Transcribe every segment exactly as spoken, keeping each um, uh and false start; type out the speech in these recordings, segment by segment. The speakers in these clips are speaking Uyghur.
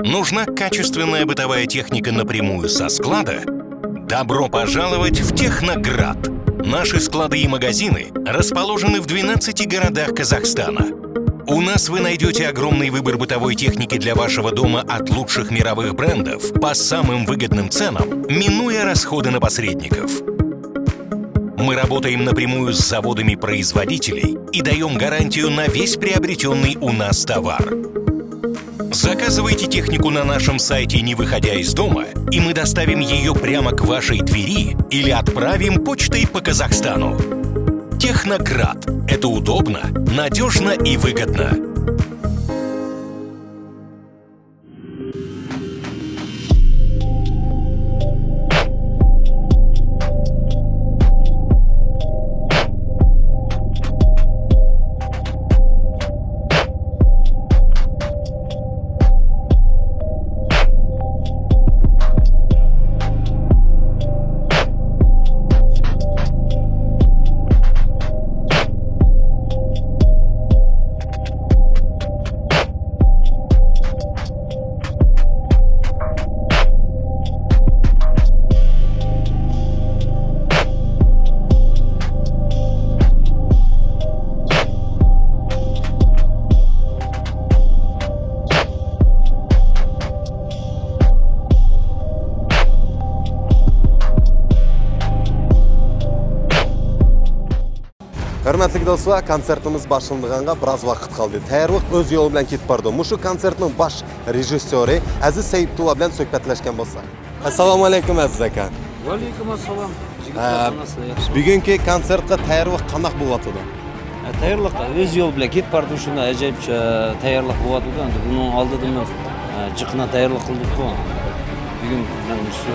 Нужна качественная бытовая техника напрямую со склада? Добро пожаловать в Техноград! Наши склады и магазины расположены в двенадцати городах Казахстана. У нас вы найдете огромный выбор бытовой техники для вашего дома от лучших мировых брендов по самым выгодным ценам, минуя расходы на посредников. Мы работаем напрямую с заводами производителей и даём гарантию на весь приобретённый у нас товар. Заказывайте технику на нашем сайте, не выходя из дома, и мы доставим её прямо к вашей двери или отправим почтой по Казахстану. Техноград. Это удобно, надёжно и выгодно. ھۆرمەتلىك دوستلار، كونسېرتىمىز باشلىنىدىغانغا بىراز ۋاقىت قالدى. تەييارلىق ئۆز يولى بىلەن كېتىپ بارىدۇ. مۇشۇ كونسېرتنىڭ باش رېژىسسيورى ئەزىز سەيىپتۇللا بىلەن سۆھبەتلەشكەن بولساق. ئەسسالامۇ ئەلەيكۇم، ئەزىز ئاكا. ۋەئەلەيكۇم ئەسسالام. ھە، جىگىتلەر، قانداقسىلەر، ياخشىمۇ؟ بۈگۈنكى كونسېرتقا تەييارلىق قانداق بولۇۋاتىدۇ؟ ھە، تەييارلىق ئۆز يولى بىلەن كېتىپ بارىدۇ، شۇنداق ئەجايىپ، ئە، تەييارلىق بولۇۋاتىدۇ. ئەمدى بۇنىڭ ئالدىدا مەن، ئە، جىققىنا تەييارلىق قىلدۇققۇ. بۈگۈن مەن شۇ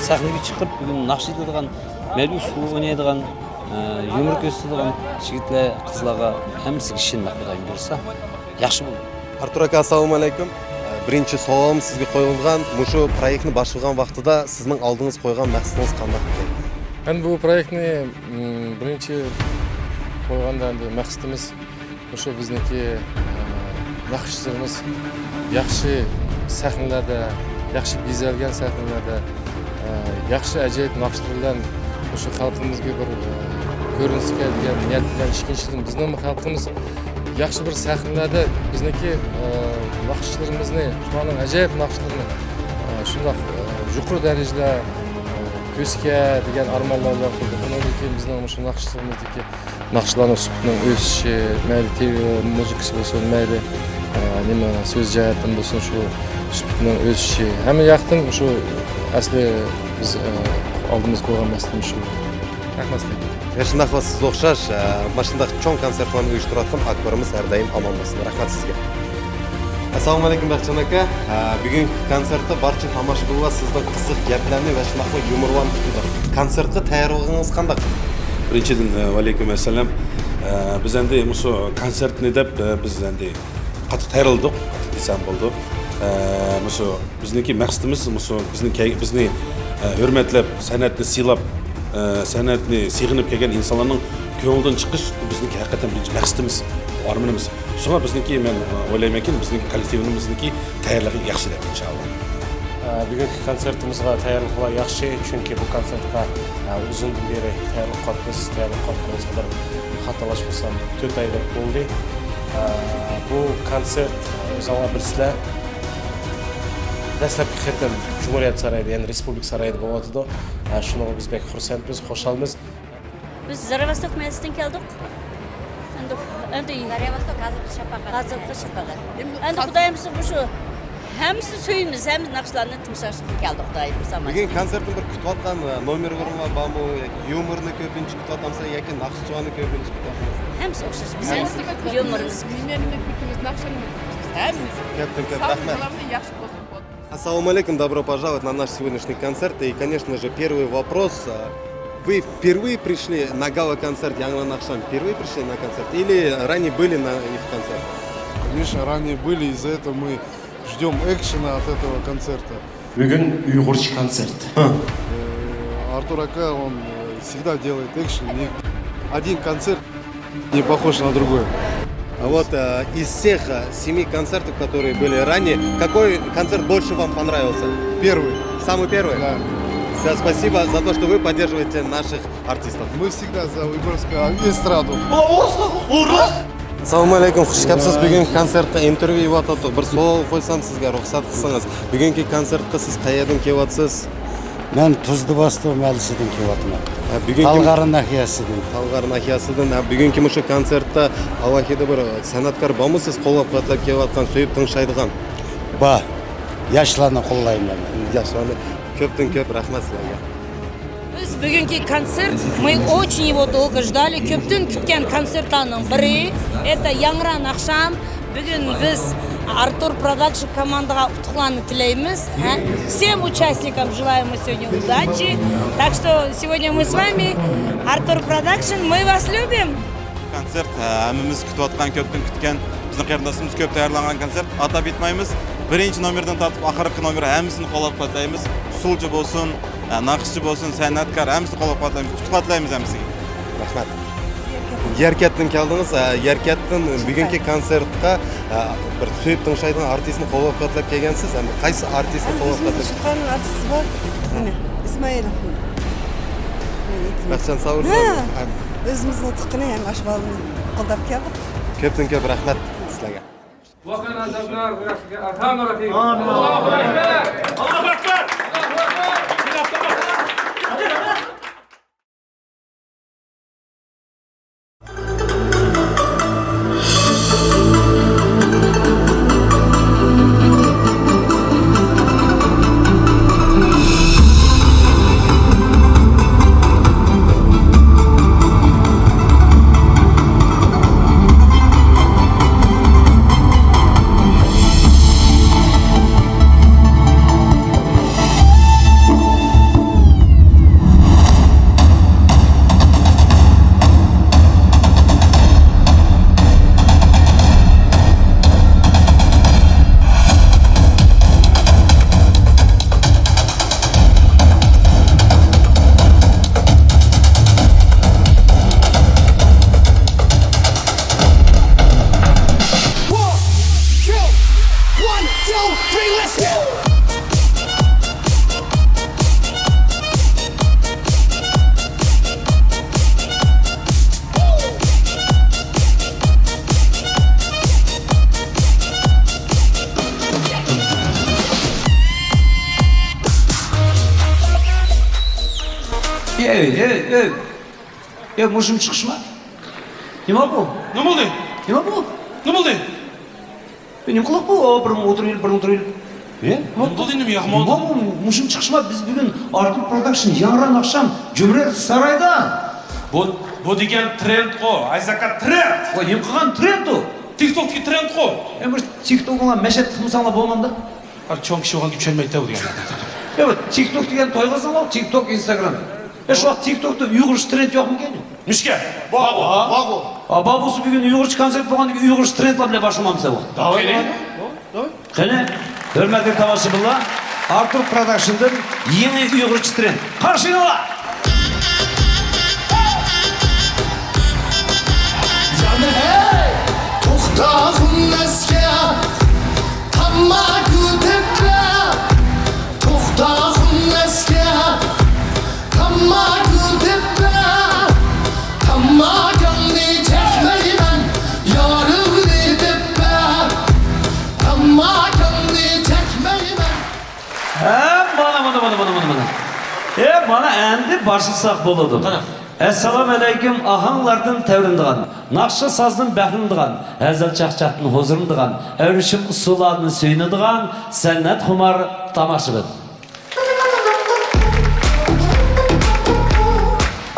سەھنىگە چىقىپ، بۈگۈن ناخشا ئېيتىدىغان، مەيلى ئۇسسۇل ئوينايدىغان، ئە، يۇمۇر كۆرسىتىدىغان يىگىتلەر، قىزلارغا ھەممىسىگە ئىشىنىمەن، خۇدايىم بۇيرۇسا. ياخشى بولدى. ئارتۇر ئاكا، ئەسسالامۇ ئەلەيكۇم. بىرىنچى سوئالىم سىزگە قويۇلغان، مۇشۇ پرويېكتنى باشلىغان ۋاقتىدا سىزنىڭ ئالدىڭىزغا قويغان مەقسىتىڭىز قانداق ئىدى؟ ئەمدى بۇ پرويېكتنى، م، بىرىنچى قويغاندا ئەمدى مەقسىتىمىز مۇشۇ بىزنىڭكى، ئە، ناخشىچىلىرىمىز ياخشى سەھنىلەردە، ياخشى بېزەلگەن سەھنىلەردە، ئە، ياخشى ئەجايىپ ناخشىلار بىلەن مۇشۇ خەلقىمىزگە بىر، ئە، كۆرۈنسىكەن دېگەن نىيەت بىلەن، ئىككىنچىدىن، بىزنىڭمۇ خەلقىمىز ياخشى بىر سەھنىلەردە بىزنىڭكى، ئە، ناخشىلىرىمىزنى، شۇلارنىڭ ئەجايىپ ناخشىلىرىنى، ئە، شۇنداق، ئە، يۇقىرى دەرىجىدە، ئە، كۆرسىكەن دېگەن ئارمانلار بىلەن قۇردۇق. ئۇنىڭدىن كېيىن بىزنىڭ مۇشۇ ناخشىلىرىمىزدىكى ناخشىلارنىڭ سۈپىتىنىڭ ئۆسۈشى، مەيلى تېۋ-، مۇزىكىسى بولسۇن، مەيلى، ئە، نېمە، سۆز جەھەتتىن بولسۇن، شۇ سۈپىتىنىڭ ئۆسۈشى. ھەممە ياقتىن شۇ ئەسلى بىز، ئە، ئالدىمىزغا قويغان مەقسىتىمىز شۇ. رەھمەت سىزگە. يا، شۇنداق قىلسا سىز ئوخشاش، ئە، ماشۇنداق چوڭ كونسېرتلارنى ئۇيۇشتۇرۇۋاتقان ئاكتورىمىز ھەر دائىم ئامان بولسۇن. رەھمەت سىزگە. ئەسسالامۇ ئەلەيكۇم، بەختىيار ئاكا. ئە، بۈگۈنكى كونسېرتتا بارچە تاماشىبىنلار سىزدىن قىزىق گەپلەرنى ۋە شۇنداقلا يۇمۇرلارنى كۈتىدۇ. كونسېرتقا تەييارلىقىڭىز قانداق؟ بىرىنچىدىن، ئە، ۋەئەلەيكۇم ئەسسالام. ئە، بىز ئەمدى مۇشۇ كونسېرتنى دەپ، ئە، بىز ئەمدى قاتتىق تەييارلىدۇق دېسەم بولىدۇ. ئە، مۇشۇ بىزنىڭكى مەقسىتىمىز، مۇشۇ بىزنىڭ كەي-، بىزنى، ئە، ھۆرمەتلەپ، سەنئەتنى سىيلاپ، ئە، سەنئەتنى سېغىنىپ كەلگەن ئىنسانلارنىڭ كۆڭلىدىن چىقىش، بۇ بىزنىڭكى ھەقىقەتەن بىرىنچى مەقسىتىمىز، ئارمىنىمىز. شۇڭا بىزنىڭكى، مەن، ئە، ئويلايمەنكى، بىزنىڭكى كوللېكتىۋىمىزنىڭكى تەييارلىقى ياخشى دەپ، ئىنشائاللا. ئە، بۈگۈنكى كونسېرتىمىزغا تەييارلىقلار ياخشى، چۈنكى بۇ كونسېرتقا، ئە، ئۇزۇندىن بېرى تەييارلىق قىلىپمىز. تەييارلىق قىلىۋاتقىنىمىزغا بىر خاتالاشمىسام تۆت ئايدەك بولدى. ئە، بۇ كونسېرت، ئۆزۈڭلار بىلىسىلەر، دەسلەپكى قېتىم جۇمھۇرىيەت سارىيىدا، يەنى رېسپۇبلىكا سارىيىدا بولۇۋاتىدۇ. ئە، شۇنىڭغا بىز بەك خۇرسەنمىز، خۇشالمىز. بىز زاراۋاستوك مەھەللىسىدىن كەلدۇق. ئەمدى، ئەمدى زاراۋاستوك ھازىرقى شاپاقەت. ھازىرقى شاپاقەت. ئەمدى خۇدايىم بۇيرۇسا مۇشۇ ھەممىسىنى سۆيىمىز، ھەممىسى ناخشىلارنى تىڭشاشقا كەلدۇق خۇدايىم بۇيرۇسا. بۈگۈن كونسېرتنى بىر كۈتۈۋاتقان، ئە، نومېرلىرىڭلار بارمۇ؟ ياكى يۇمۇرنى كۆپىنچە كۈتۈۋاتامسىلەر ياكى ناخشىچىلارنى كۆپىنچە كۈتۈۋاتامسىلەر؟ ھەممىسى ئوخشاش. بىز ھەممىسى يۇمۇرنى كۈتىمىز، ناخشىنى كۈتىمىز. ھەممىسى. كۆپتىن كۆپ رەھمەت. ئەسسالامۇ ئەلەيكۇم، добро пожаловать на наш сегодняшний концерт. И, конечно же, первый вопрос. Вы впервые пришли на гала-концерт «Яңылан Ахшам»? Впервые пришли на концерт? Или ранее были на их концертах? Конечно, ранее были, из-за этого мы ждём экшена от этого концерта. بۈگۈن ئۇيغۇرچە كونسېرت. Э, Артур Ака, он, э, всегда делает экшен. Ни один концерт не похож на другой. А вот э, из всех э, семи концертов, которые были ранее, какой концерт больше вам понравился? Первый. Самый первый? Да. Всё, спасибо за то, что вы поддерживаете наших артистов. Мы всегда за уйгурскую эстраду. Assalomu alaykum, xush kelibsiz. Bugungi konsertda intervyu qilyotgandik. Bir savol qo'ysam sizga, ruxsat qilsangiz. Bugungi konsertga siz qayerdan kelyapsiz? Men Tuzli Bostoq mahallasidan kelyapman. Ha, bugungi Talg'ari nahiyasidan. Talg'ari nahiyasidan. Ha, bugungi shu konsertda alohida bir san'atkor bormi siz qo'llab-quvvatlab kelayotgan, sevib tinglaydigan? Bor. Yoshlarni qo'llayman men. Yoshlarni. Ko'pdan ko'p rahmat sizlarga. Biz bugungi konsert, мы очень его долго ждали. Ko'pdan kutgan konsertlarning biri. Это Yangrang oqshom. Bugun biz Artur Production komandaga utuqlarni tilaymiz. Ha? Всем участникам желаем мы сегодня удачи. Так что сегодня мы с вами, Artur Production, мы вас любим. Konsert, e, hammamiz kutayotgan, ko'pdan kutgan, bizni qarindoshlarimiz ko'p tayyorlangan konsert. Atab bitmaymiz. Birinchi nomerdan tortib oxirgi nomer hammasini qo'llab-quvvatlaymiz. Usulchi bo'lsin, e, naqshchi bo'lsin, san'atkor, hammasini qo'llab-quvvatlaymiz. Qutlab-quvvatlaymiz hammasiga. Rahmat. Yarkentdan keldiz. E, Yarkentdan bugungi konsertga, e, bir sevib tinglaydigan artistni qo'llab-quvvatlab kelgansiz. Endi qaysi artistni qo'llab-quvvatlab? Bizning chiqqan artist bor. Mana, Ismoilov. Baxtjon Savurjon. Ha. O'zimizning tuqqani ham Ashbalni qo'llab keldik. Ko'pdan ko'p rahmat sizlarga. Voqeani ajablar, Rahmonir Rahim. Allohu akbar! Allohu akbar! Ey, ey, ey. Ya, مۇشۇمۇ چىقىشما؟ نېمە بۇ؟ نېمە بولدى؟ نېمە بۇ؟ نېمە بولدى؟ نېمە قىلدۇق بۇ؟ بىر مىڭ ئوتتۇرا يىل، بىر مىڭ ئوتتۇرا يىل. نېمە بولدى، نېمە ياخمۇ؟ نېمە بۇ؟ مۇشۇمۇ چىقىشما؟ بىز بۈگۈن ئارتۇر پروداكشن ياڭران ئاخشام جۈمھۇرىيەت سارايدا. بۇ، بۇ دېگەن ترېندقۇ، ئايزاكا، ترېند! ۋاي، نېمە قىلغان ترېند ئۇ؟ تىكتوكتىكى ترېندقۇ. ئە، مۇشۇ تىكتوك بىلەن مەشەدە قىلمىساڭلار بولمامدا؟ ھە، چوڭ كىشى بولغاندا چۈشەنمەيدۇ بۇ دېگەن. يا، بۇ تىكتوك دېگەن توي قىلساڭلار، تىكتوك، ئىنستاگرام. ئە، شۇ ۋاقىت تىكتوكتا ئۇيغۇرچە ترېند يوقمىكەن؟ نېمىشقا؟ بارغۇ، بارغۇ. ئا، بار بولسا بۈگۈن ئۇيغۇرچە كونسېرت بولغاندىن كېيىن ئۇيغۇرچە ترېندلار بىلەن باشلىمامسەن؟ داۋاي، قېنى؟ داۋاي، داۋاي. قېنى، ھۆرمەتلىك تاماشىبىنلار، ئارتۇر پروداكشندىن يېڭى ئۇيغۇرچە ترېند. قارشى ئېلىڭلار! توختاغىن ئەسكەر، تاماكا تېپىپ، توختاغىن ئەسكەر، تاماكا تېپىپ، تاماكامنى چەكمەيمەن، يارىمنى دەپ بەر، تاماكامنى چەكمەيمەن. ھە، مانا، مانا، مانا. ئە، مانا ئەمدى باشلىساق بولىدۇ. قانداق؟ ئەسسالامۇ ئەلەيكۇم، ئاھاڭلاردىن تەۋرىنىدىغان، ناخشا سازدىن بەھرىلىنىدىغان، ھەزەل چاقچاقتىن ھۇزۇرلىنىدىغان، ئەۋرىشىم ئۇسسۇللاردىن سۆيۈنىدىغان سەنئەتخۇمار تاماشىبىن.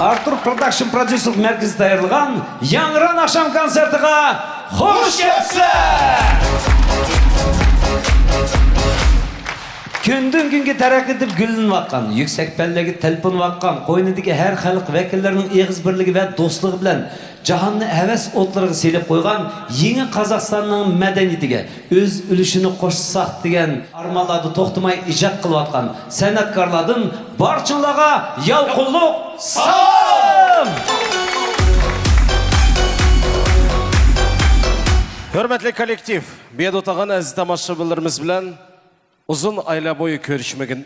ئارتۇر پروداكشن پروديۇسېرلىق مەركىزى تەييارلىغان ياڭران ئاخشام كونسېرتىغا خۇش كەپسىلەر! كۈندىن كۈنگە تەرەققىي ئېتىپ گۈللىنىۋاتقان، يۈكسەك پەللىلەرگە تەلپۈنۈۋاتقان، قوينىدىكى ھەر خەلق ۋەكىللىرىنىڭ ئېغىز بىرلىكى ۋە دوستلۇقى بىلەن جاھاننى ھەۋەس ئوتلىرىغا سېلىپ قويغان يېڭى قازاقىستاننىڭ مەدەنىيىتىگە ئۆز ئۈلۈشىنى قوشساق دېگەن ئارمانلاردا توختىماي ئىجاد قىلىۋاتقان سەنئەتكارلاردىن بارچىڭلارغا يالقۇنلۇق سالام! ھۆرمەتلىك كوللېكتىپ، بۇ يەردە ئولتۇرغان ئەزىز تاماشىبىنلىرىمىز بىلەن ئۇزۇن ئايلار بويى كۆرۈشمىگەن.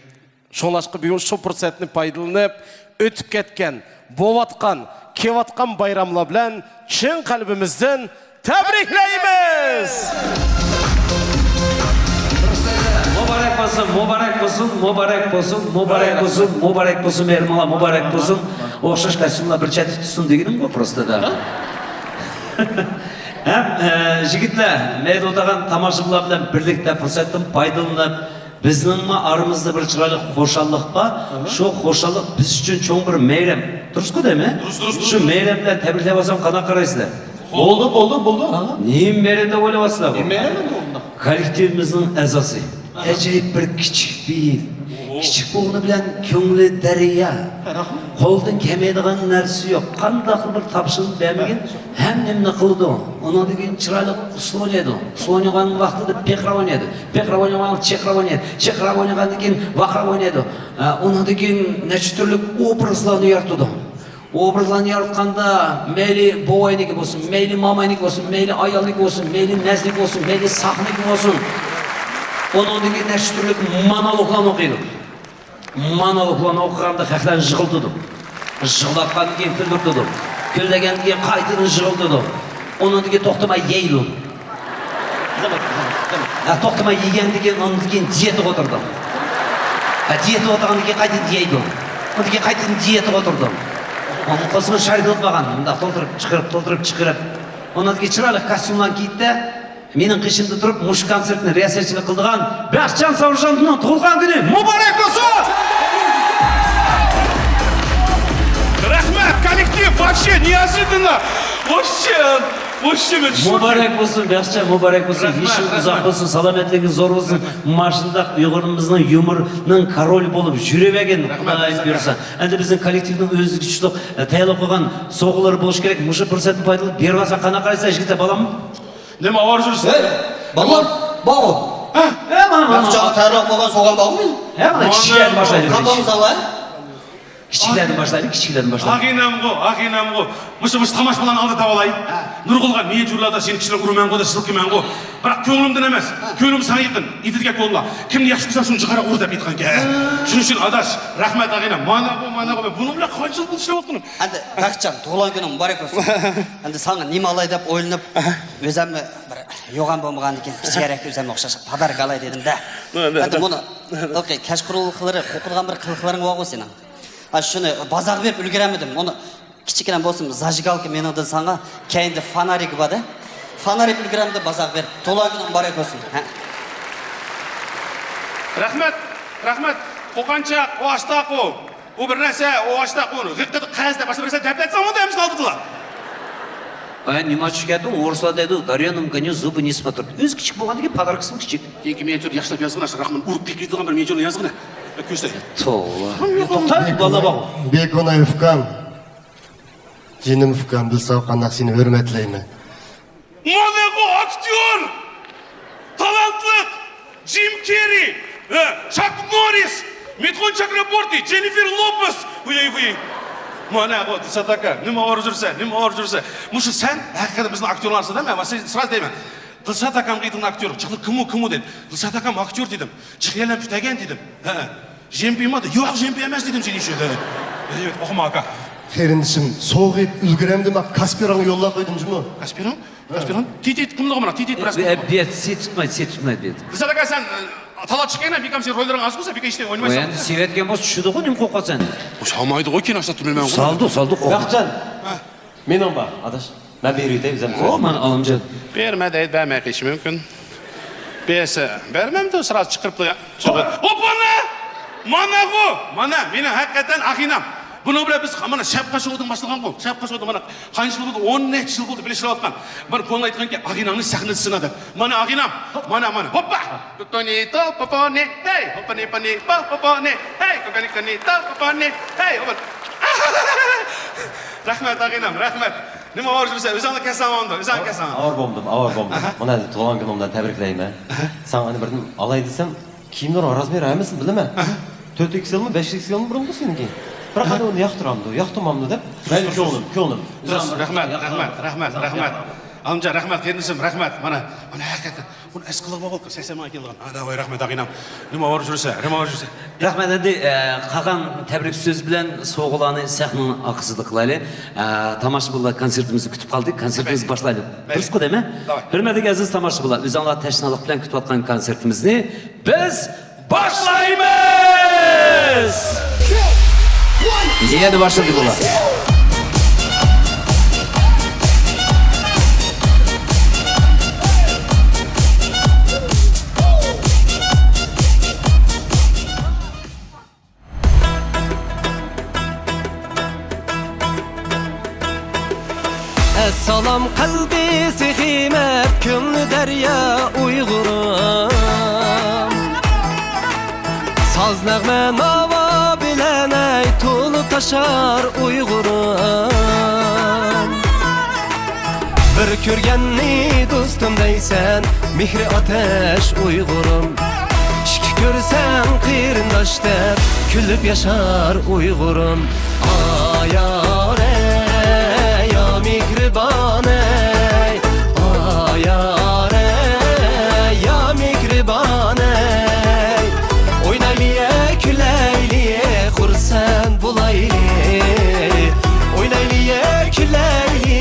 شۇڭلاشقا بۈگۈن شۇ پۇرسەتنى پايدىلىنىپ، ئۆتۈپ كەتكەن، بولۇۋاتقان، كېلىۋاتقان بايراملار بىلەن چىن قەلبىمىزدىن تەبرىكلەيمىز! مۇبارەك بولسۇن، مۇبارەك بولسۇن، مۇبارەك بولسۇن، مۇبارەك بولسۇن، مۇبارەك بولسۇن، مۇبارەك بولسۇن، مۇبارەك بولسۇن. ئوخشاش كاستيۇملار بىر چەتتە تۇتسۇن دېگىنىمغۇ پروستىدا. ھەم، ئە، يىگىتلەر، مەيدە ئولتۇرغان تاماشىبىنلار بىلەن بىرلىكتە پۇرسەتتىن پايدىلىنىپ، بىزنىڭمۇ ئارىمىزدا بىر چىرايلىق خۇشاللىق بار. ئاھا. شۇ خۇشاللىق بىز ئۈچۈن چوڭ بىر مەيرەم. دۇرۇسقۇ دەيمەن؟ دۇرۇس، دۇرۇس، شۇ دۇرۇس. مەيرەم بىلەن تەبرىكلەپ ئالسام قانداق قارايسىلەر؟ بولدى، بولدى، بولدى، ھا. نېمە مەيرەم دەپ ئويلاۋاتىسىلەر بۇ؟ نېمە مەيرەم ئەمدى ئۇنداق؟ كوللېكتىۋىمىزنىڭ ئەزاسى. ئاھا. ئەجايىپ بىر كىچىك پېئىل. ئوھو. كىچىك بولغىنى بىلەن كۆڭلى دەريا. رەھمەت. قولىدىن كەلمەيدىغان نەرسىسى يوق. قانداقلا بىر تاپشۇرۇق بەرمىگىن، ھەممىنى قىلىدۇ. ئۇنىڭدىن كېيىن چىرايلىق ئۇسسۇل ئوينايدۇ. ئۇسسۇل ئوينىغان ۋاقتىدا پىقراپ ئوينايدۇ. پىقراپ ئوينىغان ۋاقتىدا چىقراپ ئوينايدۇ. چىقراپ ئوينىغاندىن كېيىن ۋارقىراپ ئوينايدۇ. ئە، ئۇنىڭدىن كېيىن نەچچە تۈرلۈك ئوبرازلارنى يارىتىدۇ. ئوبرازلارنى ياراتقاندا مەيلى بوۋاينىڭكى بولسۇن، مەيلى ماماينىڭكى بولسۇن، مەيلى ئايالنىڭكى بولسۇن، مەيلى نەزنىكى بولسۇن، مەيلى ساقنىڭكى بولسۇن. ئۇنىڭدىن كېيىن نەچچە تۈرلۈك مونولوگلارنى ئوقۇيدۇ. مونولوگلارنى ئوقۇغاندا خەقلەرنى يىغلىتىدۇ. يىغلاتقاندىن كېيىن كۈلدۈرتىدۇ. كۈلدۈرگەندىن كېيىن قايتىدىن يىغلىتىدۇ. ئۇنىڭدىن كېيىن توختىماي يەيدۇ. ھە، توختىماي يېگەندىن كېيىن، ئاندىن كېيىن دىيېتىغا ئولتۇرىدۇ. ھە، دىيېتىغا ئولتۇرغاندىن كېيىن قايتىدىن يەيدۇ. ئاندىن كېيىن قايتىدىن دىيېتىغا ئولتۇرىدۇ. ئۇنىڭ قىلسىمۇ شايدىلىق بارغان، مۇنداق تولدۇرۇپ چىقىرىپ، تولدۇرۇپ چىقىرىپ. ئاندىن كېيىن چىرايلىق كاستيۇملارنى كىيدى-دە، مېنىڭ قېشىمدا تۇرۇپ مۇشۇ كونسېرتنى رىياسەتچىلىك قىلىدىغان بەختىيار ساۋۇرجاننىڭ تۇغۇلغان كۈنى مۇبارەك بولسۇن! رەھمەت، коллектив, вообще неожиданно! Вообще, вообще, мен шоке. مۇبارەك بولسۇن، بەختىيار، مۇبارەك بولسۇن. رەھمەت، يېشىڭ ئۇزاق رەھمەت. بولسۇن، سالامەتلىكىڭ زور بولسۇن. ماشۇنداق ئۇيغۇرىمىزنىڭ يۇمۇرىنىڭ كارولى بولۇپ يۈرۈۋەرگىن، رەھمەت، خۇدايىم بۇيرۇسا. ئەمدى بىزنىڭ كوللېكتىۋنىڭ ئۆزىگە چۈشتۇق. تەييارلىق قىلغان سوۋغىلىرى بولۇشى كېرەك. مۇشۇ پۇرسەتنى پايدىلىنىپ بېرىۋالسا قانداق قارايسىلەر، يىگىتلەر، بالام؟ نېمە ئاۋارە يۈرسىلەر؟ ھەي، بالىلار، بارغۇ. ھە، مانا، مانا. ياخشى چاغدا تەييارلاپ قويغان سوغان بارغۇ. ھە، مانا كىچىكلەردىن باشلايلى. قانداق بولساڭلار؟ كىچىكلەردىن باشلايلى، كىچىكلەردىن باشلايلى. ئاغىنەمغۇ، ئاغىنەمغۇ. مۇشۇ، مۇشۇ تاماشىبىنلارنىڭ ئالدىدا دەۋالاي. ھە. نۇرغۇنلىغان مېنېجېرلاردا سېنى كىشىلەر ئۇرىمەنغۇ دەپ سىلكىمەنغۇ. بىراق كۆڭلۈمدىن ئەمەس. ھە. كۆڭلۈم ساڭا يېقىن. ئېتىدىكەن كونىلار. كىمنى ياخشى كۆرسەڭ شۇنى جىقارا ئۇر دەپ ئېيتقانكەن. ھە. ھە. شۇنىڭ ئۈچۈن ئاداش، رەھمەت ئاغىنەم. مانا بۇ، مانا بۇ. بۇنىڭ بىلەن قانچە يىل بولدى ئىشلەۋاتقىنىم. ئەمدى بەختىيار، تۇغۇلغان كۈنۈڭ مۇبارەك بولسۇن. ئەمدى ساڭا نېمە ئالاي دەپ ئويلىنىپ، ئۆزۈممۇ بىر يوغان بولمىغاندىكىن، كىچىكرەك ئۆزۈمگە ئوخشاش پاداركا ئالاي دېدىم-دە. ئەمدى بۇنى ھېلىقى كەچقۇرۇنلۇقلىرى قوقىدىغان بىر قىلىقلىرىڭ بارغۇ سېنىڭ. ھە، شۇنى بازارغا بېرىپ ئۈلگۈرەلمىدىم. ئۇنى كىچىككىنە بولسىمۇ زاژىگالكا مېنىڭدىن ساڭا، كەينىدە فونارىكى بار-دە. فونارىك ئۈلگۈرەلمىدىم بازارغا بېرىپ. تۇغۇلغان كۈنۈڭ مۇبارەك بولسۇن. ھە. رەھمەت، رەھمەت. قوقانچاق، ئۇ ئاشتاق ئۇ. ئۇ بىر نەرسە، ئۇ ئاشتاق ئۇ. غىققىدە قەز دەپ باشقا بىر نەرسە دەپ ئەتسەڭ بولدى ئەمىسە ئالدىدا. ئايا، نېمە ئۈچۈن كەتتىڭ؟ ئورۇسلار دەيدۇ، «Дарёنам коню зубы не смотрят». ئۆزى كىچىك بولغاندىكىن پاداركىسىمۇ كىچىك. كېيىنكى مېنېجېر ياخشىلاپ يازغىن، ئاشۇ راخمان ئۇرۇپ تېگىدىغان بىر مېنېجېرنى يازغىن. كۆرسە. توۋا. توختا، بالىلار بار. بەك ئۇناق ئۇكام. جېنىم ئۇكام، بىلسەڭ قانداق سېنى ھۆرمەتلەيمەن. مانا بۇ ئاكتيور! تالانتلىق! جىم كېررى، ئە، چاك نوررىس، مىتخۇن چاكرابورتى، جېننىفېر لوپېز. ۋۇي، ۋۇي. مانا بۇ دىلشات ئاكا، نېمە ئاۋارە يۈرسە، نېمە ئاۋارە يۈرسە. مۇشۇ سەن ھەقىقەتەن بىزنىڭ ئاكتيورلار ئارىسىدا، مەن سىز، سىراز دەيمەن. دىلشات ئاكامغا ئېيتىڭ ئاكتيور. چاقلىق كىمۇ، كىمۇ دېدى. دىلشات ئاكام ئاكتيور دېدىم. ھە. ژېنپى ما دېدى. ياق، ژېنپى ئەمەس دېدىم سېنى شۇ. ھە. ئوقۇما ئاكا. قېرىندىشىم، سوغىيىپ ئۈلگۈرەمدىم، كاسپېرىڭغا يوللاپ قويدۇم جۇمۇ. كاسپېرىڭ؟ كاسپېرىڭ؟ تىت، تىت، كىمدىغۇ مانا؟ تىت، تىت، بىراز ئە، كىمدىغۇ؟ بىت، سىت تۇتمايدۇ، سىت تۇتمايدۇ، بىت. دىلشات ئاكا، سەن، ئە، تالا چىققىنە، بىكام سېنىڭ روللىرىڭ ئاز بولسا، بىكا ئىشتە ئوينىمايسەن. ئەمدى سېۋەتكەن بولسا چۈشىدىغۇ، نېمە قوققان سەن؟ سالمايدىغۇ، كىنو ئاشتا تۈرمەمغۇ. سالدى، سالدى، قوق. بەختىيار. ھە. مېنىڭ بار، ئاداش. مەن بېرىۋېتەي، ئۆزۈم. ئۇ، مانا ئالىمجان. بەرمە دەيدۇ، بەرمەي قېلىشى مۇمكىن. بەرسە، بەرمەمدۇ، سىراز چىقىرىپلا چىقىپ. ئوپپانا! ماناغۇ! مانا، مېنىڭ ھەقىقەتەن ئاغىنەم. بۇنىڭ بىلەن بىز، مانا، شەپقە شوۋىدىن باشلىغانغۇ. شەپقە شوۋىدىن، مانا، قانچە يىل بولدى؟ ئون نەچچە يىل بولدى، بىللە ئىشلەۋاتقان. بىر كونىلار ئېيتقانكى، «ئاغىنەڭنى سەھنىدە سىنا» دەپ. مانا ئاغىنەم. مانا، مانا. ھوپپا! توتونى تو پوپونى، ھەي! ھوپپانى پانى پا پوپونى، ھەي! كوكانى كانى تا پوپانى، ھەي! ھوپپا! رەھمەت، ئاغىنەم، رەھمەت. نېمە ئاۋارە يۈرسەن؟ ئۆزۈڭلا كەلسەڭ بولدى، ئۆزۈڭ كەلسەڭ. ئاۋارە بولمىدىم، ئاۋارە بولمىدىم. ئاھا. مانا ھازىر تۇغۇلغان كۈنۈڭ بىلەن تەبرىكلەيمەن. ئاھا. ساڭا ئەنە بىردىن ئالاي دېسەم، كىيىملىرىڭ رازمېرى ھەممىسىنى بىلىمەن. ئاھا. تۆت ئېكسېلمۇ، بەش ئېكسېلمۇ بۇرۇنقى سېنىڭكى. بىراق، ئاھا، ئەنە ئۇنى ياقتۇرامدۇ، ياقتۇرمامدۇ دەپ. مەيلى، كۆڭلۈم، كۆڭلۈم. رەھمەت، رەھمەت، رەھمەت، رەھمەت. ئالىمجان، رەھمەت، قېرىندىشىم، رەھمەت. مانا، مانا ھەقىقەتەن، بۇنى ئەس قىلغۇم بولدى، سەكسەن مىڭ كېلىدىغان. ھە، داۋاي، رەھمەت، ئاغىنەم. نېمە ئاۋارە يۈرسە، نېمە ئاۋارە يۈرسە. رەھمەت، ئەمدى، ئە، قالغان تەبرىك سۆز بىلەن سوۋغىلارنى سەھنىنىڭ ئارقىسىدا قىلايلى. ئە، تاماشىبىنلار كونسېرتىمىزنى كۈتۈپ قالدى. كونسېرتىمىزنى باشلايلى. بەلى. دۇرۇسقۇ دەيمەن؟ داۋاي. ھۆرمەتلىك ئەزىز تاماشىبىنلار، ئۆزۈڭلار تەشنالىق بىلەن كۈتۈۋاتقان كونسېرتىمىزنى بىز باشلايمىز! يەنە باشلىدى بۇلار. ئەسسالام قەلبى سېخىي مەرد، كۆڭلى دەريا ئۇيغۇرۇم. ساز نەغمە ناۋا بىلەن ئەي تولۇپ تاشار ئۇيغۇرۇم. بىر كۆرگەننى دوستۇم دەيسەن، مېھرى ئاتەش ئۇيغۇرۇم. ئىككى كۆرسەڭ قېرىنداش دەپ، كۈلۈپ ياشار ئۇيغۇرۇم. ئايارە، يا مېھرىبانەي، ئايارە، يا مېھرىبانەي. ئوينايلى، كۈلەيلى، خۇرسەن بولايلى. ئوينايلى، كۈلەيلى،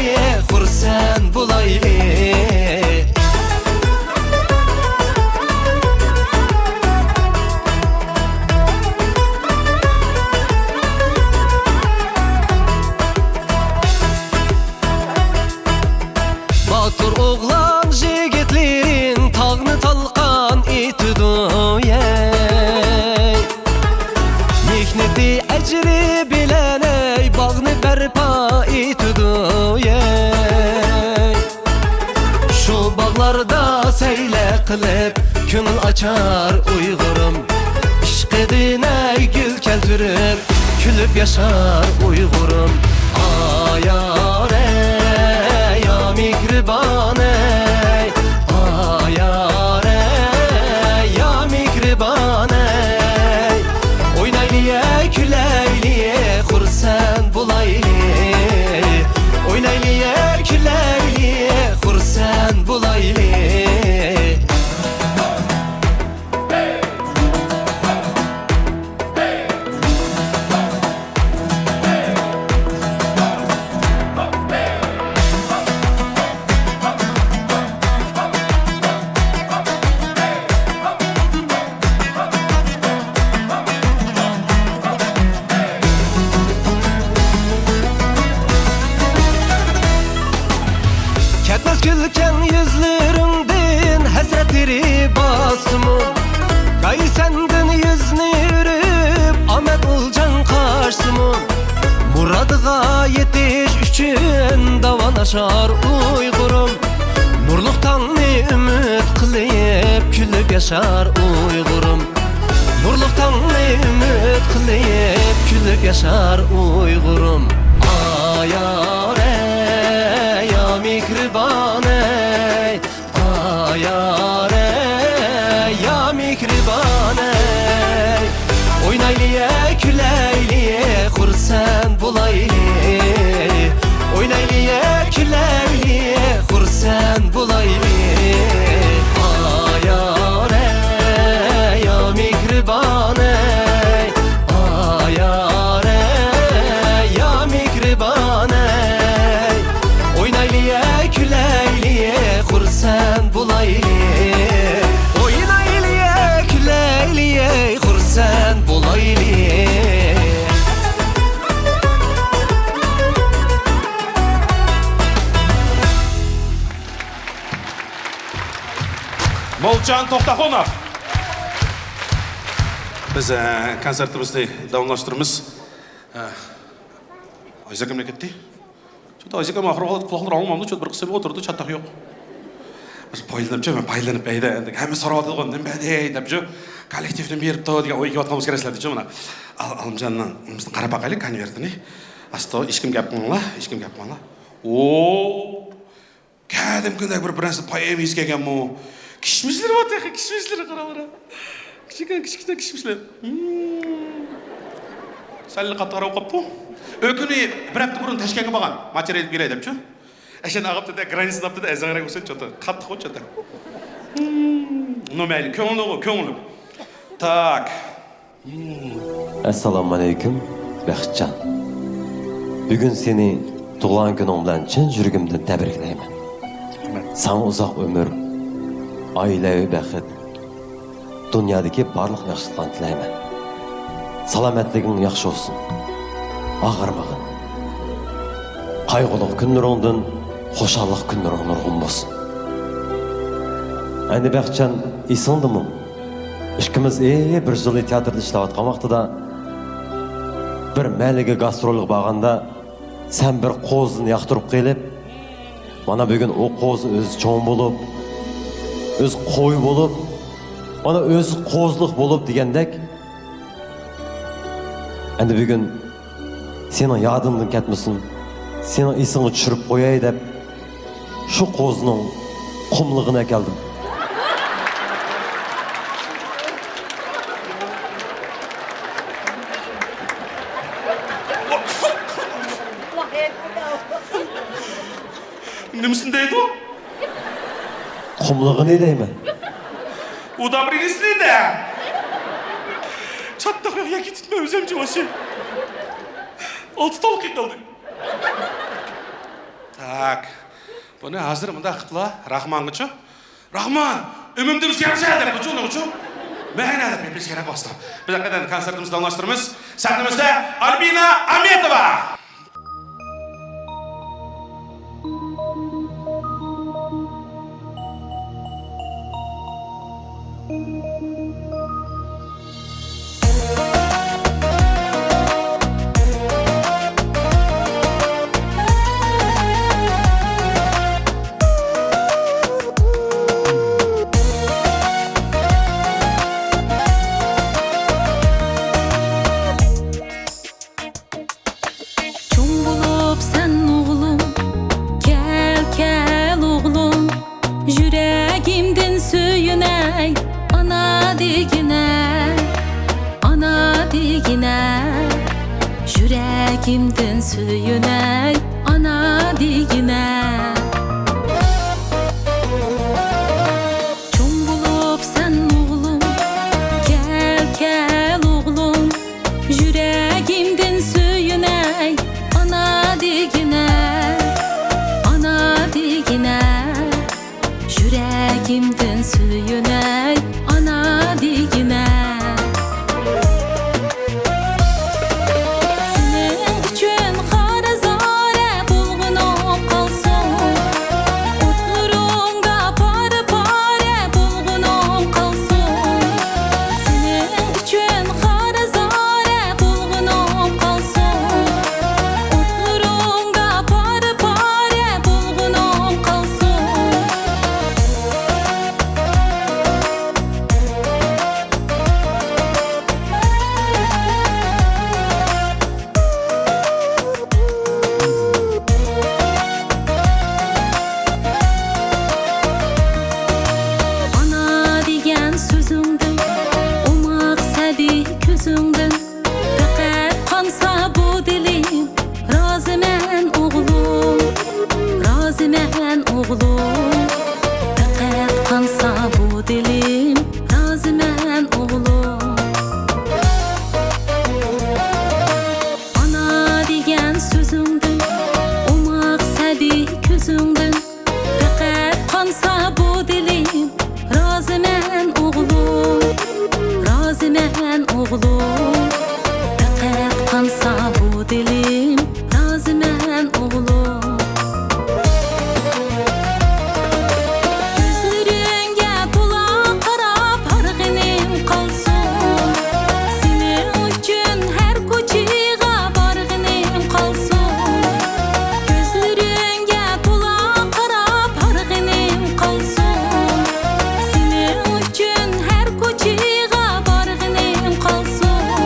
خۇرسەن بولايلى. باتۇر ئوغلان يىگىتلىرىڭ تاغنى تالقان ئېتىدۇ، يەي. مېھنىتى ئەجرى بىلەن، ئەي، باغنى بەرپا ئېتىدۇ، يەي. شۇ باغلاردا سەيلە قىلىپ، كۆڭۈل ئاچار ئۇيغۇرۇم. ئىشقىدىن ئەي گۈل كەلتۈرۈپ، كۈلۈپ ياشار ئۇيغۇرۇم. ئايارە، يا مېھرىبانەي، ئايارە، يا مېھرىبانەي. ئوينايلى، كۈلەيلى، خۇرسەن بولايلى. ئوينايلى، كۈلەيلى، خۇرسەن بولايلى. كەتمەس كۈلكەڭ يۈزلىرىڭدىن ھەسرەت تېرى باسسىمۇ، گاھى سەندىن يۈزنى ئۆرۈپ، ئامەت ئولجاڭ قاچسىمۇ، مۇرادىغا يېتىش ئۈچۈن داۋالاشار ئۇيغۇرۇم. نۇرلۇق تاڭنى ئۈمىد قىلىپ، كۈلۈپ ياشار ئۇيغۇرۇم. نۇرلۇق تاڭنى ئۈمىد قىلىپ، كۈلۈپ ياشار ئۇيغۇرۇم. ئايارە، يا مېھرىبانەي، ئايارە، يا مېھرىبانەي. ئوينايلى، كۈلەيلى، خۇرسەن بولايلى. ئوينايلى، كۈلەيلى، خۇرسەن بولايلى. ئايارە، يا مېھرىبانەي، ئايارە، يا مېھرىبانەي. ئوينايلى، كۈلەيلى، خۇرسەن بولايلى. ئوينايلى، كۈلەيلى، خۇرسەن بولايلى. مولچان توختاخۇنوف. بىز، ئە، كونسېرتىمىزنى داۋاملاشتۇرىمىز. ئە، ئايزەكەم نېمە كەتتى؟ چوتا ئايزەكەم ئاخىرى قالدى، قۇلاقلىرى ئاڭلىمامدۇ؟ چوتا بىر قىسمى ئولتۇردى، چاتاق يوق. بىز پايدىلىنىپچۇ، مەن پايدىلىنىپ، ئەيدە، ئەمدى ھەممە سوراۋاتىدىغان، نېمە بەدەي دەپچۇ، كوللېكتىپ نېمە بېرىپتۇ دېگەن ئويغا كېلىۋاتقان بولسا كېرەكسىلەر دېچۇ، مانا. ئال-، ئالىمجاننىڭ نېمىسىنى قاراپ باقايلى، كونۋېرتىنى. ئاستا، ھېچكىم گەپ قىلماڭلار، ھېچكىم گەپ قىلماڭلار. ئو! كەدىم كۈندە بىر، بىر نەرسە پايەم يېسە كەلگەنمۇ؟ كىشمىشلىرى بار تېخى، كىشمىشلىرى قاراۋېرە. كىچىككىنە، كىچىككىنە كىشمىشلار. ھىم. سەل قاتتىقراق قاپتۇ. ئۆكۈنى بىر ھەپتە بۇرۇن تاشكەنتكە بارغان. ماتېرىيال ئېلىپ كېلەي دەپچۇ. ئەشەن ئاغاپتىدە، گراني سىناپتىدە، ئەزەڭرەك بولسا چوتا. قاتتىق بولسا چوتا. نو مەيلى، كۆڭلىغۇ، كۆڭلۈم. تاك. ئەسسالامۇئەلەيكۇم، بەختجان. بۈگۈن سېنى تۇغۇلغان كۈنۈڭ بىلەن چىن يۈرىكىمدىن تەبرىكلەيمەن. ساڭا ئۇزاق ئۆمۈر، ئائىلەۋى بەخت، دۇنيادىكى بارلىق ياخشىلىقلارنى تىلەيمەن. سالامەتلىكىڭ ياخشى بولسۇن. ئاغرىمىغىن. قايغۇلۇق كۈنلىرىڭدىن خۇشاللىق كۈنلىرىڭ نۇرغۇن بولسۇن. ئەمدى بەختجان، ئېسىڭدىمۇ؟ ئىككىمىز ئى بىر زىلنى تىياتىردا ئىشلەۋاتقان ۋاقتىدا بىر مەھەللىگە گاسترولغا بارغاندا، سەن بىر قوزىنى ياقتۇرۇپ قېلىپ، مانا بۈگۈن ئۇ قوزا ئۆزى چوڭ بولۇپ، ئۆزى قوي بولۇپ، مانا ئۆزى قوزىلىق بولۇپ دېگەندەك، ئەمدى بۈگۈن سېنىڭ يادىڭدىن كەتمىسۇن، سېنىڭ ئېسىڭگە چۈشۈرۈپ قوياي دەپ، شۇ قوزىنىڭ قۇملىقىنى ئەكەلدىم. نېمىسىنى دەيدۇ؟ قۇملىقىنى دەيمەن. ئۇدابرىنىسىنى دە. چاتتىق ياكى تۇتما ئۆزۈمچە باشى. ئالتە تال قىيقىلدى. تاك. بۇنى ھازىر مۇنداق قىپلا، راخمانغىچۇ. راخمان، ئۆمۈمدە بىز يەمسە دەپ قوچۇ، نوچۇ. مەنە دەپ بېپىش كېرەك ۋاسىتە. بىز ھەقىقەتەن كونسېرتىمىزنى داۋاملاشتۇرىمىز. سەھنىمىزدە ئالبىنا ئامېتوۋا. چوڭ بولۇپ سەن ئوغلۇم، كەل، كەل ئوغلۇم، يۈرەگىمدىن سۆيۈنەي، ئانا دېگىنە، ئانا دېگىنە، يۈرەگىمدىن سۆيۈنەي، ئانا دېگىنە. چوڭ بولۇپ سەن ئوغلۇم، كەل، كەل ئوغلۇم، يۈرەگىمدىن سۆيۈنەي، ئانا دېگىنە، ئانا دېگىنە، يۈرەگىمدىن سۆيۈنەي، ئانا دېگىنە. سېنىڭ ئۈچۈن قارا زارە بولغىنىم قالسۇن، ئوتلىرىڭدا پارە-پارە بولغىنىم قالسۇن. سېنىڭ ئۈچۈن قارا زارە بولغىنىم قالسۇن، ئوتلىرىڭدا پارە-پارە بولغىنىم قالسۇن. ئانا دېگەن سۆزۈڭدىن، ئوماق سەبىي كۆزۈڭدىن، پەقەت قانسا بۇ دىلىم، رازىمەن ئوغلۇم، رازىمەن ئوغلۇم، پەقەت قانسا بۇ دىلىم، رازىمەن ئوغلۇم. ئانا دېگەن سۆزۈڭدىن، ئوماق سەبىي كۆزۈڭدىن، پەقەت قانسا بۇ دىلىم، رازىمەن ئوغلۇم، رازىمەن ئوغلۇم، پەقەت قانسا بۇ دىلىم، رازىمەن ئوغلۇم. كۆزلىرىڭگە تولا قاراپ ھارغىنىم قالسۇن، سېنىڭ ئۈچۈن ھەر كوچىغا بارغىنىم قالسۇن. كۆزلىرىڭگە تولا قاراپ ھارغىنىم قالسۇن، سېنىڭ ئۈچۈن ھەر كوچىغا بارغىنىم قالسۇن.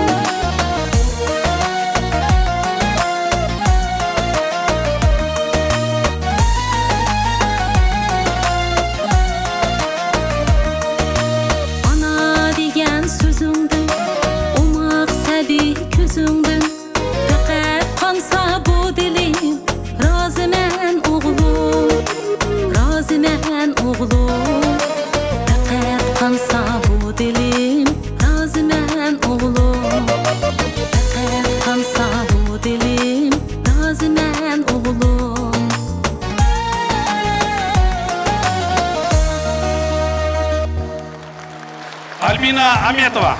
ئالبىنا ئەمەتوۋا.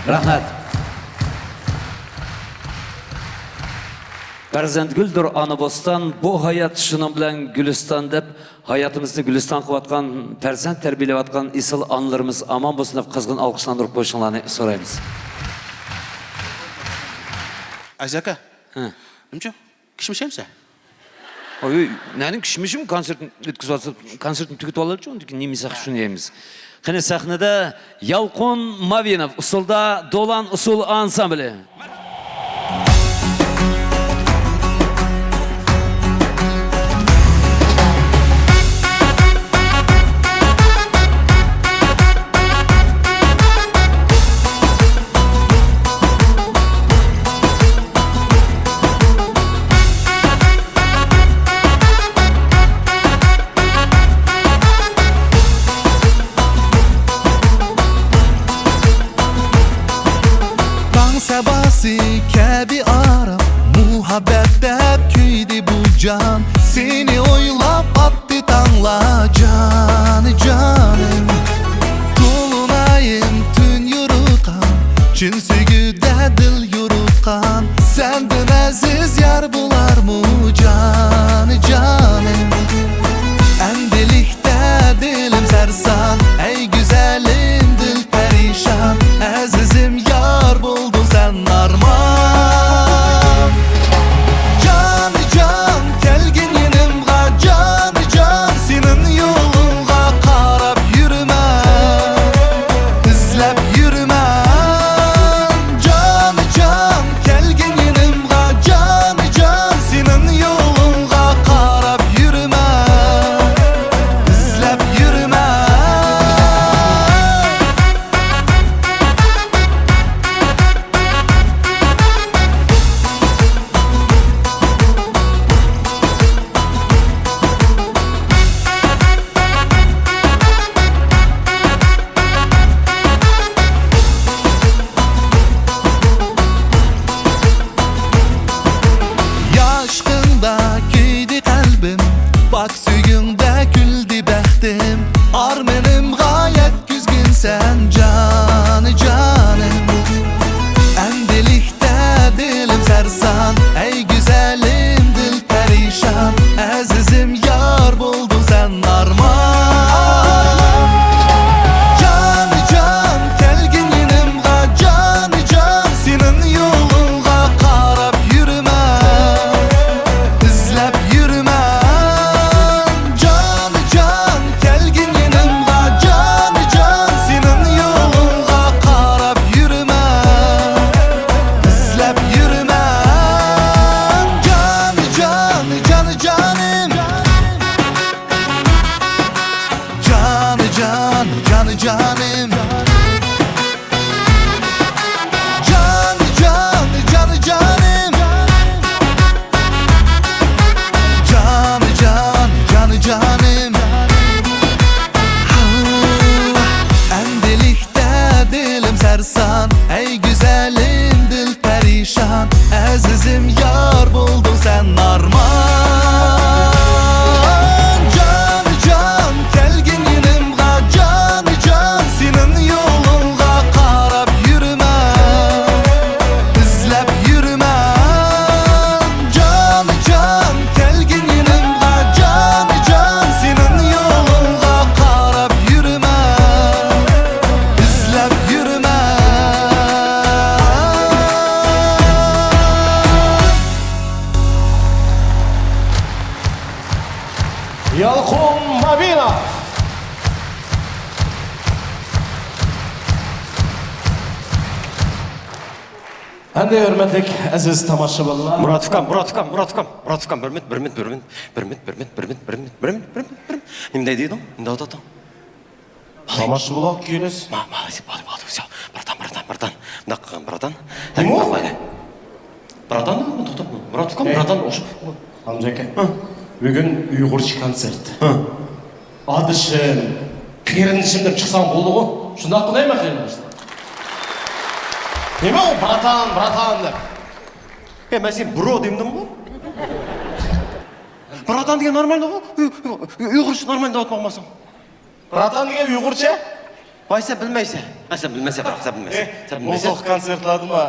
رەھمەت. پەرزەنتگۈلدۇر ئانا بوستان، بۇ ھايات شۇنىڭ بىلەن گۈلىستان دەپ، ھاياتىمىزنى گۈلىستان قىلىۋاتقان، پەرزەنت تەربىيەلەۋاتقان ئېسىل ئانىلىرىمىز ئامان بولسۇن دەپ قىزغىن ئالقىشلاندۇرۇپ قويۇشۇڭلارنى سورايمىز. ئەزىز ئاكا. ھە. نېمىچۇ؟ كىشمىش يەمسەن؟ ئاي، نەنىڭ كىشمىشىم؟ كونسېرتنى ئۆتكۈزۈۋاتسا، كونسېرتنى تۈگىتىۋالايلىچۇ، ئۇندىن كېيىن نېمە يېسەك شۇنى يەيمىز. قېنى، سەھنىدە يالقۇن ماۋىنوف ئۇسسۇلدا دولان ئۇسسۇل ئانسامبىلى. تاڭ سەباسى كەبى ئارام، مۇھەببەت دەپ كۆيدى بۇ جان. سېنى ئويلاپ ئاتتى تاڭلار، جانى جانىم. تولۇنايىم تۈن يورۇقان، چىن سۆيگۈدە دىل يورۇقان. سەندىن ئەزىز يار بولارمۇ، جانى جانىم؟ ئەمدىلىكتە دىلىم سەرسان، ئەي گۈزەلىم، دىل پەرىشان، ئەزىزىم يار بولدۇڭ سەن ئارمان. جانى جان، كەلگىن يېنىمغا، جانى جان، سېنىڭ يولۇڭغا قاراپ يۈرىمەن، ئىزلەپ يۈرىمەن. جانى جان، كەلگىن يېنىمغا، جانى جان، سېنىڭ يولۇڭغا قاراپ يۈرىمەن، ئىزلەپ يۈرىمەن. ياشقىڭدا كۆيدى قەلبىم، پاك سۆيگۈڭدە كۈلدى بەختىم. ئارمىنىمغا يەتكۈزگىنسەن جانى جانىم. ئەمدىلىكتە دىلىم سەرسان، ئەي گۈزەلىم، دىل پەرىشان، ئەزىزىم يار بولدۇڭ سەن ئارمان. جانى جان، كەلگىن يېنىمغا، جانى جان، سېنىڭ يولۇڭغا قاراپ يۈرىمەن، ئىزلەپ يۈرىمەن. جانى جان، كەلگىن يېنىمغا، جانى جان، سېنىڭ يولۇڭغا قاراپ يۈرىمەن، ئىزلەپ يۈرىمەن. جانى جان، جانى جانىم. جانى جان، جانى جانىم. جانى جان، جانى جانىم. جانى جان، جانى جانىم. ئەمدىلىكتە دىلىم سەرسان، ئەي گۈزەلىم، دىل پەرىشان، ئەزىزىم يار بولدۇڭ سەن ئارمان. جانى جان، كەلگىن يېنىمغا، جانى جان، سېنىڭ يولۇڭغا قاراپ يۈرىمەن، ئىزلەپ يۈرىمەن. جانى جان، كەلگىن يېنىمغا، جانى جان، سېنىڭ يولۇڭغا قاراپ يۈرىمەن، ئىزلەپ يۈرىمەن. يالقۇن مابىنوف. ئەمدى ھۆرمەتلىك ئەزىز تاماشىبىنلار. مۇرات ئۇكام، مۇرات ئۇكام، مۇرات ئۇكام، مۇرات ئۇكام، بىر مىنۇت، بىر مىنۇت، بىر مىنۇت، بىر مىنۇت، بىر مىنۇت، بىر مىنۇت، بىر مىنۇت، بىر مىنۇت، بىر مىنۇت، بىر مىنۇت. نېمە دەيدۇ؟ نېمە دەۋاتاتتىڭ؟ تاماشىبىنلار كۈيلۈس. ما، ما، ما، ما، ما، براتان، براتان، براتان. مۇنداق قىلغىن، براتان. نېمە؟ تەكلىپ قىلايلى. براتان، توختاپ، مۇرات ئۇكام، ئەي. براتان ئوخشاپ. ئامجاكا، ھە. بۈگۈن ئۇيغۇرچە كونسېرت. ھە. ئادىشىم، قېرىندىشىم دەپ چىقساڭ بولدىغۇ. شۇنداق قىلايمەن قېرىنداشلار. نېمە ئۇ براتان، براتان دەپ؟ يا، مەن سېنى برو دېمىدىمغۇ؟ براتان دېگەن نورمالدىغۇ. ئۇ-، ئۇ-، ئۇيغۇرچە نورمال دەۋاتمىغانماساڭ. براتان دېگەن ئۇيغۇرچە؟ ۋاي، سەن بىلمەيسەن. ھە، سەن بىلمەيسەن، بىراق، سەن بىلمەيسەن. سەن بىلمەيسەن. ئوزۇق كونسېرتلاردىمۇ،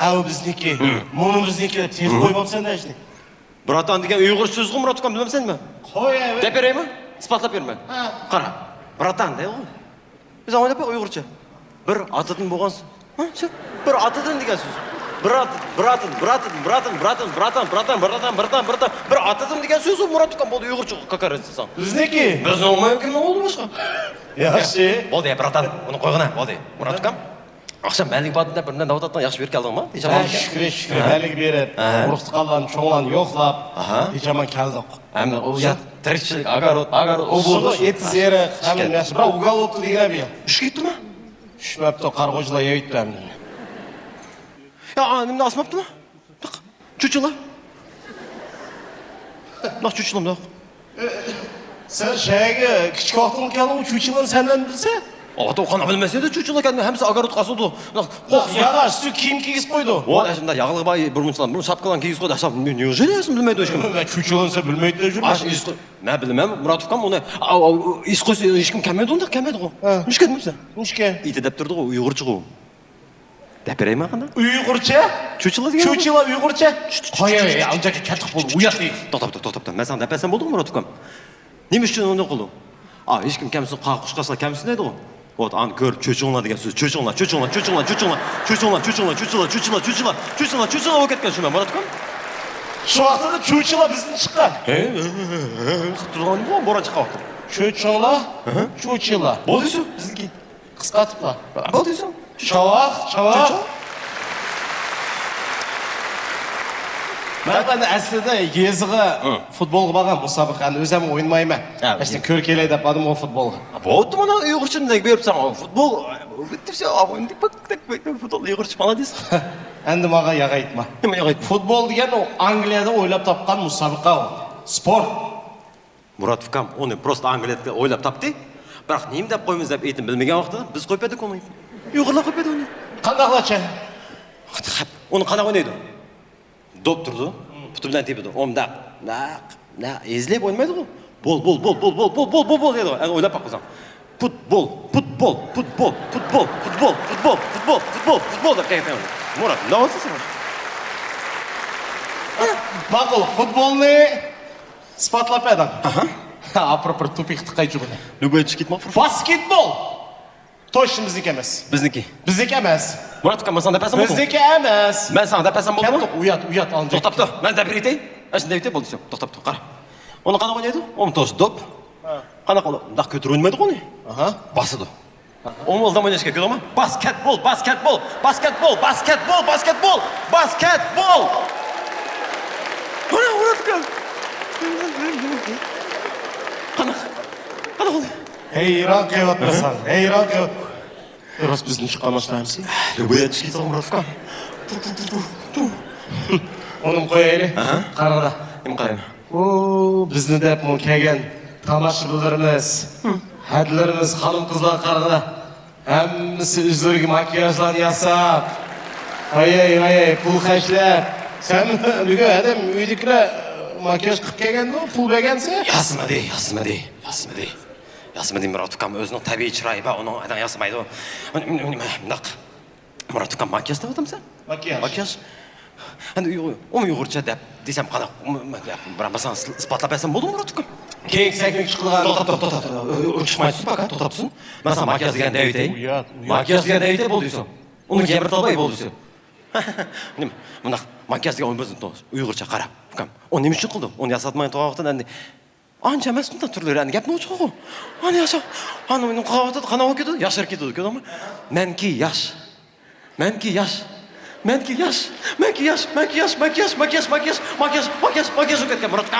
ئەۋ بىزنىكى، مۇنۇ بىزنىكى دەپ تېزىپ قويماپسەن دە ئىشنى. براتان دېگەن ئۇيغۇرچە سۆزغۇ، مۇراتۇكام، بىلمەمسەن نېمە؟ قوي، ئەۋ. دەپ بېرەيمۇ؟ ئىسپاتلاپ بېرىمەن. ھە. قارا، براتان دەيغۇ. بىز ئاڭلاپ باق ئۇيغۇرچە. بىر ئاتىدىن بولغان سۆز. ھە، شۇ. بىر ئاتىدىن دېگەن سۆز. بىر ئاتىدىن، بىر ئاتىدىن، بىر ئاتىدىن، بىر ئاتىدىن، بىر ئاتىدىن، بىر ئاتىدىن، بىر ئاتىدىن، بىر ئاتىدىن دېگەن سۆز ئۇ، مۇراتۇكام، بولدى، ئۇيغۇرچە كاكارەتسىساڭ. بىزنىڭكى. بىزنىڭ مۇمكىن بولدى باشقا. ياخشى. بولدى يا، براتان، ئۇنى قويغىنا، بولدى. مۇراتۇكام، ئاخشام مەلىگە باردىم دەپ بىرىنى دەۋاتاتتىڭ، ياخشى بېرىپ كەلدىڭمۇ؟ ھە، شۈكرى، شۈكرى، ھە. مەلىگە بېرىپ، ھە. ئۇرۇق-تۇغقانلارنى، چوڭلارنى يوقلاپ، ھە. ھېچ يامان كەلدۇق. ھەمدە ئۇ يات تىرىكچىلىك، ئاگارود، ئاگارود، ئۇ بولدى. ئېتىز ئېرىق، ھەممە نەرسە. بىراق ئۇگال بوپتۇ دېگىنە بۇ. چۈشۈپ كېتىپتىمۇ؟ چۈشمەپتۇ، قارىغۇچىلار يەۋېتىپتۇ ھەممىنى. يا، نېمىنى ئاسماپتىمۇ؟ بېقىڭ، چۇچۇلا. ناق چۇچۇلام، ناق. سەن شەھەرگە كىچىك ۋاقتىڭدا كەلدىڭ، چۇچۇلىنى سەندىن بىلسە؟ ئاۋات ئوقۇغان بىلمەس ئىدى، چۇچۇلا كەلدى، ھەممىسى ئاگارود قاسىدۇ. ناق، قوق. ياغاچ، سۈت كىيىم كىيگۈزۈپ قويدۇ. ۋا، ئەسلىندە ياغلىق بار، بۇرمىنچىلار، بۇرۇن شاپكىلارنى كىيگۈزۈپ قويدى. ئەسلىدە، نېژېلى ئەسلىدە بىلمەيدۇ ھېچكىم. چۇچۇلىنى سەن بىلمەيدۇ ھېچكىم. ئاش ئېسىق. مەن بىلمەن، مۇرات ئۇكام ئۇنى، ئاۋ، ئاۋ، ئېسىق قويسا ھېچكىم كەلمەيدۇ، ئۇنداق كەلمەيدىغۇ. ھە. نېمىشقا دېمەيسەن؟ نېمىشقا؟ ئېيتە دەپ تۇردىغۇ، ئۇيغۇرچىغۇ. دەپ بېرەيمۇ قانداق؟ ئۇيغۇرچە؟ چۇچىلا دېگەن. چۇچىلا ئۇيغۇرچە؟ قوي، قوي، ئانچە قاتتىق بولدى، ئۇيات. توختا، توختا، توختا، توختا. مەن ساڭا دەپ بەرسەم بولدىغۇ، مۇرات ئۇكام. نېمە ئۈچۈن ئۇنداق قىلدىڭ؟ ئا، ھېچكىم كەلمىسۇن، قاغا قۇشقاچلار كەلمىسۇن دەيدىغۇ. ۋوت، ئانى كۆرۈپ، چۆچۈڭلار دېگەن سۆز. چۆچۈڭلار، چۆچۈڭلار، چۆچۈڭلار، چۆچۈڭلار، چۆچۈڭلار، چۆچۈڭلار، چۆچۈڭلار، چۆچۈڭلار، چۆچۈڭلار، چۆچۈڭلار بولۇپ كەتكەن شۇ مەن، مۇرات ئۇكام. شۇ ۋاقىتتا چۇچىلا بىزدىن چىققان. ھە، ھە، ھە، ھە، قىلىپ تۇرغان بۇ، بوران چىققان ۋاقىتتا. چۆچۈڭلار، ھە؟ چۇچىلا. بولدى شۇ. بىزنىڭكى. قىسقارتىپلا. بولدى شۇ. چاۋاق، چاۋاق. چۆچۈڭ. مەن ئەمدى ئەسلىدە يېزىغا ھە. فۇتبولغا بارغان مۇسابىقە، ئەمدى ئۆزۈم ئوينىمايمەن. ھە، ئەسلى يە. كۆرۈپ كېلەي دەپ باردىم ئۇ فۇتبولغا. بوپتۇ، مانا ئۇيغۇرچىنى بېرىپسەن، فۇتبول، فۇتبول ئۇيغۇرچە، مانا دېسەن. ئەمدى ماڭا ياغايتما. نېمە ياغايتما؟ فۇتبول دېگەن ئۇ ئانگلىيەدە ئويلاپ تاپقان مۇسابىقە ئۇ. سپورت. مۇرات ئۇكام ئۇنى پروستو ئانگلىيەدە ئويلاپ تاپتى. بىراق نېمە دەپ قويىمىز دەپ ئېيتىم بىلمىگەن ۋاقتىدا بىز قويۇپ بەردۇق ئۇنى. ئۇيغۇرلار قويۇپ بەردى ئۇنى. قانداقلارچە؟ ئۇنى قانداق ئوينايدۇ؟ دوپ تۇرىدۇ، پۇتى بىلەن تېپىدۇ. ئۇنداق، ناق، ناق، ئېزىلىپ ئوينىمايدىغۇ. بول، بول، بول دەيدىغۇ. ئەنە ئويلاپ باققىنساڭ. پۇتبول، پۇتبول، پۇتبول، پۇتبول دەپ كەيتەڭ. مۇرات، ناۋاسى سەن. ماقۇل، فۇتبولنى ئىسپاتلاپ بەردىڭ. ئاپىرىپ بىر تۇپىق تىقايچۇ بۇنى. لۇبوي چىكىتما. باسكېتبول. توشتىن بىزنىكى ئەمەس. بىزنىكى. بىزنىكى ئەمەس. مۇرات ئۇكا، مەن ساڭا دەپ بەرسەم بولدىمۇ؟ بىزنىكى ئەمەس. مەن ساڭا دەپ بەرسەم بولدىمۇ؟ كەتتۇق، ئۇيات، ئۇيات، ئالدى. توختاپ تۇر، مەن دەپ بېرىتەي. ئەشۇنداق دەيتتى، بولدى، توختاپ تۇر، قارا. ئۇنى قانداق ئوينايدۇ؟ ئۇمۇ توش دوپ. ھە. قانداق قىلىدۇ؟ مۇنداق كۆتۈرۈپ ئوينىمايدىغۇ ئۇنى. ئاھا. باسىدۇ. ئۇمۇ ئالدام ئويناش كېرەك، كۆردۈڭمۇ؟ باسكېتبول، باسكېتبول، باسكېتبول، باسكېتبول، باسكېتبول، باسكېتبول. مانا، مۇرات ئۇكا. قانداق؟ قانداق بولدى؟ ھەيران قېلىۋاتىمەن ساڭا، ھەيران قېلىپ. راست بىزدىن چىققان ماشىنا ھەممىسى. بۇ يەر چىقىپ كېتىدىغۇ، مۇرات ئۇكا. ئۇنىمۇ قويايلى. ئاھا. قارىغىنا. نېمە قارايمەن؟ ئۇ بىزنى دەپمۇ كەلگەن تاماشىبىنلىرىمىز، ھەدىلىرىمىز، خانىم-قىزلار قارىغىنا. ھەممىسى ئۆزلىرىگە ماكىياژلارنى ياساپ. ۋايەي، ۋايەي، پۇل خەجلەپ. سەن بۈگۈن ھەدەم ئۆيدىكىلەر ماكىياژ قىلىپ كەلگەندۇ، پۇل بەرگەنسەن؟ ياسىمىدى، ياسىمىدى، ياسىمىدى. ياسىمىدى، مۇرات ئۇكام، ئۆزىنىڭ تەبىئىي چىرايى بار، ئۇنىڭ ئادەم ياسىمايدۇ. مۇنداق. مۇرات ئۇكام، ماكىياژ دەۋاتامسەن؟ ماكىياژ. ماكىياژ. ئەمدى ئۇيغۇر، ئۇمۇ ئۇيغۇرچە دەپ دېسەم قانداق؟ بىر، بىر ساڭا ئىسپاتلاپ بەرسەم بولدىمۇ، مۇرات ئۇكام؟ كېيىنكى سەھنىگە چىقىدىغان. توختاپ، توختاپ، توختاپ. چىقمايسىز، پاكا، توختاپ تۇرسۇن. مەن ساڭا ماكىياژ دېگەن دەۋېتەي. ئۇيات، ئۇيات. ماكىياژ دېگەن دەۋېتەي، بولدى دېسەم. ئۇنى يەنە بىر تاپاي، بولدى دېسەم. نېمە؟ مۇنداق، ماكىياژ دېگەن ئۇيغۇرچە قارا، ئۇكام. ئۇ نېمە ئۈچۈن قىلدى؟ ئۇنى ياساتماي تۇرغان ۋاقتىدا ئەمدى ئانچە ئەمەس بۇنداق تۈرلىرى، ئەنە گەپنى ئوچۇقىغۇ. ئانا ياشا، ئانا ئۇنى قىلىۋاتىدۇ، قانداق بولۇپ كېتىدۇ؟ ياشىرىپ كېتىدۇ، كۆردۈڭمۇ؟ مەنكى ياش. مەنكى ياش. مەنكى ياش. مەنكى ياش. مەنكى ياش. مەنكى ياش. مەنكى ياش. مەنكى ياش. مەنكى ياش. مەنكى ياش. مەنكى ياش. مەنكى ياش.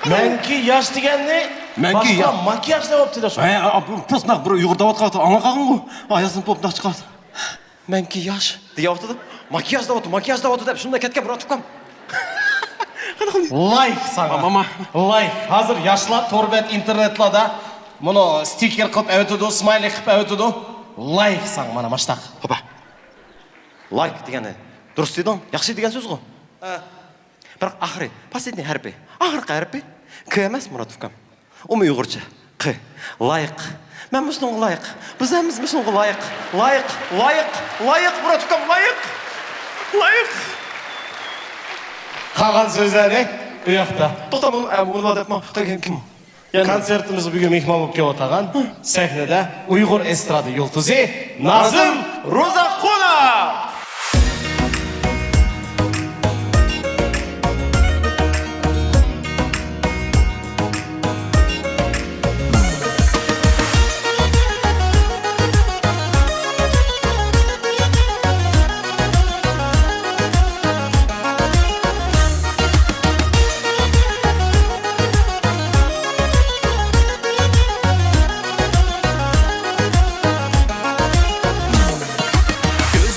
مەنكى ياش دېگەننى مەنكى باشقا يا- ماكىياژ دەۋاپتۇ دەش. ھە، ھە، پوستناق بىر ئۇيغۇر دەۋاتقان ۋاقتىدا ئاڭلاپ قالغانغۇ. ئاياسىنى پوپ ناق چىقارتىپ. مەنكى ياش دېگەن ۋاقتىدا ماكىياژ دەۋاتىدۇ، ماكىياژ دەۋاتىدۇ دەپ شۇنداق كەتكەن مۇرات ئۇكام. قانداق قىلدى؟ لايك ساڭا. ماما، ماما. لايك. ھازىر ياشلار تور بەت ئىنتېرنېتلاردا مۇنۇ ستىكېر قىلىپ ئەۋېتىدۇ، سمايلىك قىلىپ ئەۋېتىدۇ. لايك ساڭا مانا ماشتاق. ھوپا. لايك دېگەننى دۇرۇس دېدىڭ، ياخشى دېگەن سۆزغۇ. ھە. بىراق ئاخىرى، پاسىدنى ھەرپى، ئاخىرقى ھەرپى ك ئەمەس مۇرات ئۇكام. ئۇمۇ ئۇيغۇرچە. ق. لايق. مەن مۇشۇنىڭغا لايىق. بىز ھەممىمىز مۇشۇنىڭغا لايىق. لايىق، لايىق، لايىق، مۇرات ئۇكام، لايىق! لايىق! قالغان سۆزلەرنى ئۇ ياقتا. توختا، بۇنى، ئە، بۇنى دەپمۇ قىلغان كىم؟ يەنە. كونسېرتىمىزغا بۈگۈن مېھمان بولۇپ كېلىۋاتقان سەھنىدە ئۇيغۇر ئېسترادا يۇلتۇزى نازىم روزاخۇنوف.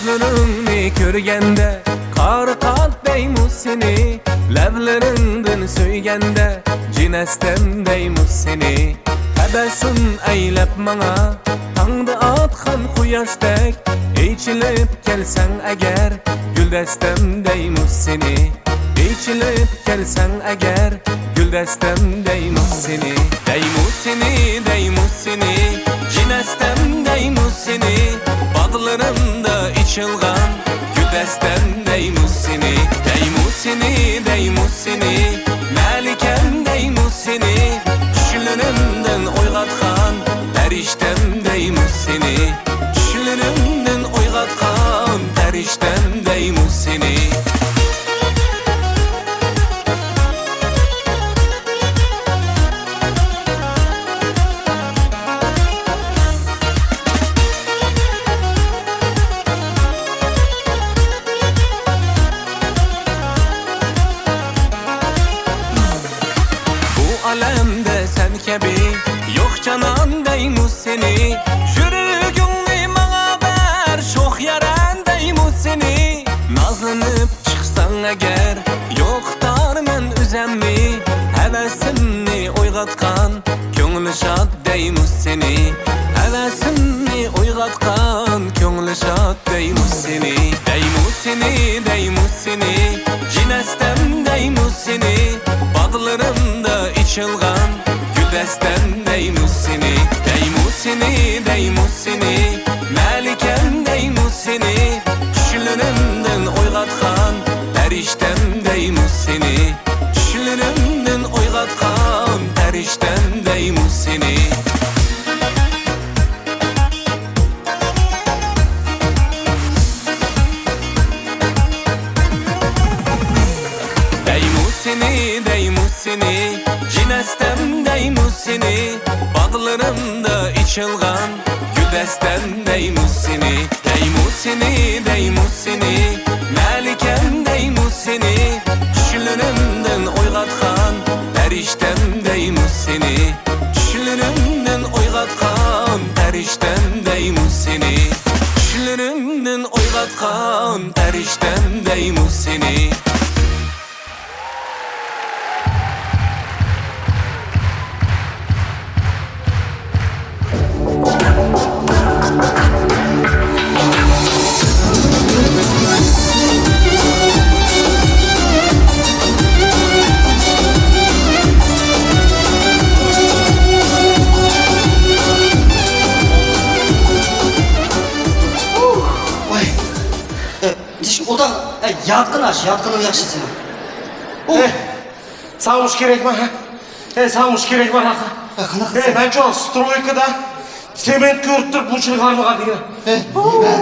كۆزلىرىڭنى كۆرگەندە، قارا قات دەيمۇ سېنى، لەۋلىرىڭدىن سۆيگەندە، جىنەستەم دەيمۇ سېنى. تەبەسسۇم ئەيلەپ ماڭا، تاڭدا ئاتقان قۇياشتەك، ئېچىلىپ كەلسەڭ ئەگەر، گۈلدەستەم دەيمۇ سېنى. ئېچىلىپ كەلسەڭ ئەگەر، گۈلدەستەم دەيمۇ سېنى. دەيمۇ سېنى، دەيمۇ سېنى، جىنەستەم دەيمۇ سېنى. باغلىرىمدا ئېچىلغان گۈلدەستەم دەيمۇ سېنى. دەيمۇ سېنى، دەيمۇ سېنى، مەلىكەم دەيمۇ سېنى. چۈشلىرىمدىن ئويغاتقان پەرىشتەم دەيمۇ سېنى. چۈشلىرىمدىن ئويغاتقان پەرىشتەم دەيمۇ سېنى. بۇ ئالەمدە سەن كەبى يوق جانان دەيمۇ سېنى. يۈرىكىڭنى ماڭا بەر، شوخ يارەن دەيمۇ سېنى. نازلىنىپ چىقساڭ ئەگەر، يوقىتارمەن ئۆزەمنى. ھەۋەسىمنى ئويغاتقان كۆڭلى شاد دەيمۇ سېنى. ھەۋەسىمنى ئويغاتقان كۆڭلى شاد دەيمۇ سېنى. دەيمۇ سېنى، دەيمۇ سېنى، جىنەستەم دەيمۇ سېنى. باغلىرىمدا ئېچىلغان گۈلدەستەم دەيمۇ سېنى. دەيمۇ سېنى، دەيمۇ سېنى، مەلىكەم دەيمۇ سېنى. چۈشلىرىمدىن ئويغاتقان پەرىشتەم دەيمۇ سېنى. چۈشلىرىمدىن ئويغاتقان پەرىشتەم دەيمۇ سېنى. دەيمۇ سېنى، دەيمۇ سېنى، جىنەستەم دەيمۇ سېنى. باغلىرىمدا ئېچىلغان گۈلدەستەم دەيمۇ سېنى. دەيمۇ سېنى، دەيمۇ سېنى، مەلىكەم دەيمۇ سېنى. چۈشلىرىمدىن ئويغاتقان پەرىشتەم دەيمۇ سېنى. چۈشلىرىمدىن ئويغاتقان پەرىشتەم دەيمۇ سېنى. چۈشلىرىمدىن ئويغاتقان پەرىشتەم دەيمۇ سېنى. ۋاي. ئە، دىش ئودا، ئە، ياتقىن ئاش، ياتقىنىڭ ياخشى سېنىڭ. ئۇ. ئە، ساڭا مۇشۇ كېرەكما، ھە؟ ئە، ساڭا مۇشۇ كېرەكما، ھە؟ ئە، قانداق ئە، قىلسام؟ مەن چوڭ سترويكىدا سېمونت كۆرۈپ تۇرۇپ، مۇشۇنى قارىمىغان دېگىنە. ئە، نېمە؟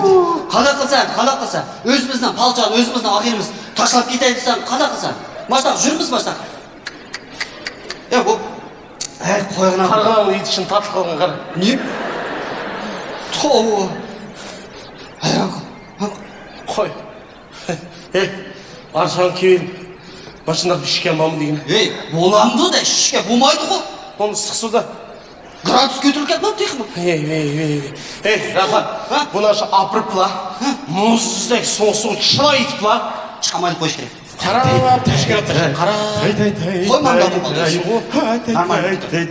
قانداق قىلسام، قانداق قىلسام؟ ئۆزىمىزنىڭ پالچان، ئۆزىمىزنىڭ ئاغىنىمىز تاشلاپ كېتەي دېسەم، قانداق قىلسام؟ ماشتاق، يۈرمىز ماشتاق. يا، بۇ، ھەي، قويغىنا. قارىغىنا يېتىشىنى تارتىپ قالغان قارا. نېمە؟ توۋا. ھەيران قال. قوي. ھەي، ئارىسان كېيىن ماشىنىدا شىشكەن بارمۇ دېگىنە. ھەي، بولامدۇ دە، شىشكەن بولمايدىغۇ. بۇنى ئىسسىق سۇدا. گرادۇس كۆتۈرۈلۈپ كەتمەپتۇ تېخىمۇ. ھەي، ھەي، ھەي، ھەي. ھەي، راخان، ھە؟ بۇنى ئاشۇ ئاپىرىپلا، ھە؟ مۇزدەك سوغۇق سۇغا چىلاپ ئېتىپلا. چىقارمايدۇ، قويۇش كېرەك. قاراپ، تەشكىلات، قاراپ. ھەي، ھەي، ھەي. قوي، مانا بۇ بالىنى. ھەي، ھەي.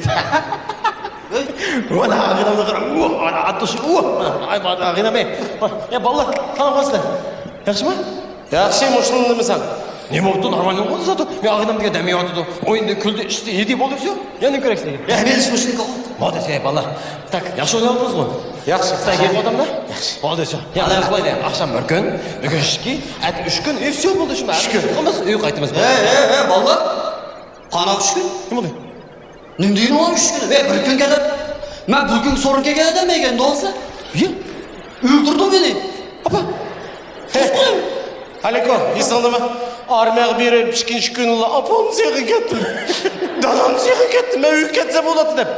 ۋانا ئاغىنامنى قارا. ۋانا ئاتۇش. ئاي، مانا ئاغىنام، ئەي. يا، بالىلار، قانداق قىلىسىلەر؟ ياخشىمۇ؟ ياخشى، مۇشۇنى دېمىسەڭ. نېمە بوپتۇ؟ نورمالنى قىلدى زاتو. مېنىڭ ئاغىنام دېگەن دەم يەۋاتىدۇ. ئوينىدى، كۈلدى، ئىچتى، يېدى، بولدى، ۋسيو. يەنە كۆرەكسىز. يا، مېنىڭ مۇشۇنى قىل. بولدى، سەي بالا. تاك، ياخشى ئويناۋاتىمىزغۇ؟ ياخشى. سەن گەپ ئوتامدا؟ ياخشى. بولدى، شۇ. يا، ئاقشام بىر كۈن، بۈگۈن ئىككى، ئەتە ئۈچ كۈن، ئۈچ يول بولدى شۇ. ئۈچ كۈن. قىلماس، ئۆيگە قايتىمىز. ھە، ھە، ھە، بالىلار. قانداق ئۈچ كۈن؟ نېمە بولدى؟ نېمە دېگىنى ئۇ ئۈچ كۈن؟ مەن بىر كۈن كەلدىم. مەن بىر كۈن سورۇن كەلگەن ئادەم ئىكەن، نېمە بولسا؟ يە؟ ئۆلتۈردى مېنى. ئاپا. قىز قويۇڭ. ئالىكو، ئېسىڭدىمۇ؟ ئارمىيەگە بېرىپ ئىككىنچى كۈنىلا ئاپامنى سېغىن كەتتىم. دادامنى سېغىن كەتتىم. مەن ئۆيگە كەتسەم بولاتتى دەپ.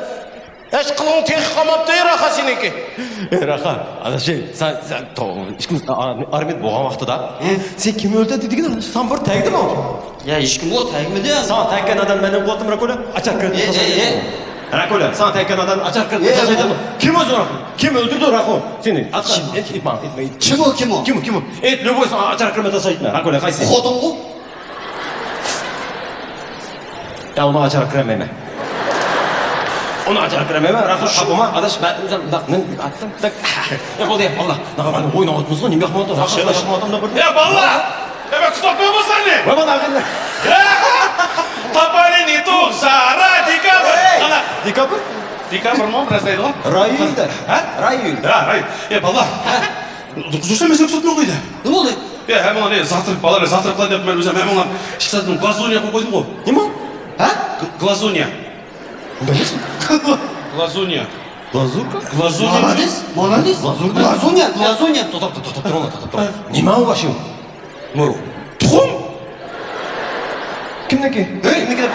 ھېچ قىلغۇڭ تېخى قالماپتۇ، ئەي راخا سېنىڭكى. ئەي راخا، ئاداش، سەن، سەن تو-، ئىككىمىز ئا-، ئارمىيەدە بولغان ۋاقتىدا، سەن كىم ئۆلتۈردى دېگىن، سەن بىر تەگدىمۇ؟ يا، ھېچكىمغۇ تەگمىدى. ساڭا تەگكەن ئادەم مەن بولاتتىم، راكولا. ئاچار كىرىپ تاشلايدۇ. راكولا، ساڭا تەگكەن ئادەم ئاچار كىرىپ تاشلايدۇ. كىم ئۆزى؟ كىم ئۆلتۈردى راخو سېنى؟ ئېيتما، ئېيتما. كىم ئۇ، كىم ئۇ؟ كىم ئۇ، كىم ئۇ؟ ئېيت، لوبوي ساڭا ئاچار كىرمەي تاشلايدۇ. راكولا، قايسى؟ خوتۇنغۇ؟ يا، ئۇنى ئاچار كىرمەيمەن. ئۇنى ئاچار كىرمەيمەن. راخو، قاپما، ئاداش، مەن ئۆزۈم، نېمە، يا، بولدى، يا، باللا. ناغا، مانا ئويناۋاتىمىزغۇ، نېمە ياخشى ئويناۋاتىمىز؟ يا، باللا! يا، مەن كۇتۇپ قويماسامنى. ۋە، مانا، ئاغىنە. Папа не тот, жара, декабрь. قانداق؟ دېكابىر؟ دېكابىرمۇ بىر نەرسە دەيدىغۇ. رايىل دە. ھە؟ رايىل. ھە، رايىل. يا، باللا. ھە؟ زۇرسا مەسىلە كۇتۇپمۇ قويدى. نېمە بولدى؟ يا، ھە، مانا، زاتىرىپ، باللا، زاتىرىپ قىلاي دەپ، مەن ئۆزۈم، ھە، مانا، ئىككى سائەتتىن گلازونىيە قىلىپ قويدۇمغۇ. نېمە؟ ھە؟ گ-، گلازونىيە. گلازونىيە. Глазурка? Глазунья. Молодец, молодец. Глазунья. Глазунья, глазунья. توختاپ، توختاپ، توختاپ تۇرۇڭلار، توختاپ تۇرۇڭلار. نېمە ئۇ باشۇ؟ مۇرۇ. تۇخۇم. كىمنىڭكى؟ ھەي؟ كىمنىڭكى دەپ؟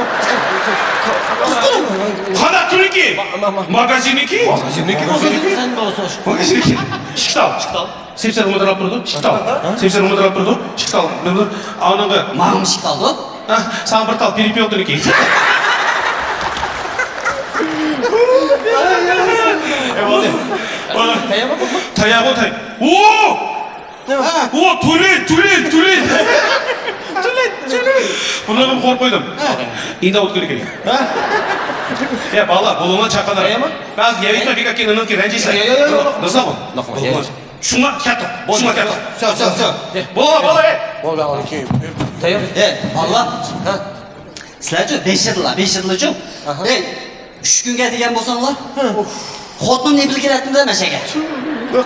قانداق كىمنىڭكى؟ ما-، ما-، ما-، ماگازىننىڭكى؟ ماگازىننىڭكى، ماگازىننىڭكى. سەن بولسۇن. ماگازىننىڭكى. ئىككى تال. ئىككى تال. سېمسەر مۇدىراپ تۇرىدۇ، ئىككى تال. سېمسەر مۇدىراپ تۇرىدۇ، ئىككى تال. ئانىڭغا. ماڭىمۇ ئىككى تالدۇ. ھە، ساڭا بىر تال پېرىپىيوتىنىكى. تاياقمۇ تاي. ئو! ئو، تۆلەن، تۆلەن، تۆلەن. تۆلەن، تۆلەن. بۇنىڭغا قورقۇپ قويدۇم. ئىنداۋۇت كېرەك. يا، بالا، بولۇڭلار چاققانلار. تاياقمۇ؟ بەزى يەۋىتمە بىكاكىنىڭكى رەنجىسە. يا، يا، يا، يا. نېسىغۇ؟ شۇڭا كەتتۇق. شۇڭا كەتتۇق. سەۋ، سەۋ، سەۋ. بولۇڭلار، بالا، ئەي. بولدى، ئاغىنىم. تاياق. ئەي، بالا. ھە؟ سىلەرچۇ، بەش يىللا، بەش يىللىچۇ؟ ئەي، ئۈچ كۈنگە دېگەن بولساڭلار. خوتۇنۇم نېمە بىلەن كېلەتتىم دە مەشەگە.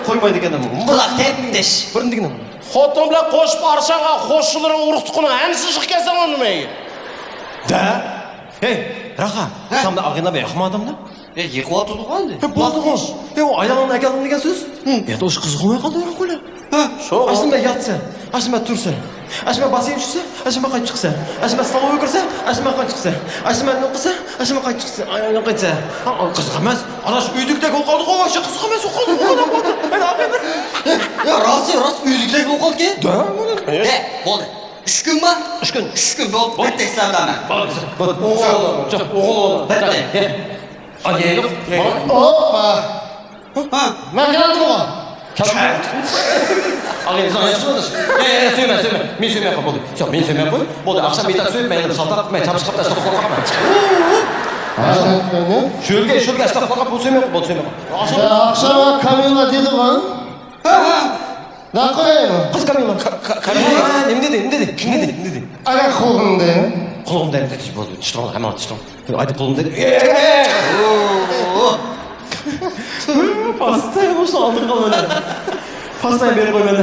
قويمايدىكەن ئۇ. قۇلاق تەپتىش. بىرنى دېگىنىم. خوتۇن بىلەن قوشۇپ ئارىشاڭغا قوشنىلىرىڭ، ئۇرۇق تۇغقىنىڭ ھەممىسىنى چىقىپ كەلسەڭ نېمە؟ دە؟ ھەي، راخا، سەن ئاغىنىلار بىلەن ياقمايدىمدۇ؟ يېقىۋاتىدىغۇ ئەمدى. ھە، بولدىغۇ. ھە، ئۇ ئايالىڭنى ئەكەلدىڭ دېگەن سۆز. ھە. يا، ئۇ ئىش قىزىقماي قالدى، راخولا. ھە. ئاشۇنداق ياتسا، ئاشۇنداق تۇرسا، ئاشۇنداق باسسېنگا چۈشسە، ئاشۇنداق قايتىپ چىقسا، ئاشۇنداق ستولغا كىرسە، ئاشۇنداق قايتىپ چىقسا، ئاشۇنداق نېمە قىلسا، ئاشۇنداق قايتىپ چىقسا، ئايالىڭ قايتسا. ھە، قىزىق ئەمەس. ئاداش، ئۆيدىكىدەك بولۇپ قالدىغۇ، شۇ قىزىق ئەمەس بولۇپ قالدى. يا، راست، راست، ئۆيدىكىدەك بولۇپ قالدىكەن. ھە، بولدى. ئۈچ كۈن بار؟ ئۈچ كۈن. ئۈچ كۈن بولدى. بولدى. بىتتە ئىسلام دامە. بولدى. بولدى. ئوغۇل، ئوغۇل. بىتتە. ئايايلىق. ھوپپا. ھە. مەن كەلدىم ئوغۇل. ئاغىنىڭىز ياخشى بولدى. يا، يا، يا، سۆيمە، سۆيمە. مېنى سۆيمەي قوي، بولدى. ياق، مېنى سۆيمەي قوي. بولدى، ئاخشام يېتەك سۆيۈپ، مەن يەنە شالتاق، مەن چامچىقاپ، ئاشتاق قورقاقمەن. شۆلگە، شۆلگە ئاشتاق قورقاپ، بۇ سۆيمەي قوي، بولدى، سۆيمەي قوي. ئاخشام. يا، ئاخشام كامىللا دېدىغۇ. ھە، ھە. ناقايمۇ؟ قىز كامىللا. ھە، نېمە دېدى؟ نېمە دېدى؟ نېمە دېدى؟ نېمە دېدى؟ ئەگەر قولۇڭدا. قولۇمدا نېمە دېدى؟ بولدى، چىقىڭلار، ھەممىڭلار چىقىڭ. ھايدى، قولۇمدا. پاستاي بولسا ئالدىغا قالىمەن. پاستاي بېرىپ قويمەن.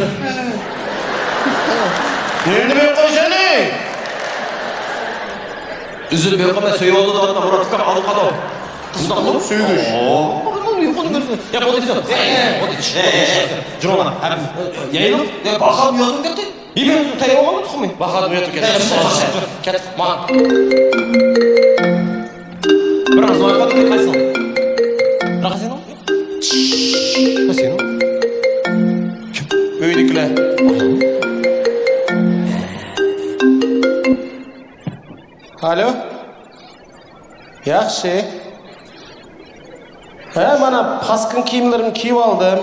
نېمىنى بېرىپ قويىسەن؟ ئۆزىنى بېرىپ قويماي سۆيۈۋالىدۇ دەپ مۇرات ئۇكام ئالدىغا قالدى. قىزىق بولۇپ سۆيۈش. يا، بولدى، بولدى. جۇرانا، ھەم يايلىق. يا، باخا ياتىپ كەتتى. يېمەي تەييار بولغان تۇخۇمى. باخا ياتىپ كەتتى. كەت، ماڭا. بىر ئاز ۋاقىت قايسىڭ؟ راخاسىنىڭ؟ قايسىنىڭ؟ ئۆيدىكىلەر. ئالو. ياخشى. ھە، مانا پاسكىنا كىيىملىرىمنى كىيىۋالدىم.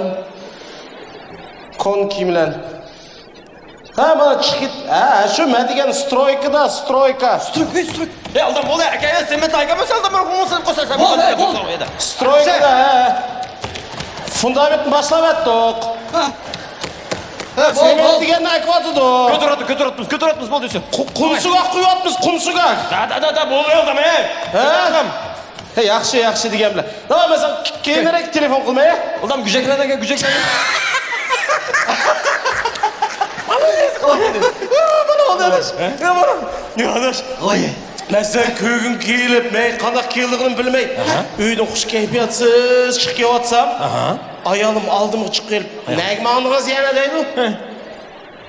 كونا كىيىم بىلەن. ھە، مانا چىقىپ كېت-، ھە، شۇ مەن دېگەن سترويكىدا، سترويكا. سترويكا، سترويكا. يا، ئالدام، بولدى، ئاكا، سېمونت ئايكا، مەسىلەن، بىر قۇمۇل سېلىپ قويساڭ، سېمونت بولدى، قويساڭ، بولدى. سترويكىدا، ھە. فۇندامېنتنى باشلاۋەتتۇق. ھە. ھە، بول، سېمونت بول. دېگەننى ئايكىۋاتىدۇ. كۆتۈرۈۋاتىمىز، كۆتۈرۈۋاتىمىز، كۆتۈرۈۋاتىمىز، بولدى، شۇ. قۇ-، قۇمسۇگاك قۇيۇۋاتىمىز، قۇمسۇگاك. دا، دا، دا، دا، بولدى، ئالدام، ھە. ھە؟ ئالدام. ھە، ياخشى، ياخشى دېگەن بىلەن. داۋام، مەن ساڭا كېيىنرەك تېلېفون قىلماي، ھە؟ ئۇلدام گۈجەكلەرگە گۈجەكلەر. مانا ئالدى ئاداش. ھە؟ يا، مانا. يا ئاداش. ۋاي. مەن سەن كۆرگۈم كېلىپ، مەن قانداق كېلىدىغىنىمنى بىلمەي، ئاھا، ئۆيدىن خۇش كەيپىياتسىز چىقىپ كېلىۋاتسام، ئاھا، ئايالىم ئالدىمغا چىقىپ كېلىپ، ئايال، نەگە ماڭدىڭىز يەنە دەيدۇ. ھە.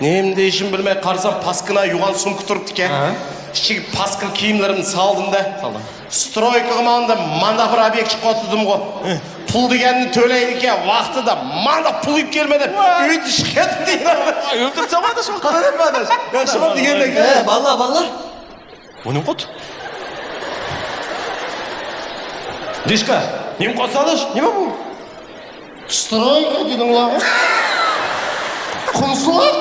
نېمە دېيىشىمنى بىلمەي قارىسام، پاسكىنا يوغان سومكا تۇرۇپتىكەن. ھە. ئىچىگە پاسكىنا كىيىملىرىمنى سالدىم-دە. سالدىڭ. سترويكىغا ماڭدىم، مانداق بىر ئوبيېكت چىقىۋاتىدىغۇ. ھە. پۇل دېگەننى تۆلەيدىكەن، ۋاقتىدا مانداق پۇل ئېلىپ كەلمىدىم. ۋاي. ئۆيدە شىكەيەت دېگەن. ئۆلتۈرۈپسەن ئاداش، قانداق ئادەم ئاداش؟ ياخشى بولدى دېگەندەك. ھە، باللا، باللا. بۇ نېمە قوت؟ دىشكا، نېمە قوت سالىش؟ نېمە بۇ؟ سترويكا دېدىڭلارغۇ؟ قۇمسۇلاق؟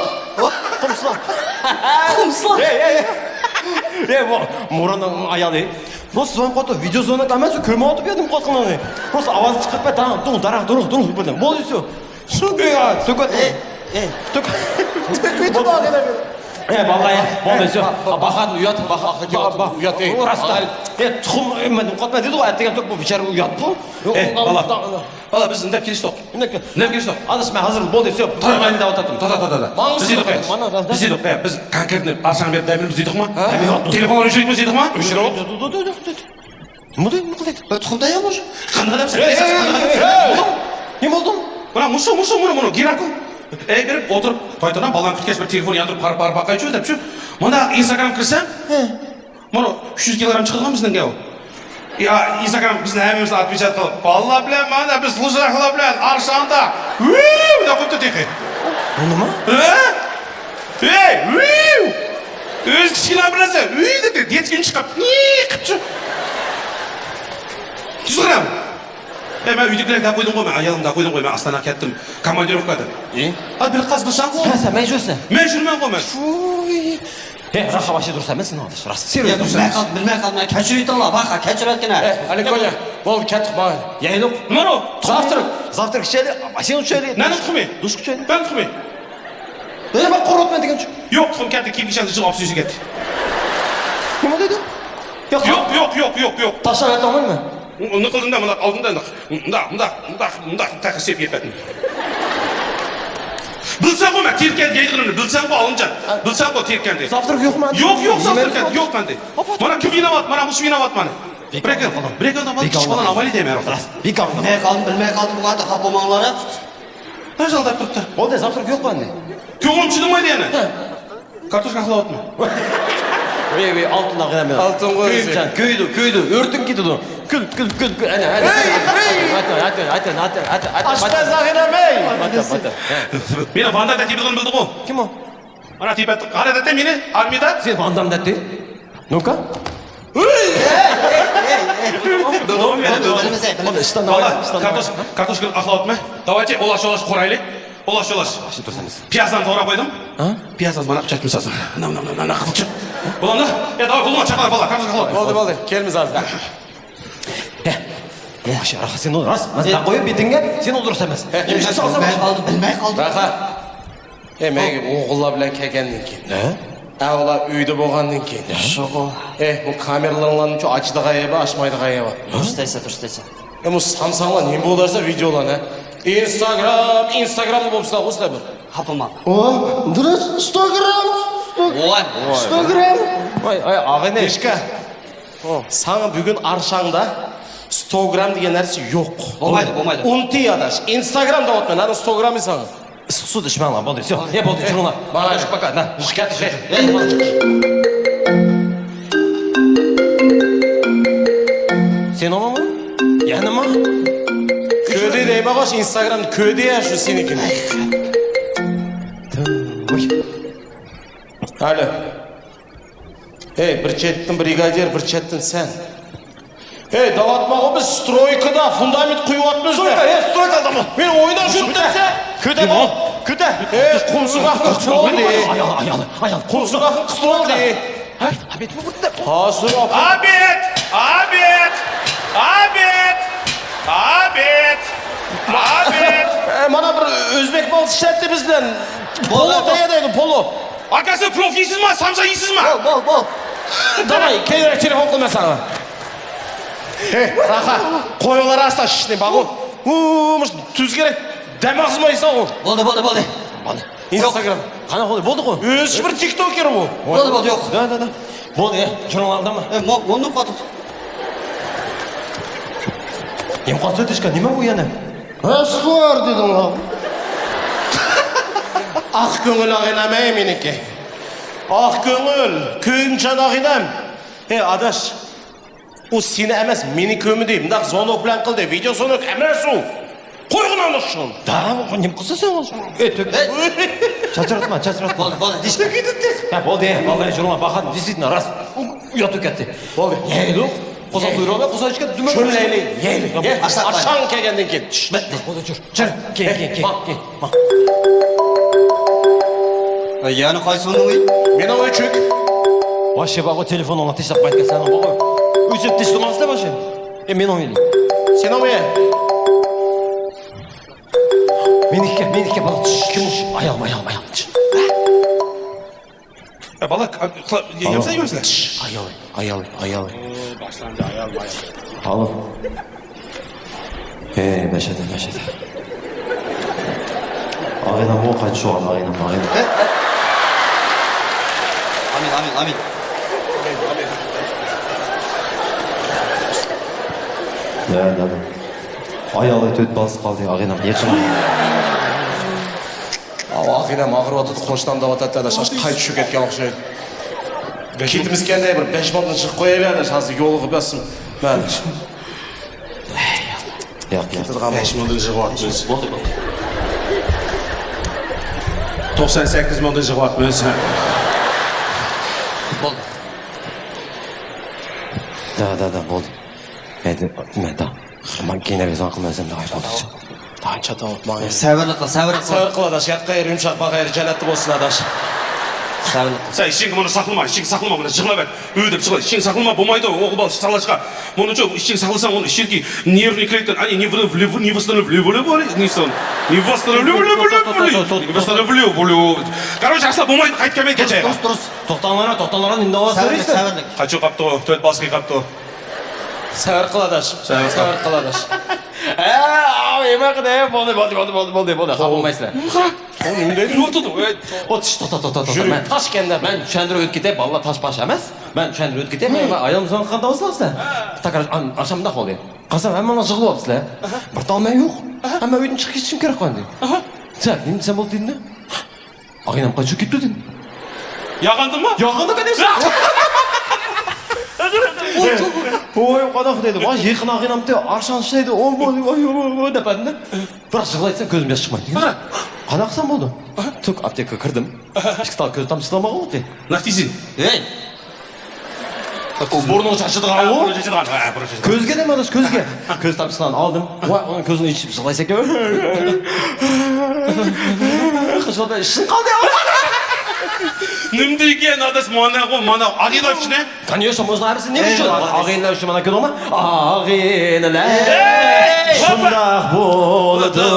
قۇمسۇلاق. قۇمسۇلاق. ئەي، ئەي، ئەي. ئەي، بۇ مۇراننىڭ ئايالى. بۇ سىزنىڭ قوتى ۋىدېو زونا ئەمەس، كۆرمەيۋاتىپ يەردىم قوتقىنىڭنى. بۇ ئاۋاز چىقىرىپ، داڭ، دۇڭ، داراق، دۇرۇق، دۇرۇق، بۇ. بولدى شۇ. شۇ. ئەي، تۆكۈۋەت. ئەي، ئەي. تۆك. تۆكۈۋېتىپ ئالغىنە. ئەي، باللا، بولدى شۇ. باخادىن ئۇيات، باخا. ئۇيات، ئەي. ئۇ راست. ئەي، تۇخۇم، مەن قوتما دېدىغۇ، ئەتىگەن تۆك، بۇ بىچارە ئۇيات بۇ. ئەي، باللا. باللا، بىز نېمە كېلىشتۇق؟ نېمە كېلىشتۇق؟ ئاداش، مەن ھازىر بولدى، سۆپ. تۇرمايمەن دەۋاتاتتىم. تا، تا، تا، تا، تا. ماڭا بىز دېدۇق، مانا، بىز دېدۇق، بىز كونكرېتنى ئارشاڭ بېرىپ دەيمىز، بىز دېدۇقمۇ؟ ھە؟ تېلېفون ئۆچۈرۈپ بىز دېدۇقمۇ؟ ئۆچۈرۈپ. نېمە دەيدۇ، نېمە دەيدۇ؟ تۇخۇم تەييارمۇ؟ قانداق ئادەمسەن؟ نېمە بولدۇڭ؟ مانا مۇشۇ، مۇشۇ، مانا، مانا، گىراكو. ئەي، بېرىپ ئولتۇرۇپ، توي تۇرنا، بالام كۈتكەچ بىر تېلېفون ياندۇرۇپ، قاراپ، قاراپ باقايچۇ دەپچۇ. مانا ئىنستاگرام كىرسەم، ھە. مانا ئۈچ يۈز كىلوگرام چىقىدىغان بىزنىڭ گەۋ. يا، ئىنستاگرام بىزنى ھەممىمىزنى ئاتمىشات قىلىپ، بالىلار بىلەن مانا بىز لۇزراكلار بىلەن ئارشاڭدا ۋىۋ دەپ قويۇپتۇ تېخى. بۇ نېمە؟ ھە؟ ھەي، ۋىۋ! ئۆزى كىچىكىلا بىر نەرسە، ۋىۋ دېدى، دېتكىنى چىقىپ، نى قىپچۇ. تۈزگۈرەم. ئەي، مەن ئۆيدىكىلەرگە دەپ قويدۇمغۇ، مەن ئايالىمغا دەپ قويدۇمغۇ، مەن ئاستاناغا كەتتىم، كوماندىروفكا دەپ. ئى؟ ئا، بىر قاز بىلسەڭغۇ. ھە، سەن مەجبۇرسەن. مەجبۇرمەنغۇ مەن. ۋۇي. ھە، راخا باشى دۇرۇس ئەمەس، سېنىڭ ئاداش، راست. سېرىيەس دۇرۇس ئەمەس. بىلمەي قالدىم، كەچۈرۈۋېتىڭلار، باخا، كەچۈرۈۋەتكىنە. ئە، ئەلى كوليا، بولدى، كەتتۇق، ماڭا. يەيلۇق. نېمە؟ زاۋترك. زاۋترك ئىچەيلى، سېنى ئۇچايلى. نەنىڭ تۇخۇمى؟ دۇشقا ئىچەيلى. نەنىڭ تۇخۇمى؟ ئە، مەن قورۇتمەن دېگەنچۇ. يوق، تۇخۇم كەتتى، كىيىم كىشەننى ئېلىپ سۈيىسى كەتتى. نېمە دەيدۇ؟ يوق، يوق، يوق، يوق، يوق. تاشلاپ ياتامدىمەن؟ نېمە قىلدىم دە، مۇنداق ئالدىم دە، مۇنداق، مۇنداق، مۇنداق، مۇنداق تەخسىپ يەپ كەتتىم. بىلسەڭغۇ مەن تېرىككەن دەيدىغىنىمنى، بىلسەڭغۇ ئالىمجان، بىلسەڭغۇ تېرىككەن دەي. زاۋترك يوقمۇ؟ يوق، يوق، زاۋترك يوق مەندە. مانا كىم يېنىۋات، مانا مۇشۇ يېنىۋات مانا. بىر ئەكەل، بىر ئەكەل، بىر ئەكەل، ئىش قىلغان ئاۋايلى دەيمەن. بىر ئەكەل. بىلمەي قالدىم، بىلمەي قالدىم، بۇ قانداق خاپا بولماڭلار. ھە، زالدا تۇرۇپتۇ. بولدى، زاۋترك يوق مەندە. كۆڭلۈم چىدىمايدۇ يەنە. ھە. كارتوشكا ئاقلاۋاتىمەن. ۋەي، ۋەي، ئالتۇن ئاغىنەم مېنىڭ. ئالتۇنغۇ ئۆزى. كۆيۈپجان، كۆيىدۇ، كۆيىدۇ، ئۆرتىن كېتىدۇ. كۈل، كۈل، كۈل، كۈل، ئەنە، ئەنە. ئاشپەز ئاغىنەم، ھەي! ماتا، ماتا. مېنى ۋاندا دەپ تېپىدىغىنى بىلدىغۇ. كىم ئۇ؟ مانا تېپەتتى، قارا دەتتە مېنى، ئارمىيەدە. سېنى ۋاندام دەتتى. نۇكا؟ باللا، كارتوش-، كارتوشكىنى ئاقلاۋاتىمەن. داۋايچى، ئۇلاش-، ئۇلاش قورايلى. ئۇلاش، ئۇلاش. ئاشۇ تۇرسىڭىز. پىيازلارنى توغراپ قويدۇم. ھە؟ پىيازلارنى مانا پىچاق مىسالسىز. نام، نام، نام، نام، نام قىلچە. بولامدۇ؟ يا، داۋاي، بولدى، چاقىلار، باللا، كارتوشكا ئاقلاۋاتىمەن. بولدى، بولدى. كېلىمىز ھازىر. ھە. ياخشى، راخا، سېنى راست. مەن قويۇپ بېتىڭگە، سېنى ئولتۇرۇسەن ئەمەس. ھە. بىلمەي قالدىم، بىلمەي قالدىم. راخا. ھە، مەن ئوغۇللار بىلەن كەلگەندىن كېيىن. ھە؟ ھە، ئۇلار ئۆيدە بولغاندىن كېيىن. شۇغۇ. ھە، بۇ كامېرىلىرىڭلارنىڭچۇ ئاچىدىغان يېرى بار، ئاچمايدىغان يېرى بار. دۇرۇس دەيسەن، دۇرۇس دەيسەن. ھە، بۇ سامساڭلار نېمە بولدۇرسا ۋىدېئولارنى؟ ئىنستاگرام، ئىنستاگرامدا بولۇپسىلەرغۇ سىلەر بىر. خاپىما. ئو، دۇرۇس، ئىنستاگرام. ۋاي. ئىنستاگرام. ۋاي، ۋاي، ئاغىنى. دىشكا. ساڭا بۈگۈن ئارشاڭدا ستوگرام دېگەن نەرسە يوق. بولمايدۇ، بولمايدۇ. ئۇنتۇ ئاداش. ئىنستاگرام دەۋاتىمەن، ئانا ستوگرامى ساڭا. ئىسسىق سۇدا ئىچمەڭلار، بولدى، سيو. يا، بولدى، چىقىڭلار. مانا. ئاداش، پاكا، نا. سېنىڭمۇ؟ يەنىمۇ؟ كۆردى دەيمەن، ئىنستاگرام كۆردى يا شۇ سېنىڭكىنى. ئالو. ھەي، بىر چەتتىن برىگادىر، بىر چەتتىن سەن. ھەي، دەۋاتماغۇ، بىز سترويكىدا فۇندامېنت قۇيۇۋاتىمىز. سترويكا، ھەي، سترويكا، دەۋاتما. مېنى ئويناش ئۆتتۈرسە. كۆتە، كۆتە. ھەي، قۇمسۇق ئاخۇن قىستۇرۇلدى. ئايال، ئايال، ئايال، قۇمسۇق ئاخۇن قىستۇرۇلدى. ھەي، ئابىد، بۇ بۇردا. ھازىر ئابىد. ئابىد، ئابىد، ئابىد، ئابىد، ئابىد. ئە، مانا بىر ئۆزبەك بالىسى ئىشلەتتى بىز بىلەن. پولو دەيدۇ، پولو. ئاكاسى، پىلوف يەيسىزما، سامسا يەيسىزما؟ بول، بول، بول. داۋاي، كېيىنرەك تېلېفون قىلىمەن ساڭا. ھەي، راخا، قويۇڭلار ئاستا ئىشنى، باغۇ. ئۇ، مۇش تۈز كېرەك. دەم ئاغزىمايساغۇ. بولدى، بولدى، بولدى. بولدى. ئىنستاگرام. قانداق بولدى؟ بولدىغۇ. ئۆزى بىر تىكتوكېر بۇ. بولدى، بولدى، يوق. دە، دە، دە. بولدى، ئە، جۇرۇڭلار ئالدىما. ئە، مو-، مونۇ قاتىپ. نېمە قاتىپ ئۆتۈشكەن؟ نېمە بۇ يەنە؟ ئەسلى بار دېدىڭلار. ئاق كۆڭۈل ئاغىنەم ئەي مېنىڭكى. ئاق كۆڭۈل، كۆيۈمچان ئاغىنەم. ھەي، ئاداش. ئۇ سېنى ئەمەس، مېنى كۆمدى. مۇنداق زونوك بىلەن قىلدى. ۋىدېئو زونوك ئەمەس ئۇ. قويغىن ئانا شۇنى. داۋام، نېمە قىلسا سەن ئۇ؟ ئېيتىپ. ھەي! چاچراتما، چاچراتما. بولدى، بولدى، دېيىشتىم. ھە، بولدى، بالىلار، يۈرۈڭلار، باققان، دېسىتنا، راست. ئۇ ياتىپ كەتتى. بولدى. يەيلۇق. قوزا بۇيرۇق، قوزا ئىچكە دۈمە. شۇنى يەيلى، يەيلى. يە، ئاشاڭ كەلگەندىن كېيىن. بولدى، يۈر. كېيىن، كېيىن، كېيىن، كېيىن. يەنە قايسىڭنىڭ ئۆيى؟ مېنىڭ ئۆچۈك. ۋاشى باغۇ تېلېفونۇڭنى تىشلاپ قايتقان سەن باغۇ. ئۆچۈپ تىشلىماسلە ۋاشى. ئە، مېنىڭ ئۆيى. سېنىڭ ئۆيى. مېنىكى، مېنىكى، بالا، چۈش، كىم ئۇ؟ ئايالىم، ئايالىم، ئايالىم، چۈش. يا بالا، يەمسە يۈرسىلەر. ئايال، ئايال، ئايال. باشلاندى، ئايال، ئايال. ئالو. ھەي، بەشەدە، بەشەدە. ئاغىنەم، ئۇ قايتىشىۋالدى، ئاغىنەم، ئاغىنەم. ئامىن، ئامىن، ئامىن. لا، لا، لا. ئايالى تۆت بالىسى قالدى، ئاغىنەم، يېقىن. ئاۋۇ ئاغىنەم ئاغرىۋاتىدۇ، قوشنام دەۋاتاتتى، ئاداش، ئاشۇ قايتا چۈشۈپ كەتكەن ئوخشايدۇ. كېتىمىزكەندە بىر بەش مىڭدىن چىقىپ قويايلى، ئاداش، ھازىر يولغا باسسۇن. مەن ياق، ياق. كېتىدىغان بەش مىڭدىن چىقىۋاتىمىز. بولدى، بولدى. توقسان سەككىز مىڭدىن چىقىۋاتىمىز. بولدى. دا، دا، دا، بولدى. مەن، مەن، دا. مەن كېيىن رىزا قىلماسام، دا، بولدى. چاتاۋۇت ماڭا. سەۋرلىك قىل، سەۋرلىك قىل. سەۋر قىل، ئاداش. ياتقان يېرى يۇمشاق، باققان يېرى جەننەتتە بولسۇن، ئاداش. سەۋرلىك قىل. سەن ئىچىڭگە بۇنى ساقلىما، ئىچىڭگە ساقلىما، بۇنى يىغلاۋەت. ئۆيدە چىقىۋەت، ئىچىڭگە ساقلىما، بولمايدۇ، ئوغۇل بالا ساقلاشقا. بۇنى چوق ئىچىڭگە ساقلىساڭ، ئۇنى ئىچىدىكى نېرۋنىي كلېتكىنى، ئەنە، نېرۋنىي، نېرۋنىي، نېرۋنىي، نېرۋنىي. كارоче، ئەسلا بولمايدۇ، قايتىپ كەلمەيدۇ كەچ. تۇرۇس، تۇرۇس، تۇرۇس. توختاڭلار، توختاڭلار، نېمە دەۋاتىسىلەر؟ سەۋرلىك، سەۋرلىك. قاچۇ قاپتۇ، تۆت بالىسى قاپتۇ. سەۋر قىل ئاداش. سەۋر قىل. سەۋر قىل ئاداش. ھە، ئاۋۇ نېمە قىلدى؟ بولدى، بولدى، بولدى، بولدى، بولدى، بولدى. خاپا بولمايسىلەر. ئۇ نېمە دەيدۇ؟ توختا، توختا، توختا، توختا. مەن تاش ئىكەندە، مەن چۈشەندۈرۈپ ئۆتۈپ كېتەي، بالىلار تاش-پاش ئەمەس. مەن چۈشەندۈرۈپ ئۆتۈپ كېتەي، مەن ئايالىم سۆزىنى قىلغان دەۋاتىسىلەر. تاكرار ئاشامدا قالدى. قارىسام، ھەممىڭلار يىغلاۋاتىسىلەر. بىر تالماي يوق. ھەممە ئۆيدىن چىقىپ كېتىشىم كېرەك قالدى. سەن نېمە دېسەم بولدى دېدىم. ئاغىنەم قاچۇپ كېتىپتۇ دېدىم. ياغاندىمۇ؟ ياغاندا، كەنىشا. ۋوي، قانداق دېدىم. ۋاي، يېقىن ئاغىنەمتى، ئارشان ئىشلەيدۇ، ئو، ۋوي، ۋوي، ۋوي، ۋوي، دەپ ئەمدى. بىراق يىغلايتسام كۆزۈم ياش چىقمايدۇ. قانداق قىلسام بولدى؟ تۈك ئاپتېكىغا كىردىم. ئىككى تال كۆز تامچىسى ئالمىغان بولدى. ناختىزى. ھەي! بۇرنىغا چاچىدىغان ئۇ. بۇرنىغا چاچىدىغان، ھە، بۇرنىغا چاچىدىغان. كۆزگە دەيمەن، كۆزگە. كۆز تامچىسىنى ئالدىم. ۋاي، ئۇنىڭ كۆزىنى ئېچىپ يىغلايسەن. قىزلاردا ئىشىن قالدى. نېمە دېگەن ئاداش، مانا، مانا، ئاغىنەم ئۈچۈن. كانيوشا، مۇزلارسى نېمە ئۈچۈن؟ ئاغىنەم ئۈچۈن مانا كۆردۈڭمۇ؟ ئاغىنىلەر شۇنداق بولىدۇ.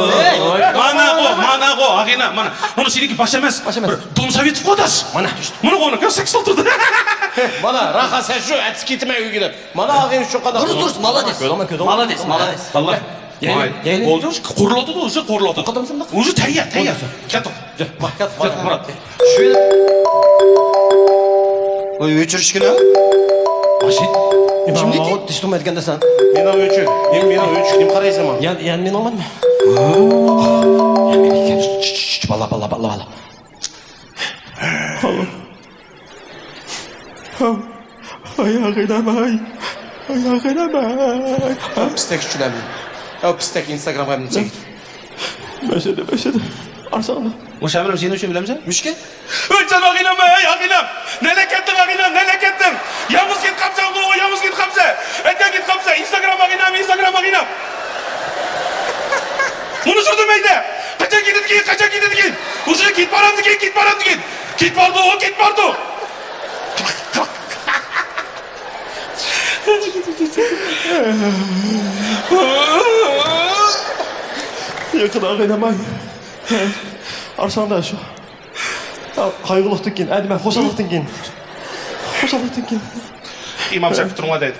مانا، مانا، ئاغىنە، مانا. مانا سېنىڭكى باش ئەمەس. باش ئەمەس. دۇم سوۋېتوف ئاداش. مانا. مانا ئۇنى كۆرسەك سالدۇردى. مانا، راخا سەن شۇ ئەتىسى كېتىمەن ئۆيگە دەپ. مانا ئاغىنە شۇ قانداق. دۇرۇس، دۇرۇس، مالادېس. كۆرۈڭلار، كۆرۈڭلار. مالادېس، مالادېس. باللا. يەيلى، يەيلى. بولدى، قۇرۇلاتىدۇ، ئۇزۇن قۇرۇلاتىدۇ. قاتامسىڭدا؟ ئۇزۇن تەييار، تەييار. كەتتۇق. كەت، كەت، مۇرات. شۇ. ۋاي، ئۆچۈرۈشكىنە. باشىت. كىمنىكى؟ تىشتۇم ئەتكەندە سەن. مېنىڭ ئۆچۈك. مېنىڭ ئۆچۈك. نېمە قارايسەن ماڭا؟ يەنە، يەنە مېنىڭ. يەنە مېنىڭ. بالا، بالا، بالا، بالا. ۋاي ئاغىنەم ئاي. ۋاي ئاغىنەم ئاي. يا پىستەك ئۈچۈن ئەمدى. يا پىستەك ئىنستاگرامغا ئەمدى چەك. بەشىدە، بەشىدە. ئارساڭدا. مۇشۇ ئەمرىم سېنى ئۈچۈن بىلەمسەن؟ مۈشكۈل. ۋاي جان ئاغىنەم ئاي، ئاغىنەم. نەلە كەتتىڭ ئاغىنەم، نەلە كەتتىڭ؟ يالغۇز كېتىپ قاپسەن، يالغۇز كېتىپ قاپسەن. ئەتە كېتىپ قاپسەن. ئىنستاگرام ئاغىنەم، ئىنستاگرام ئاغىنەم. مۇنۇ شۇ دېمەيدۇ. قاچان كېتىدىكىن، قاچان كېتىدىكىن؟ ئۇ شۇ كېتىپ بارامدىكىن، كېتىپ بارامدىكىن؟ كېتىپ بارىدۇ، ئۇ كېتىپ بارىدۇ. يېقىن ئاغىنەم ئاي. ئارساڭدا شۇ. قايغۇلۇقتىن كېيىن، ئە، دېمە، خۇشاللىقتىن كېيىن. خۇشاللىقتىن كېيىن. ئىمام شەرىپكە تۇرۇڭلار دەيدۇ.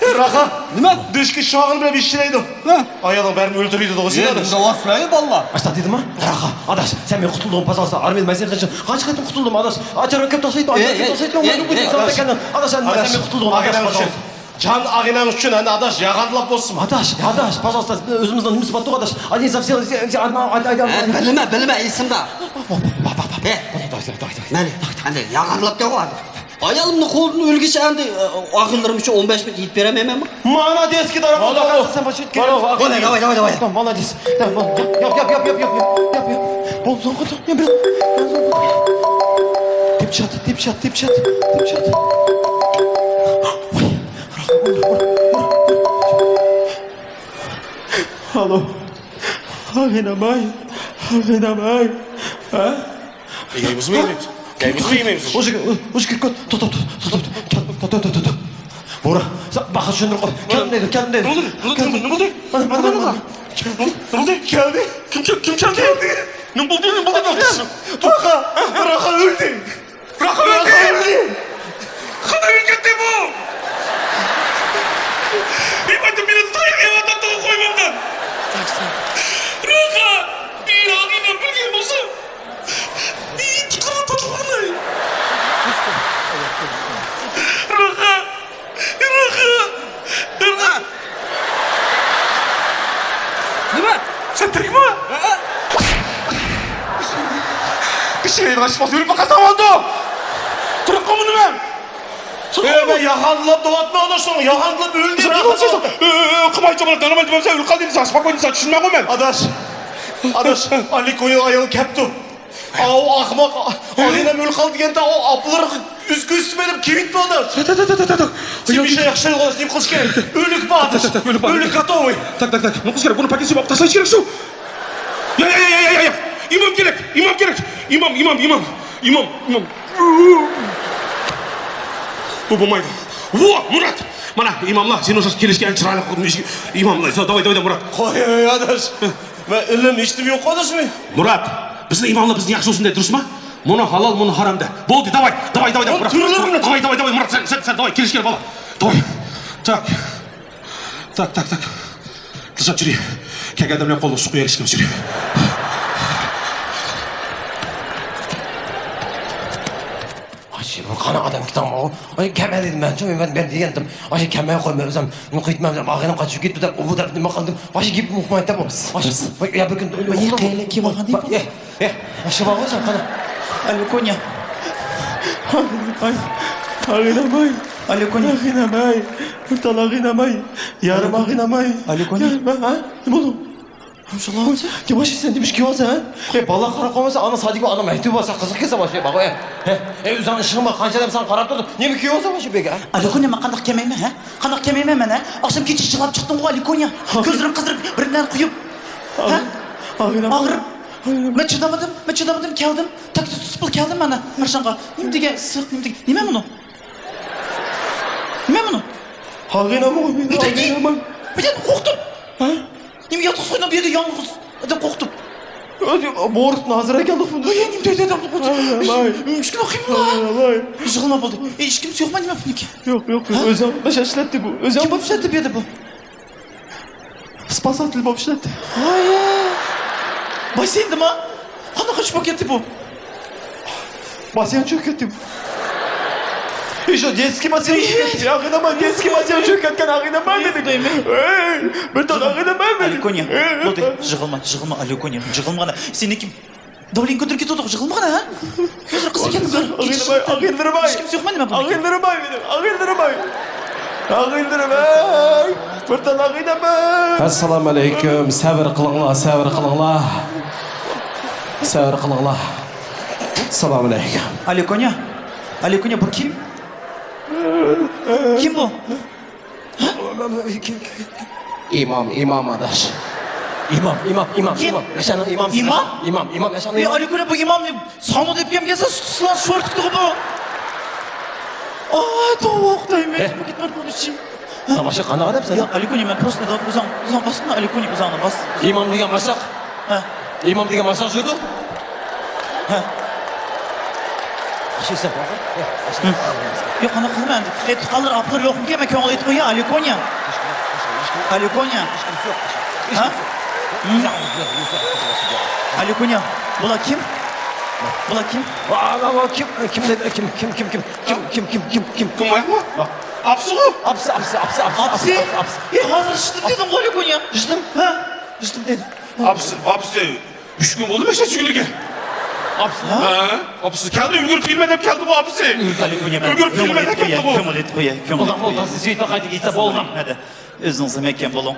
راخا، نېمە؟ دۈشكە شاغىل بىلەن بېشىشىدۇ. ھە؟ ئايالىڭ بەرمە ئۆلتۈرۈيدۇ، ئۇشۇ ئاداش. نېمە دەۋاتسىلەر، بالىلار؟ ئاشتا دېدىمۇ؟ راخا، ئاداش، سەن مېنى قۇتۇلدۇرغىن، پازالسا. ئارمىيەدە مەن سېنى قىلچە قانچە قېتىم قۇتۇلدۇم، ئاداش؟ ئاچارغا كۆپ تاشلايتتىڭ، ئاچارغا كۆپ تاشلايتتىڭ، ئاداش. ئاداش، ئاداش، سەن مېنى قۇتۇلدۇرغىن، ئاداش، پازالسا. جان ئاغىنەڭ ئۈچۈن، ئەنە، ئاداش، ياغانلاپ بولسۇن. ئاداش، ئاداش، پازالسا، ئۆزىمىزنىڭ نېمىسى بارتۇق، ئاداش. ئاداش، ئاداش، ئاداش، ئاداش. ھە، بىلمە، بىلمە، ئېسىمدە. ھە. مەن، ئەندى، ياغانلاپ دەۋاتىدۇ. ئايالىمنى قولدىن ئۆلگۈچە ئەندى، ئاغىنىلىرىم ئۈچۈن ئون بەش مىنۇت يېتىپ بېرەلمەيمەنمۇ؟ مانا دېسكا داۋاي، داۋاي، داۋاي، داۋاي. مانا دېسكا. داۋاي، داۋاي، داۋاي، داۋاي. مانا دېسكا. داۋاي، داۋاي، داۋاي، داۋاي. بولدى، ساڭا قاتاق، يا، بىر، ساڭا قاتاق. تېپىشاتتى، تېپىشاتتى، تېپىشاتتى، تېپىشاتتى. ۋاي، ئۇر، ئۇر، ئۇر، ئۇر. ئالو. ئاغىنەم ئاي، ئاغىنەم ئاي. ھە؟ يەيمىزمۇ يەيمەيمىز؟ يەيمىزمۇ يەيمەيمىز؟ ئۇزۇن، ئۇزۇن كىرىپ كەت. توختا، توختا، توختا. بورا، سەن باخا چۈشەندۈرۈپ قوي. كەلدىم دەيدۇ، كەلدىم دەيدۇ. نېمە بولدى؟ نېمە بولدى؟ نېمە بولدى؟ نېمە بولدى؟ نېمە بولدى؟ كەلدى. كىم، كىم، كىم كەلدى؟ نېمە بولدى؟ نېمە بولدى؟ راخا، راخا ئۆلدى. راخا ئۆلدى! خانا ئۆلگەندى بۇ! ئىبادەت مىللەت تاياق يەۋاتاتتىغۇ قويمامدىن! راخا! مېنى ئاغىنەم بىلگەن بولسا! ئىتتىقىغا تاتلىغاناي! راخا! راخا! راخا! نېمە؟ سەن تىرىكمۇ؟ بىر شېئىرغا ئىشماس ئۆلۈپ باققان ساۋالدۇ. تۇرۇپ قالمىدىم مەن. ئۆي، مەن ياخانلاپ دوۋاتما ئاداش، ساڭا ياخانلاپ ئۆلدى. قىمايچى بولۇپ داناماي دېمەمسەن، ئۆلۈپ قالدى دېسەڭ، ساقپاي دېسەڭ، چۈشىنىمەنغۇ مەن. ئاداش، ئاداش، ئالىكويا ئايال كەپتۇ. ئاۋۇ ئاخماق ئاغىنەم ئۆلۈپ قالدى دېگەندە، ئاۋۇ ئاپىلىرىغا ئۈزگۈ ئۈستىمە دەپ كېلىپتۇ ئاداش. تاق، تاق، تاق، تاق، تاق. سېنى بىر شەي ياخشى قىلىش، نېمە قىلىش كېرەك؟ ئۆلۈك بار ئاداش. تاق، تاق، تاق، ئۆلۈك بار. ئۆلۈك готовый. تاق، تاق، تاق. نېمە قىلىش كېرەك؟ بۇنى پاكېتكە سېلىپ تاشلاش كېرەك شۇ. ياق، ياق، ياق. ئىمام كېرەك، ئىمام كېرەك. ئىمام، ئىمام، ئىمام. ئىمام، ئىمام. بۇ بولمايدۇ. ۋو، مۇرات! مانا، ئىماملار، سېنى ئوخشاش كېلىشكەن چىرايلىق ئىماملار. داۋاي، داۋاي، داۋاي، مۇرات. قوي، ئاداش. مەن ئىلىم ھېچنېمە يوق ئاداشمۇ؟ مۇرات، بىزنىڭ ئىماملار بىزنى ياخشى بولسۇن دەيدۇ، دۇرۇسمۇ؟ مۇنۇ ھالال، مۇنۇ ھارام دە. بولدى، داۋاي، داۋاي، داۋاي، داۋاي، مۇرات. داۋاي، داۋاي، داۋاي، مۇرات، سەن، سەن، سەن داۋاي، كېلىش كېرەك، بالا. داۋاي. تاك. تاك، تاك، تاك. تاشلاپ چۈرى. كەلگەن ئادەملەر قولىغا سۇ قۇيار ئىشكىم چۈرى. ئاشۇ بىر قانا ئادەم كېتىڭ بۇ. ئاي، كەلمە دېدىم مەن، چوڭ مەن، مەن دېگەنتىم. ئاشۇ كەلمەي قويماي ئۆزۈم. نېمە قىلىتمەن دەپ، ئاغىنەم قاچىپ كەتتى دەپ، ئۇ بۇ دەپ نېمە قىلدىم. ئاشۇ گېپىم ئۇقمايتتى بۇ. ئاشۇ، ۋاي، يا بىر كۈن، ئەي، قەيەرلەرگە كېلىۋالغان دەيمەن. ئەي، ئەي، ئاشۇ بارغۇ سەن قانا. ئالىكونيا. ئاي، ئاغىنەم ئاي. ئالىكونيا. ئاغىنەم ئاي. بىر تال ئاغىنەم ئاي. يارىم ئاغىنەم ئاي. ئالىكونيا. يارىم، ھە؟ نېمە بولدى؟ ياۋاش سەن نېمە ئىش كىيىۋالسەن، ھە؟ ئەي، بالا قاراپ قالمىسا، ئانا سادىكى ئانا مەكتىپى بار، سەن قىزىق كېلىسەن، باشقا باغا، ئەي. ھە؟ ئەي، ئۆزۈڭ ئىشىڭ بار، قانچە ئادەم ساڭا قاراپ تۇرىدۇ، نېمە كىيىۋالسەن باشقا بېگە، ھە؟ ئالىكونيا، مەن قانداق كەلمەيمەن، ھە؟ قانداق كەلمەيمەن مەن، ھە؟ ئاخشام كېچە يىغلاپ چىقتىڭغۇ، ئالىكونيا. كۆزلىرىڭ قىزىرىپ، بىرىڭلارنى قويۇپ. ھە؟ ئاغرىپ. مەن چىدىمىدىم، مەن چىدىمىدىم، كەلدىم. تاكسى تۇتۇپ كەلدىم مانا، مارشانغا. نېمە دېگەن ئىسسىق، نېمە دېگەن، نېمە بۇنىڭ؟ نېمە بۇنىڭ؟ ئاغىنەم، ئاغىنەم. بىردەم قورقتۇم. ھە؟ نېمە ياتقۇز قويدۇڭ بۇ يەردە يالغۇز؟ بىردەم قورقتۇم. مورىتىن ھازىر ئەكەلدۇق بۇنى. ھاي، نېمە دەيدۇ ئادەم قورقۇپ؟ ھاي، ھاي. مۈشكۈل ئوخۇيمۇ؟ ھاي، ھاي. يىغلىما بولدى. ئەي، ھېچكىمسى يوقمۇ نېمە بۇنىڭكى؟ يوق، يوق. ھە؟ ئۆزى ئاشۇ ئىشلەتتى بۇ. ئۆزى كىم ئىشلەتتى بۇ يەردە بۇ؟ سپاساتېل بولۇپ ئىشلەتتى. ھاي. باسسېيندىمۇ؟ قانداق قېچىپ بولۇپ كەتتى بۇ؟ باسسېينغا چۆكۈپ كەتتى بۇ. شۇ دېتسكىي باسسېينغا چۆكۈپ كەتتى. يا ئاغىنەم، دېتسكىي باسسېينغا چۆكۈپ كەتكەن ئاغىنەم مەن دېدىم. ئەي، بىر تال ئاغىنەم مەن دېدىم. ئالىكونيا. ئەي. بولدى، يىغلىما، يىغلىما، ئالىكونيا. يىغلىمىغىنا. سېنىڭكى داۋلىنىڭ كۆتۈرۈپ كېتىۋاتىدۇ، يىغلىمىغىنا، ھە؟ كۆزلىرى قىزىپ كەتتى. ئاغىنىم ئاي، ئاغىنىم ئاي. ھېچكىمسى يوقمۇ نېمە بۇنىڭكى؟ ئاغىنىم ئاي مېنىڭ، ئاغىنىم ئاي. ئاغىنىم ئاي. بىر تال ئاغىنىم ئاي. ئەسسالامۇ ئەلەيكۇم. سەۋر قىلىڭلار، سەۋر قىلىڭلار. سەۋر قىلىڭلار. ئەسسالامۇ ئەلەيكۇم. ئالىكونيا. ئالىكونيا، بۇ كىم؟ كىم بۇ؟ ئىمام، ئىمام ئاداش. ئىمام، ئىمام، ئىمام، كىم؟ ئىمام. ياشانغان ئىمام. ئىمام؟ ئىمام، ئىمام، ياشانغان ئىمام. ئالىكونيا، بۇ ئىمامنى ساڭا دەپ كەلگەنسەن، سۇسلان شورتۇقتىغۇ بۇ. ئاي، توۋا، خۇدايىم، مەن كېتىپ بارماقچى. سەن باشقا قانداق ئادەمسەن؟ ياق، ئالىكونيا، مەن پروستى ئۆزۈڭ، ئۆزۈڭ باس، ئالىكونيا، ئۆزۈڭنى باس. ئىمام دېگەن باشلىق. ھە. ئىمام دېگەن باشلىق شۇدۇ؟ ھە. ئىشلىسە. يوق، قانداق قىلىمەن؟ ئەي، تۇغقانلار، ئاپىلار يوقمىكەن؟ مەن كۆڭۈل ئېيتىپ قوياي، ئاليۇكونيا. ئاليۇكونيا. ھە؟ ئاليۇكونيا. بۇلار كىم؟ بۇلار كىم؟ ۋا، ۋا، ۋا، كىم، كىم دېدى؟ كىم، كىم، كىم، كىم؟ كىم، كىم، كىم، كىم، كىم؟ كىم ئاياقمۇ؟ ئاپىسىغۇ؟ ئاپىسى، ئاپىسى، ئاپىسى، ئاپىسى، ئاپىسى، ئاپىسى. ئەي، ھازىر ئىشىتتىم دېدىڭغۇ، ئاليۇكونيا. ئىشىتتىم. ھە؟ ئىشىتتىم دېدىم. ئاپىسى، ئاپىسى. ئۈچ كۈن بولدى مەشە چۈشكىلىگە. ئاپىسى؟ ھە، ئاپىسى كەلدى، ئۈلگۈرۈپ كېلىمەن دەپ كەلدىغۇ ئاپىسى. ئۈلگۈرۈپ كېلىمەن دەپ كەلدىغۇ. كۆڭۈل ئېيتىپ قوياي، كۆڭۈل ئېيتىپ قوياي. بولدى، بولدى، سىز يېتىپ قايتىپ كېتسە بولدى. ھەدە. ئۆزىڭىزگە مەھكەم بولۇڭ.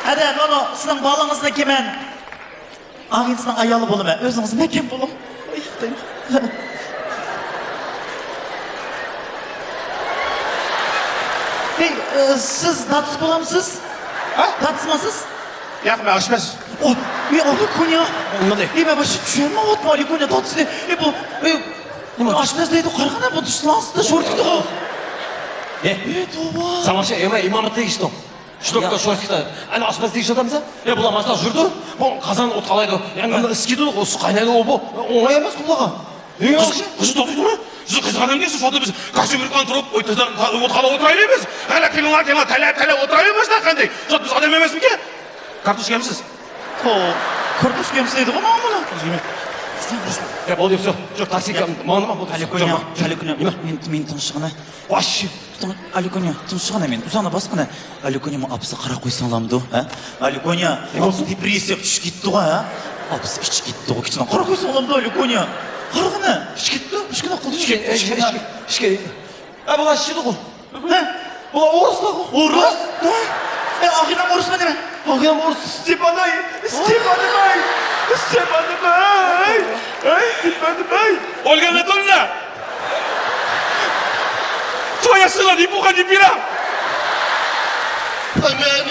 ھەدە، مانا سىزنىڭ بالىڭىزنى كىمەن؟ ئاغىنىسىنىڭ ئايالى بولىمەن. ئۆزىڭىز مەھكەم بولۇڭ. ھەي، ئى، سىز دادىسى بولامسىز؟ ھە؟ دادىسىما سىز؟ ياق، مەن ئاشپەز. ئو، مەن ئاليۇكونيا. نېمە دەي؟ ئى، مەن باشقا چۈشەنمەيۋاتىمەن، ئاليۇكونيا دادىسى دەي. ئى، بۇ، ئى، نېمە؟ ئاشپەز دەيدۇ، قارىغىنا، بۇ شورتكىدىغۇ. ئى، توۋا. ساڭا شۇ، ئى، مەن ئىمامنى تېگىشتىڭ. شتوكتا، شوشكىدا. ئەنە ئاشپەز دېيىش ئادەمسەن. ئە، بۇلار ماسا جۈردۇ. بۇ قازان ئوت قالايدۇ. يەنى ئۇنى ئىسكىدۇ، ئۇ سۇ قاينايدۇ، ئۇ بۇ. ئوڭاي ئەمەس قۇلىقىغا. قىز، قىزى توختايدۇ. سىز قىزىق ئادەمكەنسىز، سودا بىز كاستيۇم كىيىپ تۇرۇپ، ئوت قالاپ ئوتۇرايلى بىز. ھەلە كېلىڭلار، كېلىڭلار، تەلەپ، تەلەپ ئوتۇرايلى بىز، قانداق؟ سودا بىز ئادەم ئەمەسمىكەن؟ كارتوشكا يەمسىز؟ كارتوشكا يەمسىز دەيدىغۇ مانا بۇنى. يا، بولدى، ۋسيو. جوق، تاكسى، ماڭىما، بولدى. ئاليۇكونيا، ئاليۇكونيا، مېنى، مېنى تىڭشىغىنا. ۋاش. ئاليۇكونيا، تىڭشىغىنا مېنى، ئۇزاقلا باسقىنا. ئاليۇكونيا، مانا ئاپىسىغا قاراپ قويساڭلامدۇ، ھە؟ ئاليۇكونيا، ئاپىسى دېپرېسسىيەگە چۈشۈپ كېتىپتىغۇ، ھە؟ ئاپىسى ئىچىپ كېتىپتىغۇ، كىچىكىدىن قاراپ قويساڭلامدۇ، ئاليۇكونيا؟ قارىغىنا. ئىچىپ كېتىپتۇ، ئىچكىنى قىلدى. ئىچكى، ئىچكى، ئىچكى. ئە، بۇلار ئىچىدىغۇ. ھە؟ بۇلار ئورۇسلارغۇ. ئورۇس؟ ھە؟ ئە، ئاغىنەم ئورۇسمۇ دېمە؟ ئاغىنەم ئورۇس. ستېپاناي، ستېپاناي، ستېپاناي، ئەي، ستېپاناي. ئولگا ئاناتولينا! Твоя сына не пуха, не пера! Понимаю.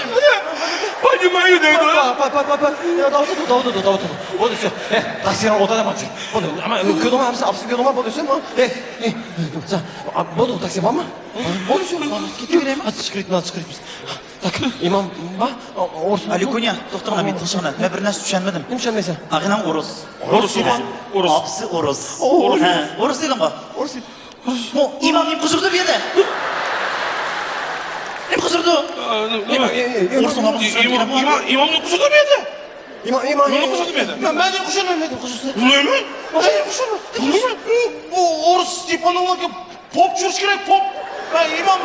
Понимаю, да, да. Па, па, па, па, па. يا، داۋۇت، داۋۇت، داۋۇت. بولدى، شۇ. ئە، تاكسىغا ئولتۇر، مانا شۇ. بولدى، ئەمما كۆردۈڭمۇ، ئاپىسى، ئاپىسى كۆردۈڭمۇ؟ بولدى، شۇ، مانا. ئە، ئە، سەن، بولدى، تاكسى بارمۇ؟ بولدى، شۇ. كېتىۋېرەيمۇ؟ ھازىر چىقىرىپ، ھازىر چىقىرىپ. Так, ئىمام، ئا، ئورۇس. ئاليۇكونيا، توختاڭلار، مېنى تىڭشىغىنا. مەن بىر نەرسە چۈشەنمىدىم. نېمە چۈشەنمەيسەن؟ ئاغىنەم ئورۇس. ئورۇس، ئورۇس. ئاپىسى ئورۇس. ئورۇس. ھە، ئورۇس دېدىڭغۇ؟ ئورۇس. بۇ ئىمام نېمە قىزىرىدۇ بۇ يەردە؟ نېمە قىزىرىدۇ؟ ئورۇس ئىمام قىزىرىدۇ بۇ يەردە. ئىمام، ئىمام نېمە قىزىرىدۇ بۇ يەردە؟ ئىمام، ئىمام نېمە قىزىرىدۇ بۇ يەردە؟ مەن، مەن نېمە قىزىرىدۇ، مەن نېمە قىزىرىدۇ؟ بىلمەيمەن. مەن نېمە قىزىرىدۇ؟ بىلمەيمەن. بۇ، بۇ ئورۇس ستېپانوۋغا پوپ چۈشۈرۈش كېرەك، پوپ. ھە، ئىمام.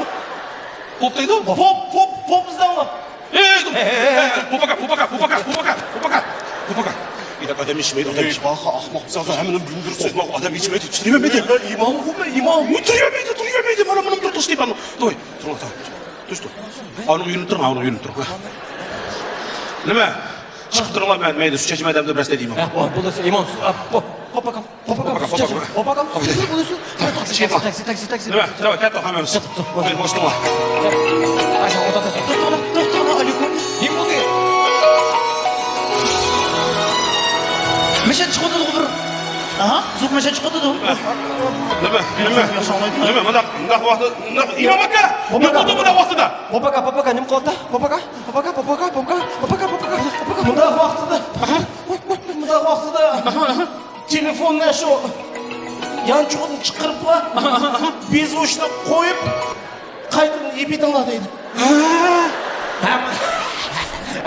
پوپ دەيدۇ؟ پوپ، پوپ، پوپ ئىزدەڭلار. ئەي، ئەي، ئەي، ئەي، ئەي، پوپاكا، پوپاكا، پوپاكا. ئېي، ئادەم يېتىشمەيدۇ، ئادەم يېتىشمەيدۇ. ئاخماق بىسەن، ھەممىنى بىلمەيسەن. ئادەم يېتىشمەيدۇ، تۇرۇۋەرمەيدۇ. ئىمام، ئىمام. تۇرۇۋەرمەيدۇ، تۇرۇۋەرمەيدۇ. مانا مۇنۇ تۇرۇپ، تۇرۇپ، تۇرۇپ. تۇرۇڭ، تۇرۇڭ. ئاۋۇنى يۆلىنىپ تۇرۇڭ، ئاۋۇنى يۆلىنىپ تۇرۇڭ. نېمە؟ چىقىپ تۇرۇڭلار، مەن مەيدە سۇ چەچمە دەمدە بىرەرسە دەيدۇ ئىمام. ھە، بولدى، ئىمام، پوپاكا، پوپاكا، پوپاكا، پوپاكا. تاكسى، تاكسى، تاكسى، تاكسى. نېمە؟ كەتتۇق، كەتتۇق، ھەممىمىز. كەتتۇق، بولدى. بولدى، بولدى. توختاڭلار، توختاڭلار، ئاليۇكونيا. نېمە بولدى؟ ماشىنا چىقىۋاتىدىغۇ بىر. ئاھا، زوق ماشىنا چىقىۋاتىدۇ. نېمە؟ نېمە؟ نېمە؟ مۇنداق، مۇنداق ۋاقىتتا، مۇنداق، ئىمام ئاكا! نېمە قىلدى مۇنداق ۋاقىتتا؟ پوپاكا، پوپاكا، نېمە قىلىۋاتىدۇ؟ پوپاكا، پوپاكا، پوپاكا. مۇنداق ۋاقتىدا، مۇنداق ۋاقتىدا تېلېفوننى شۇ يانچۇقىدىن چىقىرىپلا، بېزۋوچنى قويۇپ، قايتىدىن يېپىۋېتىڭلار دەيدۇ.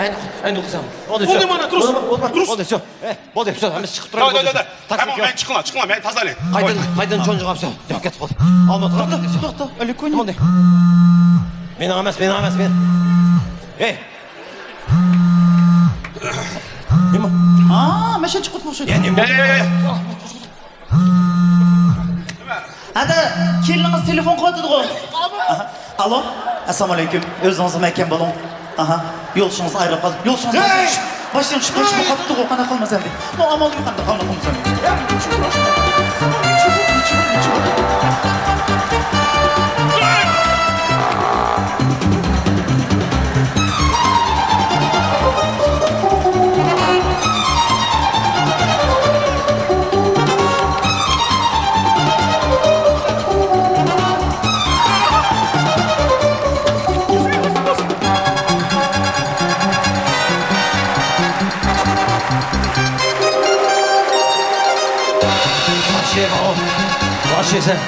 ئەينى، ئەينى ئوقۇسام. بولدى، بولدى، شۇ. مانا، تۇرۇس. بولدى، بولدى، تۇرۇس. بولدى، شۇ. ئە، بولدى، شۇ، ھەممىسى چىقىپ تۇراي، داۋاي، بولدى، داۋاي، شۇ. داۋاي. تاكسى، ھەممە يوق. مەن چىقىڭلار، چىقىڭلار، مەن تازىلايلى. قايتىدىن، قايتىدىن چونجۇغاپ، شۇ. يوق، كەتتى، بولدى. ئالما توختا، توختا، توختا، ئاليۇكونيا. بولدى. مېنىڭ ئەمەس، مېنىڭ ئەمەس، مېنىڭ. ئەي. نېمە؟ ھا، ماشىنا چىقىپ قوپتۇ. يا، نېمە؟ ئەي، ئەي، ئەي. ھەدە، كېلىنىڭىز تېلېفون قىلىۋاتىدىغۇ. ئاھا. ئالو، ئەسسالامۇ ئەلەيكۇم. ئۆزىڭىز مەھكەم بولۇڭ. ئاھا. يولدىشىڭىز ئايرىلىپ قالدى. يولدىشىڭىز باشتىن چۈشۈپ، باشتىن چۈشۈپ قاپتىغۇ، قانداق قىلىمىز ئەمدى؟ بۇ ئامال يوق ئەمدى، قانداق قىلىمىز ئەمدى؟ سەن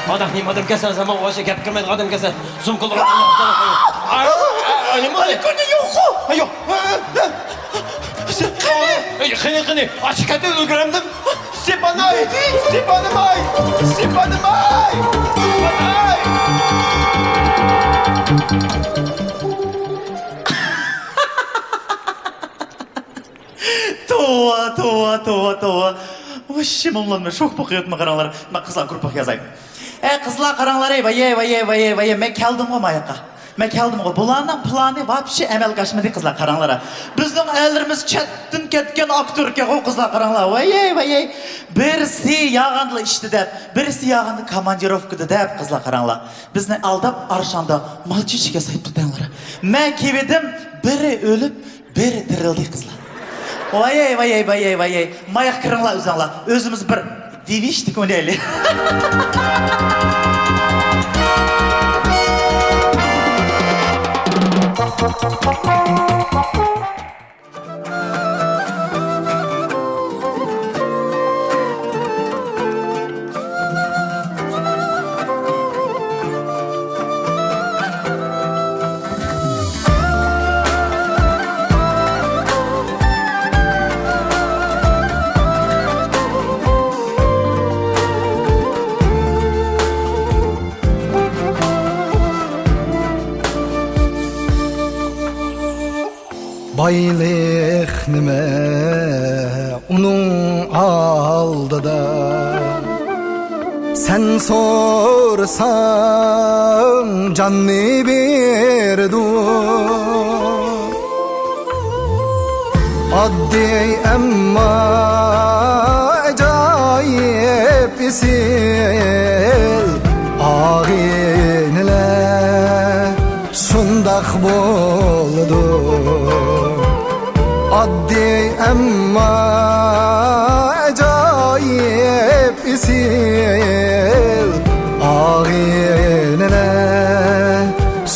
ئادەم نېمە ئادەم كەسەن، سەن ماڭا ئوخشاش گەپ كىرمەيدىغان ئادەم كەسەن. سومكىلىرىڭ ئاي، ئاي، ئاي، نېمە ئادەم؟ ئالىكۆنى يوققۇ. ئايو. قېنى؟ ئاي، قېنى، قېنى. ئاچچىق كەتتى، ئۈلگۈرەمدىم. ستېپاناي، ستېپانىماي، ستېپانىماي، ستېپاناي. توۋا، توۋا، توۋا، توۋا. ۋاي، شىمىڭلانماي شوك بوقۇياتما قاراڭلار. ما قىزلار گۇرۇپپىغا يازاي. ئەي قىزلار قاراڭلار، ئەي، ۋايەي، ۋايەي، ۋايەي، ۋايەي، مەن كەلدىمغۇ ما ياققا. مەن كەلدىمغۇ. بۇلارنىڭ پىلانى ۋاپشې ئەمەلگە ئاشمىدى قىزلار، قاراڭلار. بىزنىڭ ئەللىرىمىز چەتتىن كەتكەن ئاكتېركەنغۇ قىزلار، قاراڭلار. ۋايەي، ۋايەي. بىرسى ياغاندا ئىشتا دەپ، بىرسى ياغاندا كوماندىروفكىدا دەپ قىزلار، قاراڭلار. بىزنى ئالداپ ئارشاندا مالچى ئىشىكى ياسايدۇ دەڭلار. مەن كېلىۋىدىم، بىرى ئۆلۈپ، بىرى تىرىلدى قىزلار. ۋايەي، ۋايەي، ۋايەي، ۋايەي. ماياق كىرىڭلار ئۆزۈڭلار. ئۆزىمىز بىر دېۋىشتىك ئوينايلى. بايلىق نېمە ئۇنىڭ ئالدىدا؟ سەن سورىساڭ جاننى بېرىدۇ. ئاددىي ئەمما ئاجايىپ ئېسىل ئاغىنىلەر شۇنداق بولىدۇ. ئاددىي ئەمما ئاجايىپ ئېسىل ئاغىنىلەر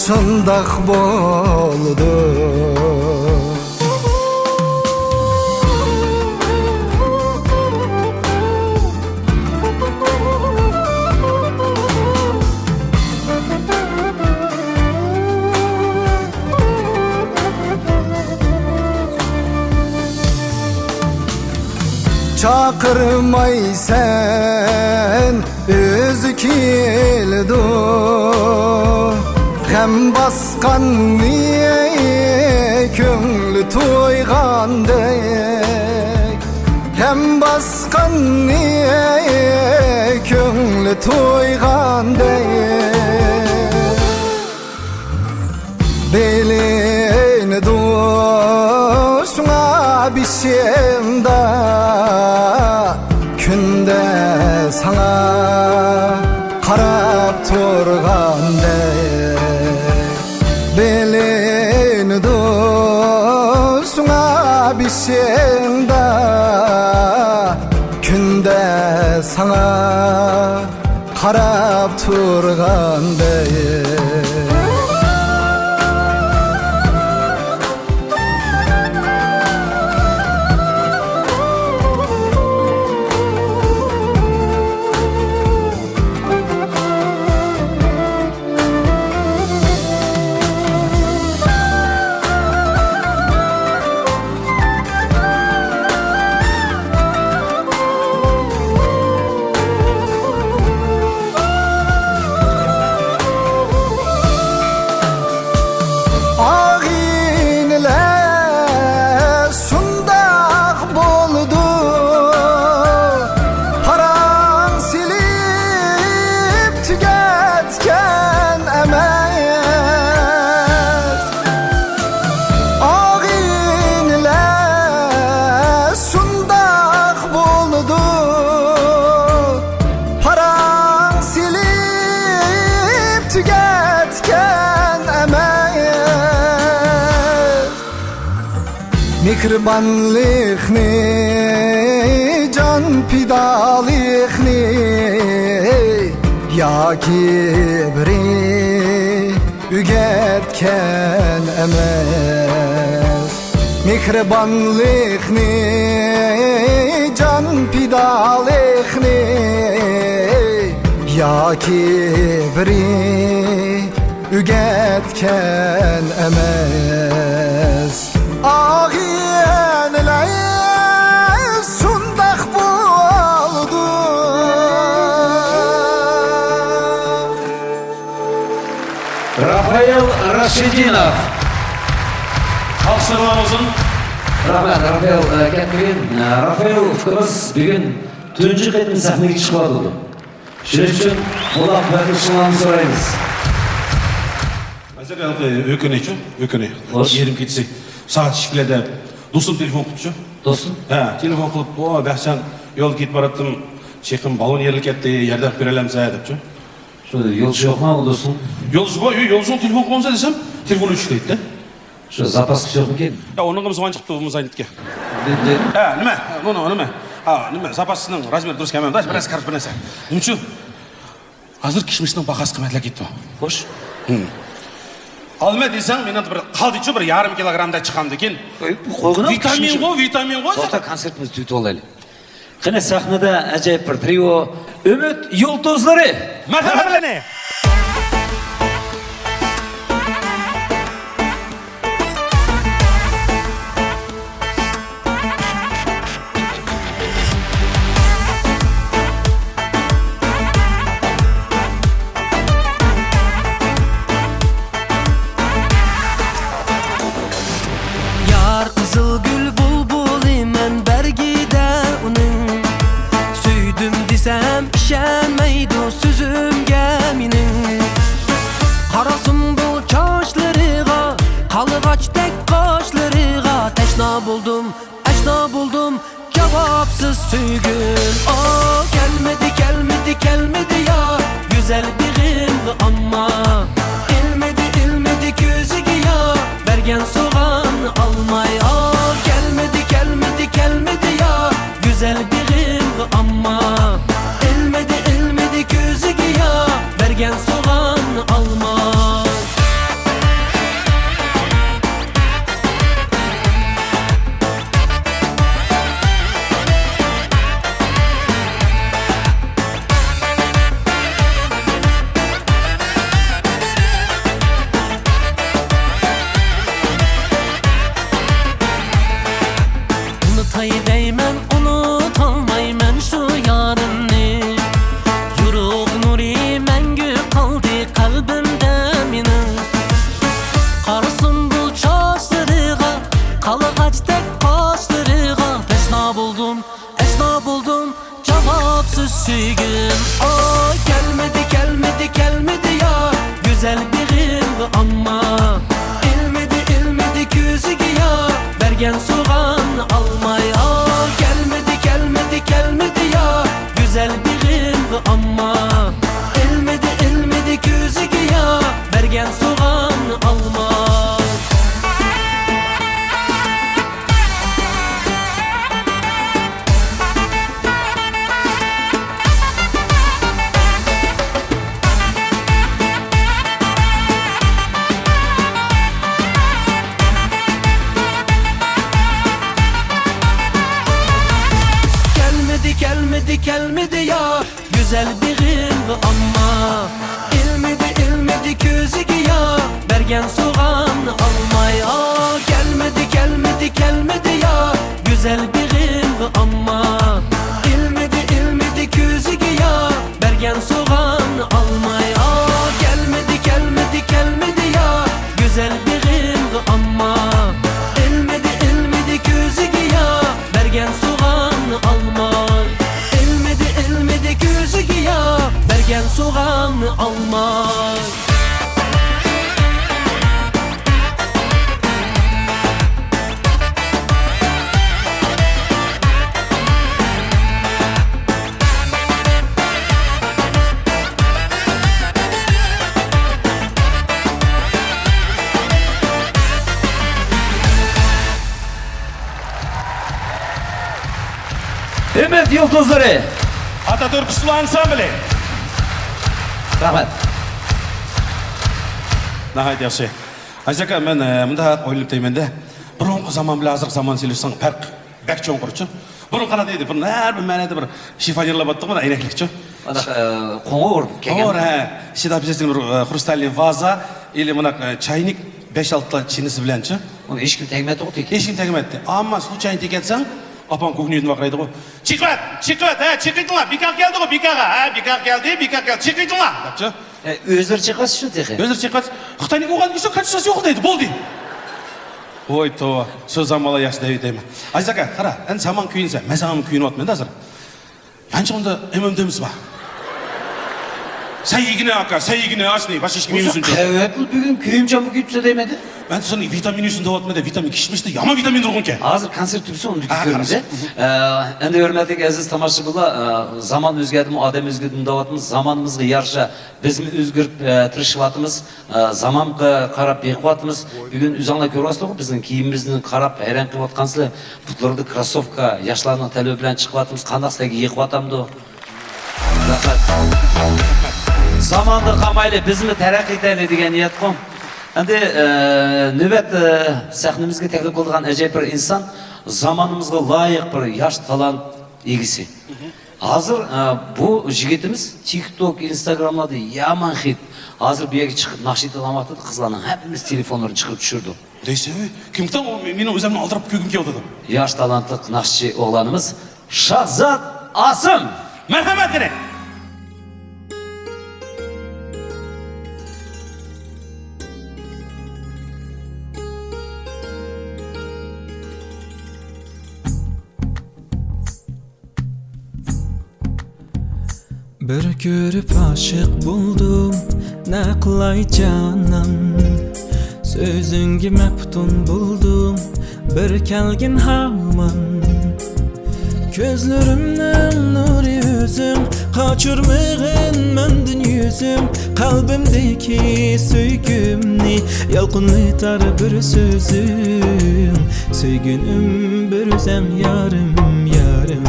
شۇنداق بولىدۇ. چاقىرمايسەن، ئۆزى كېلىدۇ. غەم باسقاننى كۆڭلى تويغاندەك، غەم باسقاننى كۆڭلى تويغاندەك. بىلىنىدۇ شۇڭا بېشىمدا، كۈندە ساڭا قاراپ تۇرغاندەك. بىلىنىدۇ شۇڭا بېشىمدا، كۈندە ساڭا قاراپ تۇرغاندەك. ئاغىنىلەر شۇنداق بولىدۇ، پاراڭ سېلىپ تۈگەتكەن ئەمەس. ئاغىنىلەر شۇنداق بولىدۇ، پاراڭ سېلىپ تۈگەتكەن ئەمەس. مېھرىبانلىقنى، جان پىدالىقنى ياكى بىرى ئۆگەتكەن ئەمەس. مېھرىبانلىقنى، جان پىدالىقنى ياكى بىرى ئۆگەتكەن ئەمەس. ئاغىنىلەر شۇنداق بولىدۇ. رافائېل راشىدىنوف. ئالقىشلار بىلەن بولسۇن. رەھمەت، رافائېل، ئە، كەتمىگىن. ئە، رافائېل ئۇكىمىز بۈگۈن تۇنجى قېتىم سەھنىگە چىقىۋاتىدۇ. شۇنىڭ ئۈچۈن قوللاپ قۇۋۋەتلىشىڭلارنى سورايمىز. ھازىر ھېلىقى ئۆكۈنى چۇ، ئۆكۈنى. خوش. يېرىم كېچىسى سائەت ئىككىلەردە دوستۇم تېلېفون قىپتۇ چۇ. دوستۇم؟ ھە، تېلېفون قىلىپ، «ئو، بەخشەن، يولدا كېتىپ باراتتىم، چېيىقىم بالون يېرىلىپ كەتتى، ياردەم بېرەلەمسەن؟» دەپچۇ. شۇ يولدىشى يوقما ئۇ دوستۇڭ؟ يولدىشى بار، يو-، يولدىشىڭ تېلېفون قىلمىسا دېسەم، تېلېفون ئۆچۈرۈپ كەتتى. شۇ زاپاسقا يوقمىكىن؟ يا، ئۇنىڭغا زۇۋان چىقىپتۇ، بۇ زاينىتكە. ھە، نېمە؟ نو، نو، نېمە؟ ھا، نېمە؟ زاپاسنىڭ رازمېرى دۇرۇس كەلمەمدۇ؟ بىرەرسى كارت، بىر نەرسە. نېمە ئۈچۈن؟ ھازىر كىشمىشنىڭ باھاسى قىممەتلەپ كېتىپتۇ. خوش. ھىم. ئالىمەن دېسەڭ، مېنىڭ بىر قالدىچۇ، بىر يېرىم كىلوگرامدا چىقامدىكىن. قويغىنا. ۋىتامىنغۇ، ۋىتامىنغۇ. توختا، كونسېرتىمىزنى تۈگىتىۋالايلى. قېنى، سەھنىدە ئەجايىپ بىر ترىئو، ئۈمىد يۇلتۇزلىرى. مەرھەمەت. يار قىزىل گۈل بۇلبۇلى مەن بەرگىدە ئۇنىڭ، سۆيدۈم دېسەم ئىشەنمەيدۇ سۆزۈمگە مېنىڭ. قارا سۇمبۇل چاچلىرىغا، قالغاچتەك قاشلىرىغا تەشنا بولدۇم، ئاشنا بولدۇم جاۋابسىز سۆيگۈم. ئو، كەلمىدى، كەلمىدى، كەلمىدى يا، گۈزەل بېغىمغا ئامما. ئىلمىدى، ئىلمىدى كۆزىگە يا، بەرگەن سوغان ئالماي. ئو، كەلمىدى، كەلمىدى، كەلمىدى يا، گۈزەل بېغىمغا ئامما. ئىلمىدى، ئىلمىدى كۆزىگە يا، بەرگەن سوغان ئالماي. ئۇنتۇتاي دەيمەن، ئۇنتۇتالمايمەن شۇ يارىمنى. يورۇق نۇرى مەڭگۈ قالدى قەلبىمدە مېنىڭ. قارا سۇمبۇل چاچلىرىغا، قالغاچتەك قاشلىرىغا تەشنا بولدۇم، ئەشنا بولدۇم جاۋابسىز سۆيگۈم. ئو، كەلمىدى، كەلمىدى، كەلمىدى يا، گۈزەل بېغىمغا ئامما. ئىلمىدى، ئىلمىدى كۆزىگە يا، بەرگەن سوغان ئالماي. ئو، كەلمىدى، كەلمىدى، كەلمىدى يا، گۈزەل بېغىمغا ئامما. ئىلمىدى، ئىلمىدى كۆزىگە يا، بەرگەن سوغان ئالماي. كەلمىدى، كەلمىدى، كەلمىدى يا، گۈزەل بېغىمغا ئامما. ئىلمىدى، ئىلمىدى كۆزىگە يا، بەرگەن سوغان ئالماي. ئا، كەلمىدى، كەلمىدى، كەلمىدى يا، گۈزەل بېغىمغا ئامما. ئىلمىدى، ئىلمىدى كۆزىگە يا، بەرگەن سوغان ئالماي. ئا، كەلمىدى، كەلمىدى، كەلمىدى يا، گۈزەل بېغىمغا ئامما. ئىلمىدى، ئىلمىدى كۆزىگە يا، بەرگەن سوغان ئالماي. ئىلمىدى، ئىلمىدى كۆزىگە يا، بەرگەن سوغان ئالماي. ئۈمىد يۇلتۇزلىرى. ئاتاتۈرك ئۇسسۇلى ئانسامبىلى. رەھمەت. ناھايىتى ياخشى. ئاجىز ئاكا، مەن، ئە، مۇنداق ئويلىنىپ تۇرىمەن-دە. بۇرۇنقى زامان بىلەن ھازىرقى زاماننى سېلىشساڭ پەرق بەك چوڭقۇرچۇ. بۇرۇن قانداق ئىدى؟ بۇرۇن ھەر بىر مەھەللىدە بىر شىفانيېر بولاتتىغۇ، بىر ئەينەكلىكچۇ. مانا، ئە، قوڭۇر كەلگەن. قوڭۇر، ھە. ئىچىدە ئەپسىزدىن بىر، ئە، خرۇستالنىي ۋازا، ئىلى مانا، ئە، چاينىك بەش-ئالتە چىنىسى بىلەنچۇ. ئۇنى ھېچكىم تەگمەپتىغۇ تېخى. ھېچكىم تەگمەپتى. ئەمما سۇ چاينى تېگەتسەڭ، ئاپام كوكنى يۈزىنى ۋارقىرايدىغۇ. چېقىۋەت، چېقىۋەت، ھە، چېقىۋېتىڭلار. بىكاغا كەلدىغۇ، بىكاغا. ھە، بىكاغا كەلدى، بىكاغا كەلدى. چېقىۋېتىڭلار، دەپچۇ. ئە، ئۆزلىرى چېقىۋەتسە شۇ تېخى. ئۆزلىرى چېقىۋەتسە، خىتاينىڭ ئوغاندا شۇ كاچىسى يوق دەيدۇ، بولدى. ۋوي توۋا، شۇ زامانلار ياخشى دەيدىمەن. ئايزاكا، قارا، ئەمدى سامان كۆيۈنسە، مەن ساڭا كۆيۈنۈۋاتىمەن ھازىر. يانچۇقۇمدا ئېم ئېم دېمىسى بار. سەن يېگىنە، ئاكا، سەن يېگىنە، ئاشنى، باشقا ھېچكىم يېمىسۇن. قەۋەتمۇ بۈگۈن كۆيۈمچان بولۇپ كېتىپسە دەيمەندى. مەن سېنىڭ ۋىتامىن يېسۇن دەۋاتىمەن دە، ۋىتامىن كىشمىشتە يامان ۋىتامىن تۇرغۇنكەن. ھازىر كونسېرت تۈگىسە ئۇنى ھە، كۆرىمىز. قارىسا. ئە، ئەمدى ھۆرمەتلىك ئەزىز تاماشىبىنلار، ئە، زامان ئۆزگەردىمۇ، ئادەم ئۆزگەردىمۇ دەۋاتىمىز. زامانىمىزغا يارىشا بىزمۇ ئۆزگىرىپ، ئە، تىرىشىۋاتىمىز. ئە، زامانغا قاراپ بېقىۋاتىمىز. بۈگۈن ئۆزۈڭلار كۆرۈۋاتىسىلەرغۇ، بىزنىڭ كىيىمىمىزنى قاراپ ھەيران قېلىۋاتقانسىلەر. پۇتلىرىدا كروسوۋكا، ياشلارنىڭ تەلىپى بىلەن چىقىۋاتىمىز. قانداق سىلەرگە يېقىۋاتامدۇ؟ رەھمەت. زاماندا قالمايلى، بىزمۇ تەرەققىي ئېتەيلى دېگەن نىيەتقۇ. ئەمدى، ئە، نۆۋەت، ئە، سەھنىمىزگە تەكلىپ قىلىدىغان ئەجايىپ بىر ئىنسان، زامانىمىزغا لايىق بىر ياش تالانت ئىگىسى. ھازىر، ئە، بۇ يىگىتىمىز تىك توك، ئىنستاگراملاردا يامان خىت. ھازىر بۇ يەرگە چىقىپ ناخشا ئېيتىدىغان ۋاقتىدا قىزلارنىڭ ھەممىسى تېلېفونلىرىنى چىقىرىپ چۈشۈردى. دەيسەن، كىمكەن ئۇ، مېنىڭ ئۆزۈمنى ئالدىراپ كۆرگۈم كېلىۋاتىدۇ. ياش تالانتلىق ناخشىچى ئوغلانىمىز شاھزات ئاسىم. مەرھەمەت قېنى. بىر كۆرۈپ ئاشىق بولدۇم، نە قىلاي جانان؟ سۆزۈڭگە مەپتۇن بولدۇم، بىر كەلگىن ھامان. كۆزلىرىمنىڭ نۇرى ئۆزۈڭ، قاچۇرمىغىن مەندىن يۈزۈڭ. قەلبىمدىكى سۆيگۈمنى يالقۇنلىتار بىر سۆزۈڭ. سۆيگىنىم بىر ئۆزۈڭ يارىم، يارىم،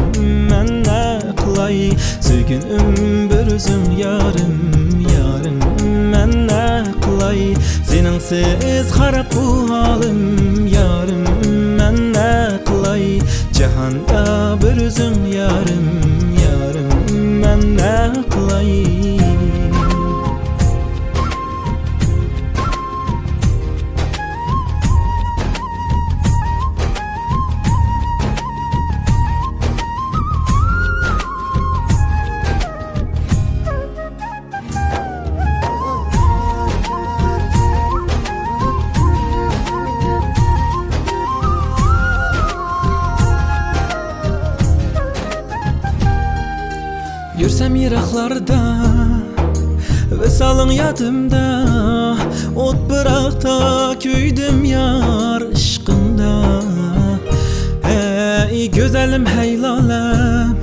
مەن نە قىلاي؟ سۆيگىنىم بىر ئۆزۈڭ يارىم، يارىم، مەن نە قىلاي؟ سېنىڭسىز خاراب بۇ ھالىم، يارىم، مەن نە قىلاي؟ جاھاندا بىر ئۆزۈڭ يارىم، يارىم، مەن نە قىلاي؟ يۈرسەم يىراقلاردا، ۋىسالىڭ يادىمدا، ئوت پىراقتا كۆيدۈم يار ئىشقىڭدا. ھەي گۈزەلىم، ھەي لالەم،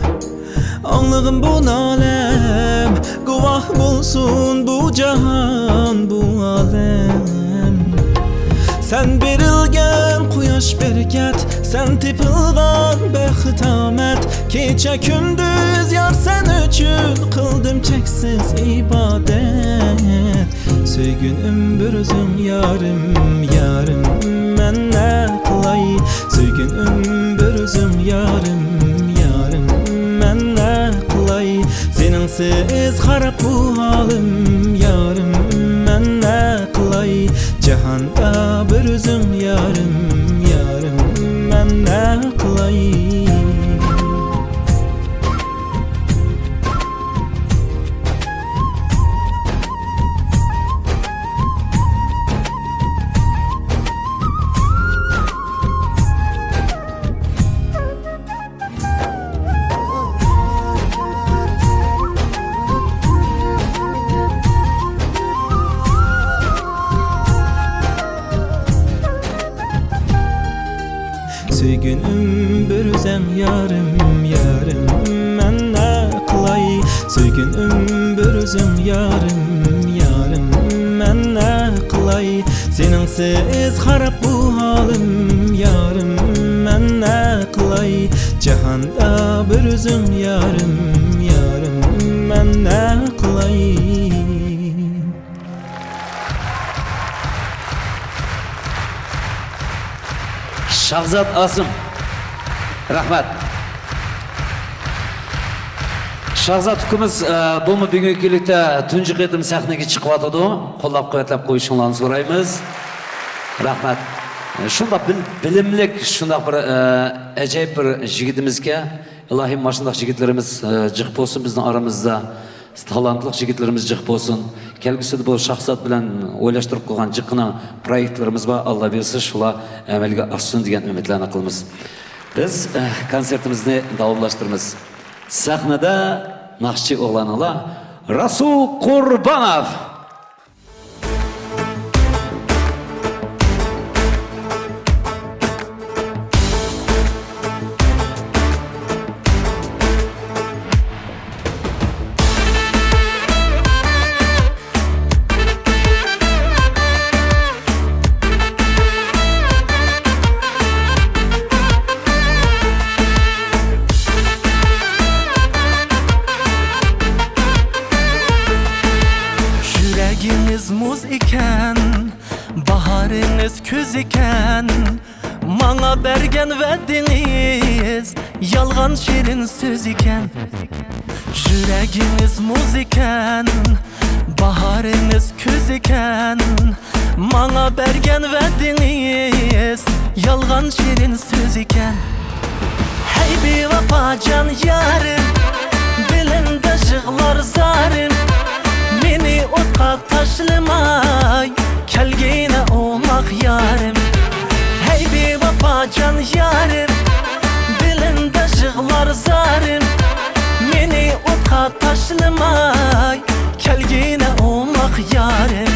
ئاڭلىغىن بۇ نالەم، گۇۋاھ بولسۇن بۇ جاھان، بۇ ئالەم. سەن بېرىلگەن قۇياش بەرىكەت، سەن تېپىلغان بەخت ئامەت. كېچە كۈندۈز يار سەن ئۈچۈن قىلدىم چەكسىز ئىبادەت. سۆيگۈنۈم بىر ئۆزۈڭ يارىم، يارىم، مەن نە قىلاي؟ سۆيگۈنۈم بىر ئۆزۈڭ يارىم، يارىم، مەن نە قىلاي؟ سېنىڭسىز خاراب بۇ ھالىم، يارىم، مەن نە قىلاي؟ جاھاندا بىر ئۆزۈڭ يارىم، يارىم، مەن نە قىلاي؟ سۆيگۈنۈم بىر ئۆزۈڭ يارىم، يارىم، مەن نە قىلاي؟ سۆيگۈنۈم بىر ئۆزۈڭ يارىم، يارىم، مەن نە قىلاي؟ سېنىڭسىز خاراب بۇ ھالىم، يارىم، مەن نە قىلاي؟ جاھاندا بىر ئۆزۈڭ يارىم، يارىم، مەن نە قىلاي؟ شاھزات ئاسىم، رەھمەت. شاھزات ئۇكىمىز، ئە، بۇمۇ بۈگۈنكى كۈنلۈكتە تۇنجى قېتىم سەھنىگە چىقىۋاتىدۇ. قوللاپ-قۇۋۋەتلەپ قويۇشۇڭلارنى سورايمىز. رەھمەت. ئە، شۇنداق بىل-، بىلىملىك، شۇنداق بىر، ئە، ئەجايىپ بىر يىگىتىمىزكەن. ئىلاھىم، ماشۇنداق يىگىتلىرىمىز، ئە، جىق بولسۇن بىزنىڭ ئارىمىزدا. تالانتلىق يىگىتلىرىمىز جىق بولسۇن. كەلگۈسىدە بۇ شاھزات بىلەن ئويلاشتۇرۇپ قويغان جىققىنا پرويېكتلىرىمىز بار. ئاللا بۇيرۇسا، شۇلار ئەمەلگە ئاشسۇن دېگەن ئۈمىدلەرنى قىلىمىز. بىز، ئە، كونسېرتىمىزنى داۋاملاشتۇرىمىز. سەھنىدە ناخشىچى ئوغلانىڭلار رەسۇل قۇربانوف. يۈرەگىڭىز مۇز ئىكەن، باھارىڭىز كۈز ئىكەن، ماڭا بەرگەن ۋەدىڭىز يالغان شېرىن سۆز ئىكەن. يۈرەگىڭىز مۇز ئىكەن، باھارىڭىز كۈز ئىكەن، ماڭا بەرگەن ۋەدىڭىز يالغان شېرىن سۆز ئىكەن. ھەي بىۋاپاجان يارىم، دىلىمدا يىغلار زارىم، مېنى ئوتقا تاشلىماي، كەلگىنە ئوماق يارىم. ھەي بىۋاپاجان يارىم، دىلىمدا يىغلار زارىم، مېنى ئوتقا تاشلىماي، كەلگىنە ئوماق يارىم.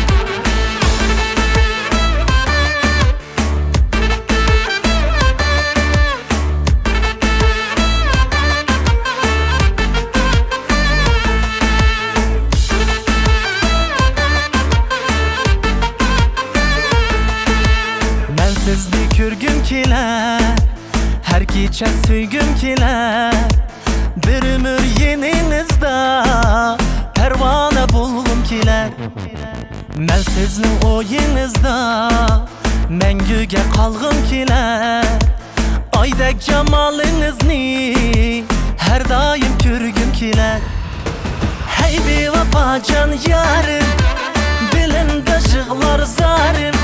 مەن سىزنى كۆرگۈم كېلە، ھەر كېچە سۆيگۈم كېلە، بىر ئۆمۈر يېنىڭىزدا پەرۋانە بولغۇم كېلە. مەن سىزنىڭ ئويىڭىزدا مەڭگۈگە قالغۇم كېلە. ئايدەك جامالىڭىزنى ھەر دائىم كۆرگۈم كېلە. ھەي بىۋاپاجان يارىم، دىلىمدا يىغلار زارىم،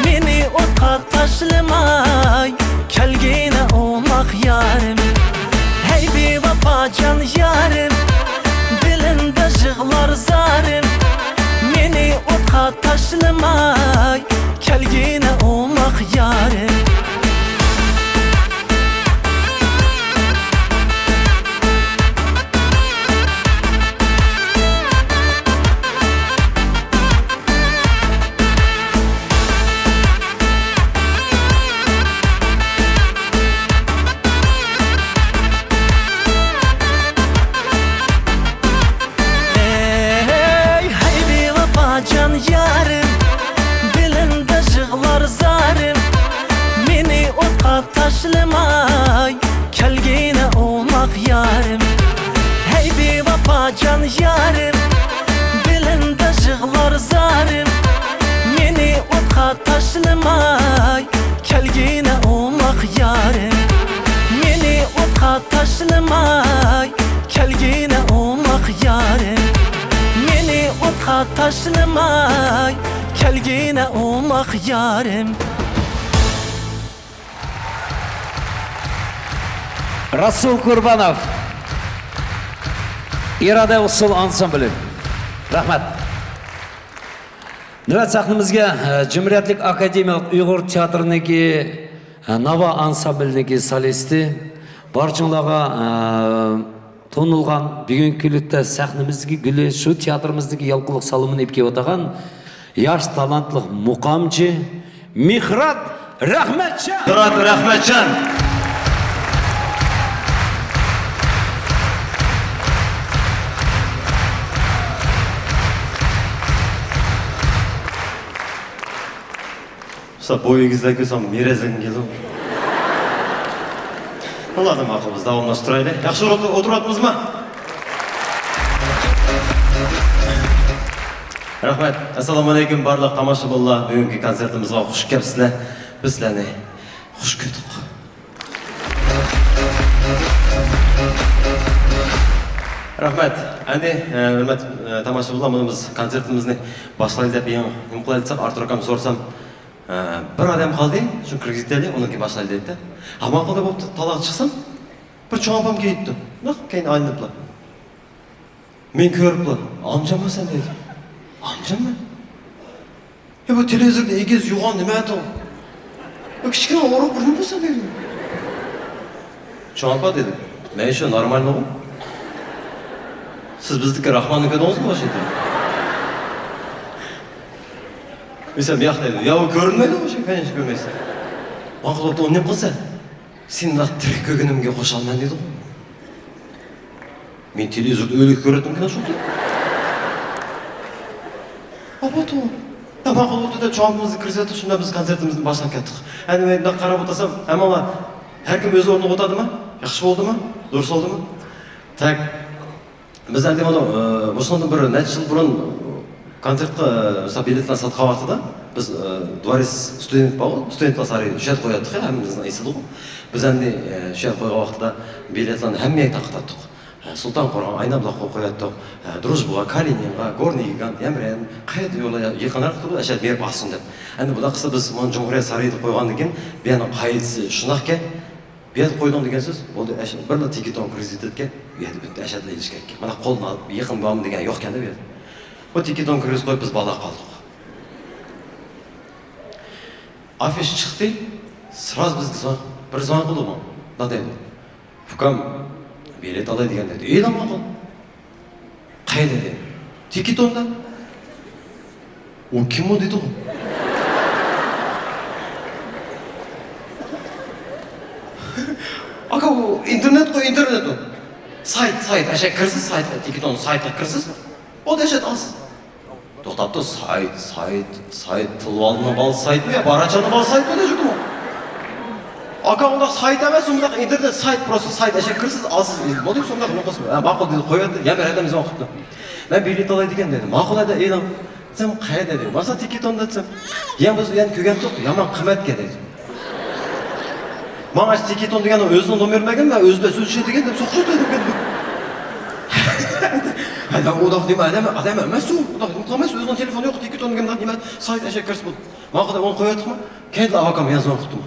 مېنى ئوتقا تاشلىماي، كەلگىنە ئوماق يارىم. ھەي بىۋاپاجان يارىم، دىلىمدا يىغلار زارىم، مېنى ئوتقا تاشلىماي، كەلگىنە ئوماق يارىم. ھەي، ھەي، بىۋاپاجان يارىم، دىلىمدا يىغلار زارىم، مېنى ئوتقا تاشلىماي، كەلگىنە ئوماق يارىم. ھەي، بىۋاپاجان يارىم، دىلىمدا يىغلار زارىم، مېنى ئوتقا تاشلىماي، كەلگىنە ئوماق يارىم. مېنى ئوتقا تاشلىماي، كەلگىنە ئوماق يارىم. مېنى ئوتقا تاشلىماي، كەلگىنە ئوماق يارىم. رەسۇل قۇربانوف، ئىرادە ئۇسسۇل ئانسامبىلى. رەھمەت. نۆۋەت سەھنىمىزگە، ئە، جۇمھۇرىيەتلىك ئاكادېمىيەلىك ئۇيغۇر تىياتىرىنىڭكى، ئە، ناۋا ئانسامبىلىنىڭكى سولىستى، بارچىڭلارغا، ئە، تونۇلغان، بۈگۈنكى كۈنلۈكتە سەھنىمىزدىكى گۈلى، شۇ تىياتىرىمىزدىكى يالقۇنلۇق سالىمىنى ئېلىپ كېلىۋاتقان ياش تالانتلىق مۇقامچى مىھرات رەھمەتجان. مىھرات رەھمەتجان. ئۇستا، بويى ئېگىزلەپ كەلسەم، مېرەزلىگۈم كېلىدۇ. ئاللا ماقۇل، بىز داۋاملاشتۇرايلى. ياخشى ئولتۇر-، ئولتۇرۇۋاتىمىزمۇ؟ رەھمەت. ئەسسالامۇئەلەيكۇم، بارلىق تاماشىبىنلار. بۈگۈنكى كونسېرتىمىزغا خۇش كەپسىلەر. بىز سىلەرنى خۇش كۆردۇق. رەھمەت. ئەمدى، ئە، ھۆرمەتلىك، ئە، تاماشىبىنلار، مانا بىز كونسېرتىمىزنى باشلايلى دەپ يېڭى نېمە قىلايلى دېسەك، ئارتۇر ئاكام سورىسام، ئە، بىر ئادەم قالدى، شۇنى كىرگۈزۈپ كېتەيلى، ئۇنىڭ كېيىن باشلايلى دەپتۇ. ھە، ماقۇل دەپ بوپتۇ، تالاغا چىقسام، بىر چوڭ ئاپام كېلىپتۇ. نەق كەينىدىن ئايلىنىپلا. مېنى كۆرۈپلا، «ئامىجانما سەن؟» دەيدۇ. «ئامىجانمەن.» «يا، بۇ تېلېۋىزوردا ئېگىز، يوغان نېمە ئەتىڭ؟ يا، كىچىككىنە ئورۇق بىر نېمە سەن؟» دەيدۇ. «چوڭ ئاپا» دېدىم. «مەن شۇ نورمالنىغۇ. سىز بىزدىكى راخماننى كۆردىڭىزمۇ ماشىنىدا؟» دېسەم، «ياق» دەيدۇ. «يا، ئۇ كۆرۈنمەيدۇ ماشىنا، قېنى كۆرمەيسىز؟» «ماقۇل بوپتۇ، ئۇنى نېمە قىلسا؟ سېنى تىرىك كۆرگىنىمگە خۇشالمەن» دېدىغۇ. مەن تېلېۋىزوردا ئۆلۈك كۆرۈۋاتىمكىن شۇ. ئاپا، توغرا. يا، ماقۇل بوپتۇ دەپ چوڭ ئاپىمىزنى كىرگۈزۈۋېتىپ، شۇنداق بىز كونسېرتىمىزنى باشلاپ كەتتۇق. ئەنە مۇنداق قاراپ ئولتۇرسام، ھەممىڭلار ھەر كىم ئۆز ئورنىغا ئولتۇردىمۇ؟ ياخشى بولدىمۇ؟ دۇرۇس بولدىمۇ؟ تەك. بىز ئەمدى مانا، ئە، مۇشۇنىڭدىن بىر نەچچە يىل بۇرۇن كونسېرتقا، ئە، مىسال، بېلېتلارنى ساتقان ۋاقتىدا بىز، ئە، دۋارىس ستۇدېنت بارغۇ، ستۇدېنتلار سارىيىدا شۇ يەردە قوياتتۇق، ھەممىمىزنىڭ ئېسىدىغۇ. بىز ئەمدى، ئە، شۇ يەردە قويغان ۋاقتىدا بېلېتلارنى ھەممە يەرگە تارقىتاتتۇق. ھە، سۇلتان قورغان، ئاينابۇلاققا قوياتتۇق. ھە، دروژبىغا، كالىنىنغا، گورنىي گىگانت، يەمرەن، قەيەردە يوللار يېقىنراق تۇرىدۇ، ئەشەدە بېرىپ ئالسۇن دەپ. ئەمدى بۇنداق قىلسا، بىز مانا جۇمھۇرىيەت سارىيىدا قويغاندىن كېيىن، بۇ يەرنىڭ قائىدىسى شۇنداقكەن، بۇ يەردە قويدۇڭ دېگەن سۆز، بولدى، ئەشەدە بىرلا تىكېتون كىرگۈزۈۋېتىدىكەن، بۇ يەردە پۈتۈن ئەشەدىلەر ئېلىشىپ كەتكەن. مانا قولىما يېقىن بارمۇ دېگەن يوق ئىكەن-دە بۇ يەردە. بۇ تىكېتون كىرگۈزۈپ قويۇپ، بىز بالىلار قالدۇق. ئافىشا چىقتى، سرازۇ بىزگە زۋان، بىر زۋان قىلدىغۇ. نېمە دەيدۇ؟ «ئۇكام، بېلېت ئالاي» دېگەن دېدى. «ئېلىڭ ماقۇل.» «قەيەردە؟» دېدى. «تىكېتوندا.» «ئۇ كىم ئۇ؟» دېدىغۇ. «ئاكا، ئۇ ئىنتېرنېتقۇ، ئىنتېرنېت ئۇ. سايت، سايت، ئەشەگە كىرىسىز، سايتقا، تىكېتون سايتقا كىرىسىز، بولدى، ئەشەدە ئالىسىز.» توختاپتۇ، سايت، سايت، سايت، تىلۋالنىڭ بالىسى سايتمۇ يا باراچاننىڭ بالىسى سايتمۇ دەيدۇ. «ئاكا، ئۇنداق سايت ئەمەس، ئۇنداق ئىنتېرنېت سايت، پروستا سايت، ئەشەگە كىرىسىز، ئالىسىز.» بولدى، شۇنداق نېمە قىلسۇن. ھە، ماقۇل دېدى، قويۇۋەتتى. يەنە بىر ئادەم زەڭ قىپتۇ. «مەن بېلېت ئالاي» دېگەن دېدى. «ماقۇل ھەدە، ئېلىڭ.» دېسەم، «قەيەردە؟» دېدى. «مانا تىكېتوندا» دېسەم، «يەنە بىز يەنە كۆرگەنتۇق، يامان قىممەتكەن» دېدى. ماڭا ئاشۇ تىكېتون دېگەن ئۆزىنىڭ نومېرى بەرگەن، مەن ئۆزى بىلەن سۆزلىشەي دېگەن دەپ سوقۇشۇپ تۇردۇم. ھەدە ئۇنداق نېمە، ئادەم، ئادەم ئەمەس ئۇ. ئۇنداق نېمە قىلماس، ئۆزىنىڭ تېلېفونى يوق، تىكېتون دېگەن نېمە، سايت ئەشەگە كىرسە بولدى. ماقۇل دەپ ئۇنى قويۇۋەتتۇقمۇ؟ كەينىدىن ئاكام يەنە زوڭ قىپتۇ.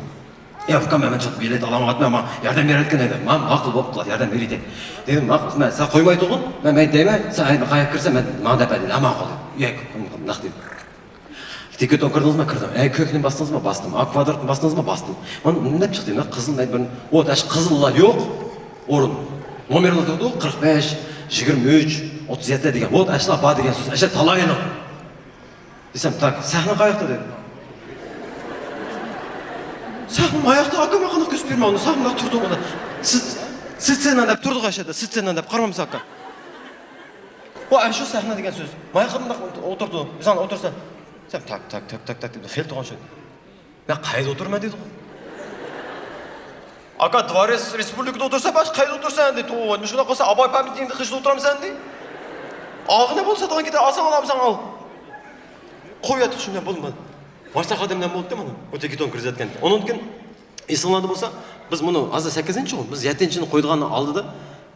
«يا ئۇكام، مەن چاتاق بېلەت ئالالمايۋاتىمەن، ماڭا ياردەم بېرەتتىكەن» دېدى. مانا ماقۇل بوپتۇ، ياردەم بېرەيدۇ. دېدىم، ماقۇل، مەن ساڭا قويمايتتۇقۇم، مەن مەيلى دەيمەن، سەن قاياققا كىرسەڭ مەن ماڭا دەپ بەر دېدى. ھە، ماقۇل دېدى. ياق، ئۇنداق دېدى. تىكېتون كىردىڭىزمۇ؟ كىردىم. ئەي، كۆكنى باستىڭىزمۇ؟ باستىم. ئاكۋادراتنى باستىڭىزمۇ؟ باستىم. مانا نېمە چىقتى؟ مانا قىزىل مەيدان. ئۇ ئاشۇ قىزىللار يوق. ئورۇن. نومېرلار تۇرىدۇ، قىرىق بەش، يىگىرمە ئۈچ، ئوتتۇز يەتتە دېگەن. ۋوت، ئاشۇلار بار دېگەن سۆز. ئاشۇ تالايلىق. دېسەم، «تاك، سەھنە قاياقتا؟» دېدى. «سەھنە ماياقتا، ئاكام، قانداق كۆرسىتىپ بېرىمەن ئۇنى؟ سەھنىدە تۇردۇم ئۇنى. سىت-، سىتسېنا دەپ تۇردۇق ئاشۇ يەردە، سىتسېنا دەپ، قارىمامسەن ئاكام؟» ۋاي، شۇ سەھنە دېگەن سۆز. ماياقتا مۇنداق ئولتۇرىدۇ. بىز ئانا ئولتۇرسا. دېسەم، «تاك، تاك، تاك» دەپ خېلى تۇرغان شۇ. «مەن قەيەردە ئولتۇرىمەن؟» دېدىغۇ. «ئاكا، دۋارىس رېسپۇبلىكىدا ئولتۇرسا، باشقا قەيەردە ئولتۇرسەن؟» دېدى. «توۋا، مۇشۇنداق قىلسا، ئاباي پامياتنىكنىڭ قېشىدا ئولتۇرامسەن؟» دېدى. «ئالغىنە بولسا ساتقان كېتە، ئالساڭ ئالامسەن، ئال.» قويۇۋەتتۇق شۇنداق، بولمىدى. ماشىنىغا ئادەملەر بولدى مانا. بۇ تىكېتون كىرگۈزۈۋەتكەن. ئۇنىڭدىن كېيىن ئېسىڭلاردا بولسا، بىز مۇنى ھازىر سەككىزىنچى غۇ، بىز يەتتىنچىنى قويىدىغان ئالدىدا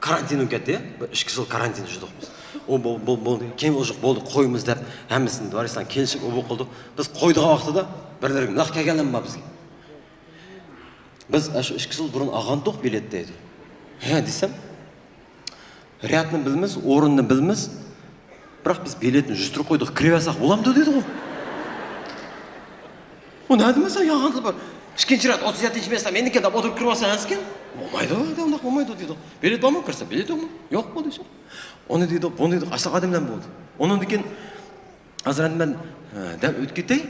كارانتىن بولۇپ كەتتى يا. بىر ئىككى يىل كارانتىن يۈردۇق بىز. ئۇ بول-، بول-، بولدى. كېيىن ئۇ جۇق بولدى، قويىمىز دەپ ھەممىسىنى دارىستان كېلىشىپ ئۇ بۇ قىلدى. بىز قويىدىغان ۋاقتىدا بىرلىرى مۇنداق كەلگەنلەرمۇ بار بىزگە. «بىز ئاشۇ ئىككى يىل بۇرۇن ئالغانتۇق بېلەت» دەيدۇ. «ھە» دېسەم، «رەتنى بىلىمىز، ئورۇننى بىلىمىز، بىراق بىز بېلەتنى يۈزدۈرۈپ قويدۇق، كىرىۋەرسەك بولامدۇ؟» دېدىغۇ. «ئۇ نەدە مەسىلەن يالغان خەۋەر؟ ئىككىنچى رەت، ئوتتۇز يەتتىنچى مەسىلەن مېنىڭكى دەپ ئولتۇرۇپ كىرىۋالسا ئەنسىكەن.» «بولمايدۇ، ئۇنداق بولمايدۇ» دېدۇق. «بېلەت بارمۇ؟ كىرسە بېلەت يوقمۇ؟» «يوق» بولدى شۇ. ئۇنى دېدۇق، بۇنى دېدۇق، ئاشۇنداق ئادەملەر بولدى. ئۇنىڭدىن كېيىن ھازىر ئەمدى مەن، ھە، دەم ئۆتۈپ كېتەي.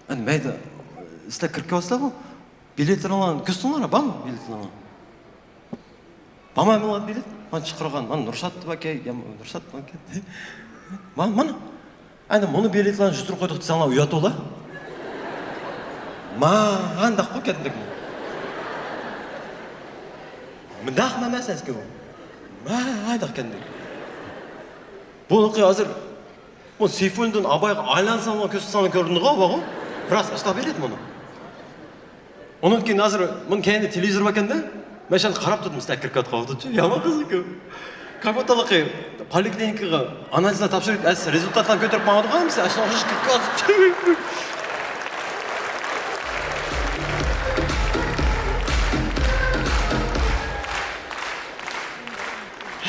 ئەنە مەيدە، سىلەر كىرىپ كېلىۋاتىسىلەرغۇ؟ بېلەتلىرىڭلارنى كۆرسىتىڭلار، بارمۇ بېلەتلىرىڭلار؟ بارمۇ ھەممىڭلاردا بېلەت؟ مانا چىقارغان، مانا نۇرشات باركەن، يا نۇرشات باركەن. مانا، مانا. ئەنە مۇنۇ بېلەتلەرنى يۈزدۈرۈپ قويدۇق دېسەڭلار ئۇياتىۋالا. مانداققۇ كەتمىدۇق. مۇنداق ئەمەس ئەسكى بۇ. مانداق كەتمىدۇق. بۇنىڭكى ھازىر بۇ سېيفۇللىدىن ئابايغا ئايلانساڭلار، كۆرسىتسەڭلار كۆرۈنىدىغۇ، بارغۇ. راست، ئاشۇنداق بېلەت مۇنۇ. ئۇنىڭدىن كېيىن ھازىر مۇنىڭ كەينىدە تېلېۋىزور باركەن-دە، مەن شۇنى قاراپ تۇردۇم، سىلەر كىرىپ كەتكەن ۋاقىتتىچۇ. يامان قىزىق-كۇ. قايمۇقتالىقى پولىكلىنىكىغا ئانالىزلار تاپشۇرۇپ، ئەس-، رېزۇلتاتلارنى كۆتۈرۈپ ماڭىدىغان بىز ئاشۇنىڭ ئوخشاش كۆككە ھازىر.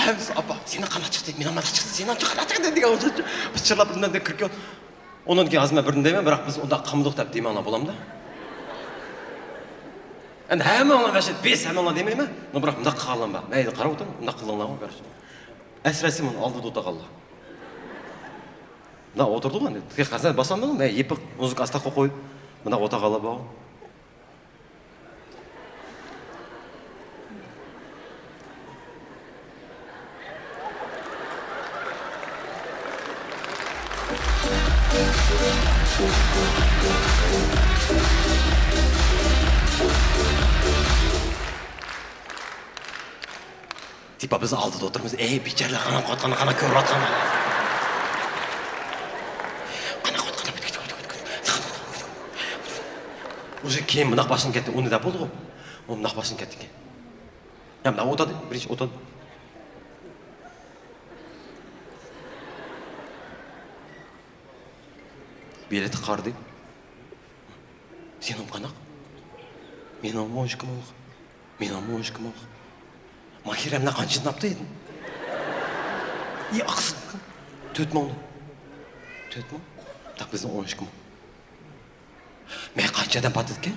ھەممىسى، «ئاپا، سېنىڭ قانداق چىقتى؟ مېنىڭ مانداق چىقتى، سېنىڭچۇ قانداق چىقتى؟» دېگەن ئوخشاش پىچىرلاپ بىر نەرسە كىرىپ كېلىپ، ئۇنىڭدىن كېيىن ھازىر مەن بىردىن دەيمەن، بىراق بىز ئۇنداق قىلمىدۇق دەپ دېمەڭلار، بولامدا؟ ئەمدى ھەممىڭلار مەشىدە بىز ھەممىڭلار دېمەيمەن، بىراق مۇنداق قىلغانلار بار. مەيلى، قاراپ ئولتۇرۇڭ، مۇنداق قىلدىڭلارغۇ، كۆرۈشۈڭ. ئەسرەسى مانا ئالدىدا ئولتۇرغانلار. مۇنداق ئولتۇردۇق ئەمدى. تېخى قەسەن باسالمىدىم، مەن يېپىق، مۇزىكا ئاستا قويۇپ، مۇنداق ئولتۇرغانلار بار. تىپا بىز ئالدىدا ئولتۇرىمىز. ئەي، بىچارىلەر، قانداق قىلىۋاتقانلار، قانداق كۆرۈۋاتقانلار. قانداق قىلىۋاتقانلار. ئۇزۇن كېيىن مۇنداق باشلىنىپ كەتتى، ئۇنى دەپ بولدىغۇ. ئۇ مۇنداق باشلىنىپ كەتتىكەن. يا، مۇنداق ئولتۇردى، بىرىنچى ئولتۇردى. بېلەتكە قارىدى. سېنىڭ قانداق؟ مېنىڭمۇ ئون ئىككى مىڭلىق. مېنىڭمۇ ئون ئىككى مىڭلىق. ماھىرەمنى قانچىدىن ئاپتۇ ئىدى؟ ئى، ئاقسىز. تۆت مىڭلىق. تۆت مىڭ؟ تاق بىزنىڭ ئون ئىككى مىڭ. مەن قانچە ئادەم پاتىدىكەن؟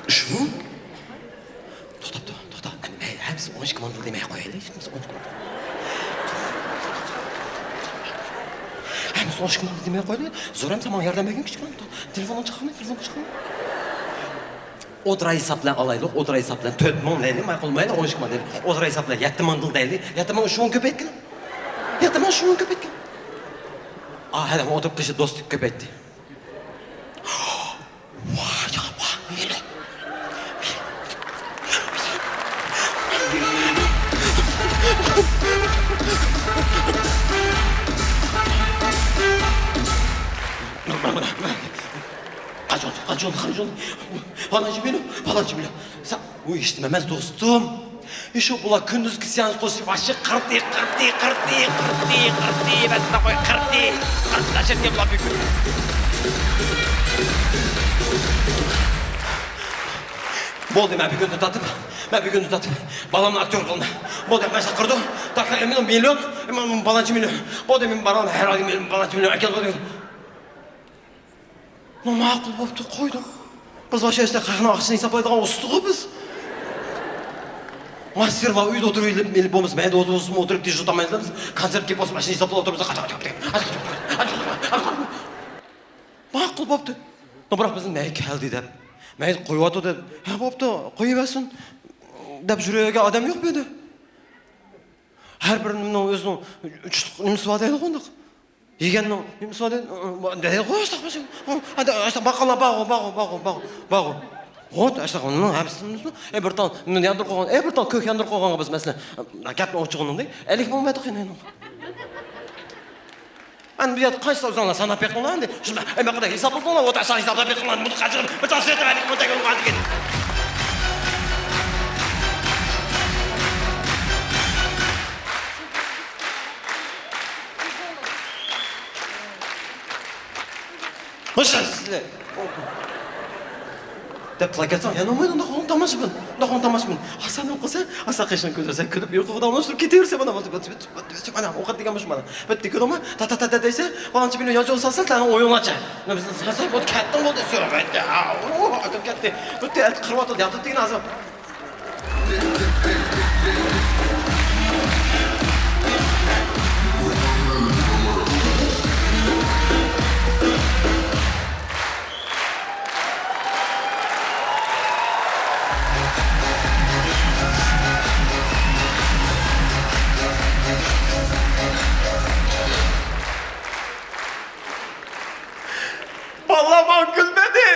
ئۈچ مىڭ؟ توختا، توختا، توختا. ئەمدى مەيلى، ھەممىسى ئون ئىككى مىڭ دېمەي قويايلى، ھەممىسى ئون ئىككى مىڭ. ھەممىسى ئون ئىككى مىڭ دېمەي قويايلى. زورەم، سەن ماڭا ياردەم بەرگىن، كىچىككىنە. تېلېفونۇڭنى چىقارماي، تېلېفوننى چىقارماي. ئوتتۇرا ھېساب بىلەن ئالايلۇق، ئوتتۇرا ھېساب بىلەن تۆت مىڭ دەيلى، ماقۇل، مەيلى، ئون ئىككى مىڭ دەيلى. ئوتتۇرا ھېساب بىلەن يەتتە مىڭ دېيلى. يەتتە مىڭ ئۈچ مىڭ كۆپەيتكىن. يەتتە مىڭ ئۈچ مىڭ كۆپەيتكىن. ئا، ھەدە، ئولتۇرۇپ قېشى دوستى كۆپەيتتى. ۋاي، يا، ۋاي. قاچ يولدا، قاچ يولدا، قاچ يولدا. پالانچى مىليون، پالانچى مىليون. سا-، ئۇ ئىشتىم ئەمەس، دوستۇم. ئىشۇ بۇلار كۈندۈزكى سېئانس قوشۇپ، ۋاھشىي قىرتى، قىرتى، قىرتى، قىرتى، قىرتى، ۋەتىنە قوي، قىرتى. قىرتى دەھشەتكەن بۇلار بۈگۈن. بولدى، مەن بۈگۈندىن تارتىپ، مەن بۈگۈندىن تارتىپ بالامنى ئاكتيور قىلىمەن. بولدى، مەن شۇنداق قىلدىم. تاكا ئېمىنىڭ مىليون، ئېمىنىڭ بالانچى مىليون. بولدى، مەن بالامنى ھەر ئاي مىليون، بالانچى مىليون ئەكەلدىم. ماقۇل بوپتۇ، قويدۇم. بىز باشقا ئىشتا خەقنىڭ ئاقچىسىنى ھېسابلايدىغان ئۇستىغۇ بىز. ماستېرلار ئۆيدە ئولتۇرۇپ، مەيلى بولمىسا، مەيدە ئولتۇرۇپ، ئولتۇرۇپ، دېژۇر تامايلىمىز. كونسېرت كېلىپ بولسا، ماشىنا ھېسابلاپ ئولتۇرۇپ، ماقۇل بوپتۇ. بىراق بىزنى مەي كەلدى دەپ، مەي قويۇۋاتىدۇ دەپ، ھە، بوپتۇ، قويۇۋەرسۇن دەپ يۈرىدىغان ئادەم يوق بۇ يەردە. ھەر بىرىنىڭ ئۆزىنىڭ ئۈچلۈك نېمىسى بار دەيدىغۇ ئۇنداق. يېگەننىڭ نېمىسى بار دەيدىغۇ، ئاشتاق، ئاشتاق، بارغۇ، بارغۇ، بارغۇ، بارغۇ. ھوت، ئاشتاق، ئۇنىڭ ھەممىسىنىڭ ئۆزىنىڭ، ئەي، بىر تال نېمىنى ياندۇرۇپ قويغان، ئەي، بىر تال كۆك ياندۇرۇپ قويغانغا بىز، مەسىلەن، گەپنى ئوچۇقىنىڭدەك، ئەللىك مىڭ بەردۇق ئەينەن. ئەمدى بۇ يەردە قانچە ئۆزۈڭلار ساناپ بېقىڭلار ئەمدى. شۇنداق، ئەي، مەن قانداق ھېسابلىدىڭلار؟ ئوتتۇرا ھېسابلاپ بېقىڭلار. بۇنى قاچىلىپ، بىر تال سېتىپ ئەللىك مىڭ تەڭگە ئالدىكەن. ھوش سىلەر. دەپ قىلاكەتسەڭ، يەنە ئۇمايدۇ، ئۇنداق قىلغان تاماشىبىن، ئۇنداق قىلغان تاماشىبىن. ئاسان قىلسا، ئاسان قېشىڭ كۆتۈرسە، كۈلۈپ يۇقىغا داۋاملاشتۇرۇپ كېتىۋېرىسە، مانا، مانا، مانا، مانا، ئوقەت دېگەن مۇشۇ مانا. بىتتە كۆرۈڭمۇ؟ تا، تا، تا، تا دەيسە، پالانچى مىليون يانچۇق سالسا، سەن ئويۇڭلارچە. سەن بۇ كەتتىڭ بولدى، سۆرەمەيدى. ئادەم كەتتى. بىتتە ئەتە قىرىۋاتىدۇ، ياتىدىغىنى ھازىر. بالام ماڭا كۈلمىدى.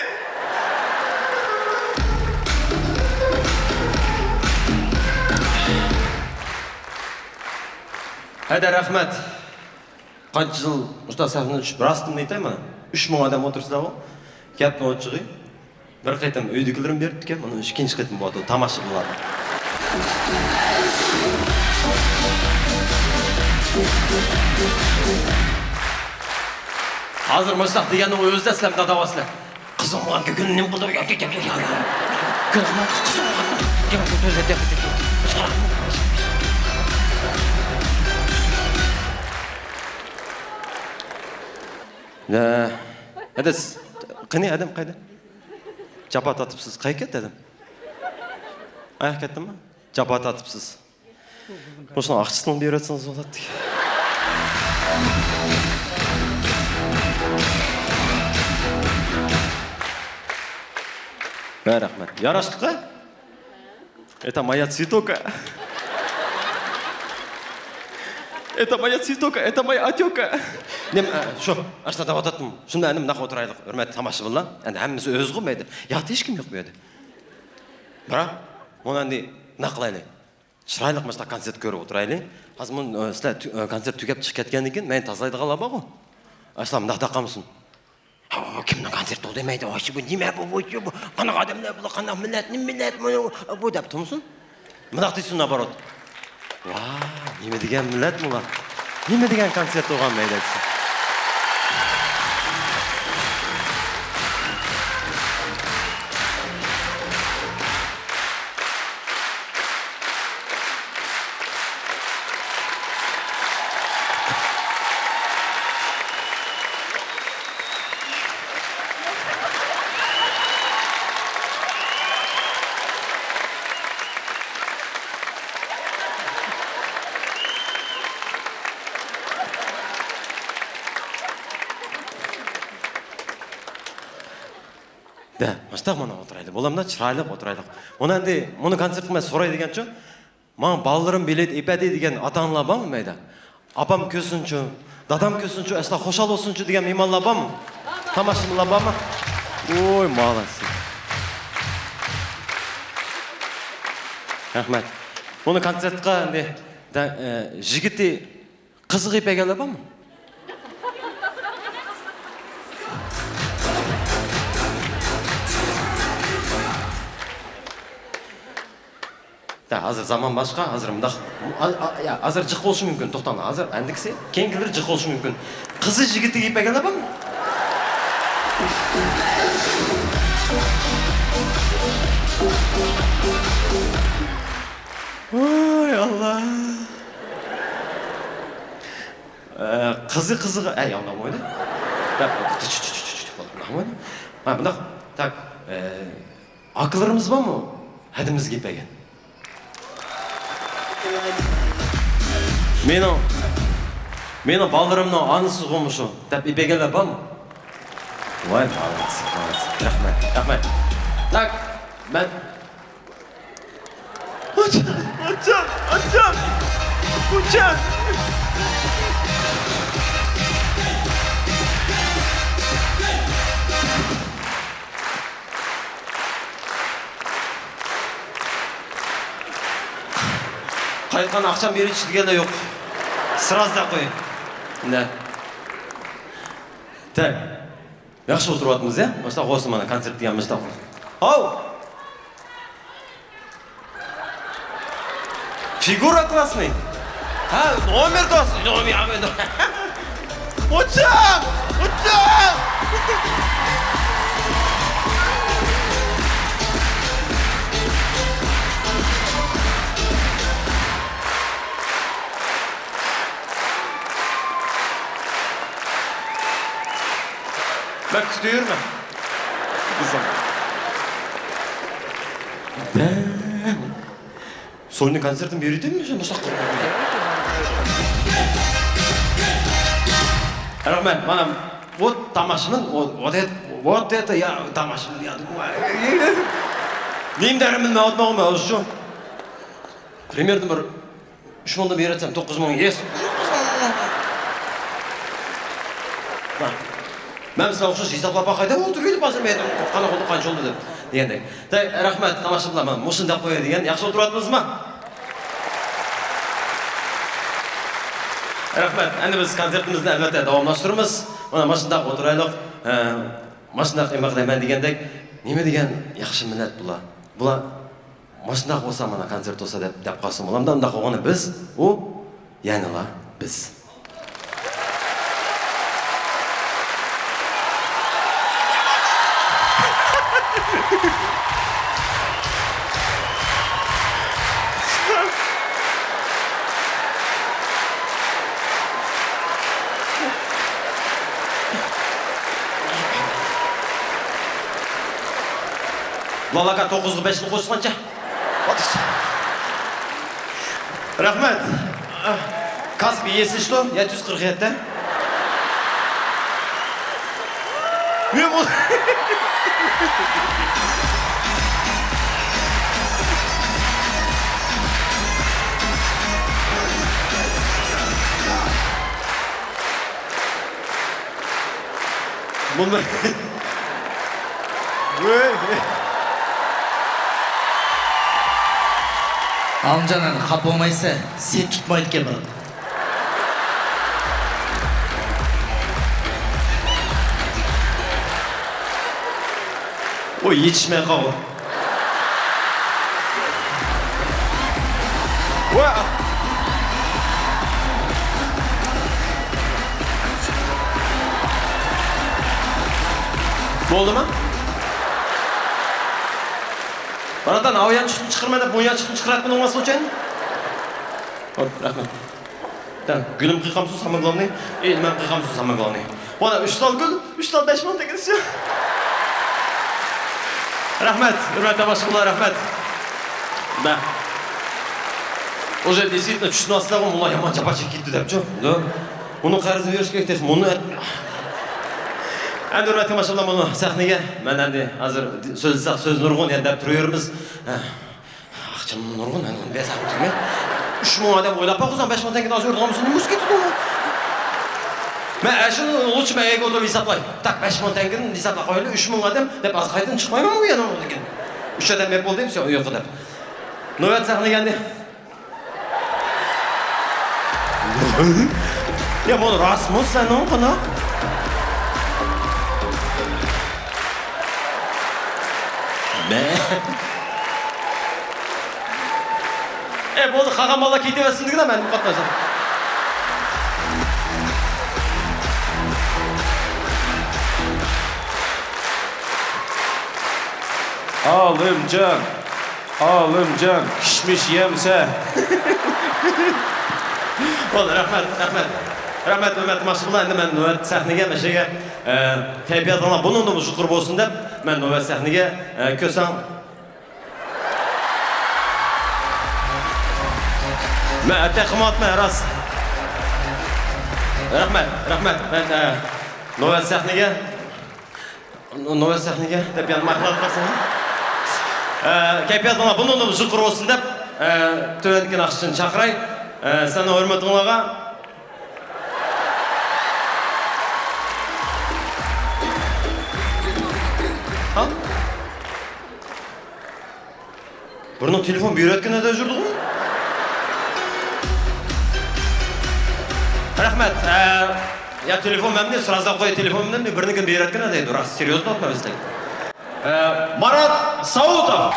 ھەدە، رەھمەت. قانچە يىل مۇشۇنداق سەھنىدىن چۈشۈپ، راستىمنى ئېيتاي، مانا، ئۈچ مىڭ ئادەم ئولتۇرسىلەرغۇ. گەپنىڭ ئوچۇقى، بىر قېتىم ئۆيدىكىلىرىم بېرىپتىكەن، مانا ئىككىنچى قېتىم بولۇۋاتىدۇ، تاماشا بولۇۋاتىدۇ. ھازىر مۇشۇنداق دېگەننىڭ ئۆزىدە سىلەر مۇنداق دەۋاتىسىلەر. قىزىڭ بولغان گۆگىنىڭ نېمە قىلدۇرۇپ يۈرگەن؟ گۆگىنىڭ قىزىڭ بولغان، گۆگىنىڭ قىزىڭ بولغان. ھەدە، قېنى، ئادەم قايدا؟ جاپا تارتىپسىز. قايەرگە كەتتى ئادەم؟ ئاياق كەتتىمۇ؟ جاپا تارتىپسىز. بۇسۇنىڭ ئاقچىسىنى بېرىۋەتسىڭىز بولاتتى. ۋە رەھمەت. ياراشتىقى؟ Это моя цветока. Это моя цветока, это моя отёка. نېمە، ئە، شۇ، ئاشۇنداق دەۋاتاتتىم. شۇنداق ئەمدى مۇنداق ئولتۇرايلۇق، ھۆرمەتلىك تاماشىبىنلار. ئەمدى ھەممىسى ئۆزىغۇ مەيدە. ياتى ھېچكىم يوق بۇ يەردە. بىراق، مانا ئەمدى مۇنداق قىلايلى. چىرايلىق مۇشۇنداق كونسېرت كۆرۈپ ئولتۇرايلى. ھازىر مۇ-، ئە، سىلەر تۈ-، ئە، كونسېرت تۈگەپ چىقىپ كەتكەندىن كېيىن مەينى تازىلايدىغانلار بارغۇ. ئاشۇلار مۇنداق دەپ قالمىسۇن. ھا، كىمنىڭ كونسېرتى ئۇ دېمەيدۇ، ۋاي، بۇ نېمە بۇ، بۇ، بۇ، بۇ قانداق ئادەملەر بۇلار، قانداق مىللەت، نېمە مىللەت بۇ، بۇ دەپ تۇرمىسۇن. مۇنداق دېسۇن، نابارات. ۋاي، نېمە دېگەن مىللەت بۇلار؟ نېمە دېگەن كونسېرت بولغان مەيدە دېسۇن. دە، مۇشتاق مانا ئولتۇرايلى. بولامدا، چىرايلىق ئولتۇرايلىق. مانا ئەمدى مۇنۇ كونسېرتقا مەن سوراي دېگەنچۇ، ماڭا بالىلىرىم بېلەت ئېپەدى دېگەن ئاتا-ئانىلار بارمۇ مەيدە؟ ئاپام كۆرسۇنچۇ، دادام كۆرسۇنچۇ، ئەسلا خۇشال بولسۇنچۇ دېگەن مېھمانلار بارمۇ؟ تاماشىبىنلار بارمۇ؟ ۋوي، مالادسى. رەھمەت. بۇنى كونسېرتقا ئەمدى دە-، ئە، يىگىتى قىزىغا يىپ بەرگەنلەر بارمۇ؟ دە، ھازىر زامان باشقا، ھازىر مۇنداق، ئا-، ئا-، يا، ھازىر جىق بولۇشى مۇمكىن، توختاڭلار، ھازىر ئەندىكىسى، كېيىنكىلىرى جىق بولۇشى مۇمكىن. قىزى يىگىتىگە يىپ بەرگەنلەر بارمۇ؟ ۋاي ئاللا. ئە، قىزى قىزىغا، ئەي، ئاڭلىمايدۇ. ھە، مۇنداق. ھە، مۇنداق. تاك، ئە، ئاكىلىرىمىز بارمۇ؟ ھەدىمىزگە يىپ بەرگەن. مېنىڭ، مېنىڭ بالىلىرىمنىڭ ئانىسىغۇ مۇشۇ دەپ يىپ بەرگەنلەر بارمۇ؟ ۋاي، مالادسى، مالادسى. رەھمەت، رەھمەت. تاك، مەن ئاچام، ئاچام، ئاچام، ئاچام. قايتقان ئاخشام بېرى چۈشىدىگەنلەر يوق. سرازدا قوي. نە. تەك. ياخشى ئولتۇرۇۋاتىمىز، يا؟ مۇشۇنداق بولسۇن، مانا، كونسېرت دېگەن مۇشۇنداق بولسۇن. ھاۋ! فىگۇرا كلاسنىي. ھە، نومېر كلاسنىي، نومېر، نومېر. ئۇچام! ئۇچام! مەن كۈتۈۋېرىمەن. سولنى كونسېرتىم بېرىدىممۇ مۇشۇنداق قىلىپ؟ رەھمەت، مانا، ۋوت تاماشىمىن، ۋوت، ۋوت، ۋوت، يا، تاماشىمىن، يا، نېمە دەرمىن، مەن ئوتماغۇم، مەن ئوزۇشۇ. پرېميېردىن بىر ئۈچ مىڭدىن بېرىۋەتسەم، توققۇز مىڭ، يېس. مەن سىلەر ئوخشاش ھېسابلاپ باقاي دەپ ئولتۇرۇۋېدىم، ھازىر مەن قانداق بولدى، قانچە بولدى دەپ دېگەندەك. دەي، رەھمەت، تاماشىبىنلار، مانا مۇشۇنى دەپ قوياي دېگەن، ياخشى ئولتۇرۇۋاتىمىزمۇ؟ رەھمەت. ئەمدى بىز كونسېرتىمىزنى ئەلۋەتتە داۋاملاشتۇرىمىز. مانا ماشۇنداق ئولتۇرايلۇق. ئە، ماشۇنداق نېمە قىلاي مەن دېگەندەك، نېمە دېگەن ياخشى مىللەت بۇلار. بۇلار ماشۇنداق بولسا، مانا كونسېرت بولسا دەپ، دەپ قالسا بولامدا، ئۇنداق بولغىنى بىز، ئۇ يەنىلا بىز. لالاكا توققۇزغا بەشنى قوشسا قانچە؟ رەھمەت. كاسپ يېسىشتۇ، يەتتە يۈز قىرىق يەتتە. مېنىڭ ئۇ- بۇنى ئالىمجان، ئەنە خاپا بولمايسەن، سېت تۇتمايدىكەن بىراق. ئۇ يېتىشمەي قالغان. ۋا! بولدىمۇ؟ باراتان، ئاۋۇ يان چىقىم چىقىرىمەن دەپ، بۇ يان چىقىم چىقىرىۋەتمىدىڭ، ئۇنىڭ ئۈچۈن. رەھمەت. دە، گۈلۈم قىلغانمىسۇ سامان گلوۋنى، ئى، نېمەم قىلغانمىسۇ سامان گلوۋنى. ۋانا ئۈچ تال گۈل، ئۈچ تال بەش مىڭ تەڭگە دېسە. رەھمەت، ھۆرمەتلىك تاماشىبىنلار، رەھمەت. دە. ئۇژې دېسىتنى چۈشىنىۋاتسىلەرغۇ، مۇلا يامان جاپا چېكىپ كېتىپتۇ دەپچۇ. دە. ئۇنىڭ قەرزىنى بېرىش كېرەك، تېخى مۇنى ئەت-، ئەمدى ھۆرمەتلىك تاماشىبىنلار، مانا سەھنىگە مەن ئەمدى ھازىر سۆزلىسەك سۆز نۇرغۇن يەنە دەپ تۇرۇۋېرىمىز. ھە. ئاقچام نۇرغۇن، مەن ئۇنى بەس ئاقچام. ئۈچ مىڭ ئادەم ئويلاپ باققۇزام، بەش مىڭ تەڭگىنى ئازيۇرۇدىغان بولسا نېمە بولسا كېتىدۇ؟ مەن ئاشۇ ئۇلۇچ مەيگە ئولتۇرۇپ ھېسابلاي. تاق، بەش مىڭ تەڭگىنى ھېسابلاپ قويايلى، ئۈچ مىڭ ئادەم دەپ ئاز قايتىدىن چىقمايمەنمۇ يەنە ئۇنىڭدىن كېيىن. ئۈچ ئادەم مەپ بولدى، ئۇ يوق دەپ. نۆۋەت سەھنىگە ئەمدى. يا، بۇ راستمۇ سېنىڭ قانداق؟ مە. ئە، بولدى، قالغان بالىلار كېتىۋەرسۇن دېگىنە، مەن قاتناشسام. ئالىمجان. ئالىمجان، كىشمىش يەمسە. بولدى، رەھمەت، رەھمەت. رەھمەت، ھۆرمەتلىك تاماشىبىنلار، ئەمدى مەن نۆۋەت سەھنىگە، مەشەگە، ئە، كەيپىياتىڭلار بۇنىڭدىنمۇ يۇقىرى بولسۇن دەپ، مەن نۆۋەت سەھنىگە، ئە، كۆسەڭ. مەن ئەتە قىلماپتىمەن، راست. رەھمەت، رەھمەت. مەن، ئە، نۆۋەت سەھنىگە. نۆۋەت سەھنىگە دەپ يەنە مايلىنىپ قالسىڭىز. ئە، كەيپىياتىڭلار بۇنىڭدىن يۇقىرى بولسۇن دەپ، ئە، تۆۋەندىكى ناخشىچىنى چاقىراي. ئە، سەننىڭ ھۆرمىتىڭلارغا. ھا؟ بىرنىڭ تېلېفون بېرىۋەتكىنىدە يۈردىغۇ؟ رەھمەت. ئە، يا تېلېفون مەمنى، سرازا قوي تېلېفون مەمنى، بىرنىڭكىنى بېرىۋەتكىنىدە دەيدۇ. راست، سېريوزنو ئاتما بىزدەك. ئە، مارات ساۋۇتوف.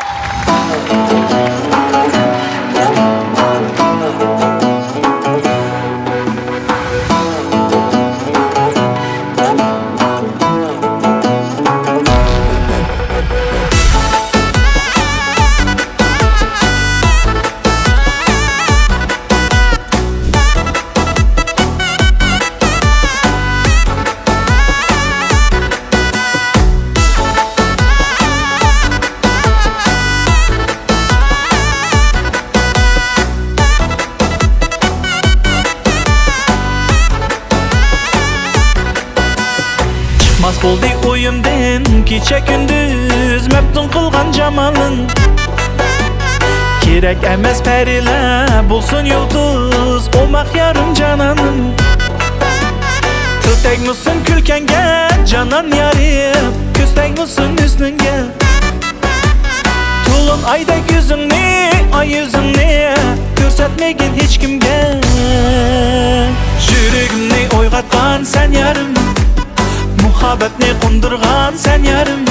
چىقماس بولدى ئويۇمدىن كېچە كۈندۈز مەپتۇن قىلغان جامالىڭ. كېرەك ئەمەس پەرىلەر بولسۇن يۇلتۇز، ئوماق يارىم جانانىم. تىل تەگمىسۇن كۈلكەڭگە جانان يارىم، كۆز تەگمىسۇن ھۈسنۈڭگە. تولۇن ئايدەك يۈزۈڭنى، ئاي يۈزۈڭنى كۆرسەتمىگىن ھېچكىمگە. يۈرىكىمنى ئويغاتقان سەن يارىم، مۇھەببەتنى قوندۇرغان سەن يارىم.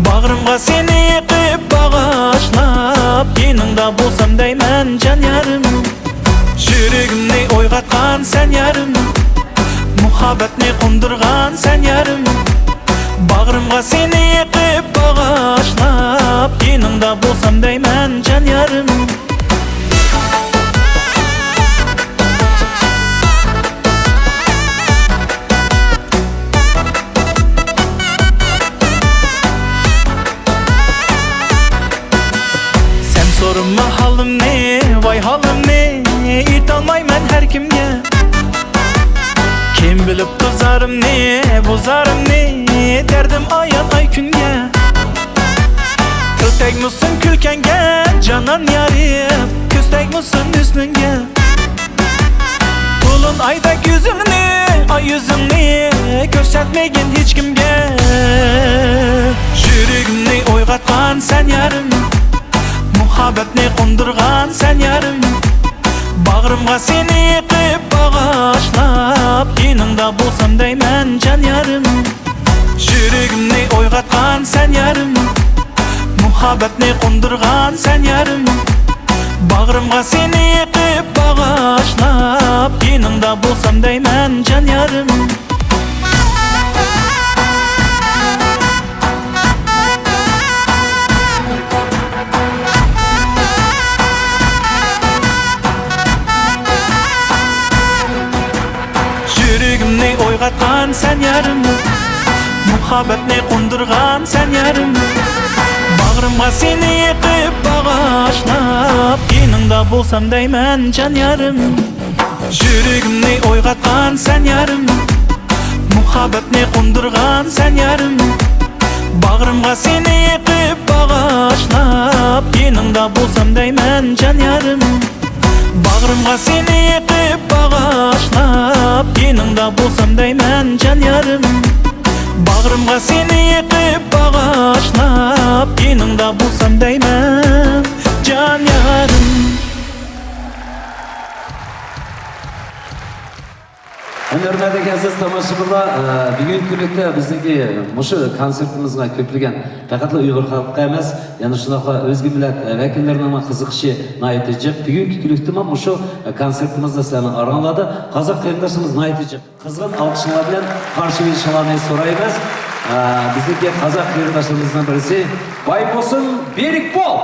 باغرىمغا سېنى يېقىپ باغاشلاپ، يېنىڭدا بولسام دەيمەن جان يارىم. يۈرىكىمنى ئويغاتقان سەن يارىم، مۇھەببەتنى قوندۇرغان سەن يارىم. باغرىمغا سېنى يېقىپ باغاشلاپ، يېنىڭدا بولسام دەيمەن جان يارىم. سەن سورىما ھالىمنى، ۋاي ھالىمنى، ئېيتالمايمەن ھەر كىمگە. كىم بىلىپتۇ زارىمنى، بۇ زارىمنى، دەردىم ئايان ئاي كۈنگە. تىل تەگمىسۇن كۈلكەڭگە، جانان يارىم، كۆز تەگمىسۇن ھۈسنۈڭگە. تولۇن ئايدەك يۈزۈڭنى، ئاي يۈزۈڭنى كۆرسەتمىگىن ھېچكىمگە. يۈرىكىمنى ئويغاتقان سەن يارىم، مۇھەببەتنى قوندۇرغان سەن يارىم. باغرىمغا سېنى يېقىپ باغاشلاپ، يېنىڭدا بولسام دەيمەن جان يارىم. يۈرىكىمنى ئويغاتقان سەن يارىم، مۇھەببەتنى قوندۇرغان سەن يارىم. باغرىمغا سېنى يېقىپ باغاشلاپ، يېنىڭدا بولسام دەيمەن جان يارىم. يۈرىكىمنى ئويغاتقان سەن يارىم، مۇھەببەتنى قوندۇرغان سەن يارىم. باغرىمغا سېنى يېقىپ باغاشلاپ، يېنىڭدا بولسام دەيمەن جان يارىم. يۈرىكىمنى ئويغاتقان سەن يارىم، مۇھەببەتنى قوندۇرغان سەن يارىم. باغرىمغا سېنى يېقىپ باغاشلاپ، يېنىڭدا بولسام دەيمەن جان يارىم. باغرىمغا سېنى يېقىپ باغاشلاپ، يېنىڭدا بولسام دەيمەن جان يارىم. باغرىمغا سېنى يېقىپ باغاشلاپ، يېنىڭدا بولسام دەيمەن جان يارىم. Hörmətli əziz tamaşaçılar, e, bugünkü günlükte bizdeki muşu konsertimizge köplegen, faqatla Uyğur halkı emes, yana şundaqla özge millet, e, vekilleriniň qiziqishi naytı jıq. Bugünkü günlükte muşu, e, konsertimizde sizlerniň araňlarda qazaq qarindaşlarımız naytı jıq. Qızğın alqışlar bilen qarşılayışıňlarnı soraymiz. E, bizdeki qazaq qarindaşlarımızdan birisi Baybosun Berikbol.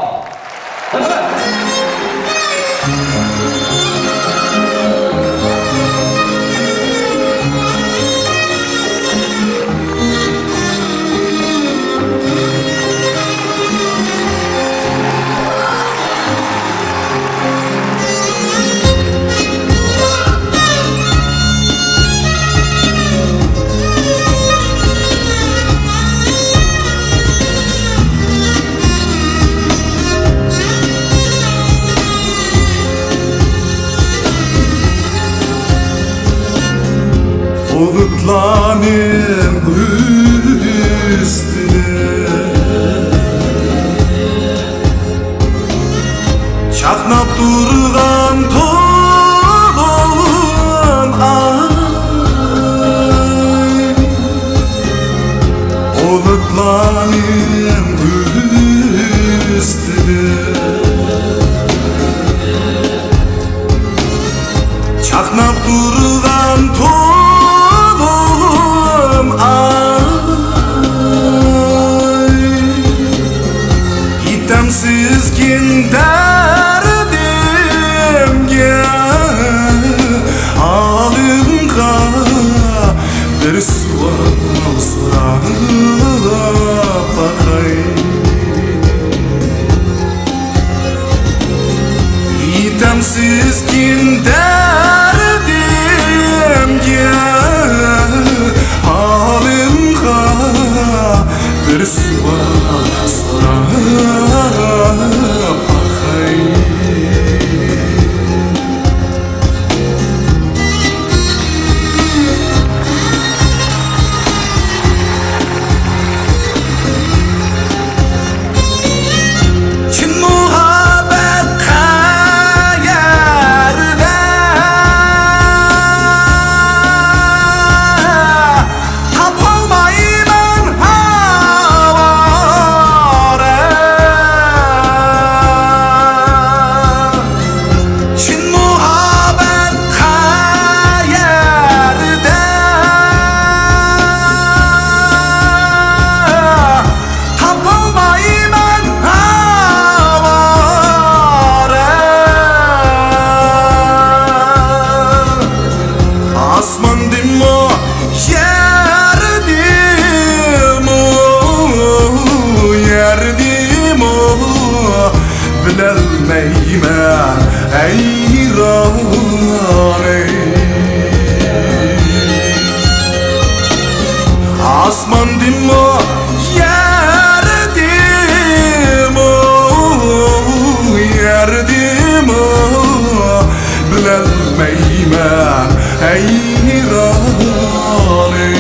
بۇلۇتلارنىڭ ئۈستىدە چاقناپ تۇرغان تولۇن ئاي، بۇلۇتلارنىڭ ئۈستىدە چاقناپ تۇرغان تولۇن ئاي، يېتەمسىز كىن دەردىمگە، ھالىمغا بىر سوئال سوراپ باقاي. يېتەمسىز كىن دەردىمگە، ھالىمغا بىر سوئال سوراپ باقاي. بىلەلمەيمەن ھەيران، ئەي. ئاسماندىمۇ، يەردىمۇ، يەردىمۇ، بىلەلمەيمەن ھەيران، ئەي.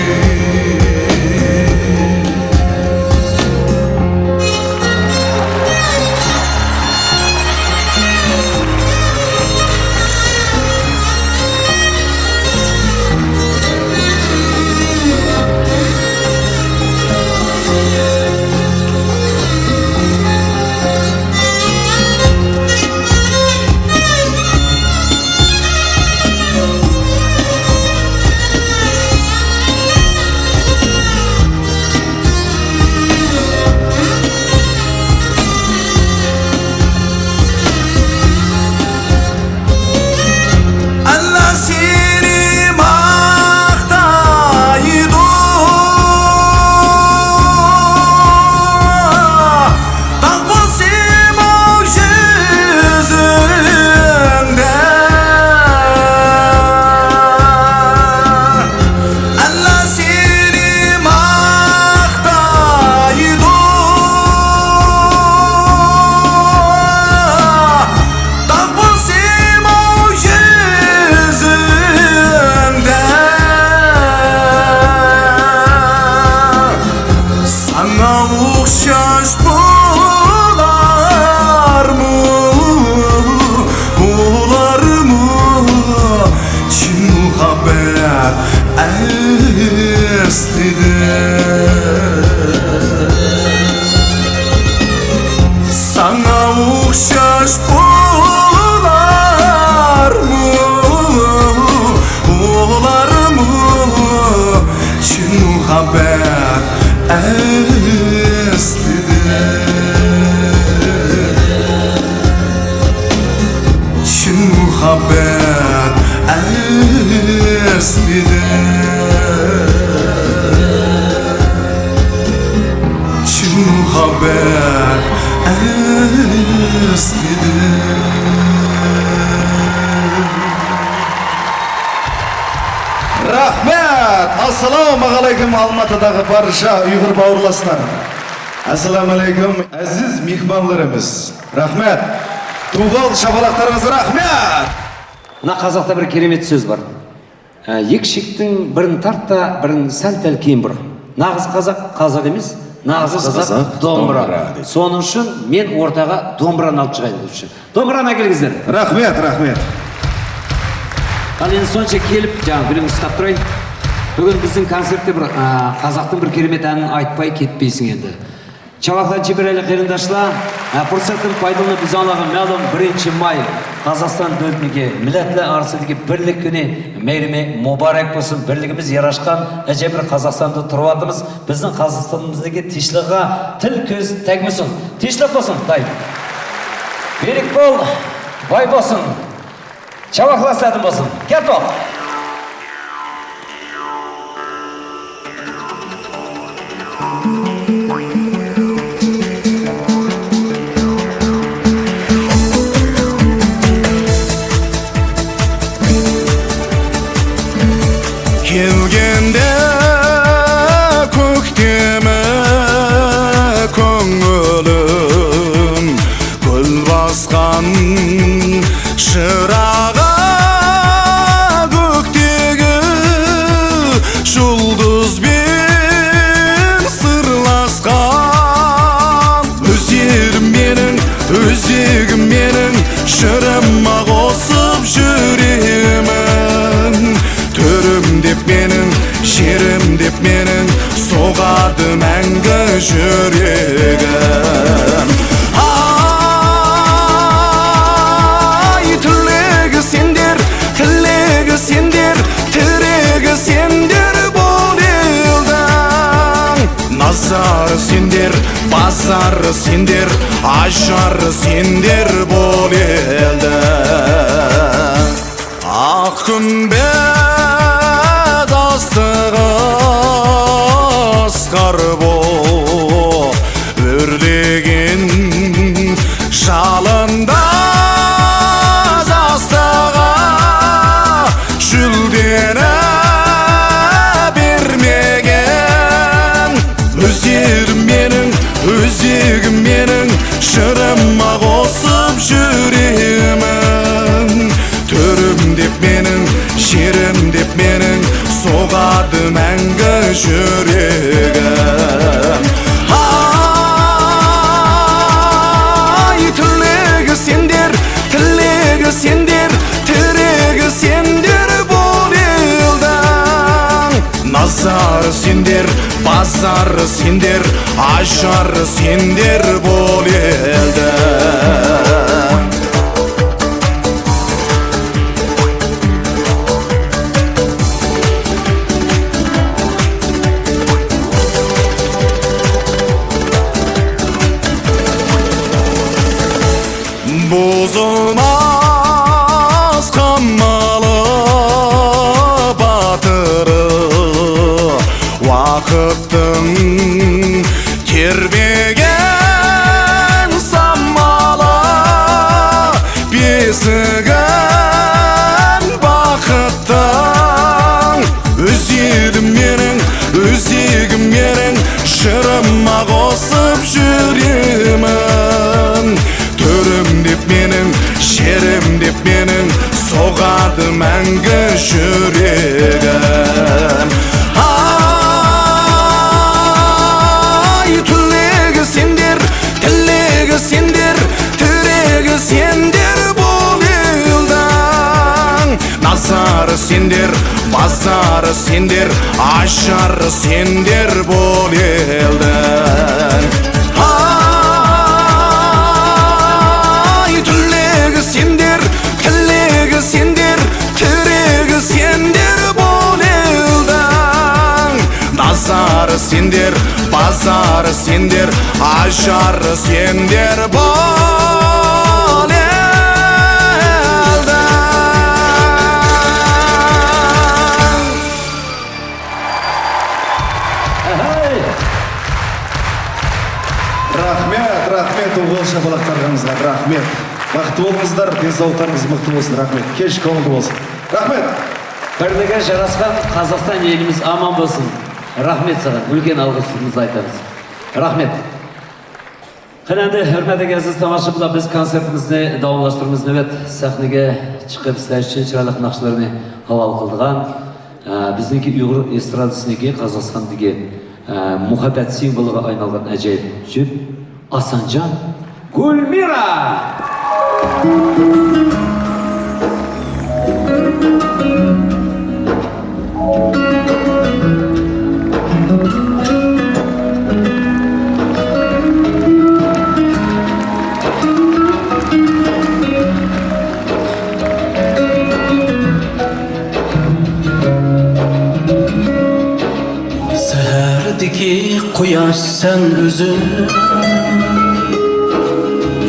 ئەللەر سېنى ماختايدۇ، داغ بولسىمۇ يۈزۈڭدە. ئەللەر سېنى ماختايدۇ، داغ بولسىمۇ يۈزۈڭدە. ساڭا ئوخشاش بولارمۇ، بولارمۇ چىن مۇھەببەت ئەسلىدە؟ ساڭا ئوخشاش بولارمۇ، بولارمۇ چىن مۇھەببەت ئەسلىدە؟ چىن مۇھەببەت ئەسلىدە، چىن مۇھەببەت ئەسلىدە. رەھمەت! ئەسسالامۇ ئەلەيكۇم، ئالماتىدىكى بارشا ئۇيغۇر باۋۇرلاشلار. ئەسسالامۇ ئەلەيكۇم، ئەزىز مېھمانلىرىمىز. رەھمەت! تۇغۇل شاپىلاقلىرىڭىزغا رەھمەت! مۇندا قازاقتا بىر كېرىمەت سۆز بار. ئە، يېكىشىكتىن بىرنى تارت تا، بىرنى سەل-پەل كېيىن بۇر. ناغىز قازاق قازاق ئەمەس، ناغىز قازاق دومبىرا. دومبىرا دەيدۇ. شۇنىڭ ئۈچۈن مەن ئورتاغا دومبىرانى ئېلىپ چىقايلى دېدى. دومبىرانى ئەكەلگىزلەر. رەھمەت، رەھمەت. قالىنى سونچە كېلىپ، جانا بىرنى ئۇستاپ تۇراي. بۈگۈن بىزنىڭ كونسېرتتا بىر، ئە، قازاقتىن بىر كېرىمەت ئەننى ئېيتىپ كېتىپ بېرىسىڭ ئەمدى. چاۋاكلان چېبىرەلى قېرىنداشلار، ھە، پۇرسەتتىن پايدىلىنىپ بىز ئاڭلىغان مەلۇم بىرىنچى ماي قازاقىستان دۆلىتىدىكى مىللەتلەر ئارىسىدىكى بىرلىك كۈنى، مەيرىمى مۇبارەك بولسۇن. بىرلىكىمىز ياراشقان ئەجەب بىر قازاقىستاندا تۇرۇۋاتىمىز. بىزنىڭ قازاقىستانىمىزدىكى تىنچلىققا تىل كۆز تەگمىسۇن. تىنچلىق بولسۇن، دايىم. بىرلىك بول، باي بولسۇن. چاۋاكلار سەدىن بولسۇن. كەتتۇق. كەلگەندە كۆكتىمۇ كۆڭلۈم، گۈل باسقان شىراغا كۆكتىكى يۇلدۇز بىلەن سىرلاشقان. ئۆزۈم مېنىڭ، ئۆزۈم مېنىڭ، شىرىمغا قوشۇپ يۈرىمەن. تۆرۈم دەپ مېنىڭ، شېرىم دەپ مېنىڭ، سوغادى مەڭگۈ يۈرىكىم. ئاي، تىلىگى سېنىدۇر، تىلىگى سېنىدۇر، تىلىگى سېنىدۇر بۇ دىلنىڭ. نازارى سېنىدۇر، بازارى سېنىدۇر، ئاجارى سېنىدۇر بۇ دىلنىڭ. ئاق گۈمبەز ئاستىغا ئاسقار بولۇپ ئۆرلىگىن، شالان يۈرىكىم. ھاي، تىلەك سەندىر، تىلەك سەندىر، تىرەك سەندىر بۇ ئەلدىن. نازار سەندىر، بازار سەندىر، ئاشار سەندىر بۇ ئەلدىن. بۇزۇلماس قامالى باتۇرى، ۋاقىتنىڭ تېرىمىگەن سامالى، بېسىگەن ۋاقىتنىڭ ئۆزىدىم مېنىڭ، ئۆزىگىم مېنىڭ، شىرىمغا قوسۇپ يۈرىمەن. تۆرەم دەپ مېنىڭ، شېرىم دەپ مېنىڭ، سوغادى مەڭگۈ يۈرىكىم. ھاي، تىلەك سەندىر، تىلەك سەندىر، تىرەك سەندىر بۇ ئەلدىن. نازار سەندىر، بازار سەندىر، ئاشار سەندىر بۇ ئەلدىن. ھاي، تىلەك سەندىر، تىلەك سەندىر، تىرەك سەندىر بۇ ئەلدىن. نازار سەندىر، بازار سەندىر، ئاشار سەندىر بۇ ئەلدىن. ئەھەي! رەھمەت، رەھمەت، ئوغۇل شاپىلاق چالغىنىڭىزغا رەھمەت. بەختلىك بولۇڭلار، دېڭىز ئوتلىرىڭىز مىختا بولسۇن، رەھمەت. كەچ كۆڭۈلدە بولسۇن. رەھمەت. بىرلىككە ياراشقان قازاقىستان يېرىمىز ئامان بولسۇن. رەھمەت ساڭا. ئۈلكەن ئالغىشىمىزنى ئېيتىمىز. رەھمەت. قېنى ئەمدى ھۆرمەتلىك ئەزىز تاماشىبىنلار، بىز كونسېرتىمىزنى داۋاملاشتۇرىمىز. نۆۋەت سەھنىگە چىقىپ سىلەر ئۈچۈن چىرايلىق ناخشىلىرىنى ھاۋالە قىلىدىغان، ئە، بىزنىڭكى ئۇيغۇر ئېسترادىسىنىڭكى قازاقىستاندىكى، ئە، مۇھەببەت سىمۋولىغا ئايلانغان ئەجايىپ جۈپ ئاسانجان، گۈلمىرا. سەھەردىكى قۇياش سەن ئۆزۈڭ،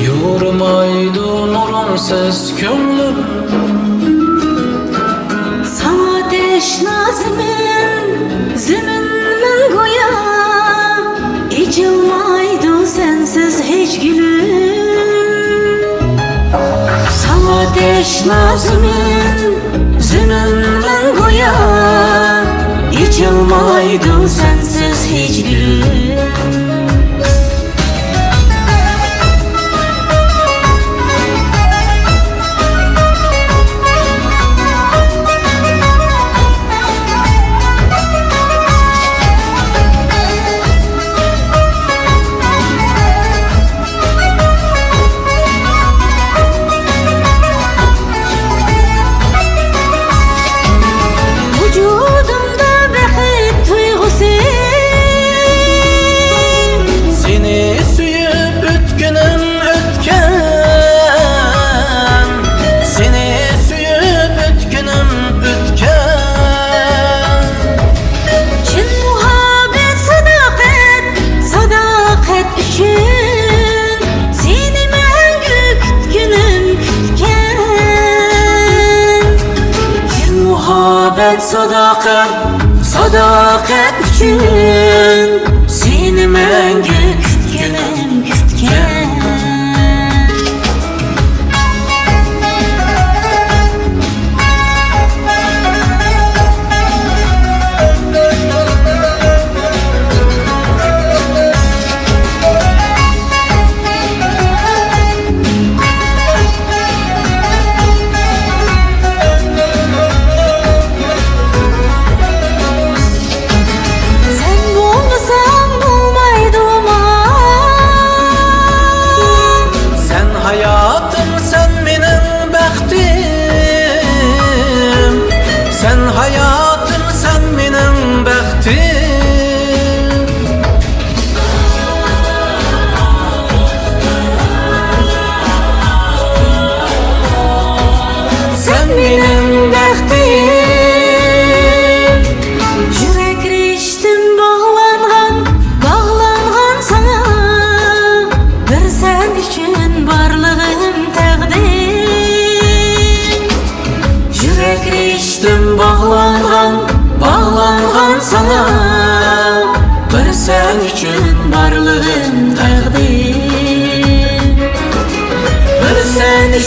يورۇمايدۇ نۇرۇڭسىز كۆڭلۈم. ساڭا تەشنا زېمىن، زېمىنمەن گويا، ئېچىلمايدۇ سەنسىز ھېچ گۈلۈم. ساڭا تەشنا زېمىن، زېمىنمەن گويا، ئېچىلمايدۇ سەنسىز ھېچ گۈلۈم. ۋۇجۇدۇمدا بەخت تۇيغۇسى. سېنى سۆيۈپ ئۆتكىنىم ئۆتكەن، سېنى سۆيۈپ ئۆتكىنىم ئۆتكەن. چىن مۇھەببەت، ساداقەت، ساداقەت ئۈچۈن سېنى مەڭگۈ كۈتكىنىم كۈتكەن. چىن مۇھەببەت، ساداقەت، ساداقەت ئۈچۈن سېنى مەڭگۈ كۈتكىنىم كۈتكەن.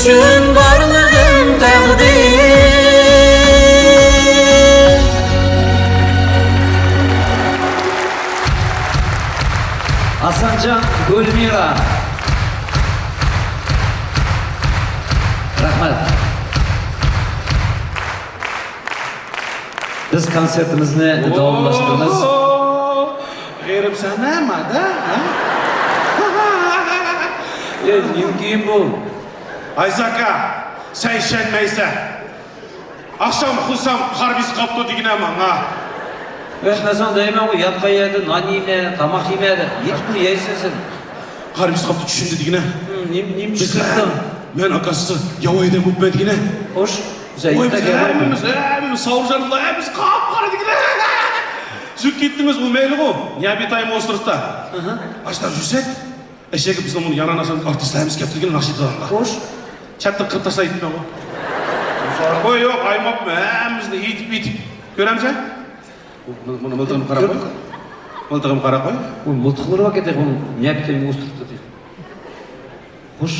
ئۈچۈن بارلىقىم تەقدىر. ئاسانجان گۈلمىرا. رەھمەت. بىز كونسېرتىمىزنى داۋاملاشتۇرىمىز. غېرىبسەن ھە مادا؟ ئە، نېمە كىيىم بۇ؟ ئايساكا، سەن ئىشەنمەيسەن. ئاخشام ئۇخلىسام قارا بېسىپ قاپتۇ دېگىنە ماڭا. ئۆتمەسەڭ دەيمەنغۇ، ياتقان يەردە نان يېمە، تاماق يېمە دەپ. يېتىپلا يەيسەن سەن. قارا بېسىپ قاپتۇ چۈشۈمدە دېگىنە. ھىم، نېمە، نېمە چۈشۈپ قاپتۇ؟ مەن ئاكاسى ياۋايدەم بولۇپمەن دېگىنە. خوش، بىز ۋاي، بىز ھەممىمىز، ھەممىمىز ساۋۇرجانلار، ھەممىمىز قاپقارا دېگىنە. شۇ كېتىڭىز، ئۇ مەيلىغۇ. نيابىتايمۇ ئولتۇرۇپتا. ئاشتا يۈرسەك، ئەشەگە بىزنىڭ بۇنى يانا ناشان ئارتىسلىرىمىز كەپتىكىن ناخشا ئېيتىدىغانغا. خوش. چەتتىن قىرىپ تاشلايتتىمەنغۇ. قوي، يوق، ئايماپمۇ، ھەممىمىزنى ئېيتىپ، ئېيتىپ. كۆرەمسەن؟ مۇنى، مۇنى مىلتىقىمغا قاراپ قوي. مىلتىقىمغا قاراپ قوي. ئۇ مىلتىقلىرى بار كەتتى، ئۇنى نەپتە يۇمۇش تۇرۇپتۇ. خوش.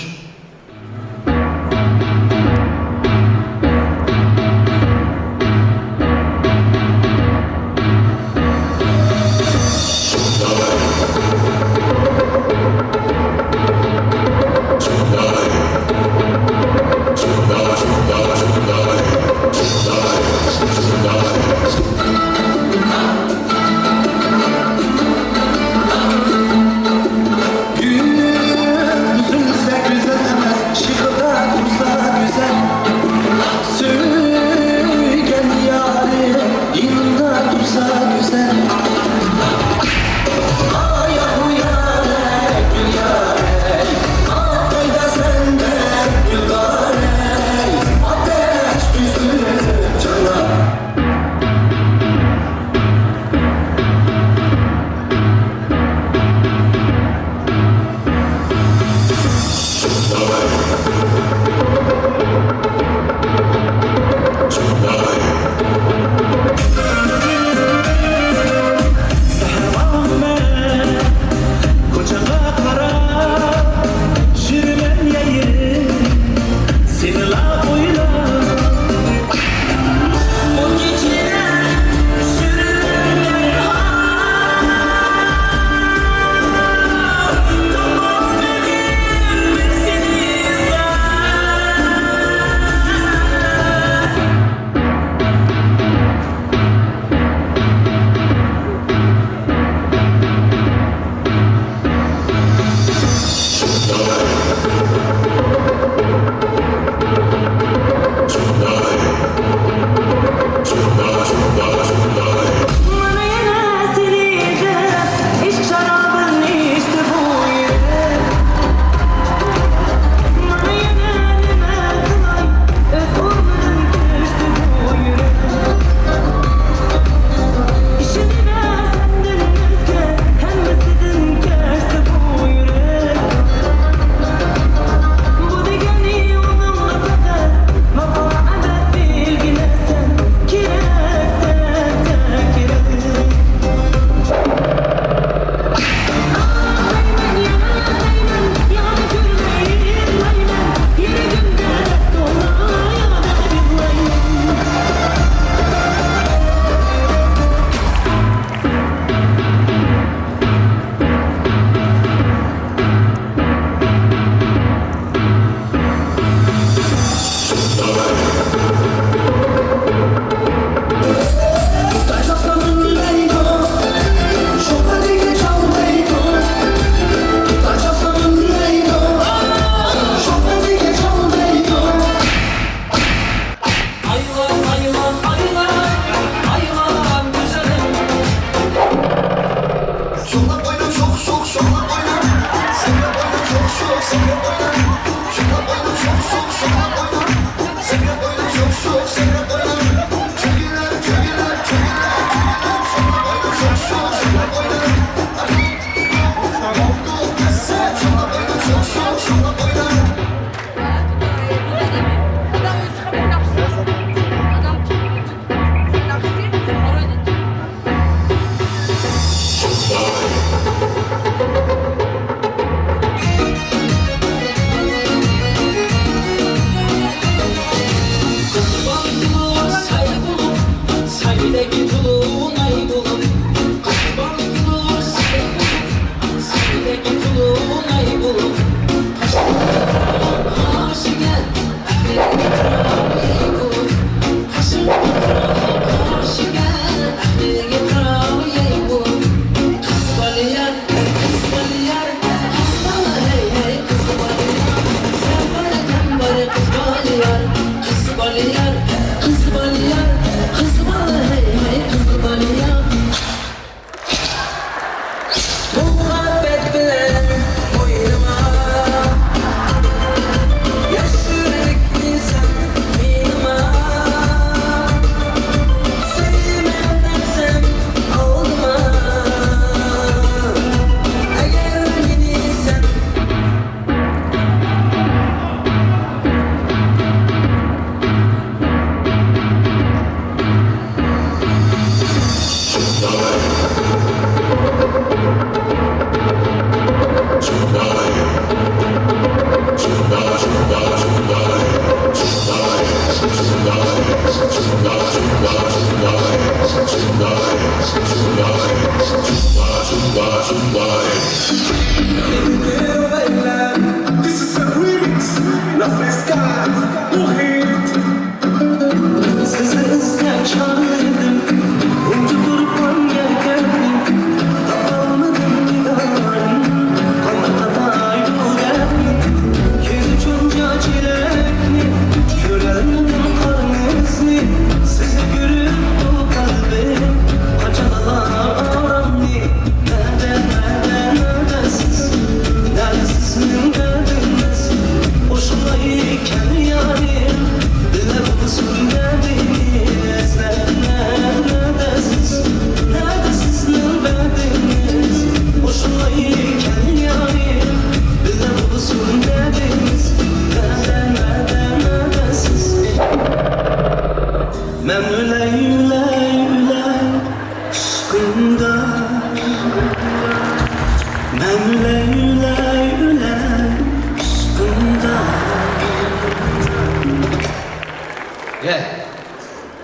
يا،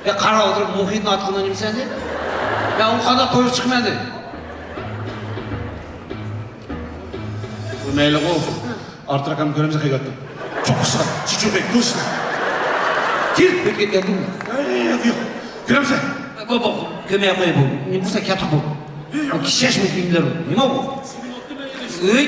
يا، قاراپ ئولتۇرۇپ مۇھىتنى ئاتقىنىڭ نېمىسى ئەمدى؟ يا، ئۇ قانداق تويغا چىقىمەن ئەمدى؟ بۇ مەيلىغۇ. ئارتۇر ئاكام كۆرەمسەن قەيگەتتىم. چوققىسا، چىچۇقى، كۈلسە. كېل، بېكىت كەلدىڭمۇ؟ ئەي، ياق، ياق. كۆرەمسەن؟ بۇ، بۇ، كۆرمەي قوي بۇ. نېمە بولسا كاتىق بۇ. بۇ كىشەش مۇھىملار بۇ. نېمە بۇ؟ ئۆي.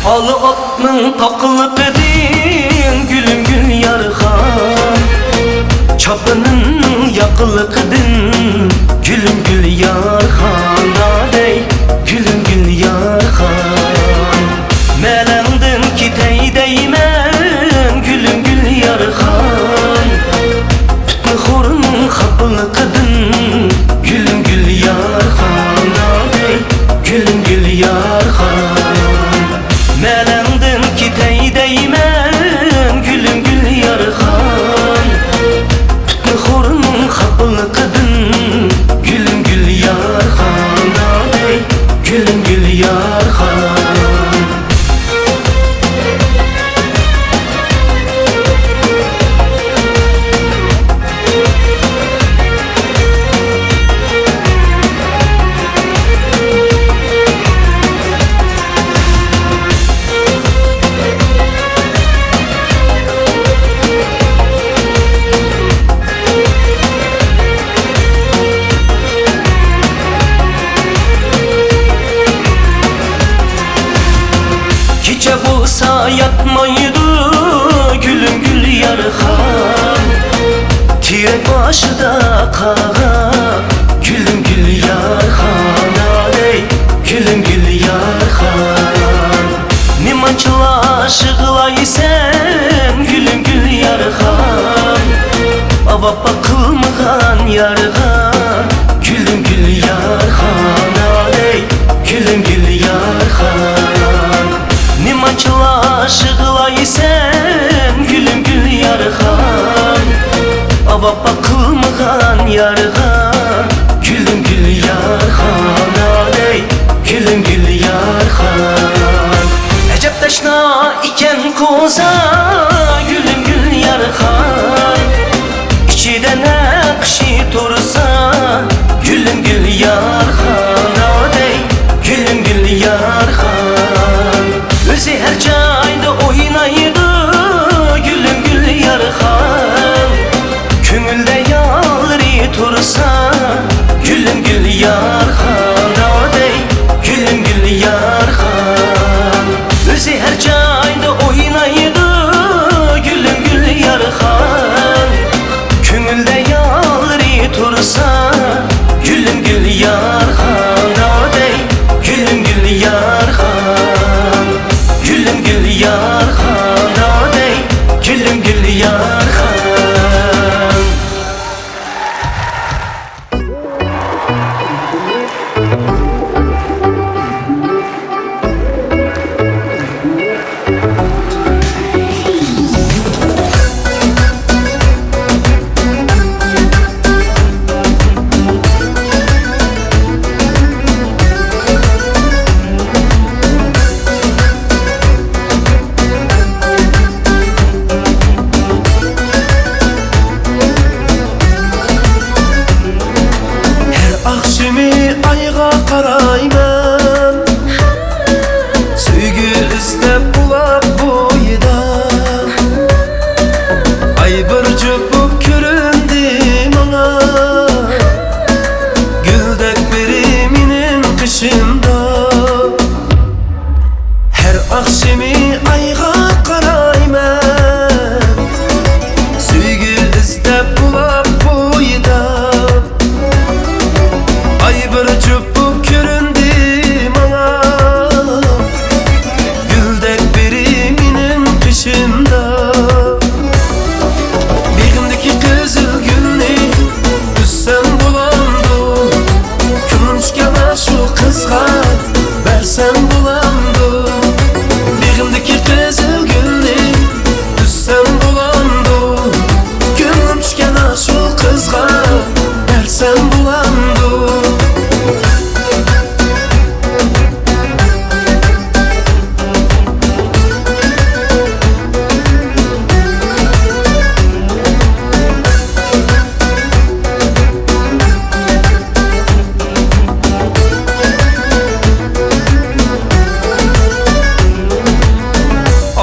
ئالا ئاتنىڭ تاقىلىقىدىن گۈلۈم گۈل يارخان، چاپىنىمنىڭ ياقىلىقىدىن گۈلۈم گۈل يارخان، دادەي، گۈلۈم گۈل يارخان. مەلەڭدىن كېتەي دەيمەن، گۈلۈم گۈل يارخان. پىتنىخورنىڭ خاپىلىقىدىن، گۈلۈم گۈل يارخان، دادەي، گۈلۈم گۈل يارخان. مەلەڭدىن كېتەي دەيمەن، گۈلۈم گۈل يارخان. پىتنىخورنىڭ خاپىلىقىدىن، گۈلۈم گۈل يارخان، دادەي، گۈلۈم گۈل يارخان. كېچە بولسا ياتمايدۇ گۈلۈم گۈل يارخان. تېرەك باشىدا قاغا، گۈلۈم گۈل يارخان، ئەي، گۈلۈم گۈل يارخان. نېمانچىلا يىغلايسەن، گۈلۈم گۈل يارخان. ۋاپا قىلمىغان يارغا، گۈلۈم گۈل يارخان، ئەي، گۈلۈم گۈل يارخان. نېمانچىلا يىغلايسەن، گۈلۈم گۈل يارخان. ۋاپا قىلمىغان يارغا، گۈلۈم گۈل يارخان، ئەي، گۈلۈم گۈل يارخان. ئەجەب تەشنا ئىكەن كوزا، گۈلۈم گۈل يارخان. ئىچىدە نەقىشى تۇرسا، گۈلۈم گۈل يارخان، ئادەي، گۈلۈم گۈل يارخان. ئۆزى ھەر جايدا ئوينايدۇ، گۈلۈم گۈل يارخان. كۆڭۈلدە يارلىرى تۇرسا، گۈلۈم گۈل يارخان، ئادەي، گۈلۈم گۈل يارخان. ئۆزى ھەر جايدا ئوينايدۇ، گۈلۈم گۈل يارخان. كۆڭۈلدە يارلىرى تۇرسا، گۈلۈم گۈل يارخان، ئادەي، گۈلۈم گۈل يارخان. گۈلۈم گۈل يارخان، ئادەي، گۈلۈم گۈل يارخان. ھەر ئاخشىمى ئايغا قارايمەن، سۆيگۈ ئىزدەپ بۇلاق بويىدا. ئاي بىر جۈپ بولۇپ كۆرۈندى ماڭا، گۈلدەك بىرى مېنىڭ قېشىمدا. ھەر ئاخشىمى ئايغا قارايمەن، سۆيگۈ ئىزدەپ بۇلاق بويىدا. ئاي بىر جۈپ بولۇپ كۆرۈندى ماڭا، گۈلدەك بىرى مېنىڭ قېشىمدا. بېغىمدىكى قىزىل گۈلنى ئۈزسەم بولامدۇ؟ كۆڭلۈم چۈشكەن ئاشۇ قىزغا بەرسەم بولامدۇ؟ بېغىمدىكى قىزىل گۈلنى ئۈزسەم بولامدۇ؟ كۆڭلۈم چۈشكەن ئاشۇ قىزغا بەرسەم بولامدۇ؟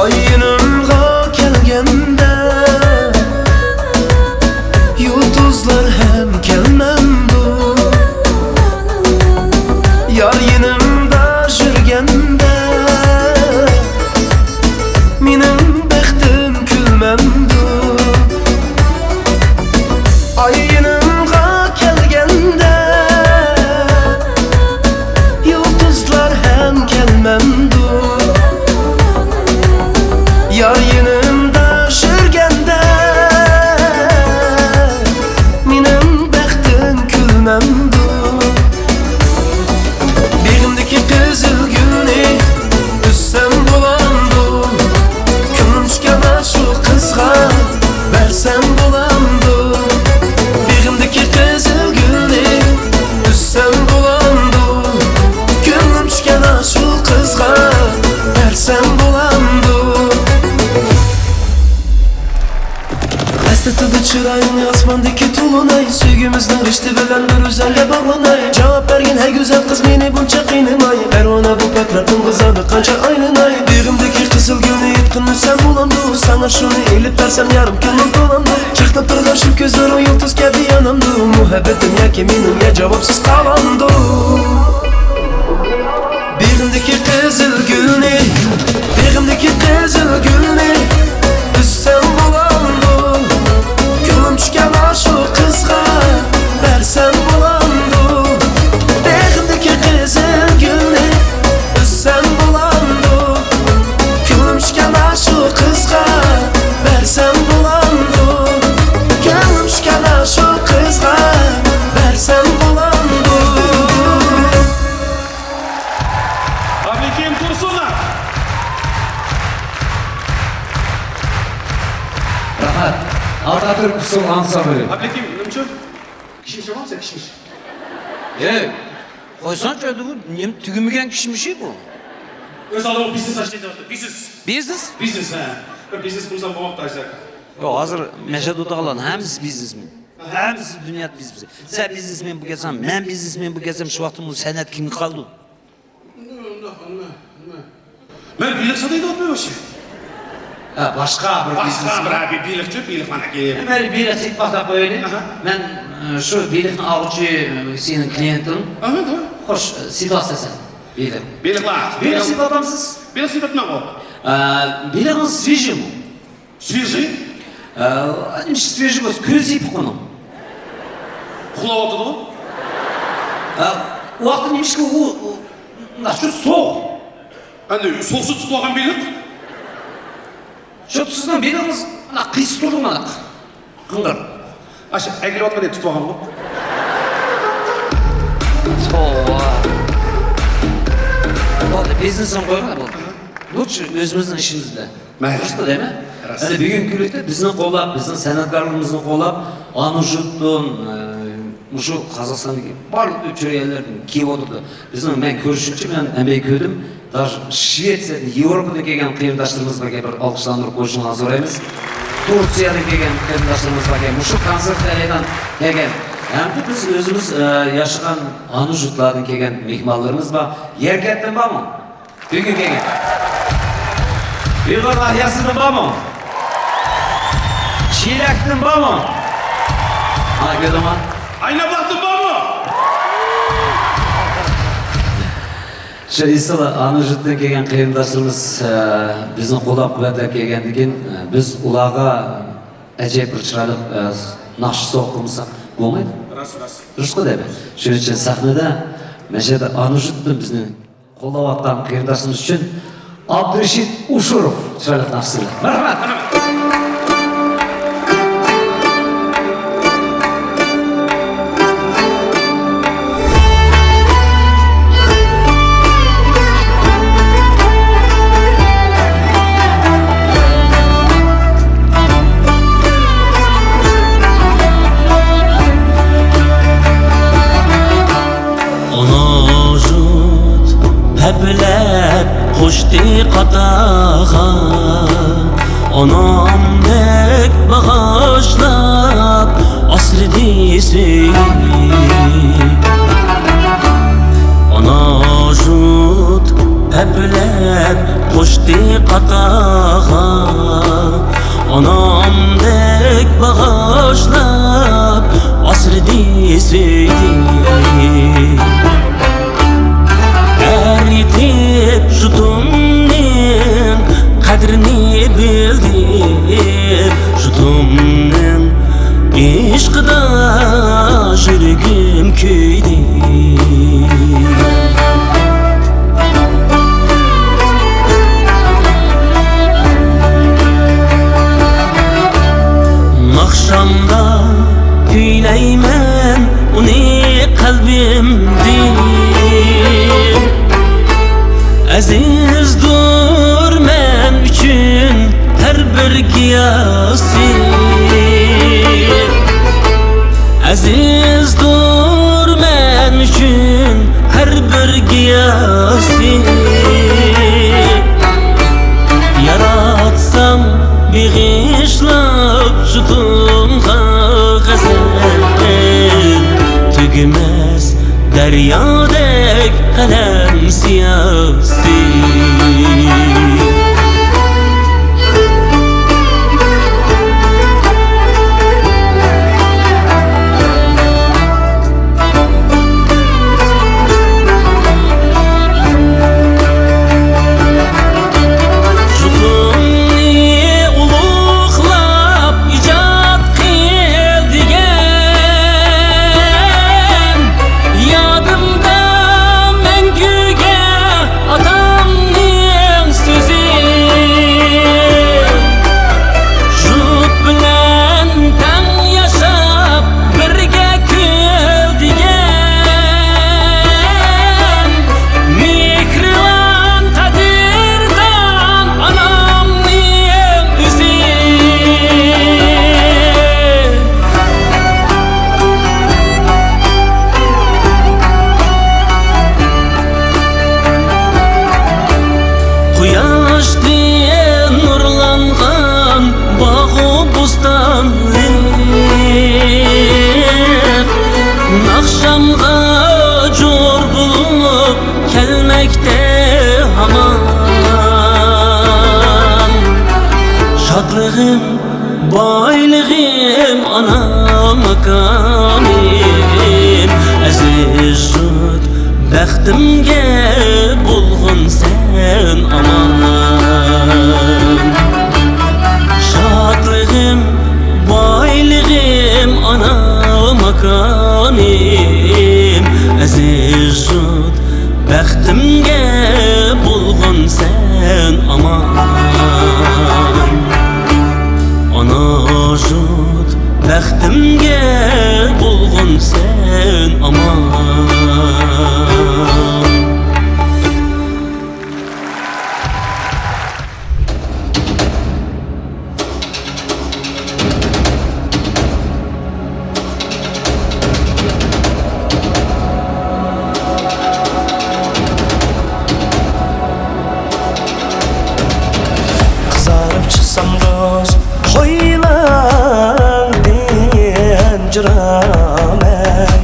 ئاي يېنىمغا كەلگەندە، يۇلتۇزلار ھەم كەلمەمدۇ؟ يار يېنىمدا يۈرگەندە، مېنىڭ بەختىم كۈلمەمدۇ؟ ئاي يېنىمغا كەلگەندە، يۇلتۇزلار ھەم كەلمەمدۇ؟ يار يېنىمدا يۈرگەندە، مېنىڭ بەختىم كۈلمەمدۇ؟ بېغىمدىكى قىزىل گۈلنى ئۈزسەم بولامدۇ؟ كۆڭلۈم چۈشكەن ئاشۇ قىزغا بەرسەم بولامدۇ؟ بېغىمدىكى قىزىل گۈلنى ئۈزسەم بولامدۇ؟ كۆڭلۈم چۈشكەن ئاشۇ قىزغا بەرسەم بولامدۇ؟ ئەسلىتىدۇ چىرايىڭنى ئاسماندىكى تولۇناي، سۆيگۈمىزنىڭ رىشتە بىلەن بىر ئۆزەڭگە باغلىناي. جاۋاب بەرگىن ھەي گۈزەل قىز، مېنى بۇنچە قىينىماي، پەرۋانە بۇ پەترەتنىڭ بىزارىدا قانچە ئايلىناي. بېغىمدىكى قىزىل گۈلنى يۇتقۇنمىسام بولامدۇ؟ ساڭا شۇنى ئېلىپ بەرسەم يارىم كۆڭلۈم تولامدۇ؟ چاقناپ تۇرغان شۇ كۆزلىرىڭ يۇلتۇز كەبى يانامدۇ؟ مۇھەببىتىم ياكى مېنىڭ يا جاۋابسىز قالامدۇ؟ بېغىمدىكى قىزىل گۈلنى، بېغىمدىكى قىزىل گۈلنى ئۈزسەم بولامدۇ؟ كۆڭلۈم چۈشكەن ئاشۇ قىزغا بەرسەم بولامدۇ؟ بېغىمدىكى قىزىل گۈلنى ئۈزسەم بولامدۇ؟ كۆڭلۈم چۈشكەن ئاشۇ قىزغا بەرسەم بولامدۇ؟ كۆڭلۈم چۈشكەن ئاشۇ قىزغا بەرسەم بولامدۇ؟ ئابلىكىم تۇرسۇنوف. رەھمەت. ئاتاتۈرك ئۇسسۇل ئانسامبلى. ئابلىكىم، نېمە ئۈچۈن؟ كىشمىش ئالامسەن، كىشمىش؟ ئەي، قويساڭچۇ، ئەمدى بۇ نېمە، تۈگىمىگەن كىشمىشى بۇ. ئۆز ئالدىغا بىزنېس ئاچتى دەۋاتىدۇ. بىزنېس. بىزنېس؟ بىزنېس، ھە. بىر بىزنېس قۇرسام بولماپتۇ، ئاجىزئاكا. ياق، ھازىر مەشھەردە ئولتۇرغانلارنىڭ ھەممىسى بىزنېسمېن. ھەممىسى دۇنيا بىزنېسمېن. سەن بىزنېسمېن بولۇپ كەتسەڭ، مەن بىزنېسمېن بولۇپ كەتسەم، شۇ ۋاقىتتا بۇ سەنئەت كىمگە قالىدۇ؟ ئۇنداق، ئۇنداق، ئۇنداق. مەن بېلىق ساتاي دەۋاتمايمەن شۇ. ھە، باشقا بىر باشقا بىزنېس. بىر، ھە، بېلىقچۇ، بېلىق مانا كېلىپ. مەن بېلىق سېتىپ باقساق قويايلى. ئاھا. مەن، ئە، شۇ بېلىقنى ئالغۇچى، ئە، سېنىڭ كلىيېنتىڭ. ئاھا، ئاھا. خوش، ئە، سېتىۋاتىسەن بېلىق. بېلىقلار. بېلىق سېتىۋاتامسىز؟ بېلىق سېتىۋاتىمەنغۇ. ئە، بېلىقىڭىز سۋېژىيمۇ؟ سۋېژىي؟ ئە، نېمىشقا سۋېژىي بولسا، كۆزى يېپىق ئۇنىڭ. ئۇخلاۋاتىدۇ. ئە، ئۇ ۋاقىتتا نېمىشقا ئۇ، ئۇ، مۇنداق شۇ سوغۇق. ئەمدى سوغۇقتا تۇتۇۋالغان بېلىق؟ شۇ سىزنىڭ بېلىقىڭىز مۇنداق قىيسىق تۇرىدۇ، مۇنداق قىڭغىر. ئاشۇ ئەگىلىۋاتقان يەردە تۇتۇۋالغانغۇ. توۋا. بولدى، بىزنېسنى قويغىن، بولدى. لۇچى ئۆزىمىزنىڭ ئىشىمىز بىلەن. مەيلى. راست دەيمەن. راست. ئەنە بۈگۈنكى كۈنلۈكتە بىزنى قوللاپ، بىزنىڭ سەنئەتكارلىرىمىزنى قوللاپ، ئانۇژۇتتىن، ئە، مۇشۇ قازاقىستاندىكى بارلىق ئۆتكۈر يەرلەردىن كېلىۋاتىدۇ. بىزنىڭ، مەن كۆرۈشۈمچە، مەن ئەمەي كۆردۈم. داژ شىۋېتسىيەدىن، ياۋروپادىن كەلگەن قېرىنداشلىرىمىز باركەن، بىر ئالقىشلاندۇرۇپ قويۇشۇڭلارنى سورايمىز. تۇركىيەدىن كەلگەن قېرىنداشلىرىمىز باركەن، مۇشۇ كونسېرت جەريانىدا كەلگەن. ھەمدە بىز ئۆزىمىز، ئە، ياشىغان ئانۇژۇتلاردىن كەلگەن مېھمانلىرىمىز بار. يەركەنتتىن بارمۇ؟ بۈگۈن كەلگەن. ئۇيغۇر ناھىيەسىدىن بارمۇ؟ چېلەكتىن بارمۇ؟ ھا، كۆردۈڭلار؟ ئاينابۇلاقتىن بارمۇ؟ شۇ ئېسىل ئانۇژۇتتىن كەلگەن قېرىنداشلىرىمىز، ئە، بىزنى قوللاپ-قۇۋۋەتلەپ كەلگەندىن كېيىن، ئە، بىز ئۇلارغا ئەجەيىپ بىر چىرايلىق، ئە، ناخشا سوۋغا قىلمىساق بولمايدۇ. راست، راست. دۇرۇسقۇ دەيمەن. شۇنىڭ ئۈچۈن سەھنىدە مەشەدە ئانۇژۇتتىن بىزنى قوللاۋاتقان قېرىنداشلىرىمىز ئۈچۈن ئابدۇرېشىت ئۇشۇروف چىرايلىق ناخشا سۆزلەپ. مەرھەمەت! بىلەپ قوشتى قاتارغا، ئانامدەك باغاشلاپ ئاسرىدى، سۆيدى. ئانا جۇت ھەپلەپ قوشتى قاتارغا، ئانامدەك باغاشلاپ ئاسرىدى، سۆيدى. ئەرتىپ جۇتۇمنىڭ قەدرىنى بىلدىم، جۇتۇمنىڭ ئىشقىدا يۈرىكىم كۆيدى. ناخشامدا كۈيلەيمەن ئۇنى قەلبىمدىن. ئەزىزدۇر مەن ئۈچۈن ھەر بىر گىياسى. ئەزىزدۇر مەن ئۈچۈن ھەر بىر گىياسى. ياراتسام بېغىشلاپ جۇتۇمغا غەزەل، تۈگىمەس دەريادەك قەلەم سىياسى. جۇتۇمنى ئۇلۇغلاپ ئىجاد قىل دېگەن، يادىمدا مەڭگۈگە ئاتامنىڭ سۆزى. جۇت بىلەن تەڭ ياشاپ، بىرگە كۈل دېگەن، مېھرىبان، قەدىردان ئانامنىڭ ئۆزى. قۇياشتىن نۇرلانغان باغۇ بوستانلىق، ناخشامغا جور بولۇپ كەلمەكتە ھامان. شادلىقىم، بايلىقىم، ئانا ماكانىم، ئەزىز جۇت، بەختىمگە بولغىن سەن ئامان. شادلىقىم، بايلىقىم، ئانا ماكانىم، ئەزىز جۇت، بەختىمگە بولغىن سەن ئامان. ئانا جۇت، بەختىمگە بولغىن سەن ئامان. قىزارىپ چىقسام دوست، خويلاڭدىن جىرامەن.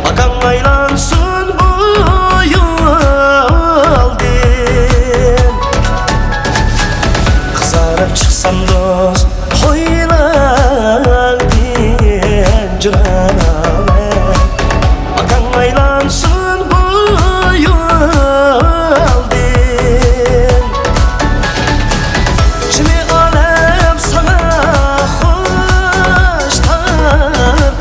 ئاكاڭ ئايلانسۇن بۇ يولدىن. قىزارىپ چىقسام دوست، خويلاڭدىن جىرامەن. ئاكاڭ ئايلانسۇن بۇ يولدىن. جىمى ئالەم ساڭا خوش تام،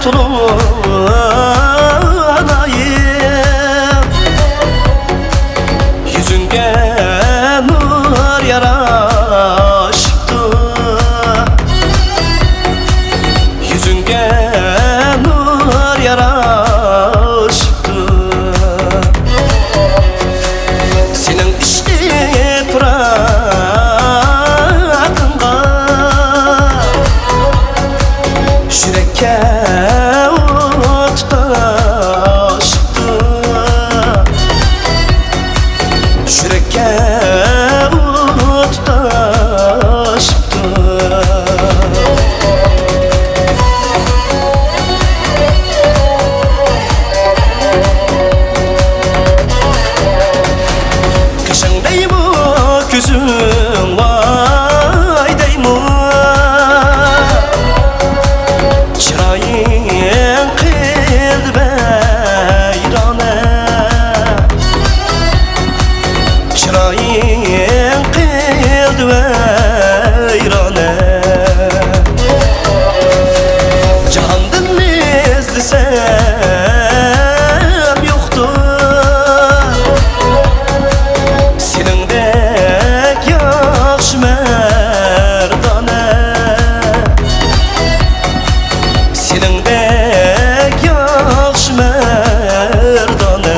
تولۇنايىم، يۈزۈڭگە نۇر ياراشىپتۇ، يۈزۈڭگە نۇر ياراشىپتۇ. سېنىڭ ئىشقىڭ پۇراقىڭغا، يۈرەككە ئوت تۇتاشىپتۇ، يۈرەككە ئوت تۇتاشىپتۇ. قېشىڭ دەيمۇ، كۆزۈڭ ۋاي دەيمۇ، چىرايىڭ قىلدى ۋەيرانە، چىرايىڭ قىلدى ۋەيرانە. جاھاندىن ئىزدىسەم يوقتۇر سېنىڭدەك ياخشى مەردانە، سېنىڭدەك ياخشى مەردانە.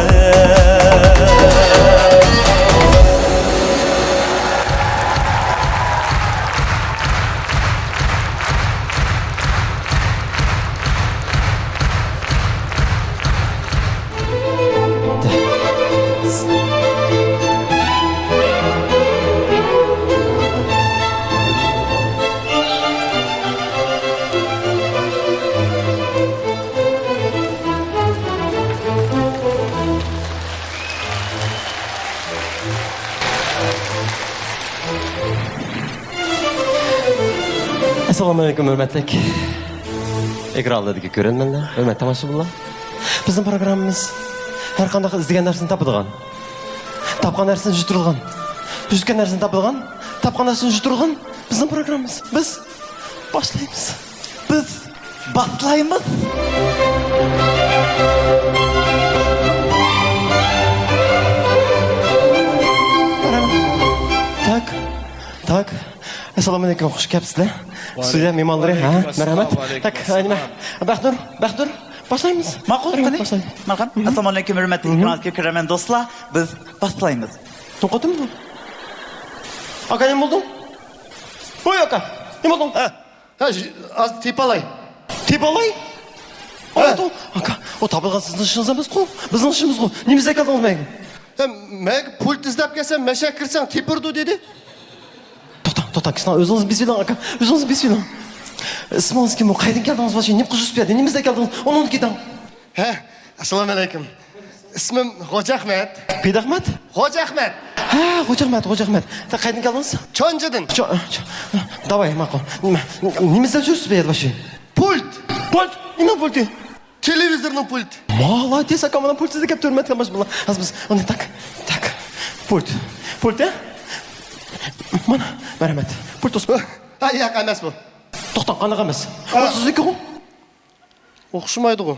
ئەسسالامۇئەلەيكۇم، ھۆرمەتلىك ئېكران ئالدىدىكى كۆرۈرمەنلەر، ھۆرمەتلىك تاماشىبىنلار. بىزنىڭ پروگراممىمىز ھەر قانداق ئىزدىگەن نەرسىنى تاپىدىغان، تاپقان نەرسىنى يۈتتۈرىدىغان، يۈتكەن نەرسىنى تاپىدىغان، تاپقان نەرسىنى يۈتتۈرىدىغان بىزنىڭ پروگراممىمىز. بىز باشلايمىز. بىز باشلايمىز. تاك، تاك. ئەسسالامۇئەلەيكۇم، خۇش كەپسىزلەر. ۋەئەلەيكۇم. ستۇدىيە مېھمانلىرى، ھە؟ ئەسسالام. مەرھەمەت. ۋەئەلەيكۇم تاك، ئەسسالام. نېمە؟ بەختۇر، بەختۇر، باشلايمىز. ماقۇل، باشلايمىز، قېنى. باشلايمىز. ماقۇل. مم. ئەسسالامۇئەلەيكۇم، ھۆرمەتلىك ئېكران ئالدىدىكى كۆرۈرمەن دوستلار، بىز باشلايمىز. توختىدىمۇ؟ ئاكا، نېمە بولدۇڭ؟ ۋوي، ئاكا، نېمە بولدۇڭ؟ ھە. ھە، ژ-، ئاز تېپىپ ئالاي. تېپىپ ئالاي؟ ھە. ئاكا، ئۇ تاپىدىغان سىزنىڭ ئىشىڭىز ئەمەسقۇ، بىزنىڭ ئىشىمىزغۇ. نېمە ئىزدەپ كەلدىڭىز مەگە؟ ھە، مەگە پۇل ئىزدەپ كەلسەم، مەشەگە كىرسەڭ تېپىرىدۇ دېدى. توختاڭ، توختاڭ، كىشىلەر ئۆزىڭىز بېسىۋېلىڭ، ئاكا، ئۆزىڭىز بېسىۋېلىڭ. ئىسمىڭىز كىم؟ قايدىن كەلدىڭىز؟ ۋاچى نېمە قىلىشىپ بۇ يەردە؟ نېمە ئىزدەپ كەلدىڭىز؟ ئۇنىڭدىن كېتىڭ. ھە، ئەسسالامۇئەلەيكۇم. ئىسمىم خوجاھمەت. پېدەخمەت؟ خوجاھمەت. ھە، خوجاھمەت، خوجاھمەت. سىز قايدىن كەلدىڭىز؟ چونجىدىن. چو-، چو-، داۋاي، ماقۇل. نېمە، نېمە ئىزدەپ يۈرسىز بۇ يەردە ۋاچى؟ پۇلت. پۇلت؟ نېمە پۇلتى؟ تېلېۋىزورنىڭ پۇلتى. مالادېس، ئاكا، مانا پۇلت سىزدە كەپ تۇرمەت، ماش باللا. ھازىر بىز ئۇنى تاك، تاك. پۇلت. پۇلت، ھە؟ مانا، مەرھەمەت. پۇلت ئۇستا. ھە، ياق ئەمەس بۇ. توختاڭ، قانداق ئەمەس؟ ھە. ئۇ سىزنىڭكىغۇ؟ ئوخشىمايدىغۇ.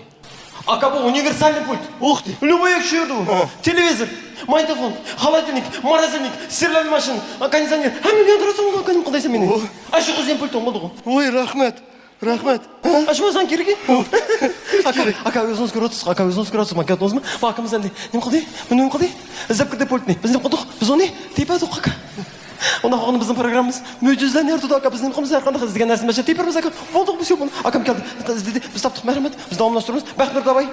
ئاكا، بۇ ئۇنىۋېرسالنىي پۇلت. ئۇقتى. لوبوي يەرگە چۈشۈرىدۇ بۇ. ھە. تېلېۋىزور، ماگنىتوفون، خالادىلنىك، مورозильник، стиральный ماشىنا، кондиционер، ھەممىنى ياندۇرىسەن، ئاكا، نېمە قىلايسەن مېنى؟ ئۇ. ئاشۇ قىزىم پۇلتۇڭ بولدىغۇ. ۋوي، رەھمەت. رەھمەت. ھە؟ ئاشۇ ساڭا كېرىكى؟ ئاكا، ئاكا، ئۆزىڭىز كۆرۈۋاتىسىز، ئاكا، ئۆزىڭىز كۆرۈۋاتىسىز، مانا كەلدىڭىزمۇ؟ بۇ ئاكىمىز ئەمدى نېمە قىلدى؟ بۇ نېمە قىلدى؟ ئىزدەپ كىردى پۇلتنى. بىز نېمە قىلدۇق؟ بىز ئۇنى تېپەدۇق، ئاكا. ئۇنداق بولغاندا بىزنىڭ پروگراممىمىز مۆجىزىلەرنى يارىتىدۇ، ئاكا. بىز نېمە قىلىمىز؟ ھەر قانداق ئىزدىگەن نەرسىنى ماشۇ تېپىمىز، ئاكا. بولدۇق بىز، يوق بولدى. ئاكام كەلدى. ئىزدىدى، بىز تاپتۇق. مەرھەمەت. بىز داۋاملاشتۇرىمىز. بەختىيار داۋاي.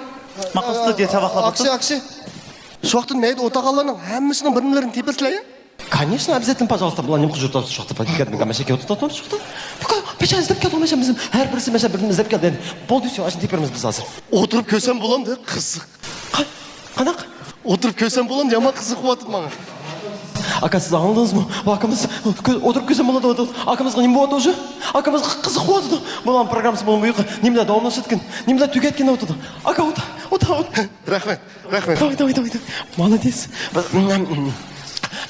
ماقۇل، ستۇدىيە ساۋاقلار بولسۇن. ئاكسى، ئاكسى. شۇ ۋاقىتتا مەيدە ئولتۇرغانلارنىڭ ھەممىسىنىڭ بىر نېمىلىرىنى تېپىرسىلەر يا؟ كانېشنا، ئەبزەتتىن پاجاغلىق بولغان نېمە قىلىپ يۈرۈپتۇ شۇ ۋاقىتتا؟ پاكىتكەدىن مەشەكە ئولتۇرۇپ شۇ ۋاقىتتا. بۇ بەشەر ئىزدەپ كەلدى، مەشە بىزنى ھەر بىرسى مەشە بىرنى ئىزدەپ كەلدى. بولدى، شۇ ئاشۇنى تېپىرىمىز بىز ھازىر. ئولتۇرۇپ كۆرسەم بولامدۇ؟ قىزىق. قا-، قانداق؟ ئولتۇرۇپ كۆرسەم بولامدۇ؟ يامان قىزىقىۋاتىدۇ ماڭا. ئاكا، سىز ئاڭلىدىڭىزمۇ؟ بۇ ئاكىمىز كۆ-، ئولتۇرۇپ كۆرسەم بولىدۇ، ئاكىمىزغا نېمە بولۇۋاتىدۇ شۇ؟ ئاكىمىز قىزىقىۋاتىدۇ. بۇلارنىڭ پروگراممىسى بولمىغۇ يوق. نېمىلەر داۋاملىشىدىكەن؟ نېمىلەر تۈگەتكىنى ئولتۇرىدۇ. ئاكا، ئولتۇر، ئولتۇر، ئولتۇر. رەھمەت، رەھمەت. داۋاي، داۋاي، داۋاي، داۋاي. مالادېس. بىز،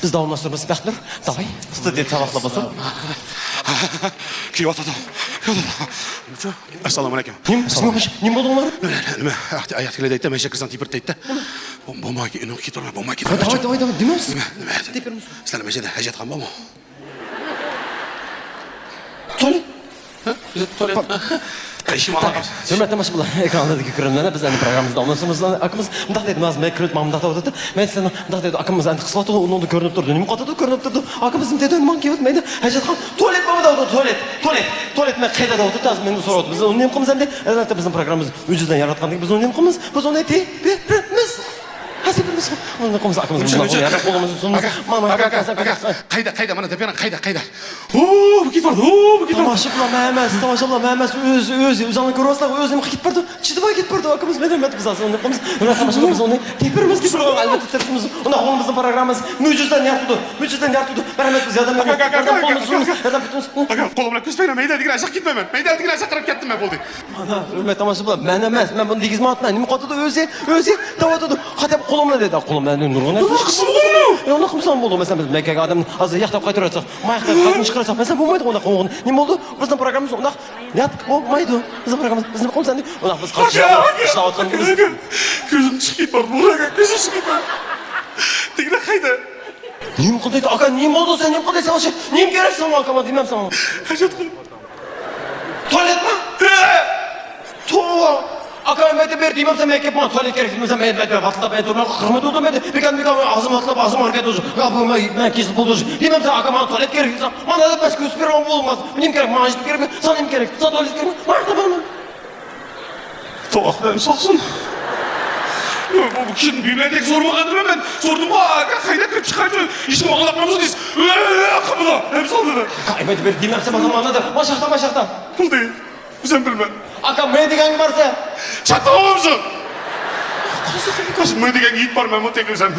بىز داۋاملاشتۇرىمىز، بەختىيار. داۋاي. ستۇدىيە ساۋاقلار بولسۇن. كۈيۈۋاتىدۇ. ئەسسالامۇ ئەلەيكۇم. نېمە؟ سالام. نېمە بولدۇڭلار؟ نېمە؟ ئاياقتىكىلەر دەيتتى، مەن شەكىلسەن تېپىرىپ دەيتتى. بومايكى ئۈنۈڭ كېتىۋەر، بومايكى. داۋاي، داۋاي، داۋاي، دېمەمسىز؟ نېمە؟ نېمە؟ سىلەر مەن ھەجەتخانا بارمۇ؟ تۇرۇڭ. ھە؟ تۇرۇڭ. ھە؟ ھۆرمەتلى تاماشىبىنلار، ئېكرانلاردىكى كۆرۈرمەنلەر، بىز ئەمدى پروگراممىمىزنى داۋاملاشتۇرىمىز. ئاكىمىز مۇنداق دەيدۇ، ھازىر مەن كىرىۋېتىپ، ماڭا مۇنداق دەۋاتىدۇ. مەن سېنىڭ مۇنداق دەيدۇ، ئاكىمىز ئەمدى قىسىۋاتىدۇ، ئۇنىڭدا كۆرۈنۈپ تۇرىدۇ. نېمە قىلىۋاتىدۇ، كۆرۈنۈپ تۇرىدۇ. ئاكىمىز نېمە دەيدۇ، ماڭا كېلىۋاتمايدۇ. ھاجەتخانا، تۇالېت بارمۇ دەۋاتىدۇ، تۇالېت، تۇالېت، تۇالېت مەن قەيەردە دەۋاتىدۇ، ھازىر مەندىن سوراۋاتىدۇ. بىز ئۇنى نېمە قىلىمىز ئەمدى؟ ئەلۋەتتە، بىزنىڭ پروگراممىمىز مۆجىزىدىن ياراتقاندىن كېيىن بىز ئۇنى نېمە قىلىمىز؟ بىز ئۇنى تېپىمىز. ھە، تېپىمىز. ئۇنى قىلىمىز، ئاكىمىز مۇنداق ياراپ قولىمىزنى سۇنىمىز. مانا، ئاكا، ئاكا، ئاكا، قايدا، قايدا، مانا دەپ بېرىڭ، قايدا، قايدا؟ ھۇ، بۇ كېتىپ بارىدۇ، ھۇ، بۇ كېتىپ بارىدۇ. تاماشىبىنلار، مەن ئەمەس، تاماشىبىنلار، مەن ئەمەس، ئۆزى، ئۆزى، ئۆزۈڭلار كۆرۈۋاتسىلەر، ئۆزى نېمە قىلىپ كېتىپ بارىدۇ، چىدىماي كېتىپ بارىدۇ، ئاكىمىز، مەن ھۆرمەتلىك بىز ھازىر ئۇنى قىلىمىز، ھۆرمەتلىك تاماشىبىنلار، بىز ئۇنى تېپىرمىز، تېپىرىز، ئەلۋەتتە تېپىرىز. ئۇنداق بولغان بىزنىڭ پروگراممىمىز مۆجىزىدىن يارىتىدۇ، مۆجىزىدىن يارىتىدۇ، مەرھەمەت، بىز ياردەم بېرىمىز، ياردەم قولىمىزنى سۇنىمىز، ياردەم تۇتىمىز. ئاكا، قولۇم بىلەن كۆرسىتىۋېرىڭ، مەيدە دېگەن ئاشاق كەتمەيمەن، مەيدە دېگەن ئاشاق قاراپ كەتتىم مەن، بولدى. مانا، ھۆرمەتلىك تاماشىبىنلار، مەن ئەمەس، مەن بۇنى دېگۈزمەيۋاتىمەن، نېمە قىلىۋاتىدۇ ئۆزى، ئۆزى دەۋاتىدۇ، قاتەپ قولۇم بىلەن دەيدۇ، قولۇم بىلەن نۇرغۇن نەرسە. يا، ئۇنداق قىلمىسام بولدى، مەسىلەن، بىز مەككەگە ئادەم ھازىر ياق دەپ قايتۇرۇۋەتسەك، ماياق دەپ قايتىپ چىقىرىۋەتسەك، مەسىلەن، بولمايدۇ ئۇنداق قويغىنى. نېمە بولدى؟ بىزنىڭ پروگراممىمىز ئۇنداق يات بولمايدۇ. بىزنىڭ پروگراممىمىز، بىز نېمە قىلىمىز ئەمدى؟ ئۇنداق بىز قاچىلاۋاتقان، كۆزۈم چىقىپ كېتىپ بارىدۇ، كۆزۈم چىقىپ كېتىپ بارىدۇ. دېگىنە قايدا؟ نېمە قىلدى ئاكا؟ نېمە بولدى؟ سەن نېمە قىلدى؟ سەن نېمە كېرەك ساڭا ئاكا؟ دېمەمسەن؟ ھاجەت قىلىپ. تۇالېتمۇ؟ توۋا! ئاكا، مەن دە بېرى دېمەمسەن، مەن كېلىپ ماڭا تۇالېت كېرەك دېمەمسەن، مەن، مەن، مەن ۋاتلاپ، مەن تۇرماي قىرمىدى، مەن دە بىكار، بىكار ئاغزىم ۋاتلاپ، ئاغزىم ئاغرىپ كەتتى. يا، بۇ، مەن، مەن كېسىل بولدۇرۇش دېمەمسەن، ئاكا، ماڭا تۇالېت كېرەك دېسەم، مانا دەپ بەس كۆرسىتىپ بېرىڭ بولماس. نېمە كېرەك؟ ماڭا ئىشلىتىپ كېرەكمۇ؟ ساڭا نېمە كېرەك؟ ساڭا تۇالېت كېرەكمۇ؟ ماڭا ياقتا بارما. توۋا، خۇدايىم ساقلىسۇن. بۇ، بۇ كىشىدىن بىمەدەك سورىمىغانىدىم مەن. سورىدىمغۇ، ئاكا، قايدا كىرىپ چىققان ئىشىڭ ئاڭلاپ قالمىسۇن دېسە، ئاكا، بۇ، ھەم سالدى. ئاكا، ئەمەت بېرى دېمەمسەن، مانا، مانا دەپ، ماشاقتا، ماشاقتا. بولدى. ئۆزۈم بىلمەن. ئاكا، مەن دېگەنگە بارسا. چاتاق بولمىسۇن. قاش، مەن دېگەنگە يېتىپ بارمەنمۇ تېخى ئۆزۈم.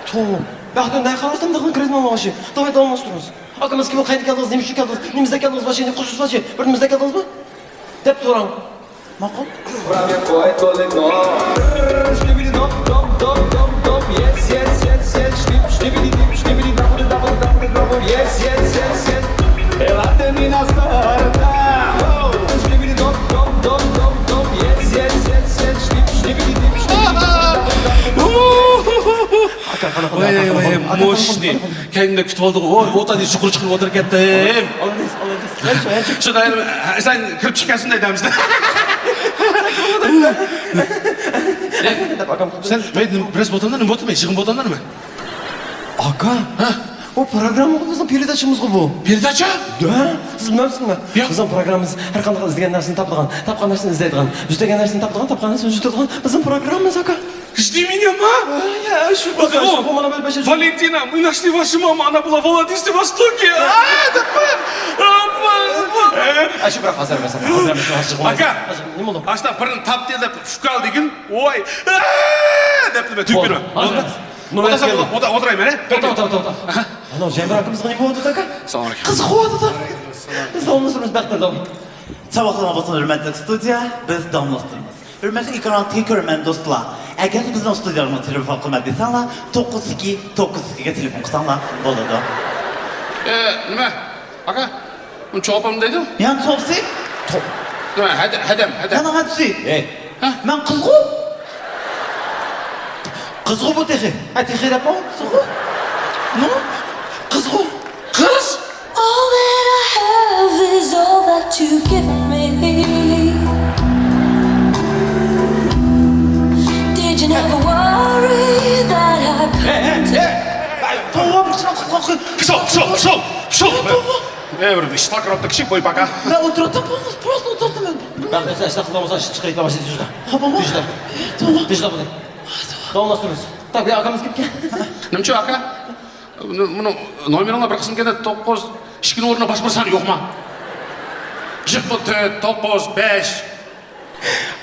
توۋا. بەختىم نە قارىسام دېگەن كىرىزمۇ ماڭا شۇ. داۋاي داۋاملاشتۇرىمىز. ئاكا، بىز كىمگە قايدا كەلدىڭىز، نېمە ئۈچۈن كەلدىڭىز، نېمە ئىزدەپ كەلدىڭىز، ماشىنا قوشۇش ماشىنا، بىر نېمە ئىزدەپ كەلدىڭىزمۇ؟ دەپ سوراڭ. ماقۇل؟ ۋاي، ۋاي، ۋاي، مۇشۇنى كەينىمدە كۈتۈۋالدىغۇ. ۋوي، ۋوتادى چۇقۇر چىقىرىپ ئولتۇرۇپ كەتتىم. شۇ، سەن كىرىپ چىققانسەن دەيدىمىز. سەن، مەن بىرەز بولدۇڭلارمۇ، بولدۇڭمۇ، يىغىن بولدۇڭلارمۇ؟ ئاكا. ھە؟ بۇ پروگراممىغۇ، بىزنىڭ پېرېداچىمىزغۇ بۇ. پېرېداچا؟ ھە؟ سىز بىلمەمسىزمۇ؟ ياق. بىزنىڭ پروگراممىمىز ھەر قانداق ئىزدىگەن نەرسىنى تاپىدىغان، تاپقان نەرسىنى ئىزدەيدىغان، يۈزلىگەن نەرسىنى تاپىدىغان، تاپقان نەرسىنى يۈزلەيدىغان بىزنىڭ پروگراممىمىز، ئاكا. Жди меня, ма? ھە، شۇ، شۇ، بۇ مانا بىر بەشەر. Валентина, мы нашли вашу маму, она была в Владивостоке. ئا، دەپ قوي. ئا، شۇ، بىراق ھازىر ئەمەس، ھازىر ئەمەس، ھازىر چىقمايدۇ. ئاكا. ھازىر نېمە بولدى؟ ئاشۇنداق بىرنى تاپتى دەپ ئۇكال دېگىن. ۋاي. ئا، دەپتىمەن، تۈگۈپ بېرىمەن. ھازىر ئەمەس. ئولتۇرسام، ئولتۇرايمەن، ھە؟ ئولتۇر، ئولتۇر، ئولتۇر، ئولتۇر. ئەنە جەمبىر ئاكىمىزغا نېمە بولۇۋاتىدۇ، ئاكا؟ ئەسسالامۇ ئەلەيكۇم. قىزىقىۋاتىدۇ. بىز داۋاملاشتۇرىمىز، بەختىيار داۋام. ساۋاقلىرىڭلار بولسۇن، ھۆرمەتلىك ستۇدىيە، بىز داۋاملاشتۇرىمىز. ھۆرمەتلىك ئېكران ئالدىدىكى كۆرۈرمەن دوستلار، ئەگەر بىزنىڭ ستۇدىيەمىزگە تېلېفون قىلماي دېسەڭلار، توققۇز ئىككى توققۇز ئىككىگە تېلېفون قىلساڭلار بولىدۇ. ئە، نېمە؟ ئاكا، ئۇنى چوپام دەيدۇ. يەنە چوپسى؟ نېمە، ھەدەم، ھەدەم، ھەدەم. يەنە ھەدىسى؟ ھە؟ مەن قىزغۇ؟ قىزغۇ بۇ تېخى. ھە، تېخى دەپمۇ؟ قىزغۇ؟ نېمە؟ قىزغۇ. قىز؟ All that I have is all that you give me. Did you never worry that I couldn't? ھە، ھە، ھە. توۋا، بىر شۇنداق قىلغان قىز. پىشاپ، پىشاپ، پىشاپ، پىشاپ. توۋا. ئە، بىر ئىشتاق راپتىك شىك بوي باكا. مەن ئولتۇرۇپ، پروست ئولتۇرۇپتىمەن. بەخت ئەسلى قىلمىسا، ئىشتىن چىقىرىپ باشلىدى شۇندا. خاپىمۇ؟ توۋا. توۋا. داۋاملاشتۇرىمىز. تاك، بىر ئاكىمىز كېلىپكەن. نېمىچۇ ئاكا؟ بۇنىڭ نومېرىڭلار بىر قىسىم ئىكەن، توققۇز، ئىككىنىڭ ئورنىدا باشقا بىر سان يوقما؟ جىق بۇ تۆت، توققۇز، بەش.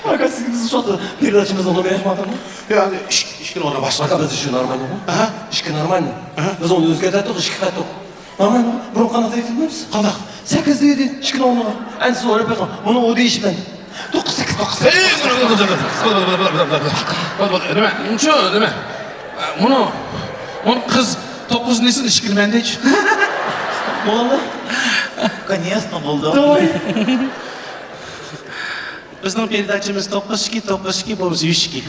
ئاكا، سىز شۇ پېرېداچىمىزنىڭ نومېرى يوقما؟ يا، ئىككىنىڭ ئورنىدا باشقا. ئاكا، بىز ئۈچۈن نورمالمۇ؟ ئاھا. ئىككى نورمال. ئاھا. بىز ئۇنى ئۆزگەرتتۇق، ئىككى قىلدۇق. مانا، بۇرۇن قانداق دەيتتىڭىز؟ قانداق؟ سەككىز دېدى، ئىككىنى ئورنىغا. ئەمدى سىز ئويلاپ بېقىڭ، مۇنى ئۇ دېيىشى بىلەن. توققۇز، سەككىز، توققۇز، سەككىز. نېمە؟ شۇ، نېمە؟ مۇنى، مۇنى قىز توققۇز دېسۇن، ئىككىنى مەن دېيىچۇ. بولدى. كونېچنو بولدى. بىزنىڭ پېرېداچىمىز توققۇز ئىككى، توققۇز ئىككى بولمىسا يۈز ئىككى.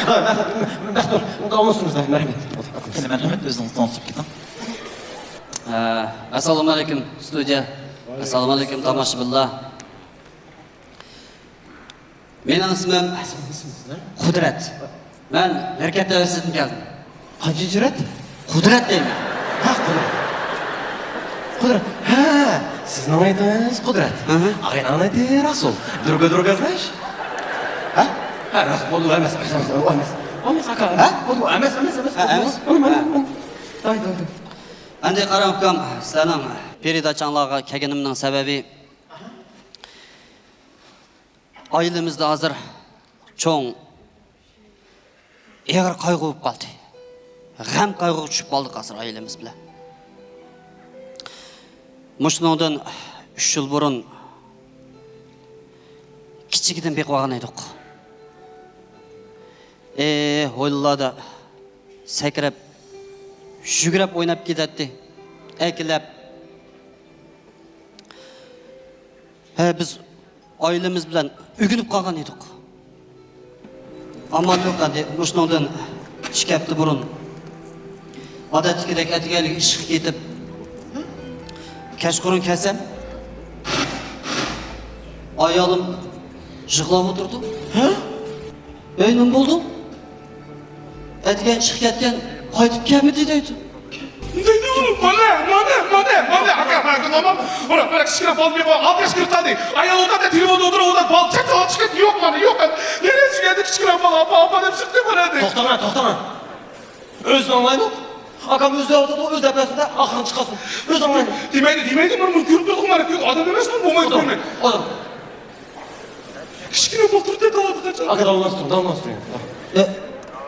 ھە، مەخمۇت، مەخمۇت، داۋاملاشتۇرىمىز، مەرھەمەت. سىلەر مەرھەمەت، ئۆزىڭىز تونۇشتۇرۇپ كېتىڭ. ئە، ئەسسالامۇئەلەيكۇم، ستۇدىيە. ئەسسالامۇئەلەيكۇم، تاماشىبىنلار. مېنىڭ ئىسمىم قۇدرەت. مەن ھەرىكەت دەۋرىسىدىن كەلدىم. قانچىنچى رەت؟ قۇدرەت دەيمەن. ھە، قۇدرەت. قۇدرەت. ھە، سىزنىڭ ئېتىڭىز قۇدرەت. ئاھا. ئاغىنەڭنىڭ ئېتى رەسۇل. Друга, друга, знаешь? ھە؟ ھە، رەسۇل، بولدى، ئەمەس، ئەمەس، ئەمەس، ئەمەس. ئەمەس، ئاكا، ھە؟ بولدى، ئەمەس، ئەمەس، ئەمەس. ھە، ئەمەس؟ ئەمەس، ئەمەس. ھە. داي، داي، داي. ئەمدى قاراڭ ئۇكام، سىلەرنىڭ پېرىداچاڭلارغا كەلگىنىمنىڭ سەۋەبى، ئائىلىمىزدە ھازىر چوڭ ئېغىر قايغۇ بولۇپ قالدى. غەم قايغۇغا چۈشۈپ قالدۇق ھازىر ئائىلىمىز بىلەن. مۇشۇنىڭدىن ئۈچ يىل بۇرۇن كىچىكىدىن بېقىۋالغان ئىدۇق. ئى، ھويلىلاردا سەكرەپ، يۈگۈرۈپ ئويناپ كېتەتتى. ئەركىلەپ. ھە، بىز ئائىلىمىز بىلەن ئۆگىنىپ قالغان ئىدۇق. ئامال يوق ئەمدى، مۇشۇنىڭدىن ئىككى ھەپتە بۇرۇن ئادەتتىكىدەك ئەتىگەنلىك ئىشقا كېتىپ، كەچقۇرۇن كەلسەم، ئايالىم يىغلاپ ئولتۇرىدۇ. ھە؟ ئەي، نېمە بولدى؟ ئەتىگەن چىقىپ كەتكەن، قايتىپ كەلمىدى دەيدۇ. دەيدۇ، مانا، مانا، مانا، مانا، ئاكا، مانا، مانا، مانا، مانا، كىچىككىنە بالىنى بېقىۋالغان، ئالتە ياشقا كىرىپ قالدى. ئايال ئولتۇرۇپ، تېلېفوندا ئولتۇرۇپ، ئولتۇرۇپ، بالا چەت ساۋاپ چىقىپ، يوق، مانا، يوق. نېرىگە چۈشكەندە كىچىككىنە بالا، ئاپا، ئاپا دەپ چىقتى، مانا، دەيدۇ. توختاڭلار، توختاڭلار. ئۆزى ئاڭلايدۇ. ئاكام ئۆزى دەۋاتىدۇ، ئۆزى دەپ بەرسۇن-دە، ئاخىرىنى چىقارسۇن. ئۆزى ئاڭلايدۇ. دېمەيدۇ، دېمەيدۇ، مانا، بۇنى كۆرۈپ تۇردۇق، مانا، ئادەم ئەمەسمۇ، بولمايدۇ، كۆرمەي. ئولتۇر. كىچىككىنە بولتۇرۇپ دەۋاتىدۇ قاچان. ئاكا، داۋاملاشتۇرۇڭ، داۋاملاشتۇرۇڭ. ئە،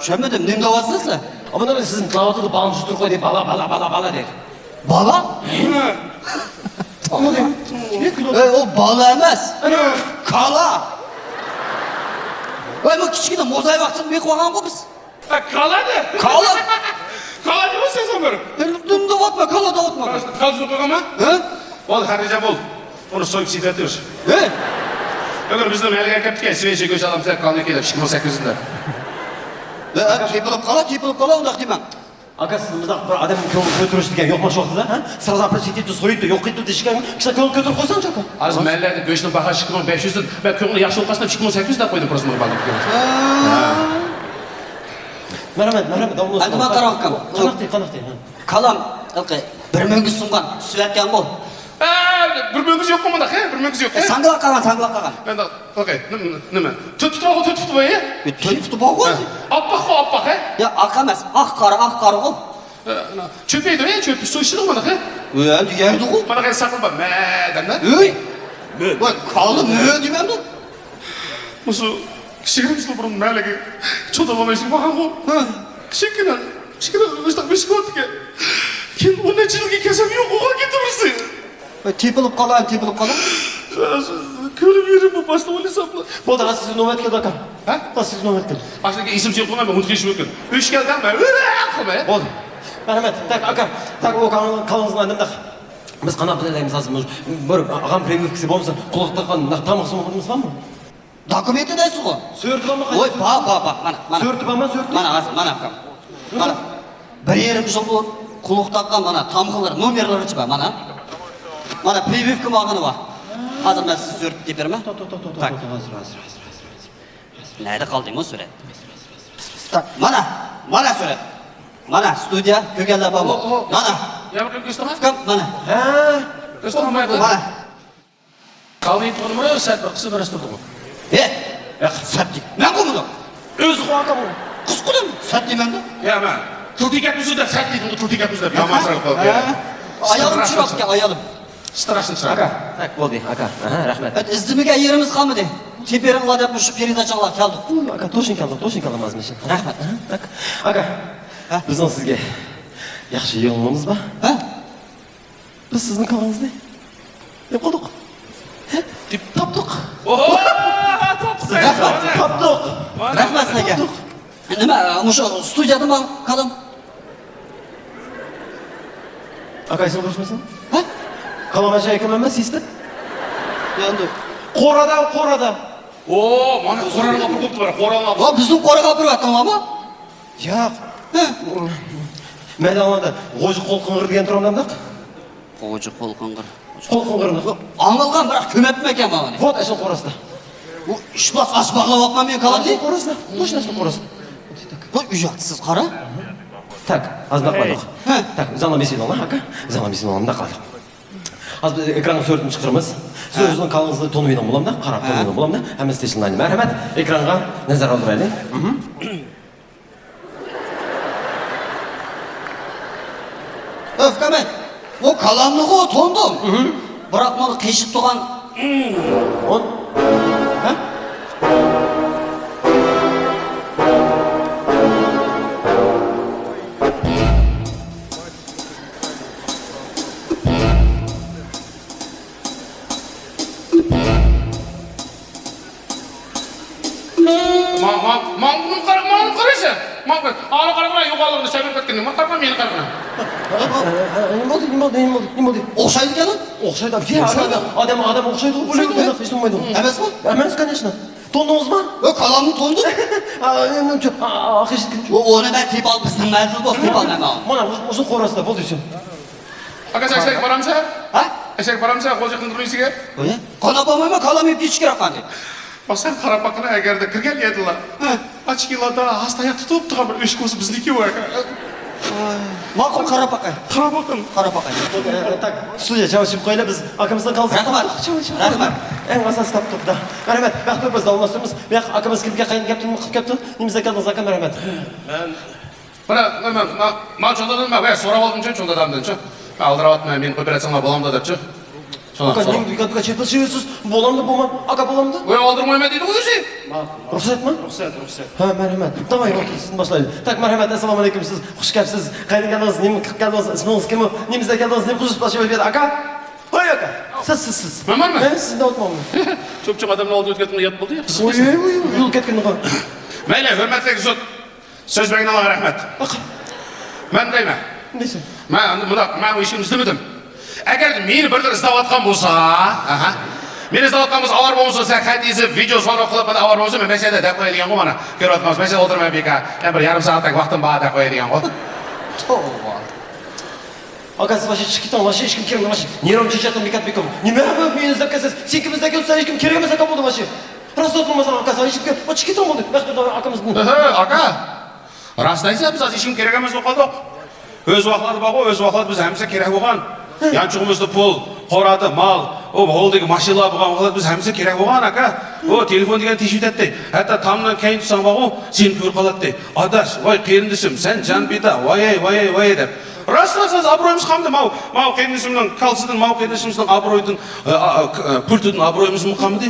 چۈشەنمىدىم، نېمە دەۋاتىسىز سىلەر؟ ئاپا، مانا سىزنى دەۋاتىدۇ، بالىنى جۇتۇرۇپ قوي دەيدۇ، بالا، بالا، بالا، بالا دەيدۇ. بالا؟ ئە، ئۇ بالا ئەمەس. ئەنە. كالا. ۋاي، بۇ كىچىككىنە موزاي ۋاقتىدا بېقىۋالغانغۇ بىز. ھە، كالا دە. كالا؟ كالا دېمە سەن بىر. ئە، نېمە دەۋاتىمەن، كالا دەۋاتىمەن. كازىنى قويغانما؟ ھە؟ بولدى، خاتىرجەم بول. ئۇنى سويۇپ سېتىۋېتىمىز. ھە؟ ئەگەر بىزنىڭ مەھەللىگە كەپتىكەن، سۋېژىي گۆش ئالامسەن، كالىنى كېلىپ ئىككى مىڭ سەككىز يۈزدە. ھە، تېپىلىپ قالا، تېپىلىپ قالا، ئۇنداق دېمەڭ. ئاكا، سىز مۇنداق بىر ئادەمنى كۆڭۈل كۆتۈرۈش دېگەن يوق مۇشۇ ۋاقىتتا، ھە؟ سىرازا پرسىتىپ سويۇپ يوق قىلىپ دېيىشكەن، كىشىلەر كۆڭۈل كۆتۈرۈپ قويساڭچۇ، ئاكا؟ ھازىر مەھەللىدە گۆشنىڭ باھاسى ئىككى مىڭ بەش يۈزدىن، مەن كۆڭلى ياخشى بولۇپ قالسا، ئىككى مىڭ سەككىز يۈز دەپ قويدۇم، پروسمور بالىنى. ھە. مەرھەمەت، مەرھەمەت، داۋاملىشىڭ. ئەمدى ماڭا قاراڭ، ئاكام. قانداق دەي، قانداق دەي، ھە. كالام، ھېلىقى، بىر مۆڭگۈز سۇنغان، سۈۋەتكەنغۇ. ئە، بىر مۆڭگۈز يوققۇ مۇنداق، ھە؟ بىر مۆڭگۈز يوققۇ. ئە، ساڭگىلاپ قالغان، ساڭگىلاپ قالغان. مەن ئوكەي، نېمە، نېمە؟ تۆت پۇت بارغۇ، تۆت پۇت بار، ھە؟ ئە، تۆت پۇتى بارغۇ؟ ھە. ئاپئاققۇ، ئاپئاق، ھە؟ يا، ئاق ئەمەس، ئاق قارا، ئاق قارىغۇ. ئە، ئانا، چۆپ يەيدۇ، ھە؟ چۆپ، سۇ ئىچىدىغۇ مانا، ھە؟ ئە، ئەمدى يەيدىغۇ. مانا، قېنى ساقلىما، مە دەمدە. ئۆي؟ مە. ۋاي، كالا مە دېمەمدۇ؟ مۇشۇ ئىككى يېرىم يىل بۇرۇن مەھەللىگە چودا بولمايسىز بارغانغۇ. ھە. كىچىككىنە، كىچىككىنە ئۆستەڭ بېشىك بارتىكەن. كېيىن ئون نەچچە يىلغا كەلسەم يوق، ئوغۇل كېتىپ بىرسى. ۋاي، تېپىلىپ قالا، تېپىلىپ قالا. كۆرۈپ يۈرۈپ بۇ باشتا ئويلىسام. بولدى، ھازىر سىزگە نۆۋەت كەلدى، ئاكا. ھە؟ ھازىر سىزگە نۆۋەت كەلدى. ئاشۇنىڭكى ئېسىمچە يوق، مەن ئۇنتۇپ كېتىشىم مۇمكىن. ئۆچ كەلدى، مەن قىلماي. بولدى. مەرھەمەت. تاك، ئاكا، تاك، ئۇ كالىڭىزنى ئاندىمداق. بىز قانداق بىلەلەيمىز ھازىر؟ بىر ئاغام پرىۋىۋكىسى بولمىسا، قۇلاق تاققان تامغىسى بولمىسا بارمۇ؟ دوكۇمېنتى دەيسىزغۇ؟ سۈرىتى بارمۇ؟ ۋاي، بار، بار، بار. مانا، مانا. سۈرىتى بارمۇ، سۈرىتى؟ مانا، ھازىر، مانا، ئاكام. مانا. بىر يېرىم يىل بۇرۇن قۇلاق تاققان، مانا، تامغىلىرى، نومېرلىرىچە بار، مانا. مانا، پرىۋىۋكىمۇ ئالغىنى بار. ھازىر مەن سىزگە سۈرىتى دەپ بېرىمەن. توختا، توختا، توختا، توختا، ھازىر، ھازىر، ھازىر، ھازىر، ھازىر. نەدە قالدى بۇ سۈرەت؟ تاك، مانا، مانا سۈرەت. مانا، ستۇدىيە، كۆرگەنلەر بارمۇ؟ ئو، ئو. مانا. يا، بىر كۆرسىتىڭە. ئۇكام، مانا. ھە. كۆرسىتىڭە، مانا. مانا. كالىنى تونۇمۇ سەت بىر قىسىم رەستۇردىغۇ. ھە؟ ياق، سەت دېيىڭ. مەن قومۇدۇم. ئۆزى قوغاققا بۇ. قىسقۇدۇم. سەت دېمەمدۇ. يا، مەن. تىل تېگەپ ئۆزى دەپ سەت دېدىڭ، تىل تېگەپ ئۆزى دەپ. يامان سەت قىلدى. ھە. ئايالىم چىراپتىكەن، ئايالىم. Страшный чырай. ئاكا، تاك، بولدى، ئاكا. ئاھا، رەھمەت. ئىزدىمىگەن يېرىمىز قالمىدى. تېپىرىڭلار دەپ مۇشۇ پېرىداچاڭلار كەلدۇق. ئۇ، ئاكا، توشۇن كەلدۇق، توشۇن كەلدۇق، مازىن ئىشىن. رەھمەت. ئاھا، تاك. ئاكا، ھە؟ بىزنىڭ سىزگە ياخشى يېڭىلىقىمىز بار. ھە؟ بىز سىزنىڭ كالىڭىزنى دەپ قالدۇق. ھە؟ دەپ تاپتۇق. ئوھو! تاپتۇق. رەھمەت. تاپتۇق. رەھمەت سىزگە. تاپتۇق. نېمە، مۇشۇ ستۇدىيەدىمۇ كالام؟ ئاكا، ئېسىڭ بوشمىسۇن؟ ھە؟ كالام ئاشۇ ئەكىلمەممۇ سىستىم؟ ياندۇ. قورادان، قورادان. ئو، مانا قورانغا ئاپىرىپ قويۇپتۇ، بار، قورانغا. ۋا، بىزنىڭ قورىغا ئاپىرىۋاتقان بارمۇ؟ ياق. ھە. مەن ئاڭلىدىم. غوجا قول قىڭغىر دېگەن تۇرامدۇ ئانداق؟ غوجا قول قىڭغىر. قول قىڭغىرنى. ئاڭلىغان، بىراق كۆرمەپتىمەن ئەكەن ماۋۇنى. ۋوت ئەشۇ قوراسىدا. بۇ ئىشباس ئاچ باغلاۋاتمام مېنىڭ كالامنى. قوراسىدا. توشنا ئەشۇ قوراسىدا. بۇ ئۇياتسىز قارا. تاك، ھازىر باقمىدۇق. ھە. تاك، زاڭلا بېسىۋېلىڭلار، ئاكا. زاڭلا بېسىۋېلىڭلار، مۇنداق قىلايلى. ھازىر بىز ئېكرانغا سۈرىتىنى چىقىرىمىز. سىز ھە. ئۆزىڭىز كالىڭىزنى تونۇۋېلىڭ، بولامدا؟ قاراپ ھە. تونۇۋېلىڭ، بولامدا؟ ھەممىسى تىنچلىنايلى. مەرھەمەت، ئېكرانغا نەزەر ئاغدۇرايلى. مھم. ئۆف، قەمەت، ئۇ كالامنىغۇ تونۇدۇم. مھم. بىراق مانا قېشىپ تۇرغان. ئون. ھە؟ ما، ما، ما، ماڭا قارا، ماڭا قارايسەن. ماڭا قارا. ئانا قارىغىنا، يوغانلىقىنى سەۋر ئەتكىنىڭ. ماڭا قارىما، مېنى قارىغىنا. نېمە بولدى، نېمە بولدى، نېمە بولدى، نېمە بولدى؟ ئوخشايدىكەن. ئوخشايدۇ. ئادەم، ئادەم ئوخشايدۇ. ئوخشايدۇ. ھېچ بولمايدۇ. ئەمەسمۇ؟ ئەمەس، конечно. تونۇڭىزمۇ؟ ئۆ، كالامنى تونۇدۇم. ئۇنى مەن تېپىپ ئالىمىز، تېپىپ ئالىمەن. مانا، مۇشۇ قوراسىدا بولدى شۇ. ئاكا، سەن ئەشەگە بارامسەن؟ ھە؟ ئەشەگە بارامسەن، غوجا قىڭغىرنىڭ ئىچىگە؟ قويە. قاراپ باقمايمەن، كالام يەپ كېتىش كېرەك قاندى. بەك سەن قاراپ باققىنا، ئەگەردە كىرگەن يەردىلا. ھە. ئاچكىلاردا ھاسا تاياق تۇتۇپ تۇرغان بىر ئۆچكە بولسا بىزنىڭكى بۇ ئاكا. ماقۇل، قاراپ باقاي. قاراپ باققىن. قاراپ باقاي. ئە، تاك، سۇ ئىچىپ قويايلى، بىز ئاكىمىزنى قالسا. رەھمەت. رەھمەت. ئەڭ ئاساسىي تاپتۇق دا. رەھمەت. بەختىيار، بىز داۋاملاشتۇرىمىز. بۇ ياق ئاكىمىز كىمگە قايتىپ كەپتۇ، نېمە قىلىپ كەپتۇ، نېمە ئىزدەپ كەلدىڭىز ئاكا؟ مەرھەمەت. مەن مانا، مانا، مانا چوڭ دادام، مەن، مەن سوراپ ئالدىمچۇ چوڭ دادامدىنچۇ. مەن ئالدىراۋاتىمەن، مېنى قويۇپ بېرەتسەڭلار بولامدۇ دەپچۇ. شۇنداق ئاكا، سوراپ. نېمە بىكار بىكار چېپىلىشىۋېرىسىز؟ بولامدۇ، بولمامدۇ؟ ئاكا، بولامدۇ؟ ۋاي، ئالدىرمايمەن دېدىغۇ ئۆزى. رۇخسەتمۇ؟ رۇخسەت، رۇخسەت. ھە، مەرھەمەت. داۋاي، ۋاقىت سىزدىن باشلايلى. تاك، مەرھەمەت، ئەسسالامۇ ئەلەيكۇم، سىز خۇش كەپسىز. قايەردىن كەلدىڭىز، نېمە قىلىپ كەلدىڭىز، ئىسمىڭىز كىم، نېمە ئىزدەپ كەلدىڭىز، نېمە قىلىپ باشلاپ بەردى، ئاكا؟ ھوي، ئاكا، سىز، سىز، سىز. مەنمۇ؟ ھە، سىزنى دەۋاتمامدۇ؟ چوپچوڭ ئادەمنىڭ ئالدىدا ئۆتۈپ كەتكىنى يات بولدى. ۋوي، ۋوي، ۋوي، يول كەتكەندىغۇ. مەيلى، ھۆرمەتلىك زۇت. سۆز بەرگىنىڭلارغا رەھمەت. ئاقا. مەن دەيمەن. نېسى؟ مەن ئەمدى مۇنداق، مەن ئىشىمنى ئىزدىمىدىم. ئەگەر مېنى بىرلىرى ئىزدەۋاتقان بولسا، ئاھا. مېنى ئىزدەۋاتقان بولسا، ئاۋارە بولمىسۇن، سەن خەت يېزىپ، ۋىدېئو زۋونوك قىلىپ، مانا ئاۋارە بولمىسۇن، مەن مەشەدە دەپ قويىدىغانغۇ مانا. كۆرۈۋاتقانسىز، مەشەدە ئولتۇرىمەن بىكار. مەن بىر يېرىم سائەتلىك ۋاقتىم بار دەپ قويىدىغانغۇ. توۋا. ئاكا، سىز ماشىنا چىقىپ كېتىڭ، ماشىنا ھېچكىم كىرمەڭ، ماشىنا. نېرۋامنى چېچەتمەڭ، بىكار بىكار. نېمە، مېنى ئىزدەپ كەلسىز، سىز كىمنى ئىزدەپ كەلسىز، ھېچكىم كېرەك ئەمەس، ئاكا، بولدى ماشىنا. راست ئوتۇرمىساڭ، ئاكا، سەن ھېچكىم كىر-، ئۇ چىقىپ كېتىڭ بولدى. بەخت ئاكىمىزنى. ئاكا، راست دەيسىز، بىز ھازىر ھېچكىم كېرەك ئەمەس بولۇپ قالدۇق. ئۆز ۋاقىتلاردا بارغۇ، ئۆز ۋاقىتلاردا بىز ھەممىسى كېرەك بولغان. يانچۇقىمىزدا پۇل، قورادە مال، ئۇ ھولدىكى ماشىنىلار بولغان ۋاقىتلاردا بىز ھەممىسى كېرەك بولغان، ئاكا. ئۇ تېلېفون دېگەن تېشىۋېتەتتى. ھەتتا تامنىڭ كەينىدە تۇرساڭ بارغۇ، سېنى كۆرۈپ قالاتتى. ئاداش، ۋاي قېرىندىشىم، سەن جان پىدا، ۋايەي، ۋايەي، ۋايەي دەپ. راست، راست، راست، ئابرۇيىمىز قالمىدى. ماۋۇ، ماۋۇ قېرىندىشىمنىڭ كالىسىدىن، ماۋۇ قېرىندىشىمىزنىڭ ئابرۇيىدىن، ئە، ئا، ئا، ك-، ئە، پۇرتىدىن ئابرۇيىمىزمۇ قالمىدى.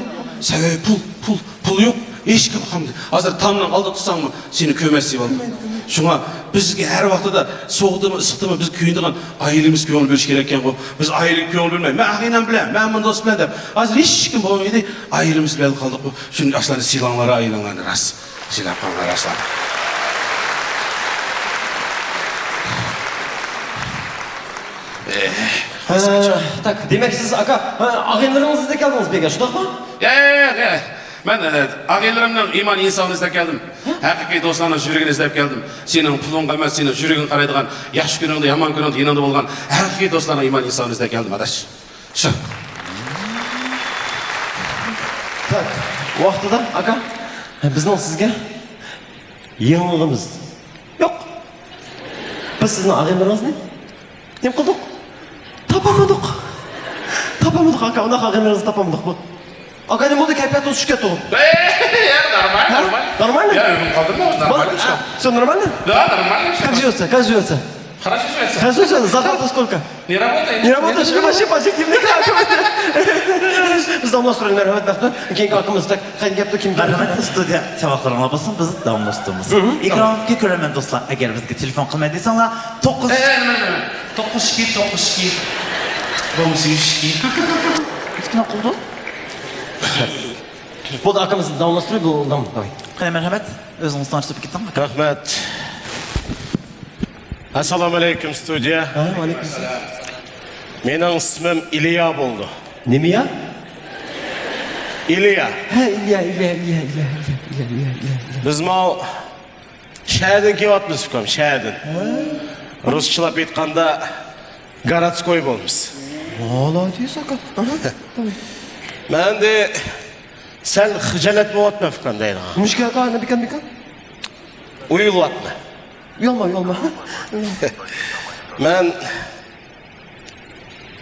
سەۋەبى پۇل، پۇل، پۇل يوق. ھېچكىم قالمىدى. ھازىر تامنىڭ ئالدىدا تۇرساڭمۇ سېنى كۆرمەس دەۋالدى. شۇڭا بىزگە ھەر ۋاقتىدا سوغۇقتىمۇ، ئىسسىقتىمۇ بىز كۆيۈنىدىغان ئائىلىمىزگە كۆڭۈل بۆلۈش كېرەك ئىكەنغۇ. بىز ئائىلىگە كۆڭۈل بۆلمەي، مەن ئاغىنەم بىلەن، مەن مۇنداق بىلەن دەپ، ھازىر ھېچكىم بولمىدى. ئائىلىمىز بىلەن قالدۇققۇ. شۇنىڭ ئۈچۈن ئاشۇلارنى سىيلاڭلار، ئائىلەڭلارنى راست. سىيلاپ قالىڭلار ئاشۇلارنى. ھە، تاك، دېمەك سىز ئاكا، ھە، ئاغىنىلىرىڭىزنى ئىزدەپ كەلدىڭىز بىكار، شۇنداقمۇ؟ ياق، ياق، ياق، ياق. مەن، ئە، ئاغىنىلىرىمنىڭ ئىمان ئىنسابىنى ئىزدەپ كەلدىم. ھەقىقىي دوستلارنىڭ يۈرىكىنى ئىزدەپ كەلدىم. سېنىڭ پۇلۇڭغا ئەمەس، سېنىڭ يۈرىكىڭگە قارايدىغان، ياخشى كۈنۈڭدە، يامان كۈنۈڭدە يېنىڭدا بولغان ھەقىقىي دوستلارنىڭ ئىمان ئىنسابىنى ئىزدەپ كەلدىم، ئاداش. شۇ. تاك، ۋاقتىدا، ئاكا، بىزنىڭ سىزگە يېڭىلىقىمىز يوق. بىز سىزنىڭ ئاغىنىلىرىڭىزنى نېمە قىلدۇق؟ تاپالمىدۇق. تاپالمىدۇق، ئاكا، ئۇنداق ئاغىنىلىرىڭىزنى تاپالمىدۇق. بۇ ئاكا، نېمە بولدى؟ كەيپىياتىڭىز چۈشۈپ كەتتىغۇ. يا، نورمال، ھە؟ نورمال. Нормально? يا، نېمە قالدىڭمۇ؟ Нормально. Всё нормально? Да, нормально. Как живётся? Как живётся? Хорошо живётся. Хорошо живётся. Зарплата сколько? Не работает. Не работает, что вообще позитивный как. بىز داۋاملاشتۇرايلى، مەرھەمەت، مەختۇر. كېيىنكى ئاكىمىز تاك، قايتىپ كەپتۇ، كىم كەپتۇ؟ مەرھەمەت، ستۇدىيە، چاۋاكلىرىڭلار بولسۇن، بىز داۋاملاشتۇرىمىز. ئېكرانغا كۆرەرمەن دوستلار، ئەگەر بىزگە تېلېفون قىلماي دېسەڭلار، توققۇز. ئە، نېمە، نېمە؟ توققۇز ئىككى، توققۇز ئىككى، توققۇز ئۈچ ئىككى. نېمە قىلدى؟ بولدى، ئاكىمىز داۋاملاشتۇرايلى، بۇ داۋام. قېنى، مەرھەمەت، ئۆزىڭىز تونۇشتۇرۇپ كېتىڭ. رەھمەت. ئەسسالامۇ ئەلەيكۇم، ستۇدىيە. ھە، ۋەئەلەيكۇم ئەسسالام. مېنىڭ ئىسمىم ئىليا بولدى. نېمە يا؟ ئىليا. ھە، ئىليا، ئىليا. بىز ماۋۇ شەھەردىن كېلىۋاتىمىز، ئۇكام، شەھەردىن. ھە؟ رۇسچىلاپ ئېيتقاندا، گورودسكوي بولىمىز. مالايدېس، ئاكا. ئاھا. مەن ئەمدى سەل خىجالەت بولۇۋاتىمەن، ئۇكام، دەيدىغان. مۇشۇ ئاكا، نېمە ئىكەن، بىكەم؟ ئۇيىلىۋاتىمەن. ئۇيالما، ئۇيالما. مەن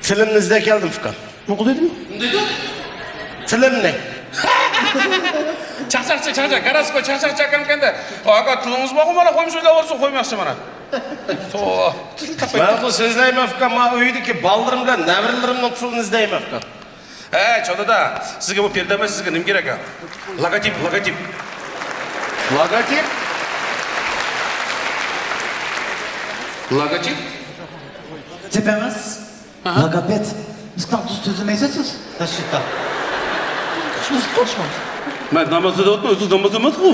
تىلىمنى ئىزدەپ كەلدىم، ئۇكام. نېمە دېدىڭ؟ تىلىمنى. چاقچاقچى، چاقچاق، گورودسكوي، چاقچاقچى ئاكامكەن-دە. ئاكا، تىلىڭىز بارغۇ، مانا قويمىسا ئۆيلەپ ئالسۇن، قويماقچى مانا. توۋا، تىل تاپاي. مەن بۇ سۆزلەيمەن، ئۇكام، مانا ئۆيدىكى بالىلىرىم بىلەن نەۋرىلىرىمنىڭ تىلىنى ئىزدەيمەن، ئۇكام. ھەي، چوڭ دادا، سىزگە بۇ پىردەمەس، سىزگە نېمە كېرەك، ھە؟ لوگوتىپ، لوگوتىپ. لوگوتىپ؟ لوگوتىپ؟ تېپىڭىز. ئاھا. لوگوپېد. بىز تاڭ تۇز تۈزلىمەيسىز سىز. تاشقىتتا. شۇنى قارشىمامسىز. مەن ناماز ئۆتۈۋاتىمەن، ئۆزى ناماز ئەمەسقۇ.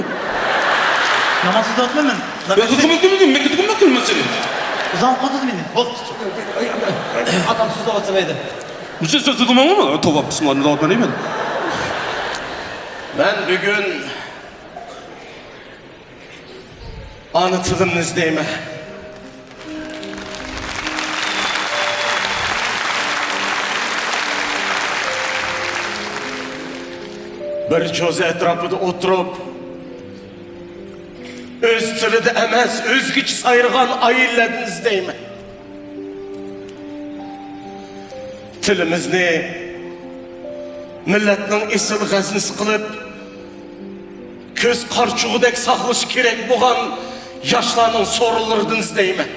ناماز ئۆتۈۋاتىمەن مەن. ئۆزى ناماز ئەمەسقۇ، مەن كېتىپ قالماقچىمەن سېنى. ئۇزاق قالدىڭىز مېنى. بولدى. ئاتام سۆزلەۋاتسام ئەيدە. بىر سۆز سۆزلىمەڭمۇ؟ توۋا، بىسمىللا، نېمە دەۋاتىمەن دەيمەن. مەن بۈگۈن ئانا تىلىمنى ئىزدەيمەن. بىر چوزا ئەتراپىدا ئولتۇرۇپ، ئۆز تىلىدا ئەمەس، ئۆزگىچە سايرىغان ئائىلىلەردىن ئىزدەيمەن. تىلىمىزنى مىللەتنىڭ ئېسىل غەزنىسى قىلىپ، كۆز قارىچۇقىدەك ساقلىشى كېرەك بولغان ياشلارنىڭ سورۇنلىرىدىن ئىزدەيمەن.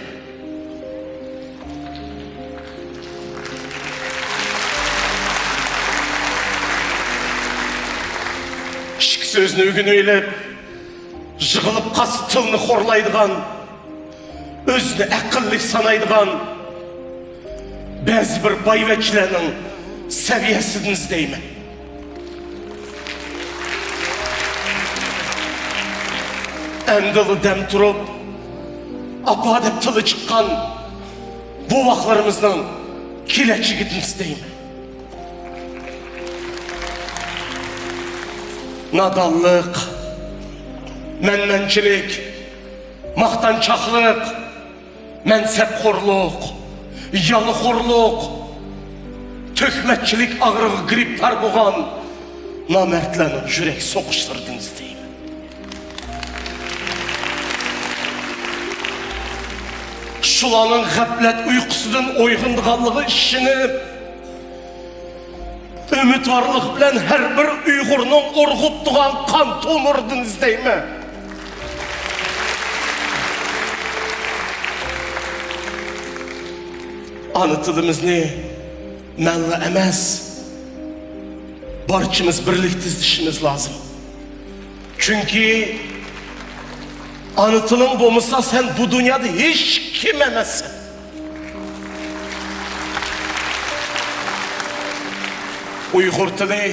ئىككى سۆزنى ئۆگىنىۋېلىپ، يىغىلىپ قالسا تىلنى خورلايدىغان، ئۆزىنى ئەقىللىك سانايدىغان بەزى بىر بايۋەچچىلەرنىڭ سەۋىيەسىدىن ئىزدەيمەن. ئەمدىلا دەم تۇرۇپ، ئاپا دەپ تىلى چىققان بوۋاقلىرىمىزنىڭ كېلەچىكىدىن ئىزدەيمەن. نادانلىق، مەنمەنچىلىك، ماختانچاقلىق، مەنسەپخورلۇق، يالىخورلۇق، تۆھمەتچىلىك ئاغرىغا گىرىپتار بولغان نامەردلەرنىڭ يۈرەك سوقۇشلىرىدىن ئىزدەيمەن. شۇلارنىڭ غەپلەت ئۇيقۇسىدىن ئويغىنىدىغانلىقىغا ئىشىنىپ، ئۈمىدۋارلىق بىلەن ھەر بىر ئۇيغۇرنىڭ ئۇرغۇپ تۇرغان قان تومۇرىدىن ئىزدەيمەن. ئانا تىلىمىزنى مەنلا ئەمەس، بارچىمىز بىرلىكتە ئىزدىشىمىز لازىم. چۈنكى ئانا تىلىڭ بولمىسا، سەن بۇ دۇنيادا ھېچكىم ئەمەسسەن. ئۇيغۇر تىلى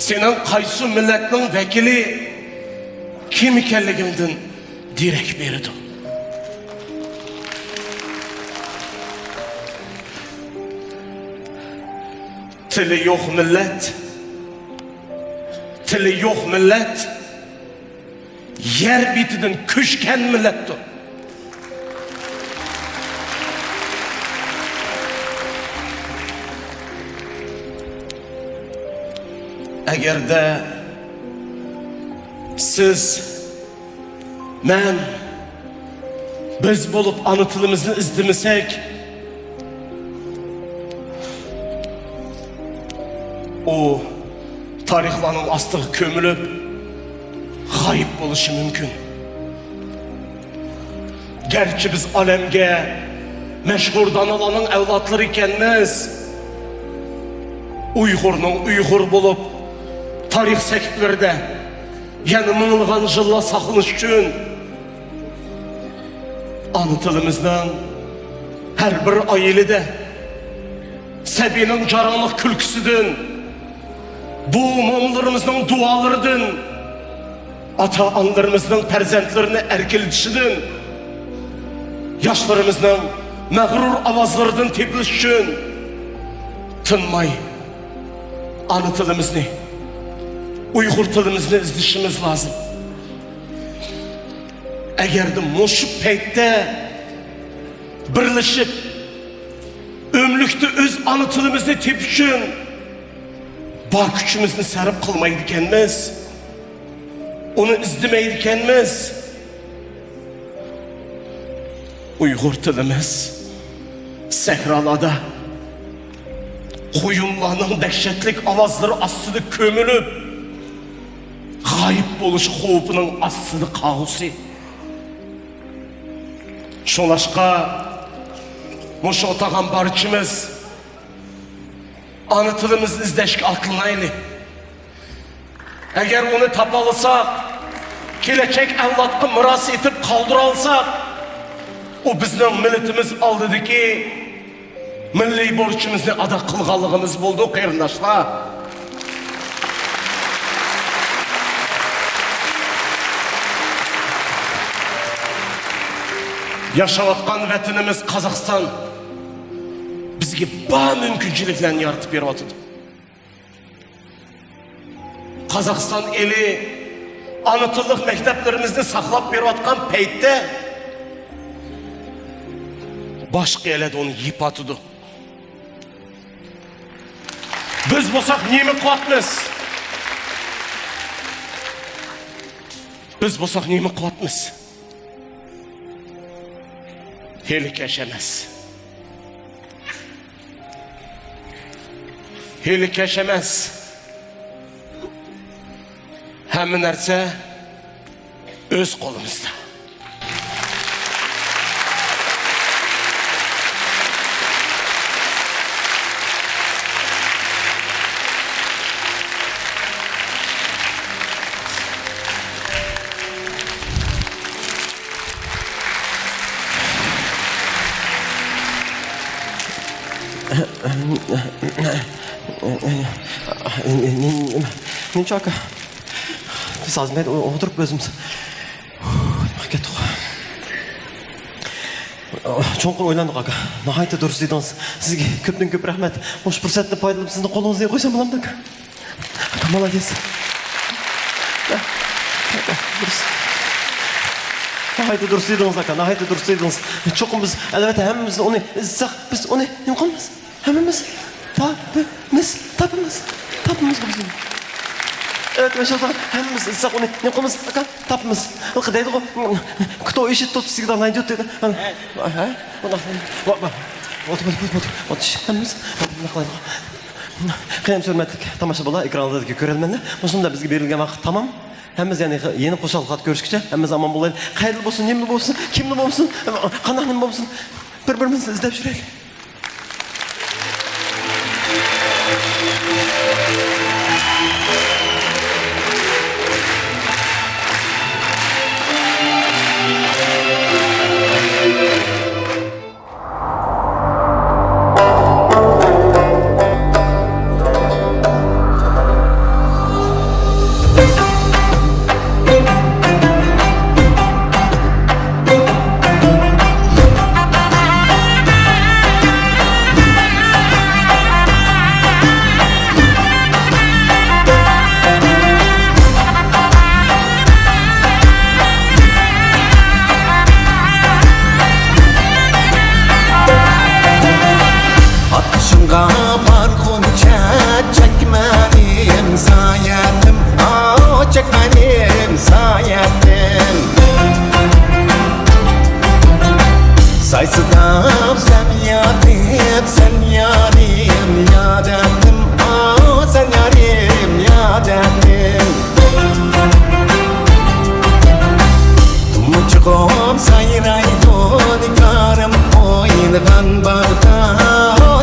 سېنىڭ قايسى مىللەتنىڭ ۋەكىلى، كىم ئىكەنلىكىڭدىن دېرەك بېرىدۇ. تىلى يوق مىللەت، تىلى يوق مىللەت يەر بېتىدىن كۆچكەن مىللەتتۇر. ئەگەردە سىز، مەن، بىز بولۇپ ئانا تىلىمىزنى ئىزدىمىسەك، ئۇ تارىخلارنىڭ ئاستىغا كۆمۈلۈپ، غايىب بولۇشى مۇمكىن. گەرچە بىز ئالەمگە مەشھۇر دانالارنىڭ ئەۋلادلىرى ئىكەنمىز، ئۇيغۇرنىڭ ئۇيغۇر بولۇپ، تارىخ سەھىپىلىرىدە يەنە مىڭلىغان يىللار ساقلىنىش ئۈچۈن، ئانا تىلىمىزنىڭ ھەر بىر ئائىلىدە سەبىينىڭ جاراڭلىق كۈلكىسىدىن، بوۋا-مومىلىرىمىزنىڭ دۇئالىرىدىن، ئاتا-ئانىلىرىمىزنىڭ پەرزەنتلىرىنى ئەركىلىتىشىدىن، ياشلىرىمىزنىڭ مەغرۇر ئاۋازلىرىدىن تېپىلىش ئۈچۈن تىنماي ئانا تىلىمىزنى، ئۇيغۇر تىلىمىزنى ئىزدىشىمىز لازىم. ئەگەردە مۇشۇ پەيتتە بىرلىشىپ، ئۆملۈكتە ئۆز ئانا تىلىمىزنى تېپىش ئۈچۈن بار كۈچىمىزنى سەرپ قىلمايدىكەنمىز، ئۇنى ئىزدىمەيدىكەنمىز، ئۇيغۇر تىلىمىز سەھرالاردا قۇيۇنلارنىڭ دەھشەتلىك ئاۋازلىرى ئاستىدا كۆمۈلۈپ، غايىب بولۇش خەۋپىنىڭ ئاستىدا قالغۇسى. شۇڭلاشقا، مۇشۇ ئولتۇرغان بارچىمىز ئانا تىلىمىزنى ئىزدەشكە ئاتلىنايلى. ئەگەر ئۇنى تاپالىساق، كېلەچەك ئەۋلادقا مىراس ئېتىپ قالدۇرالىساق، ئۇ بىزنىڭ مىللىتىمىز ئالدىدىكى مىللىي بورچىمىزنى ئادا قىلغانلىقىمىز بولىدۇ، قېرىنداشلار. ياشاۋاتقان ۋەتىنىمىز قازاقىستان بىزگە بار مۇمكىنچىلىكلەرنى يارىتىپ بېرىۋاتىدۇ. قازاقىستان ئېلى ئانا تىللىق مەكتەپلىرىمىزنى ساقلاپ بېرىۋاتقان پەيتتە، باشقا ئەللەردە ئۇنى يېپىۋاتىدۇ. بىز بولساق نېمە قىلىۋاتىمىز؟ بىز بولساق نېمە قىلىۋاتىمىز؟ ھېلى كەچ ئەمەس. ھېلى كەچ ئەمەس. ھەممە نەرسە ئۆز قولىمىزدا. نېمە ئاكا؟ بىز ھازىر مەيدە ئولتۇرۇپ ئۆزىمىز كەتتۇق. چوڭقۇر ئويلاندۇق، ئاكا. ناھايىتى دۇرۇس دېدىڭىز. سىزگە كۆپتىن كۆپ رەھمەت. مۇشۇ پۇرسەتنى پايدىلىنىپ سىزنىڭ قولىڭىزنى قويسام بولامدۇ، ئاكا؟ ئاكا، مالاگېس. دۇرۇس. ناھايىتى دۇرۇس دېدىڭىز، ئاكا. ناھايىتى دۇرۇس دېدىڭىز. چوقۇم بىز، ئەلۋەتتە، ھەممىمىز ئۇنى ئىزدىساق، بىز ئۇنى نېمە قىلىمىز؟ ھەممىمىز تاپىمىز، تاپىمىز، تاپىمىز بۇ بىزنى. ئەلۋەتتە، مەن شۇنداق ھەممىمىز ئىزدىساق ئۇنى نېمە قىلىمىز، ئاكا؟ تاپىمىز. ھېلىقى دەيدىغۇ، кто ищет, тот всегда найдёт دەيدۇ. ھە؟ ھە؟ بۇنداق. ۋا، ۋا. ئولتۇر، ئولتۇر، ئولتۇر، ئولتۇر. ھەممىمىز بۇنداق قىلايلى. قېنى، ھۆرمەتلىك تاماشا بولا، ئېكرانلاردىكى كۆرەرمەنلەر. مۇشۇنداق بىزگە بېرىلگەن ۋاقىت تامام. ھەممىمىز يەنە، يەنە خۇشال-خۇرات كۆرۈشكىچە ھەممىمىز ئامان بولايلى. قەيەردىلا بولسۇن، نېمىلا بولسۇن، كىملا بولسۇن، قانداق نېمە بولسۇن، بىر-بىرىمىزنى ئىزدەپ يۈرەيلى. ئاتىشىڭغا بارغۇچە چەكمەدىم سايەتىم، ئاۋۇ چەكمەدىم سايەتىم. سايسىداپ سەن ياتىپ، سەن يارىم يادەتتىم، ئاۋۇ سەن يارىم يادەتتىم. تۇمچۇقۇم سايرايدۇ نىگارىم، ئوينىغان باغدا،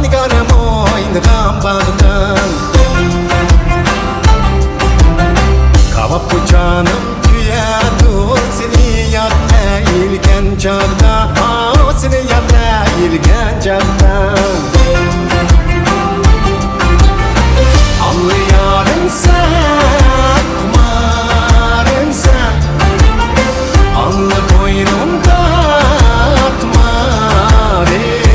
نىگارىم ئوينىغان باغدا. كاۋاپ جانىم كۆيەدۇ سېنى ياد ئەيلىگەن چاغدا، ئاۋۇ سېنى ياد ئەيلىگەن چاغدا. ئاللا يارىمسەن، خۇمارىمسەن، ئاللا بوينۇمدا تۇمارىم.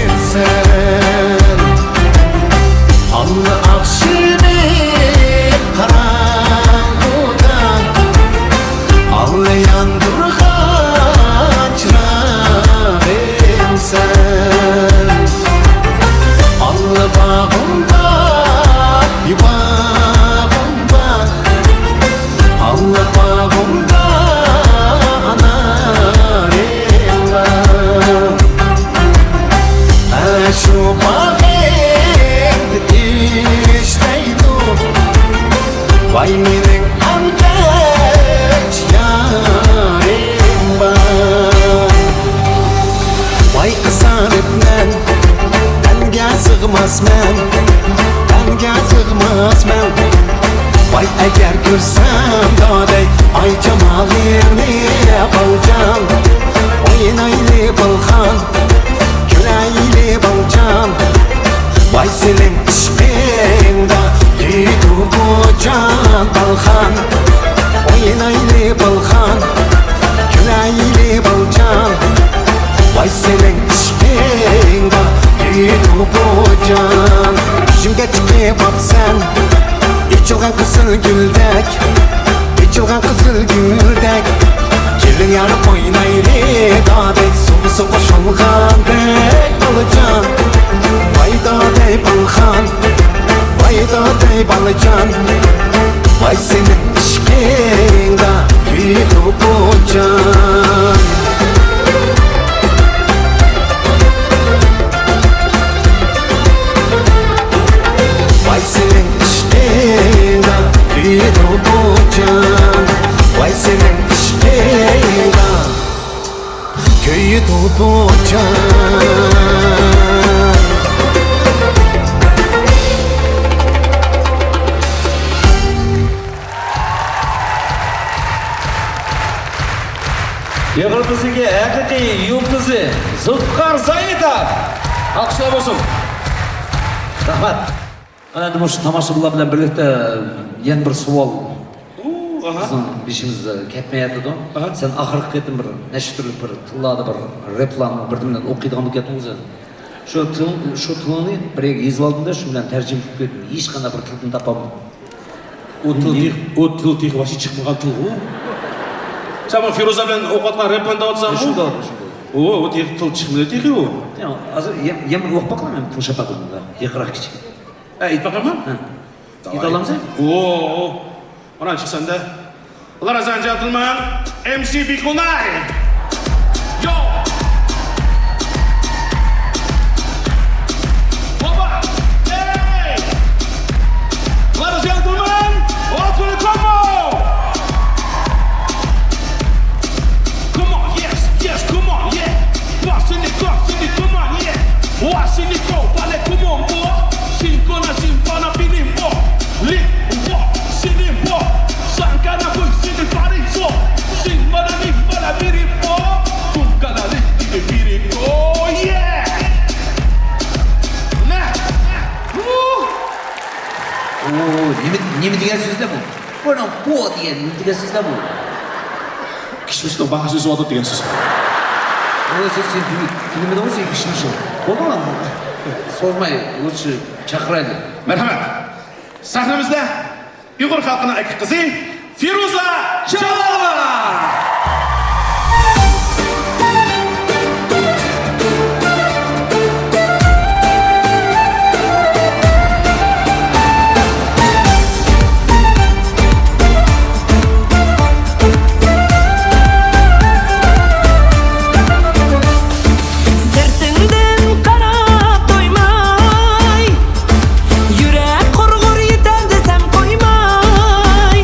دادەي، ئاي جامالىڭنى بالجان، ئوينايلى بالخان، كۈلەيلى بالجان. ۋاي سېنىڭ ئىشقىڭدا كۆيىدۇ بۇ جان بالخان، ئوينايلى بالخان، كۈلەيلى بالجان. ۋاي سېنىڭ ئىشقىڭدا كۆيىدۇ بۇ جان. يۈزۈمگە چىقىپ ئاپسەن، ئېچىلغان قىزىل گۈلدەك، ئېچىلغان قىزىل گۈلدەك. كېلىڭ يارىپ ئوينايلى دادەي، سۇغا سۇ قوشۇلغاندەك بالىجان. ۋاي دادەي بالخان، ۋاي دادەي بالىجان. ۋاي سېنىڭ ئىشقىڭدا كۆيىدۇ بۇ جان. ۋاي سېنىڭ ئىشقىڭدا كۆيىدۇ بۇ جان. ۋاي سېنىڭ ئىشقىڭدا كۆيىدۇ بۇ جان. ئېغىر بىزنىڭكى ھەقىقىي يۇلتۇزى زۇلپىقار زايىتوف. ئالقىشلار بولسۇن. رەھمەت. ئەنە ئەمدى مۇشۇ تاماشىبىنلار بىلەن بىرلىكتە يەنە بىر سوئال. ئۇ، ئاھا. بىزنىڭ بېشىمىزدا كەتمەيۋاتىدۇ. ئاھا. سەن ئاخىرقى قېتىم بىر نەچچە تۈرلۈك بىر تىللاردا بىر رېپلارنى بىردىنلا ئوقۇيدىغان بولۇپ كەتتىڭ سەن. شۇ تىل، شۇ تىلىڭنى بىر يەرگە يېزىۋالدىم-دە، شۇ بىلەن تەرجىمە قىلىپ كۆردۈم. ھېچقانداق بىر تىلدىن تاپالمىدىم. ئۇ تىل تېخى، ئۇ تىل تېخى ۋاھشىي چىقمىغان تىلغۇ. سەن مانا فىرۇزە بىلەن ئوقۇۋاتقان رېپلارنى دەۋاتىسەنغۇ؟ شۇنداق، شۇنداق. ئۇ، ئۇ تېخى تىل چىقمىدى تېخى ئۇ. يا، ھازىر يەم-، يەنە بىر ئوقۇپ باقايلى، مەن تىڭشاپ باقىمەن. يېقىنراق كىچىك. ئە، ئېيتىپ باقايمۇ؟ ھە. داۋاي. ئېيتالامسەن؟ ئو، ئو. مانا چىقسەندە. Ladies and gentlemen, M C Bikunay. Yo. Baba. Hey. Ladies and gentlemen, what's gonna come on? Come on, yes, yes, come on, yeah. What's in the, what's in the, come on, yeah. What's in the, go, vale, come on, boy. Sin kona, sin pana, pinin, boy. Limbo, sin limbo. Sankana, boy, sin the, fari, so. Sin mana, ni mana, biri, boy. Kum kala, limbo, biri, boy, yeah. Nah. Woo. ئۇ نېمە، نېمە دېگەن سۆزلەر بۇ؟ بۇنىڭ بۇ دېگەن نېمە دېگەن سۆزلەر بۇ؟ كىشمىشنىڭ باھاسىنى سوۋاتىدۇ دېگەن سۆز. ئۇ سۆز سەن تۈگە-، تۈگىمىدىڭغۇ سەن كىشمىشنى. بولدىغۇ ئەمدى. سوزماي، لۇچى چاقىرايلى. مەرھەمەت. سەھنىمىزدە ئۇيغۇر خەلقىنىڭ ئەكە قىزى فىرۇزە جالالوۋا. سىرتىڭدىن قاراپ تويماي، يۈرەك قۇرغۇر يېتەم دېسەم قويماي،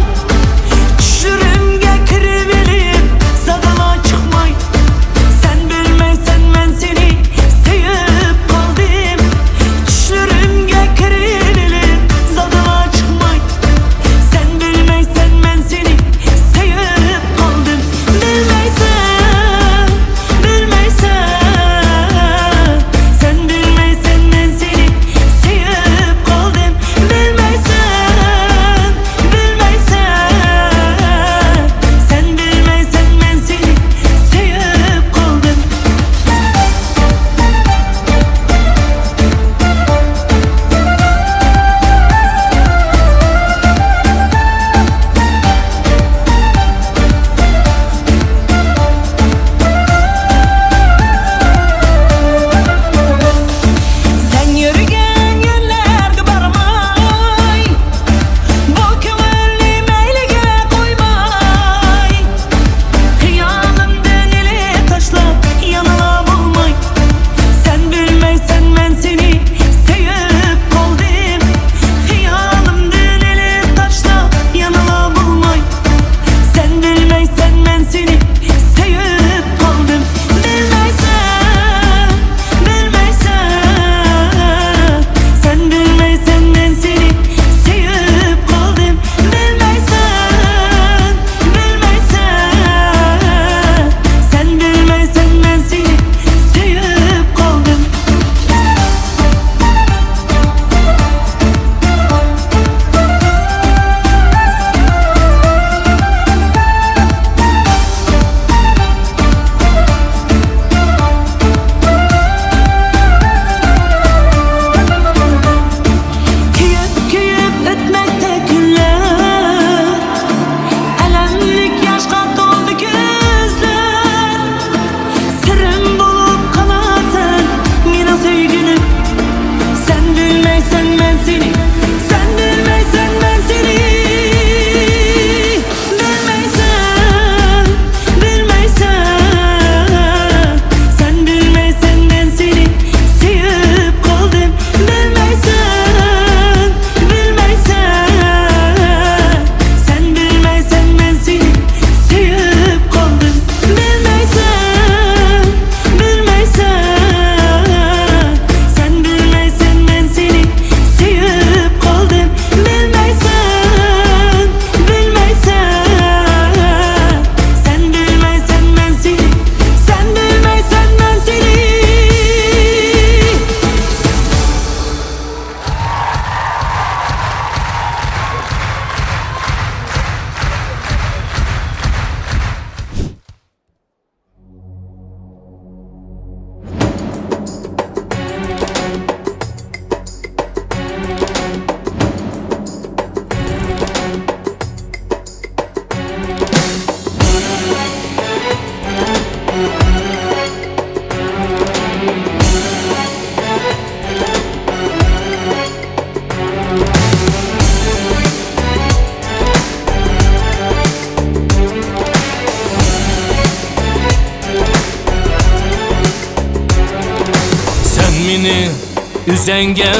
ئۆزەڭگە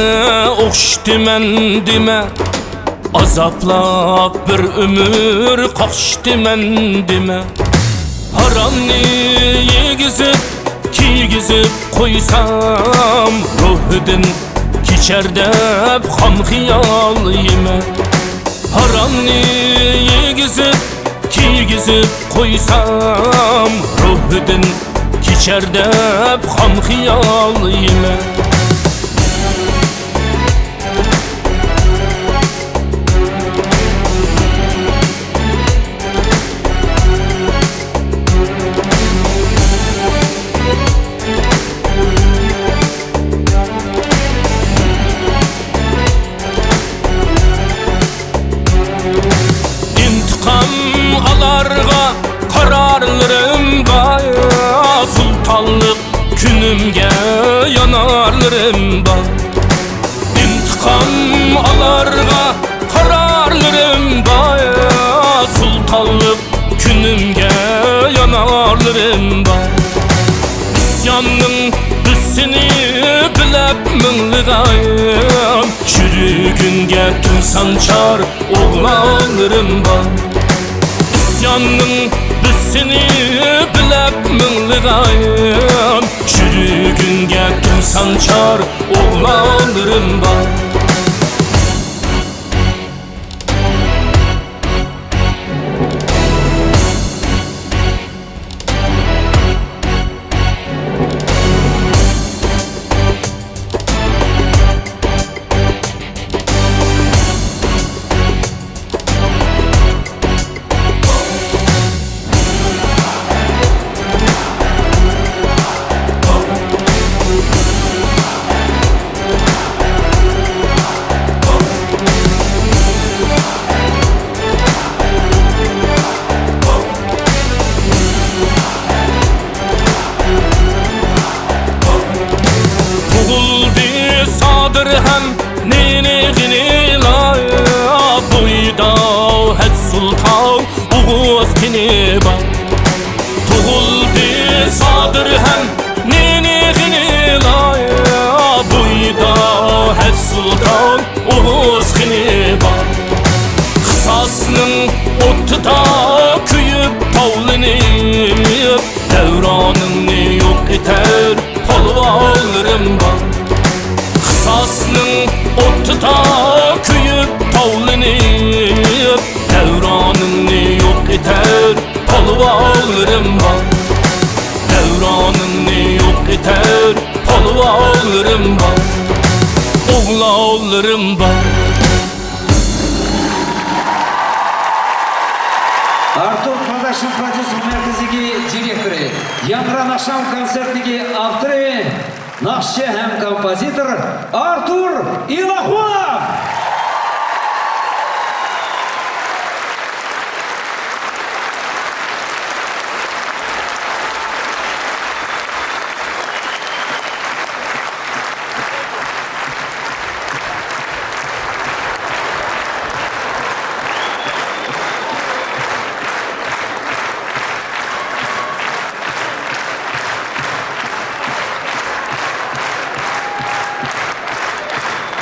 ئوخشىتىمەن دېمە، ئازابلاپ بىر ئۆمۈر قاقشىتىمەن دېمە. ھارامنى يېگۈزۈپ، كىيگۈزۈپ قويسام، روھىدىن كېچەر دەپ خام خىيال يېمە. ھارامنى يېگۈزۈپ، كىيگۈزۈپ قويسام، روھىدىن كېچەر دەپ خام خىيال يېمە. ئىنتىقام ئالارغا قارارلىرىم بار، سۇلتانلىق كۈنۈمگە يانارلىرىم بار. ئىنتىقام ئالارغا قارارلىرىم بار، سۇلتانلىق كۈنۈمگە يانارلىرىم بار. ئىسياننىڭ بىسىنى بىلەپ مىڭلىغان، چۈرۈكۈنگە تۇرسام چار ئوغلانلىرىم بار. ئىسياننىڭ بىسىنى بىلەپ مىڭلىغان، چۈرۈكۈنگە تۇرسام چار ئوغلانلىرىم بار. تۇغۇلدى سادىر ھەم نېنى غېنىلا، بويىدا ھەج سۇلتان ئوغۇز قېنى بار. تۇغۇلدى سادىر ھەم نېنى غېنىلا، بويىدا ھەج سۇلتان ئوغۇز قېنى بار. قىساسنىڭ ئوتىدا كۆيۈپ تاۋلىنىپ، دەۋرانىڭنى يوق ئېتەر پالۋانلىرىم بار. قىساسنىڭ ئوتىدا كۆيۈپ تاۋلىنىپ، دەۋرانىڭنى يوق ئېتەر پالۋانلىرىم بار. دەۋرانىڭنى يوق ئېتەر پالۋانلىرىم بار. ئوغلانلىرىم بار. ئارتۇر پروداكشن پروديۇسېر مەركىزىدىكى دىرېكتورى، ياڭرا ناخشام كونسېرتىدىكى ئاپتورى، ناخشىچى ھەم كومپوزىتور ئارتۇر ئىلاخۇنوف.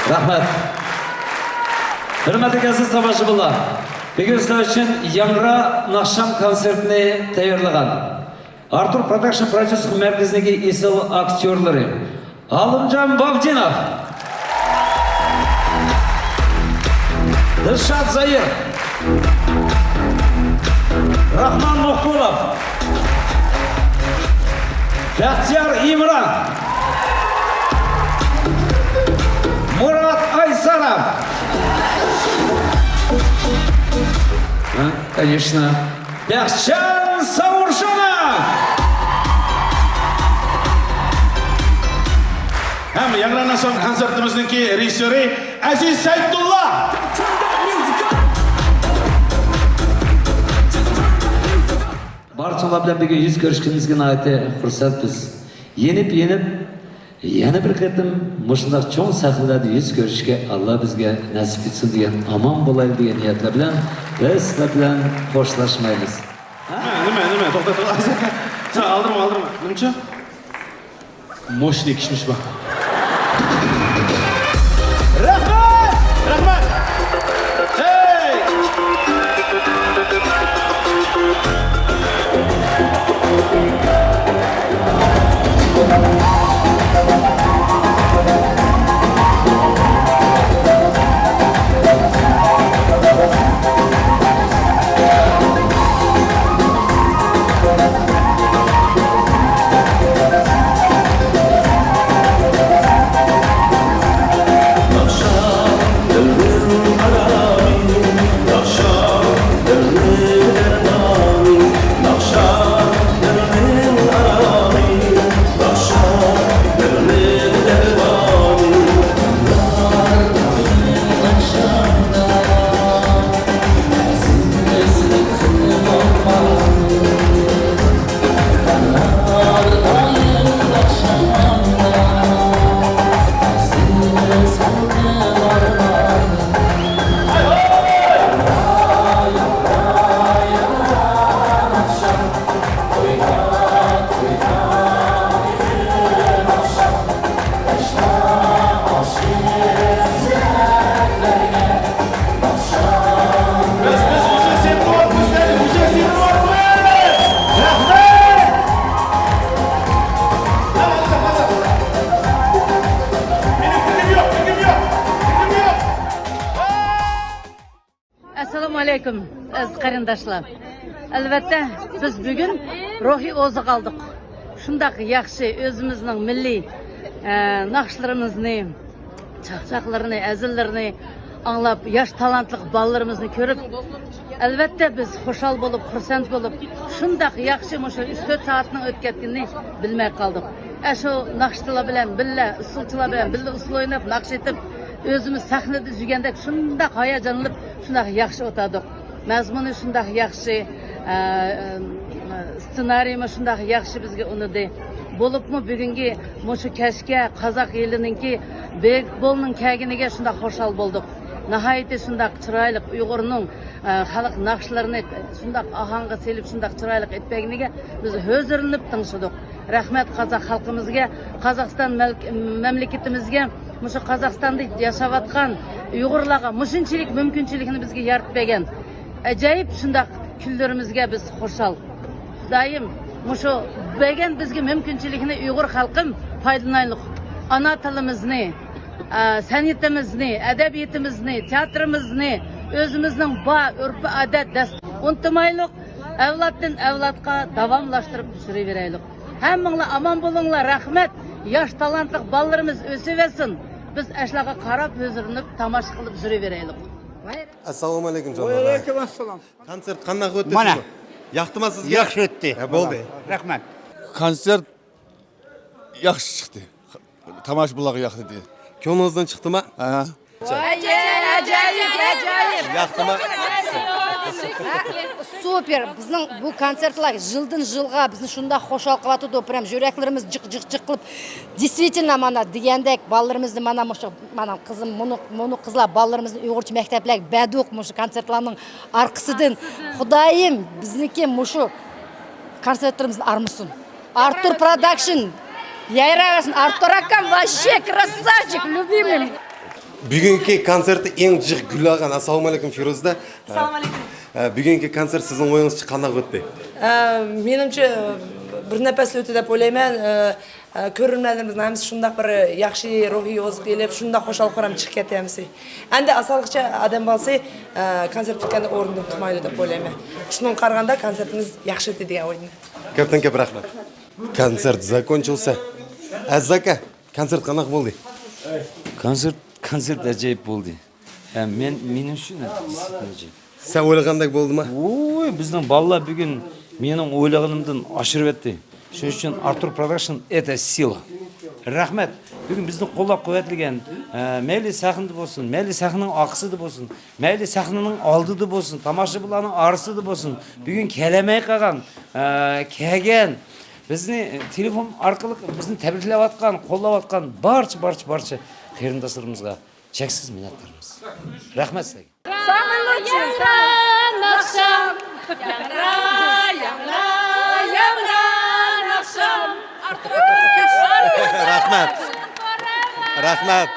رەھمەت. ھۆرمەتلىك ئەزىز تاماشىبىنلار، بۈگۈن سىلەر ئۈچۈن ياڭرا ناخشام كونسېرتىنى تەييارلىغان ئارتۇر پروداكشن پروديۇسېر مەركىزىنىڭ ئېسىل ئاكتيورلىرى، ئالىمجان بابجىنوف، دىلشات زاھىر، راخمان مۇخبۇلوف، بەختىيار ئىمران، مۇرات ئايساراف، ھە، كونېچنو، بەختىيار ساۋۇرشۇنوف ھەم ياڭرا ناخشام كونسېرتىمىزنىڭكى رېژىسسيورى ئەزىز سەيدۇللا. بارچىڭلار بىلەن بۈگۈن يۈز كۆرۈشكىنىمىزگە ناھايىتى خۇرسەنبىز. يېنىپ، يېنىپ، يەنە بىر قېتىم مۇشۇنداق چوڭ سەھنىلەردە يۈز كۆرۈشكە ئاللا بىزگە نەسىپ ئېتسۇن دېگەن، ئامان بولايلى دېگەن نىيەتلەر بىلەن بىز سىلەر بىلەن خوشلاشمايمىز. نېمە، نېمە، نېمە؟ توختا، توختا. سەن ئالدىرىما، ئالدىرىما. نېمىچە؟ موشنى كىشمىش بار. قېرىنداشلار، ئەلۋەتتە، بىز بۈگۈن روھىي ئوزۇق ئالدۇق. شۇنداق ياخشى ئۆزىمىزنىڭ مىللىي، ئە، ناخشىلىرىمىزنى، چاقچاقلىرىنى، ھەزىللىرىنى ئاڭلاپ، ياش تالانتلىق بالىلىرىمىزنى كۆرۈپ، ئەلۋەتتە، بىز خۇشال بولۇپ، خۇرسەن بولۇپ، شۇنداق ياخشى مۇشۇ ئۈچ تۆت سائەتنىڭ ئۆتكەنلىكىنى بىلمەي قالدۇق. ئەشۇ ناخشىچىلار بىلەن بىللە، ئۇسسۇلچىلار بىلەن بىللە ئۇسسۇل ئويناپ، ناخشا ئېيتىپ، ئۆزىمىز سەھنىدە يۈرگەندەك شۇنداق ھاياجانلىنىپ، شۇنداق ياخشى ئولتۇردۇق. مەزمۇنى شۇنداق ياخشى، ئە، ئە، سېنارىيمۇ شۇنداق ياخشى بىزگە ئۇنىدى. بولۇپمۇ بۈگۈنكى مۇشۇ كەچكە قازاق ئېلىنىڭكى بېيكبولنىڭ كەلگىنىگە شۇنداق خۇشال بولدۇق. ناھايىتى شۇنداق چىرايلىق ئۇيغۇرنىڭ، ئە، خەلق ناخشىلىرىنى شۇنداق ئاھاڭغا سېلىپ، شۇنداق چىرايلىق ئېيتىپ بەرگىنىگە بىز ھۆزۈرلىنىپ تىڭشىدۇق. رەھمەت قازاق خەلقىمىزگە، قازاقىستان مەل-، مەملىكىتىمىزگە، مۇشۇ قازاقىستاندا ياشاۋاتقان ئۇيغۇرلارغا مۇشۇنچىلىك مۇمكىنچىلىكنى بىزگە يارىتىپ بەرگەن ئاجايىپ شۇنداق كۈنلىرىمىزگە بىز خۇشال. خۇدايىم، مۇشۇ بەرگەن بىزگە مۇمكىنچىلىكنى ئۇيغۇر خەلقىم پايدىلىنايلۇق. ئانا تىلىمىزنى، ئە، سەنئىتىمىزنى، ئەدەبىياتىمىزنى، تىياتىرىمىزنى، ئۆزىمىزنىڭ بار ئۆرپ-ئادەت، دەس-، ئۇنتۇمايلۇق. ئەۋلادتىن ئەۋلادقا داۋاملاشتۇرۇپ يۈرۈۋېرەيلۇق. ھەممىڭلار ئامان بولۇڭلار، رەھمەت. ياش تالانتلىق بالىلىرىمىز ئۆسۈۋەرسۇن. بىز ئاشۇلارغا قاراپ ھۆزۈرلىنىپ، تاماشا قىلىپ يۈرۈۋېرەيلۇق. ئەسسالامۇئەلەيكۇم، جانلار. ۋەئەلەيكۇم ئەسسالام. كونسېرت قانداق ئۆتتى؟ مانا. سىزگە ياقتىمۇ سىزگە؟ ياخشى ئۆتتى. ھە، بولدى. رەھمەت. كونسېرت ياخشى چىقتى. تاماشىبىنلارغا ياقتى. كۆڭلىڭىزدىن چىقتىما؟ ھە. ئاجايىپ، ئاجايىپ، ئاجايىپ. ياقتىما؟ سۇپېر. بىزنىڭ بۇ كونسېرتلار يىلدىن يىلغا بىزنى شۇنداق خۇشال قىلىۋاتىدۇ، پرام يۈرەكلىرىمىز جىق، جىق، جىق قىلىپ. دېسۋېتىنا، مانا دېگەندەك، بالىلىرىمىزنى، مانا مۇشۇ، مانا قىزىم، مۇنۇ، مۇنۇ قىزلار بالىلىرىمىزنى ئۇيغۇرچە مەكتەپلەرگە بەردۇق مۇشۇ كونسېرتلارنىڭ ئارقىسىدىن. خۇدايىم، بىزنىڭكى مۇشۇ كونسېرتلىرىمىزنى ئارمىسۇن. ئارتۇر پروداكشن يايراۋەرسۇن. ئارتۇر ئاكام، вообще красавчик, любимый. بۈگۈنكى كونسېرتتا ئەڭ جىق گۈللەرگەن. ئەسسالامۇئەلەيكۇم، فىرۇزە. ئەسسالامۇئەلەيكۇم. ئە، بۈگۈنكى كونسېرت سىزنىڭ ئويىڭىزچە قانداق ئۆتتى؟ ئە، مېنىڭچە، بىر نەپەس ئۆتتى دەپ ئويلايمەن. ئە، ئە، كۆرۈرمەنلىرىمىزنىڭ ھەممىسى شۇنداق بىر ياخشى روھىي ئوزۇق ئېلىپ، شۇنداق خۇشال-خۇرام چىقىپ كەتتى ھەممىسى. ئەمدى ئاسانلىقچە ئادەم بالىسى، ئە، كونسېرت پۈتكەندە ئورنىدىن تۇرمايدۇ دەپ ئويلايمەن. شۇنىڭغا قارىغاندا كونسېرتىمىز ياخشى ئۆتتى دېگەن ئويدىمەن. كۆپتىن كۆپ رەھمەت. كونسېرت закончился. ئەزىز ئاكا، كونسېرت قانداق بولدى؟ كونسېرت، كونسېرت ئەجايىپ بولدى. ھە، مەن، مېنىڭ ئۈچۈن دېسىتنىجى. سەن ئويلىغاندەك بولدىما؟ ۋوي، بىزنىڭ بالىلار بۈگۈن مېنىڭ ئويلىغىنىمدىن ئاشۇرۇۋەتتى. شۇنىڭ ئۈچۈن ئارتۇر پروداكشن ئېتە سىلا. رەھمەت. بۈگۈن بىزنى قوللاپ قۇۋۋەتلىگەن، ئە، مەيلى سەھنىدە بولسۇن، مەيلى سەھنىنىڭ ئارقىسىدا بولسۇن، مەيلى سەھنىنىڭ ئالدىدا بولسۇن، تاماشىبىنلارنىڭ ئارىسىدا بولسۇن، بۈگۈن كەلەلمەي قالغان، ئە، كەلگەن، بىزنى تېلېفون ئارقىلىق بىزنى تەبرىكلەۋاتقان، قوللاۋاتقان بارچە، بارچە، بارچە قېرىنداشلىرىمىزغا چەكسىز مىننەتدارمىز. رەھمەت سىلەرگە. Самый лучший, ياڭرا ناخشام، ياڭرا، ياڭرا، ياڭرا ناخشام. رەھمەت. رەھمەت.